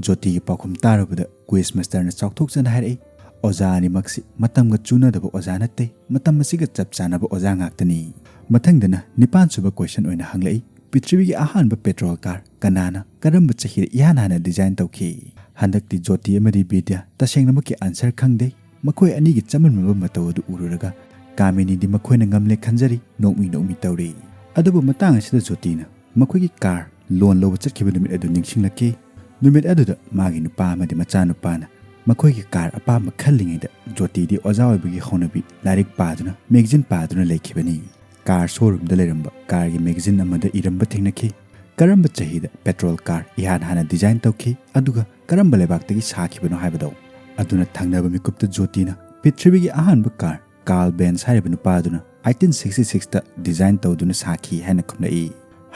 ꯖꯣꯇꯤꯒꯤ ꯄꯥꯎꯈꯨꯝ ꯇꯥꯔꯨꯕꯗ ꯀ꯭ꯋꯤꯖ ꯃꯥꯁꯇꯔꯅ ꯆꯥꯎꯊꯣꯛꯆꯅ ꯍꯥꯏꯔꯛꯏ, "ꯑꯣꯖꯥ ꯑꯅꯤꯃꯛꯁꯤ ꯃꯇꯝꯒ ꯆꯨꯅꯗꯕ ꯑꯣꯖꯥ ꯅꯠꯇꯦ, ꯃꯇꯝ ꯑꯁꯤꯒ ꯆꯞ ꯆꯥꯅꯕ ꯑꯣꯖꯥ ꯉꯥꯛꯇꯅꯤ꯫" ꯃꯊꯪꯗꯅ ꯅꯤꯄꯥꯟ ꯁꯨꯕ ꯀꯣꯏꯁꯟ ꯑꯣꯏꯅ ꯍꯪꯂꯛꯏ, "ꯄ꯭ꯔꯤꯊꯤꯕꯤꯒꯤ ꯑꯍꯥꯟꯕ ꯄꯦꯇ꯭ꯔꯣꯜ ꯀꯥꯔ ꯀꯅꯥꯅ ꯀꯔꯝꯕ ꯆꯍꯤꯗ ꯏꯍꯥꯟ ꯍꯥꯟꯅ ꯗꯤꯖꯥꯏꯟ ꯇꯧꯈꯤ?" ꯍꯟꯗꯛꯇꯤ ꯖꯣꯇꯤ ꯑꯃꯗꯤ ꯕꯤꯗ꯭ꯌꯥ ꯇꯁꯦꯡꯅꯃꯛꯀꯤ ꯑꯟꯁꯔ ꯈꯪꯗꯦ꯫ ꯃꯈꯣꯏ ꯑꯅꯤꯒꯤ ꯆꯃꯝꯅꯕ ꯃꯇꯧ ꯑꯗꯨ ꯎꯔꯨꯔꯒ ꯀꯥꯃꯤꯅꯤꯗꯤ ꯃꯈꯣꯏꯅ ꯉꯝꯂꯦ ꯈꯟꯖꯔꯤ, ꯅꯣꯛꯃꯤ ꯅꯣꯛꯃꯤ ꯇꯧꯔꯤ꯫ ꯑꯗꯨꯕꯨ ꯃꯇꯥꯡ ꯑꯁꯤꯗ ꯖꯣꯇꯤꯅ ꯃꯈꯣꯏꯒꯤ ꯀꯥꯔ ꯂꯣꯟ ꯂꯧꯕ ꯆꯠꯈꯤꯕ ꯅꯨꯃꯤꯠ ꯑꯗꯨ ꯅꯤꯡꯁꯤꯡꯂꯛꯈꯤ꯫ ꯅꯨꯃꯤꯠ ꯑꯗꯨꯗ ꯃꯥꯒꯤ ꯅꯨꯄꯥ ꯑꯃꯗꯤ ꯃꯆꯥꯅꯨꯄꯥꯅ ꯃꯈꯣꯏꯒꯤ ꯀꯥꯔ ꯑꯄꯥꯝꯕ ꯈꯜꯂꯤꯉꯩꯗ ꯖꯣꯇꯤꯗꯤ ꯑꯣꯖꯥ ꯑꯣꯏꯕꯒꯤ ꯍꯧꯅꯕꯤ ꯂꯥꯏꯔꯤꯛ ꯄꯥꯗꯨꯅ, ꯃꯦꯒꯖꯤꯟ ꯄꯥꯗꯨꯅ ꯂꯩꯈꯤꯕꯅꯤ꯫ ꯀꯥꯔ ꯁꯣꯔꯨꯝꯗ ꯂꯩꯔꯝꯕ ꯀꯥꯔꯒꯤ ꯃꯦꯒꯖꯤꯟ ꯑꯃꯗ ꯏꯔꯝꯕ ꯊꯦꯡꯅꯈꯤ꯫ ꯀꯔꯝꯕ ꯆꯍꯤꯗ ꯄꯦꯇ꯭ꯔꯣꯜ ꯀꯥꯔ ꯏꯍꯥꯟ ꯍꯥꯟꯅ ꯗꯤꯖꯥꯏꯟ ꯇꯧꯈꯤ, ꯑꯗꯨꯒ ꯀꯔꯝꯕ ꯂꯩꯕꯥꯛꯇꯒꯤ ꯁꯥꯈꯤꯕꯅꯣ ꯍꯥꯏꯕꯗꯣ꯫ ꯑꯗꯨꯅ ꯊꯪꯅꯕ ꯃꯤꯀꯨꯞꯇ ꯖꯣꯇꯤꯅ ꯄ꯭ꯔꯤꯊꯤꯕꯤꯒꯤ ꯑꯍꯥꯟꯕ ꯀꯥꯔ ꯀꯥꯔꯜ ꯕꯦꯟꯁ ꯍꯥꯏꯔꯤꯕ ꯅꯨꯄꯥ ꯑꯗꯨꯅ eighteen sixty sixꯇ ꯗꯤꯖꯥꯏꯟ ꯇꯧꯗꯨꯅ ꯁꯥꯈꯤ ꯍꯥꯏꯅ ꯈꯨꯝꯂꯛꯏ꯫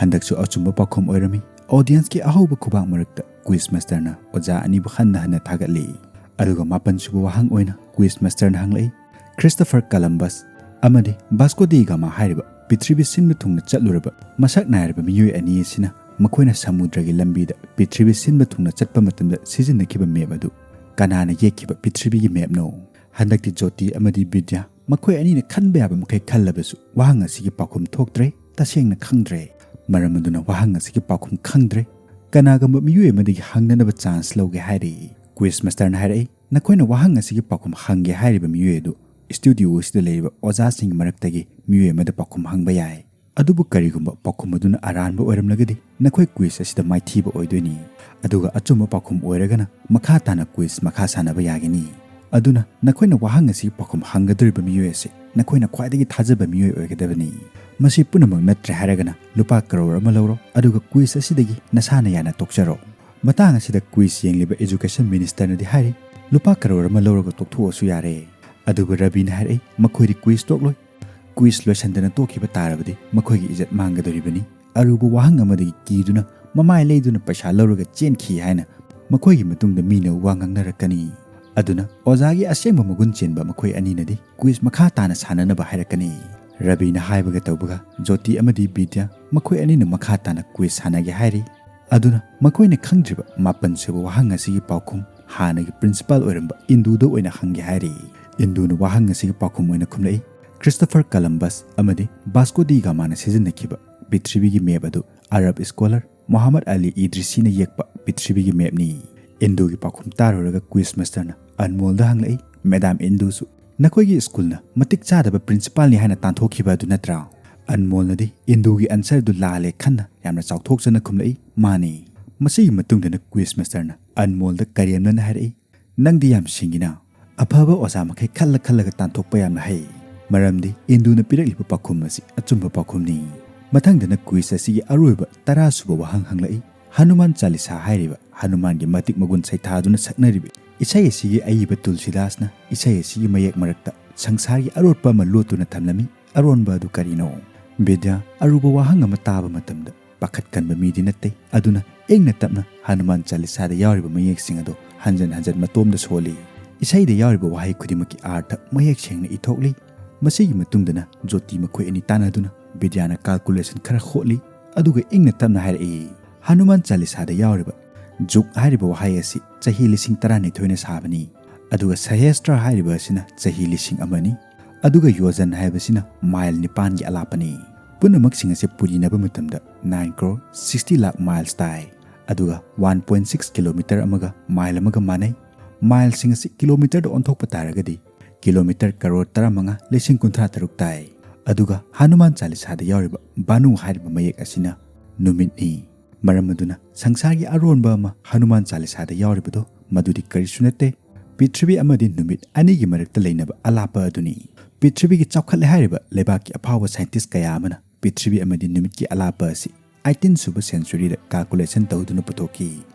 ꯍꯟꯗꯛꯁꯨ ꯑꯆꯨꯝꯕ ꯄꯥꯎꯈꯨꯝ ꯑꯣꯏꯔꯝꯃꯤ꯫ ꯑꯣꯗꯤꯌꯟꯁꯀꯤ ꯑꯍꯧꯕ ꯈꯨꯕꯥꯛ ꯃꯔꯛꯇ ꯀ꯭ꯋꯤꯖ ꯃꯥꯁꯇꯔꯅ ꯑꯣꯖꯥ ꯑꯅꯤꯕꯨ ꯍꯟꯅ ꯍꯟꯅ ꯊꯥꯒꯠꯂꯤ꯫ ꯑꯗꯨꯒ ꯃꯥꯄꯟ ꯁꯨꯕ ꯋꯥꯍꯪ ꯑꯣꯏꯅ ꯀ꯭ꯋꯤꯖ ꯃꯥꯁꯇꯔꯅ ꯍꯪꯂꯛꯏ, ꯈ꯭ꯔꯤꯁꯇꯣꯐꯔ ꯀꯂꯝꯕꯁ ꯑꯃꯗꯤ ꯕꯥꯁꯀꯣ ꯗꯤ ꯒꯥꯃꯥ ꯍꯥꯏꯔꯤꯕ ꯄ꯭ꯔꯤꯊꯤꯕꯤ ꯁꯤꯟꯕ ꯊꯨꯡꯅ ꯆꯠꯂꯨꯔꯕ ꯃꯁꯛ ꯅꯥꯏꯔꯕ ꯃꯤꯑꯣꯏ ꯑꯅꯤ ꯑꯁꯤꯅ ꯃꯈꯣꯏꯅ ꯁꯃꯨꯗ꯭ꯔꯒꯤ ꯂꯝꯕꯤꯗ ꯄ꯭ꯔꯤꯊꯤꯕꯤ ꯁꯤꯟꯕ ꯊꯨꯡꯅ ꯆꯠꯄ ꯃꯇꯝꯗ ꯁꯤꯖꯤꯟꯅꯈꯤꯕ ꯃꯦꯞ ꯑꯗꯨ ꯀꯅꯥꯅ ꯌꯦꯛꯈꯤꯕ ꯄ꯭ꯔꯤꯊꯤꯕꯤꯒꯤ ꯃꯦꯞꯅꯣ? ꯍꯟꯗꯛꯇꯤ ꯖꯣꯇꯤ ꯑꯃꯗꯤ ꯕꯤꯗ꯭ꯌꯥ ꯃꯈꯣꯏ ꯑꯅꯤꯅ ꯈꯟꯕ ꯌꯥꯕ ꯃꯈꯩ ꯈꯜꯂꯕꯁꯨ ꯋꯥꯍꯪ ꯑꯁꯤꯒꯤ ꯄꯥꯎꯈꯨꯝ ꯊꯣꯛꯇ꯭ꯔꯦ꯫ ꯇꯁꯦꯡꯅ ꯈꯪꯗ꯭ꯔꯦ꯫ ꯃꯔꯝ ꯑꯗꯨꯅ ꯋꯥꯍꯪ ꯑꯁꯤꯒꯤ ꯄꯥꯎꯈꯨꯝ ꯈꯪꯗ꯭ꯔꯦ꯫ ꯀꯅꯥꯒꯨꯝꯕ ꯃꯤꯑꯣꯏ ꯑꯃꯗꯒꯤ ꯍꯪꯅꯅꯕ ꯆꯥꯟꯁ ꯂꯧꯒꯦ ꯍꯥꯏꯔꯛꯏ꯫ ꯀ꯭ꯋꯤꯖ ꯃꯥꯁꯇꯔꯅ ꯍꯥꯏꯔꯛꯏ, "ꯅꯈꯣꯏꯅ ꯋꯥꯍꯪ ꯑꯁꯤꯒꯤ ꯄꯥꯎꯈꯨꯝ ꯍꯪꯒꯦ ꯍꯥꯏꯔꯤꯕ ꯃꯤꯑꯣꯏ ꯑꯗꯨ ꯁ꯭ꯇꯨꯗꯤꯑꯣ ꯑꯁꯤꯗ ꯂꯩꯔꯤꯕ ꯑꯣꯖꯥꯁꯤꯡꯒꯤ ꯃꯔꯛꯇꯒꯤ ꯃꯤꯑꯣꯏ ꯑꯃꯗ ꯄꯥꯎꯈꯨꯝ ꯍꯪꯕ ꯌꯥꯏ꯫ ꯑꯗꯨꯕꯨ ꯀꯔꯤꯒꯨꯝꯕ ꯄꯥꯎꯈꯨꯝ ꯑꯗꯨꯅ ꯑꯔꯥꯟꯕ ꯑꯣꯏꯔꯝꯂꯒꯗꯤ ꯅꯈꯣꯏ ꯀ꯭ꯋꯤꯖ ꯑꯁꯤꯗ ꯃꯥꯏꯊꯤꯕ ꯑꯣꯏꯗꯣꯏꯅꯤ꯫ ꯑꯗꯨꯒ ꯑꯆꯨꯝꯕ ꯄꯥꯎꯈꯨꯝ ꯑꯣꯏꯔꯒꯅ ꯃꯈꯥ ꯇꯥꯅ ꯀ꯭ꯋꯤꯖ ꯃꯈꯥ ꯁꯥꯟꯅꯕ ꯌꯥꯒꯅꯤ꯫ ꯑꯗꯨꯅ ꯅꯈꯣꯏꯅ ꯋꯥꯍꯪ ꯑꯁꯤꯒꯤ ꯄꯥꯎꯈꯨꯝ ꯍꯪꯒꯗꯧꯔꯤꯕ ꯃꯤꯑꯣꯏ ꯑꯁꯤ ꯅꯈꯣꯏꯅ ꯈ꯭ꯋꯥꯏꯗꯒꯤ ꯊꯥꯖꯕ ꯃꯤꯑꯣꯏ ꯑꯣꯏꯒꯗꯕꯅꯤ꯫ ꯃꯁꯤ ꯄꯨꯝꯅꯃꯛ ꯅꯠꯇ꯭ꯔꯦ ꯍꯥꯏꯔꯒꯅ ꯂꯨꯄꯥ ꯀꯔꯣꯔ ꯑꯃ ꯂꯧꯔꯣ, ꯑꯗꯨꯒ ꯀ꯭ꯋꯤꯖ ꯑꯁꯤꯗꯒꯤ ꯅꯁꯥꯅ ꯌꯥꯅ ꯇꯣꯛꯆꯔꯣ꯫" ꯃꯇꯥꯡ ꯑꯁꯤꯗ ꯀ꯭ꯋꯤꯖ ꯌꯦꯡꯂꯤꯕ ꯑꯦꯖꯨꯀꯦꯁꯟ ꯃꯤꯅꯤꯁꯇꯔꯅꯗꯤ ꯍꯥꯏꯔꯤ, "ꯂꯨꯄꯥ ꯀꯔꯣꯔ ꯑꯃ ꯂꯧꯔꯒ ꯇꯣꯛꯊꯣꯛꯑꯁꯨ ꯌꯥꯔꯦ꯫" ꯑꯗꯨꯕꯨ ꯔꯕꯤꯅ ꯍꯥꯏꯔꯛꯏ, "ꯃꯈꯣꯏꯗꯤ ꯀ꯭ꯋꯤꯖ ꯇꯣꯛꯂꯣꯏ꯫ ꯀ꯭ꯋꯤꯖ ꯂꯣꯏꯁꯟꯗꯅ ꯇꯣꯛꯈꯤꯕ ꯇꯥꯔꯕꯗꯤ ꯃꯈꯣꯏꯒꯤ ꯏꯖꯠ ꯃꯥꯡꯒꯗꯧꯔꯤꯕꯅꯤ꯫ ꯑꯔꯨꯕ ꯋꯥꯍꯪ ꯑꯃꯗꯒꯤ ꯀꯤꯗꯨꯅ ꯃꯃꯥꯏ ꯂꯩꯗꯨꯅ ꯄꯩꯁꯥ ꯂꯧꯔꯒ ꯆꯦꯟꯈꯤ ꯍꯥꯏꯅ ꯃꯈꯣꯏꯒꯤ ꯃꯇꯨꯡꯗ ꯃꯤꯅ ꯋꯥ ꯉꯥꯡꯅꯔꯛꯀꯅꯤ꯫ ꯑꯗꯨꯅ ꯑꯣꯖꯥꯒꯤ ꯑꯁꯦꯡꯕ ꯃꯒꯨꯟ ꯆꯦꯟꯕ ꯃꯈꯣꯏ ꯑꯅꯤꯅꯗꯤ ꯀ꯭ꯋꯤꯖ ꯃꯈꯥ ꯇꯥꯅ ꯁꯥꯟꯅꯅꯕ ꯍꯥꯏꯔꯛꯀꯅꯤ꯫" ꯔꯕꯤꯅ ꯍꯥꯏꯕꯒ ꯇꯧꯕꯒ ꯖꯣꯇꯤ ꯑꯃꯗꯤ ꯕꯤꯗ꯭ꯌꯥ ꯃꯈꯣꯏ ꯑꯅꯤꯅ ꯃꯈꯥ ꯇꯥꯅ ꯀ꯭ꯋꯤꯖ ꯁꯥꯟꯅꯒꯦ ꯍꯥꯏꯔꯤ꯫ ꯑꯗꯨꯅ ꯃꯈꯣꯏꯅ ꯈꯪꯗ꯭ꯔꯤꯕ ꯃꯥꯄꯟ ꯁꯨꯕ ꯋꯥꯍꯪ ꯑꯁꯤꯒꯤ ꯄꯥꯎꯈꯨꯝ ꯍꯥꯟꯅꯒꯤ ꯄ꯭ꯔꯤꯟꯁꯤꯄꯥꯜ ꯑꯣꯏꯔꯝꯕ ꯏꯟꯗꯨꯗ ꯑꯣꯏꯅ ꯍꯪꯒꯦ ꯍꯥꯏꯔꯤ꯫ ꯏꯟꯗꯨꯅ ꯋꯥꯍꯪ ꯑꯁꯤꯒꯤ ꯄꯥꯎꯈꯨꯝ ꯑꯣꯏꯅ ꯈꯨꯝꯂꯛꯏ, "ꯈ꯭ꯔꯤꯁꯇꯣꯐꯔ ꯀꯂꯝꯕꯁ ꯑꯃꯗꯤ ꯕꯥꯁꯀꯣ ꯗꯤ ꯒꯥꯃꯥꯅ ꯁꯤꯖꯤꯟꯅꯈꯤꯕ ꯄ꯭ꯔꯤꯊꯤꯕꯤꯒꯤ ꯃꯦꯞ ꯑꯗꯨ ꯑꯔꯕ ꯁ꯭ꯀꯣꯂꯔ ꯃꯣꯍꯝꯃꯗ ꯑꯂꯤ ꯏꯗ꯭ꯔꯤꯁꯤꯅ ꯌꯦꯛꯄ ꯄ꯭ꯔꯤꯊꯤꯕꯤꯒꯤ ꯃꯦꯞꯅꯤ꯫" ꯏꯟꯗꯨꯒꯤ ꯄꯥꯎꯈꯨꯝ ꯇꯥꯔꯨꯔꯒ ꯀ꯭ꯋꯤꯖ ꯃꯥꯁꯇꯔꯅ ꯑꯟꯃꯣꯜꯗ ꯍꯪꯂꯛꯏ, "ꯃꯦꯗꯥꯝ ꯏꯟꯗꯨꯁꯨ, ꯅꯈꯣꯏꯒꯤ ꯁ꯭ꯀꯨꯜꯅ ꯃꯇꯤꯛ ꯆꯥꯗꯕ ꯄ꯭ꯔꯤꯟꯁꯤꯄꯥꯜꯅꯤ ꯍꯥꯏꯅ ꯇꯥꯟꯊꯣꯛꯈꯤꯕ ꯑꯗꯨ ꯅꯠꯇ꯭ꯔꯥ?" ꯑꯟꯃꯣꯜꯅꯗꯤ ꯏꯟꯗꯨꯒꯤ ꯑꯟꯁꯔꯗꯨ ꯂꯥꯜꯂꯦ ꯈꯟꯅ ꯌꯥꯝꯅ ꯆꯥꯎꯊꯣꯛꯆꯅ ꯈꯨꯝꯂꯛꯏ, "ꯃꯥꯅꯤ꯫" ꯃꯁꯤꯒꯤ ꯃꯇꯨꯡꯗꯅ ꯀ꯭ꯋꯤꯖ ꯃꯥꯁꯇꯔꯅ ꯑꯟꯃꯣꯜꯗ ꯀꯔꯦꯝꯅꯅ ꯍꯥꯏꯔꯛꯏ, "ꯅꯪꯗꯤ ꯌꯥꯝ ꯁꯤꯡꯉꯤꯅ꯫ ꯑꯐꯕ ꯑꯣꯖꯥ ꯃꯈꯩ ꯈꯜꯂ ꯈꯜꯂꯒ ꯇꯥꯟꯊꯣꯛꯄ ꯌꯥꯝꯅ ꯍꯩ꯫ ꯃꯔꯝꯗꯤ ꯏꯟꯗꯨꯅ ꯄꯤꯔꯛꯂꯤꯕ ꯄꯥꯎꯈꯨꯝ ꯑꯁꯤ ꯑꯆꯨꯝꯕ ꯄꯥꯎꯈꯨꯝꯅꯤ꯫" ꯃꯊꯪꯗꯅ ꯀ꯭ꯋꯤꯖ ꯑꯁꯤꯒꯤ ꯑꯔꯣꯏꯕ ꯇꯔꯥ ꯁꯨꯕ ꯋꯥꯍꯪ ꯍꯪꯂꯛꯏ꯫ ꯍꯅꯨꯃꯥꯟ ꯆꯥꯂꯤꯁꯥ ꯍꯥꯏꯔꯤꯕ ꯍꯅꯨꯃꯥꯟꯒꯤ ꯃꯇꯤꯛ ꯃꯒꯨꯟ ꯁꯩꯊꯥꯗꯨꯅ ꯁꯛꯅꯔꯤꯕ ꯏꯁꯩ ꯑꯁꯤꯒꯤ ꯑꯏꯕ ꯇꯨꯜꯁꯤꯗꯥꯁꯅ ꯏꯁꯩ ꯑꯁꯤꯒꯤ ꯃꯌꯦꯛ ꯃꯔꯛꯇ ꯁꯪꯁꯥꯔꯒꯤ ꯑꯔꯣꯠꯄ ꯑꯃ ꯂꯣꯠꯇꯨꯅ ꯊꯝꯂꯝꯃꯤ꯫ ꯑꯔꯣꯟꯕ ꯑꯗꯨ ꯀꯔꯤꯅꯣ? ꯕꯤꯗ꯭ꯌꯥ, ꯑꯔꯨꯕ ꯋꯥꯍꯪ ꯑꯃ ꯇꯥꯕ ꯃꯇꯝꯗ ꯄꯥꯈꯠꯀꯟꯕ ꯃꯤꯗꯤ ꯅꯠꯇꯦ꯫ ꯑꯗꯨꯅ ꯏꯪꯅ ꯇꯞꯅ ꯍꯅꯨꯃꯥꯟ ꯆꯥꯂꯤꯁꯥꯗ ꯌꯥꯎꯔꯤꯕ ꯃꯌꯦꯛꯁꯤꯡ ꯑꯗꯨ ꯍꯟꯖꯟ ꯍꯟꯖꯟ ꯃꯇꯣꯝꯗ ꯁꯣꯜꯂꯤ꯫ ꯏꯁꯩꯗ ꯌꯥꯎꯔꯤꯕ ꯋꯥꯍꯩ ꯈꯨꯗꯤꯡꯃꯛꯀꯤ ꯑꯥꯔꯊ ꯃꯌꯦꯛ ꯁꯦꯡꯅ ꯏꯊꯣꯛꯂꯤ꯫ ꯃꯁꯤꯒꯤ ꯃꯇꯨꯡꯗꯅ ꯖꯣꯇꯤ ꯃꯈꯣꯏ ꯑꯅꯤ ꯇꯥꯟꯅꯗꯨꯅ ꯕꯤꯗ꯭ꯌꯥꯅ ꯀꯥꯜꯀꯨꯂꯦꯁꯟ ꯈꯔ ꯍꯣꯠꯂꯤ꯫ ꯑꯗꯨꯒ ꯏꯪꯅ ꯇꯞꯅ ꯍꯥꯏꯔꯛꯏ, "ꯍꯅꯨꯃꯥꯟ ꯆꯥꯂꯤꯁꯥꯗ ꯌꯥꯎꯔꯤꯕ ꯖꯨꯛ ꯍꯥꯏꯔꯤꯕ ꯋꯥꯍꯩ ꯑꯁꯤ ꯆꯍꯤ ꯂꯤꯁꯤꯡ ꯇꯔꯥꯅꯤꯊꯣꯏꯅ ꯁꯥꯕꯅꯤ꯫ ꯑꯗꯨꯒ ꯁꯍꯦꯁꯇ꯭ꯔ ꯍꯥꯏꯔꯤꯕ ꯑꯁꯤꯅ ꯆꯍꯤ ꯂꯤꯁꯤꯡ ꯑꯃꯅꯤ꯫ ꯑꯗꯨꯒ ꯌꯣꯖꯟ ꯍꯥꯏꯕꯁꯤꯅ ꯃꯥꯏꯜ ꯅꯤꯄꯥꯟꯒꯤ ꯑꯂꯥꯞꯄꯅꯤ꯫ ꯄꯨꯝꯅꯃꯛꯁꯤꯡ ꯑꯁꯤ ꯄꯨꯔꯤꯅꯕ ꯃꯇꯝꯗ nine crore sixty lakh miles ꯇꯥꯏ꯫ ꯑꯗꯨꯒ one point six kilometer ꯑꯃꯒ ꯃꯥꯏꯜ ꯑꯃꯒ ꯃꯥꯟꯅꯩ꯫ ꯃꯥꯏꯜꯁꯤꯡ ꯑꯁꯤ ꯀꯤꯂꯣꯃꯤꯇꯔꯗ ꯑꯣꯟꯊꯣꯛꯄ ꯇꯥꯔꯒꯗꯤ ꯀꯤꯂꯣꯃꯤꯇꯔ ꯀꯔꯣꯔ ꯇꯔꯥꯃꯉꯥ ꯂꯤꯁꯤꯡ ꯀꯨꯟꯊ꯭ꯔꯥ ꯇꯔꯨꯛ ꯇꯥꯏ꯫ ꯑꯗꯨꯒ ꯍꯅꯨꯃꯥꯟ ꯆꯥꯂꯤꯁꯥꯗ ꯌꯥꯎꯔꯤꯕ ꯕꯥꯅꯨ ꯍꯥꯏꯔꯤꯕ ꯃꯌꯦꯛ ꯑꯁꯤꯅ ꯅꯨꯃꯤꯠꯅꯤ꯫ ꯃꯔꯝ ꯑꯗꯨꯅ ꯁꯪꯁꯥꯔꯒꯤ ꯑꯔꯣꯟꯕ ꯑꯃ ꯍꯅꯨꯃꯥꯟ ꯆꯥꯂꯤꯁꯥꯗ ꯌꯥꯎꯔꯤꯕꯗꯣ ꯃꯗꯨꯗꯤ ꯀꯔꯤꯁꯨ ꯅꯠꯇꯦ, ꯄ꯭ꯔꯤꯊꯤꯕꯤ ꯑꯃꯗꯤ ꯅꯨꯃꯤꯠ ꯑꯅꯤꯒꯤ ꯃꯔꯛꯇ ꯂꯩꯅꯕ ꯑꯂꯥꯞꯄ ꯑꯗꯨꯅꯤ꯫ ꯄ꯭ꯔꯤꯊꯤꯕꯤꯒꯤ ꯆꯥꯎꯈꯠꯂꯦ ꯍꯥꯏꯔꯤꯕ ꯂꯩꯕꯥꯛꯀꯤ ꯑꯐꯥꯎꯕ ꯁꯥꯏꯟꯇꯤꯁ ꯀꯌꯥ ꯑꯃꯅ ꯄ꯭ꯔꯤꯊꯤꯕꯤ ꯑꯃꯗꯤ ꯅꯨꯃꯤꯠꯀꯤ ꯑꯂꯥꯞꯄ ꯑꯁꯤ eighteen ꯁꯨꯕ centuryꯗ calculation ꯇꯧꯗꯨꯅ ꯄꯨꯊꯣꯛꯈꯤ꯫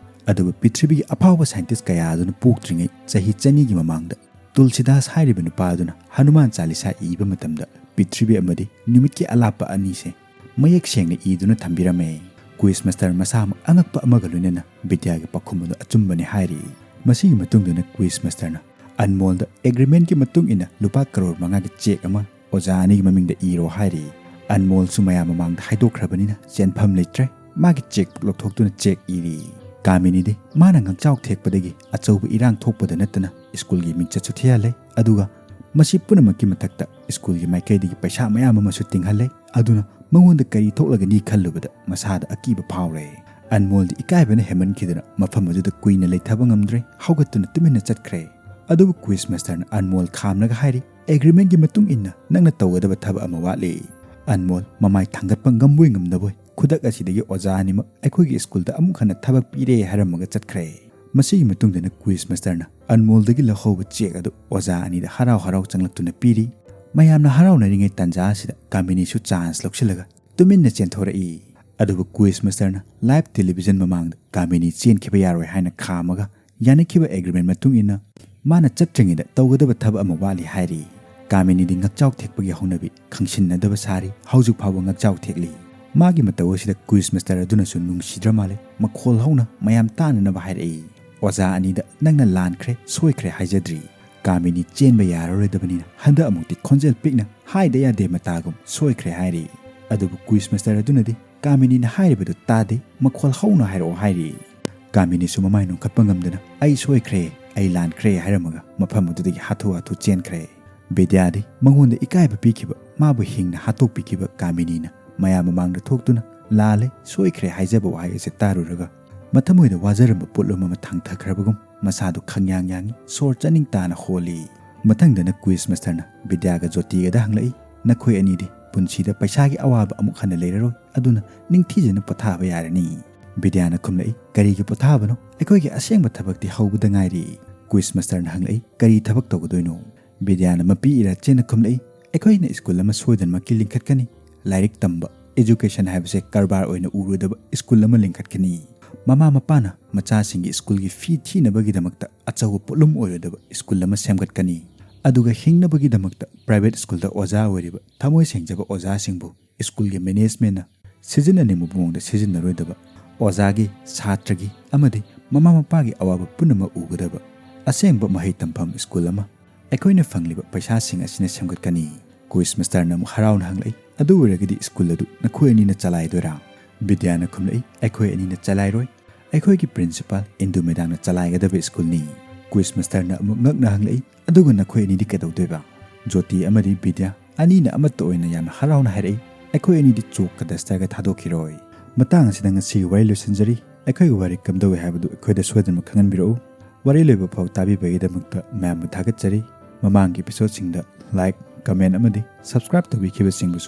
ꯑꯗꯨꯕꯨ ꯄ꯭ꯔꯤꯊꯤꯕꯤꯒꯤ ꯑꯐꯥꯎꯕ ꯁꯥꯏꯟꯇꯤꯁ ꯀꯌꯥ ꯑꯗꯨꯅ ꯄꯣꯛꯇ꯭ꯔꯤꯉꯩ ꯆꯍꯤ ꯆꯅꯤꯒꯤ ꯃꯃꯥꯡꯗ ꯇꯨꯜꯁꯤꯗꯥꯁ ꯍꯥꯏꯔꯤꯕ ꯅꯨꯄꯥ ꯑꯗꯨꯅ ꯍꯅꯨꯃꯥꯟ ꯆꯥꯂꯤꯁꯥ ꯏꯕ ꯃꯇꯝꯗ ꯄ꯭ꯔꯤꯊꯤꯕꯤ ꯑꯃꯗꯤ ꯅꯨꯃꯤꯠꯀꯤ ꯑꯂꯥꯞꯄ ꯑꯅꯤꯁꯦ ꯃꯌꯦꯛ ꯁꯦꯡꯅ ꯏꯗꯨꯅ ꯊꯝꯕꯤꯔꯝꯃꯦ꯫ ꯀ꯭ꯋꯤꯖ ꯃꯥꯁꯇꯔ ꯃꯁꯥꯃꯛ ꯑꯉꯛꯄ ꯑꯃꯒ ꯂꯣꯏꯅꯅ ꯕꯤꯗ꯭ꯌꯥꯒꯤ ꯄꯥꯎꯈꯨꯝ ꯑꯗꯨ ꯑꯆꯨꯝꯕꯅꯤ ꯍꯥꯏꯔꯤ꯫ ꯃꯁꯤꯒꯤ ꯃꯇꯨꯡꯗꯅ ꯀ꯭ꯋꯤꯖ ꯃꯥꯁꯇꯔꯅ ꯑꯟꯃꯣꯜꯗ agreementꯀꯤ ꯃꯇꯨꯡ ꯏꯟꯅ ꯂꯨꯄꯥ ꯀꯔꯣꯔ ꯃꯉꯥꯒꯤ ꯆꯦꯛ ꯑꯃ ꯑꯣꯖꯥ ꯑꯅꯤꯒꯤ ꯃꯃꯤꯡꯗ ꯏꯔꯣ ꯍꯥꯏꯔꯤ꯫ ꯑꯟꯃꯣꯜꯁꯨ ꯃꯌꯥꯝ ꯃꯃꯥꯡꯗ ꯍꯥꯏꯗꯣꯛꯈ꯭ꯔꯕꯅꯤꯅ ꯆꯦꯟꯐꯝ ꯂꯩꯇ꯭ꯔꯦ꯫ ꯃꯥꯒꯤ ꯆꯦꯛ ꯂꯧꯊꯣꯛꯇꯨꯅ ꯆꯦꯛ ꯏꯔꯤ꯫ ꯀꯥꯃꯤꯅꯤꯗꯤ ꯃꯥꯅ ꯉꯛꯆꯥꯎ ꯊꯦꯛꯄꯗꯒꯤ ꯑꯆꯧꯕ ꯏꯔꯥꯡ ꯊꯣꯛꯄꯗ ꯅꯠꯇꯅ ꯁ꯭ꯀꯨꯜꯒꯤ ꯃꯤꯡꯆꯠꯁꯨ ꯊꯤꯍꯜꯂꯦ꯫ ꯑꯗꯨꯒ ꯃꯁꯤ ꯄꯨꯝꯅꯃꯛꯀꯤ ꯃꯊꯛꯇ ꯁ꯭ꯀꯨꯜꯒꯤ ꯃꯥꯏꯀꯩꯗꯒꯤ ꯄꯩꯁꯥ ꯃꯌꯥꯝ ꯑꯃꯁꯨ ꯇꯤꯡꯍꯜꯂꯦ꯫ ꯑꯗꯨꯅ ꯃꯉꯣꯟꯗ ꯀꯔꯤ ꯊꯣꯛꯂꯒꯅꯤ ꯈꯜꯂꯨꯕꯗ ꯃꯁꯥꯗ ꯑꯀꯤꯕ ꯐꯥꯎꯔꯦ꯫ ꯑꯟꯃꯣꯜꯗꯤ ꯏꯀꯥꯏꯕꯅ ꯍꯦꯟꯃꯟꯈꯤꯗꯅ ꯃꯐꯝ ꯑꯗꯨꯗ ꯀꯨꯏꯅ ꯂꯩꯊꯕ ꯉꯝꯗ꯭ꯔꯦ, ꯍꯧꯒꯠꯇꯨꯅ ꯇꯨꯃꯤꯟꯅ ꯆꯠꯈ꯭ꯔꯦ꯫ ꯑꯗꯨꯕꯨ ꯀ꯭ꯋꯤꯖ ꯃꯥꯁꯇꯔꯅ ꯑꯟꯃꯣꯜ ꯈꯥꯝꯂꯒ ꯍꯥꯏꯔꯤ, "Agreementꯀꯤ ꯃꯇꯨꯡ ꯏꯟꯅ ꯅꯪꯅ ꯇꯧꯒꯗꯕ ꯊꯕꯛ ꯑꯃ ꯋꯥꯠꯂꯤ꯫" ꯑꯟꯃꯣꯜ ꯃꯃꯥꯏ ꯊꯥꯡꯒꯠꯄ ꯉꯝꯕꯣꯏ ꯉꯝꯗꯕꯣꯏ, "ꯈꯨꯗꯛ ꯑꯁꯤꯗꯒꯤ ꯑꯣꯖꯥ ꯑꯅꯤꯃꯛ ꯑꯩꯈꯣꯏꯒꯤ ꯁ꯭ꯀꯨꯜꯗ ꯑꯃꯨꯛ ꯍꯟꯅ ꯊꯕꯛ ꯄꯤꯔꯦ" ꯍꯥꯏꯔꯝꯃꯒ ꯆꯠꯈ꯭ꯔꯦ꯫ ꯃꯁꯤꯒꯤ ꯃꯇꯨꯡꯗꯅ ꯀ꯭ꯋꯤꯖ ꯃꯥꯁꯇꯔꯅ ꯑꯟꯃꯣꯜꯗꯒꯤ ꯂꯧꯍꯧꯕ ꯆꯦꯛ ꯑꯗꯨ ꯑꯣꯖꯥ ꯑꯅꯤꯗ ꯍꯔꯥꯎ ꯍꯔꯥꯎ ꯆꯪꯂꯛꯇꯨꯅ ꯄꯤꯔꯤ꯫ ꯃꯌꯥꯝꯅ ꯍꯔꯥꯎꯅꯔꯤꯉꯩ ꯇꯥꯟꯖꯥ ꯑꯁꯤꯗ ꯀꯥꯃꯤꯅꯤꯁꯨ ꯆꯥꯟꯁ ꯂꯧꯁꯤꯜꯂꯒ ꯇꯨꯃꯤꯟꯅ ꯆꯦꯟꯊꯣꯔꯛꯏ꯫ ꯑꯗꯨꯕꯨ ꯀ꯭ꯋꯤꯖ ꯃꯥꯁꯇꯔꯅ ꯂꯥꯏꯚ ꯇꯦꯂꯤꯚꯤꯖꯟ ꯃꯃꯥꯡꯗ ꯀꯥꯃꯤꯅꯤ ꯆꯦꯟꯈꯤꯕ ꯌꯥꯔꯣꯏ ꯍꯥꯏꯅ ꯈꯥꯝꯃꯒ ꯌꯥꯅꯈꯤꯕ ꯑꯦꯒ꯭ꯔꯤꯃꯦꯟ ꯃꯇꯨꯡ ꯏꯟꯅ ꯃꯥꯅ ꯆꯠꯇ꯭ꯔꯤꯉꯩꯗ ꯇꯧꯒꯗꯕ ꯊꯕꯛ ꯑꯃ ꯋꯥꯠꯂꯤ ꯍꯥꯏꯔꯤ꯫ ꯀꯥꯃꯤꯅꯤꯗꯤ ꯉꯛꯆꯥꯎ ꯊꯦꯛꯄꯒꯤ ꯍꯧꯅꯕꯤ ꯈꯪꯁꯤꯟꯅꯗꯕ ꯁꯥꯔꯤ, ꯍꯧꯖꯤꯛ ꯐꯥꯎꯕ ꯉꯛꯆꯥꯎ ꯊꯦꯛꯂꯤ꯫ ꯃꯥꯒꯤ ꯃꯇꯧ ꯑꯁꯤꯗ ꯀ꯭ꯋꯤꯖ ꯃꯥꯁꯇꯔ ꯑꯗꯨꯅꯁꯨ ꯅꯨꯡꯁꯤꯗ꯭ꯔ ꯃꯥꯜꯂꯦ, ꯃꯈꯣꯜ ꯍꯧꯅ ꯃꯌꯥꯝ ꯇꯥꯅꯅꯕ ꯍꯥꯏꯔꯛꯏ꯫ "ꯑꯣꯖꯥ ꯑꯅꯤꯗ ꯅꯪꯅ ꯂꯥꯟꯈ꯭ꯔꯦ, ꯁꯣꯏꯈ꯭ꯔꯦ ꯍꯥꯏꯖꯗ꯭ꯔꯤ꯫ ꯀꯥꯃꯤꯅꯤ ꯆꯦꯟꯕ ꯌꯥꯔꯔꯣꯏꯗꯕꯅꯤꯅ ꯍꯟꯗꯛ ꯑꯃꯨꯛꯇꯤ ꯈꯣꯟꯖꯦꯜ ꯄꯤꯛꯅ ꯍꯥꯏꯗ ꯌꯥꯗꯦ ꯃꯇꯥꯒꯨꯝ ꯁꯣꯏꯈ꯭ꯔꯦ" ꯍꯥꯏꯔꯤ꯫ ꯑꯗꯨꯕꯨ ꯀ꯭ꯋꯤꯖ ꯃꯥꯁꯇꯔ ꯑꯗꯨꯅꯗꯤ ꯀꯥꯃꯤꯅꯤꯅ ꯍꯥꯏꯔꯤꯕꯗꯨ ꯇꯥꯗꯦ, ꯃꯈꯣꯜ ꯍꯧꯅ ꯍꯥꯏꯔꯛꯑꯣ ꯍꯥꯏꯔꯤ꯫ ꯀꯥꯃꯤꯅꯤꯁꯨ ꯃꯃꯥꯏ ꯅꯣꯟꯈꯠꯄ ꯉꯝꯗꯅ "ꯑꯩ ꯁꯣꯏꯈ꯭ꯔꯦ, ꯑꯩ ꯂꯥꯟꯈ꯭ꯔꯦ" ꯍꯥꯏꯔꯝꯃꯒ ꯃꯐꯝ ꯑꯗꯨꯗꯒꯤ ꯍꯥꯊꯨ ꯍꯥꯊꯨ ꯆꯦꯟꯈ꯭ꯔꯦ꯫ ꯕꯤꯗ꯭ꯌꯥꯗꯤ ꯃꯉꯣꯟꯗ ꯏꯀꯥꯏꯕ ꯄꯤꯈꯤꯕ, ꯃꯥꯕꯨ ꯍꯤꯡꯅ ꯍꯥꯠꯇꯣꯛꯄꯤꯈꯤꯕ ꯀꯥꯃꯤꯅꯤꯅ ꯃꯌꯥꯝ ꯃꯃꯥꯡꯗ ꯊꯣꯛꯇꯨꯅ "ꯂꯥꯜꯂꯦ, ꯁꯣꯏꯈ꯭ꯔꯦ" ꯍꯥꯏꯖꯕ ꯋꯥꯍꯩ ꯑꯁꯤ ꯇꯥꯔꯨꯔꯒ ꯃꯊꯃꯣꯏꯗ ꯋꯥꯖꯔꯝꯕ ꯄꯣꯠꯂꯨꯝ ꯑꯃ ꯊꯥꯡꯊꯈ꯭ꯔꯕꯒꯨꯝ ꯃꯁꯥꯗꯨ ꯈꯪꯌꯥꯡ ꯌꯥꯡꯏ, ꯁꯣꯔ ꯆꯥꯅꯤꯡ ꯇꯥꯅ ꯍꯣꯜꯂꯤ꯫ ꯃꯊꯪꯗꯅ ꯀ꯭ꯋꯤꯖ ꯃꯥꯁꯇꯔꯅ ꯕꯤꯗ꯭ꯌꯥꯒ ꯖꯣꯇꯤꯒꯗ ꯍꯪꯂꯛꯏ, "ꯅꯈꯣꯏ ꯑꯅꯤꯗꯤ ꯄꯨꯟꯁꯤꯗ ꯄꯩꯁꯥꯒꯤ ꯑꯋꯥꯕ ꯑꯃꯨꯛ ꯍꯟꯅ ꯂꯩꯔꯔꯣꯏ, ꯑꯗꯨꯅ ꯅꯤꯡꯊꯤꯖꯅ ꯄꯣꯊꯥꯕ ꯌꯥꯔꯅꯤ"꯫ ꯕꯤꯗ꯭ꯌꯥꯅ ꯈꯨꯝꯂꯛꯏ, "ꯀꯔꯤꯒꯤ ꯄꯣꯊꯥꯕꯅꯣ? ꯑꯩꯈꯣꯏꯒꯤ ꯑꯁꯦꯡꯕ ꯊꯕꯛꯇꯤ ꯍꯧꯕꯗ ꯉꯥꯏꯔꯤ"꯫ ꯀ꯭ꯋꯤꯖ ꯃꯥꯁꯇꯔꯅ ꯍꯪꯂꯛꯏ, "ꯀꯔꯤ ꯊꯕꯛ ꯇꯧꯒꯗꯣꯏꯅꯣ?" ꯕꯤꯗ꯭ꯌꯥꯅ ꯃꯄꯤ ꯏꯔꯥ ꯆꯦꯟꯅ ꯈꯨꯝꯂꯛꯏ, "ꯑꯩꯈꯣꯏꯅ ꯁ꯭ꯀꯨꯜ ꯑꯃ ꯁꯣꯏꯗꯅꯃꯛꯀꯤ ꯂꯤꯡꯈꯠꯀꯅꯤ꯫ ꯂꯥꯏꯔꯤꯛ ꯇꯝꯕ, ꯑꯦꯖꯨꯀꯦꯁꯟ ꯍꯥꯏꯕꯁꯦ ꯀꯔꯕꯥꯔ ꯑꯣꯏꯅ ꯎꯔꯣꯏꯗꯕ ꯁ꯭ꯀꯨꯜ ꯑꯃ ꯂꯤꯡꯈꯠꯀꯅꯤ꯫ ꯃꯃꯥ ꯃꯄꯥꯅ ꯃꯆꯥꯁꯤꯡꯒꯤ ꯁ꯭ꯀꯨꯜꯒꯤ ꯐꯤ ꯊꯤꯅꯕꯒꯤꯗꯃꯛꯇ ꯑꯆꯧꯕ ꯄꯣꯠꯂꯨꯝ ꯑꯣꯏꯔꯣꯏꯗꯕ ꯁ꯭ꯀꯨꯜ ꯑꯃ ꯁꯦꯝꯒꯠꯀꯅꯤ꯫ ꯑꯗꯨꯒ ꯍꯤꯡꯅꯕꯒꯤꯗꯃꯛꯇ ꯄ꯭ꯔꯥꯏꯚꯦꯠ ꯁ꯭ꯀꯨꯜꯗ ꯑꯣꯖꯥ ꯑꯣꯏꯔꯤꯕ ꯊꯃꯣꯏ ꯁꯦꯡꯖꯕ ꯑꯣꯖꯥꯁꯤꯡꯕꯨ ꯁ꯭ꯀꯨꯜꯒꯤ ꯃꯦꯅꯦꯖꯃꯦꯟꯅ ꯁꯤꯖꯤꯟꯅꯅꯤꯡꯕ ꯃꯑꯣꯡꯗ ꯁꯤꯖꯤꯟꯅꯔꯣꯏꯗꯕ, ꯑꯣꯖꯥꯒꯤ, ꯁꯥꯇ꯭ꯔꯒꯤ ꯑꯃꯗꯤ ꯃꯃꯥ ꯃꯄꯥꯒꯤ ꯑꯋꯥꯕ ꯄꯨꯝꯅꯃꯛ ꯎꯒꯗꯕ ꯑꯁꯦꯡꯕ ꯃꯍꯩ ꯇꯝꯐꯝ ꯁ꯭ꯀꯨꯜ ꯑꯃ꯫ ꯑꯩꯈꯣꯏꯅ ꯐꯪꯂꯤꯕ ꯄꯩꯁꯥꯁꯤꯡ ꯑꯁꯤꯅ ꯁꯦꯝꯒꯠꯀꯅꯤ"꯫ ꯀ꯭ꯋꯤꯖ ꯃꯥꯁꯇꯔꯅ ꯑꯃꯨꯛ ꯍꯔꯥꯎꯅ ꯍꯪꯂꯛꯏ, "ꯑꯗꯨ ꯑꯣꯏꯔꯒꯗꯤ ꯁ꯭ꯀꯨꯜ ꯑꯗꯨ ꯅꯈꯣꯏ ꯑꯅꯤꯅ ꯆꯂꯥꯏꯗꯣꯏꯔꯥ?" ꯕꯤꯗ꯭ꯌꯥꯅ ꯈꯨꯝꯂꯛꯏ, "ꯑꯩꯈꯣꯏ ꯑꯅꯤꯅ ꯆꯂꯥꯏꯔꯣꯏ꯫ ꯑꯩꯈꯣꯏꯒꯤ ꯄ꯭ꯔꯤꯟꯁꯤꯄꯥꯜ ꯏꯟꯗꯨ ꯃꯦꯗꯥꯝꯅ ꯆꯂꯥꯏꯒꯗꯕ ꯁ꯭ꯀꯨꯜꯅꯤ"꯫ ꯀ꯭ꯋꯤꯖ ꯃꯥꯁꯇꯔꯅ ꯑꯃꯨꯛ ꯉꯛꯅ ꯍꯪꯂꯛꯏ, "ꯑꯗꯨꯒ ꯅꯈꯣꯏ ꯑꯅꯤꯗꯤ ꯀꯩꯗꯧꯗꯣꯏꯕ?" ꯖꯣꯇꯤ ꯑꯃꯗꯤ ꯕꯤꯗ꯭ꯌꯥ ꯑꯅꯤꯅ ꯑꯃꯠꯇ ꯑꯣꯏꯅ ꯌꯥꯝꯅ ꯍꯔꯥꯎꯅ ꯍꯥꯏꯔꯛꯏ, "ꯑꯩꯈꯣꯏ ꯑꯅꯤꯗꯤ ꯆꯣꯛꯀ ꯗꯁꯇꯔꯒ ꯊꯥꯗꯣꯛꯈꯤꯔꯣꯏ"꯫ ꯃꯇꯥꯡ ꯑꯁꯤꯗ ꯉꯁꯤꯒꯤ ꯋꯥꯔꯤ ꯂꯣꯏꯁꯤꯟꯖꯔꯤ꯫ ꯑꯩꯈꯣꯏꯒꯤ ꯋꯥꯔꯤ ꯀꯝꯗꯧꯏ ꯍꯥꯏꯕꯗꯨ ꯑꯩꯈꯣꯏꯗ ꯁꯣꯏꯗꯅ ꯈꯪꯍꯟꯕꯤꯔꯛꯎ꯫ ꯋꯥꯔꯤ ꯂꯣꯏꯕ ꯐꯥꯎ ꯇꯥꯕꯤꯕꯒꯤꯗꯃꯛꯇ ꯃꯌꯥꯝꯕꯨ ꯊꯥꯒꯠꯆꯔꯤ꯫ ꯃꯃꯥꯡꯒꯤ ꯏꯄꯤꯁꯣꯗꯁꯤꯡꯗ ꯂꯥꯏꯛ, ꯀꯃꯦꯟ ꯑꯃꯗꯤ ꯁꯕꯁꯀ꯭ꯔꯥꯏꯕ ꯇꯧꯕꯤꯈꯤꯕꯁꯤꯡꯕꯨꯁꯨ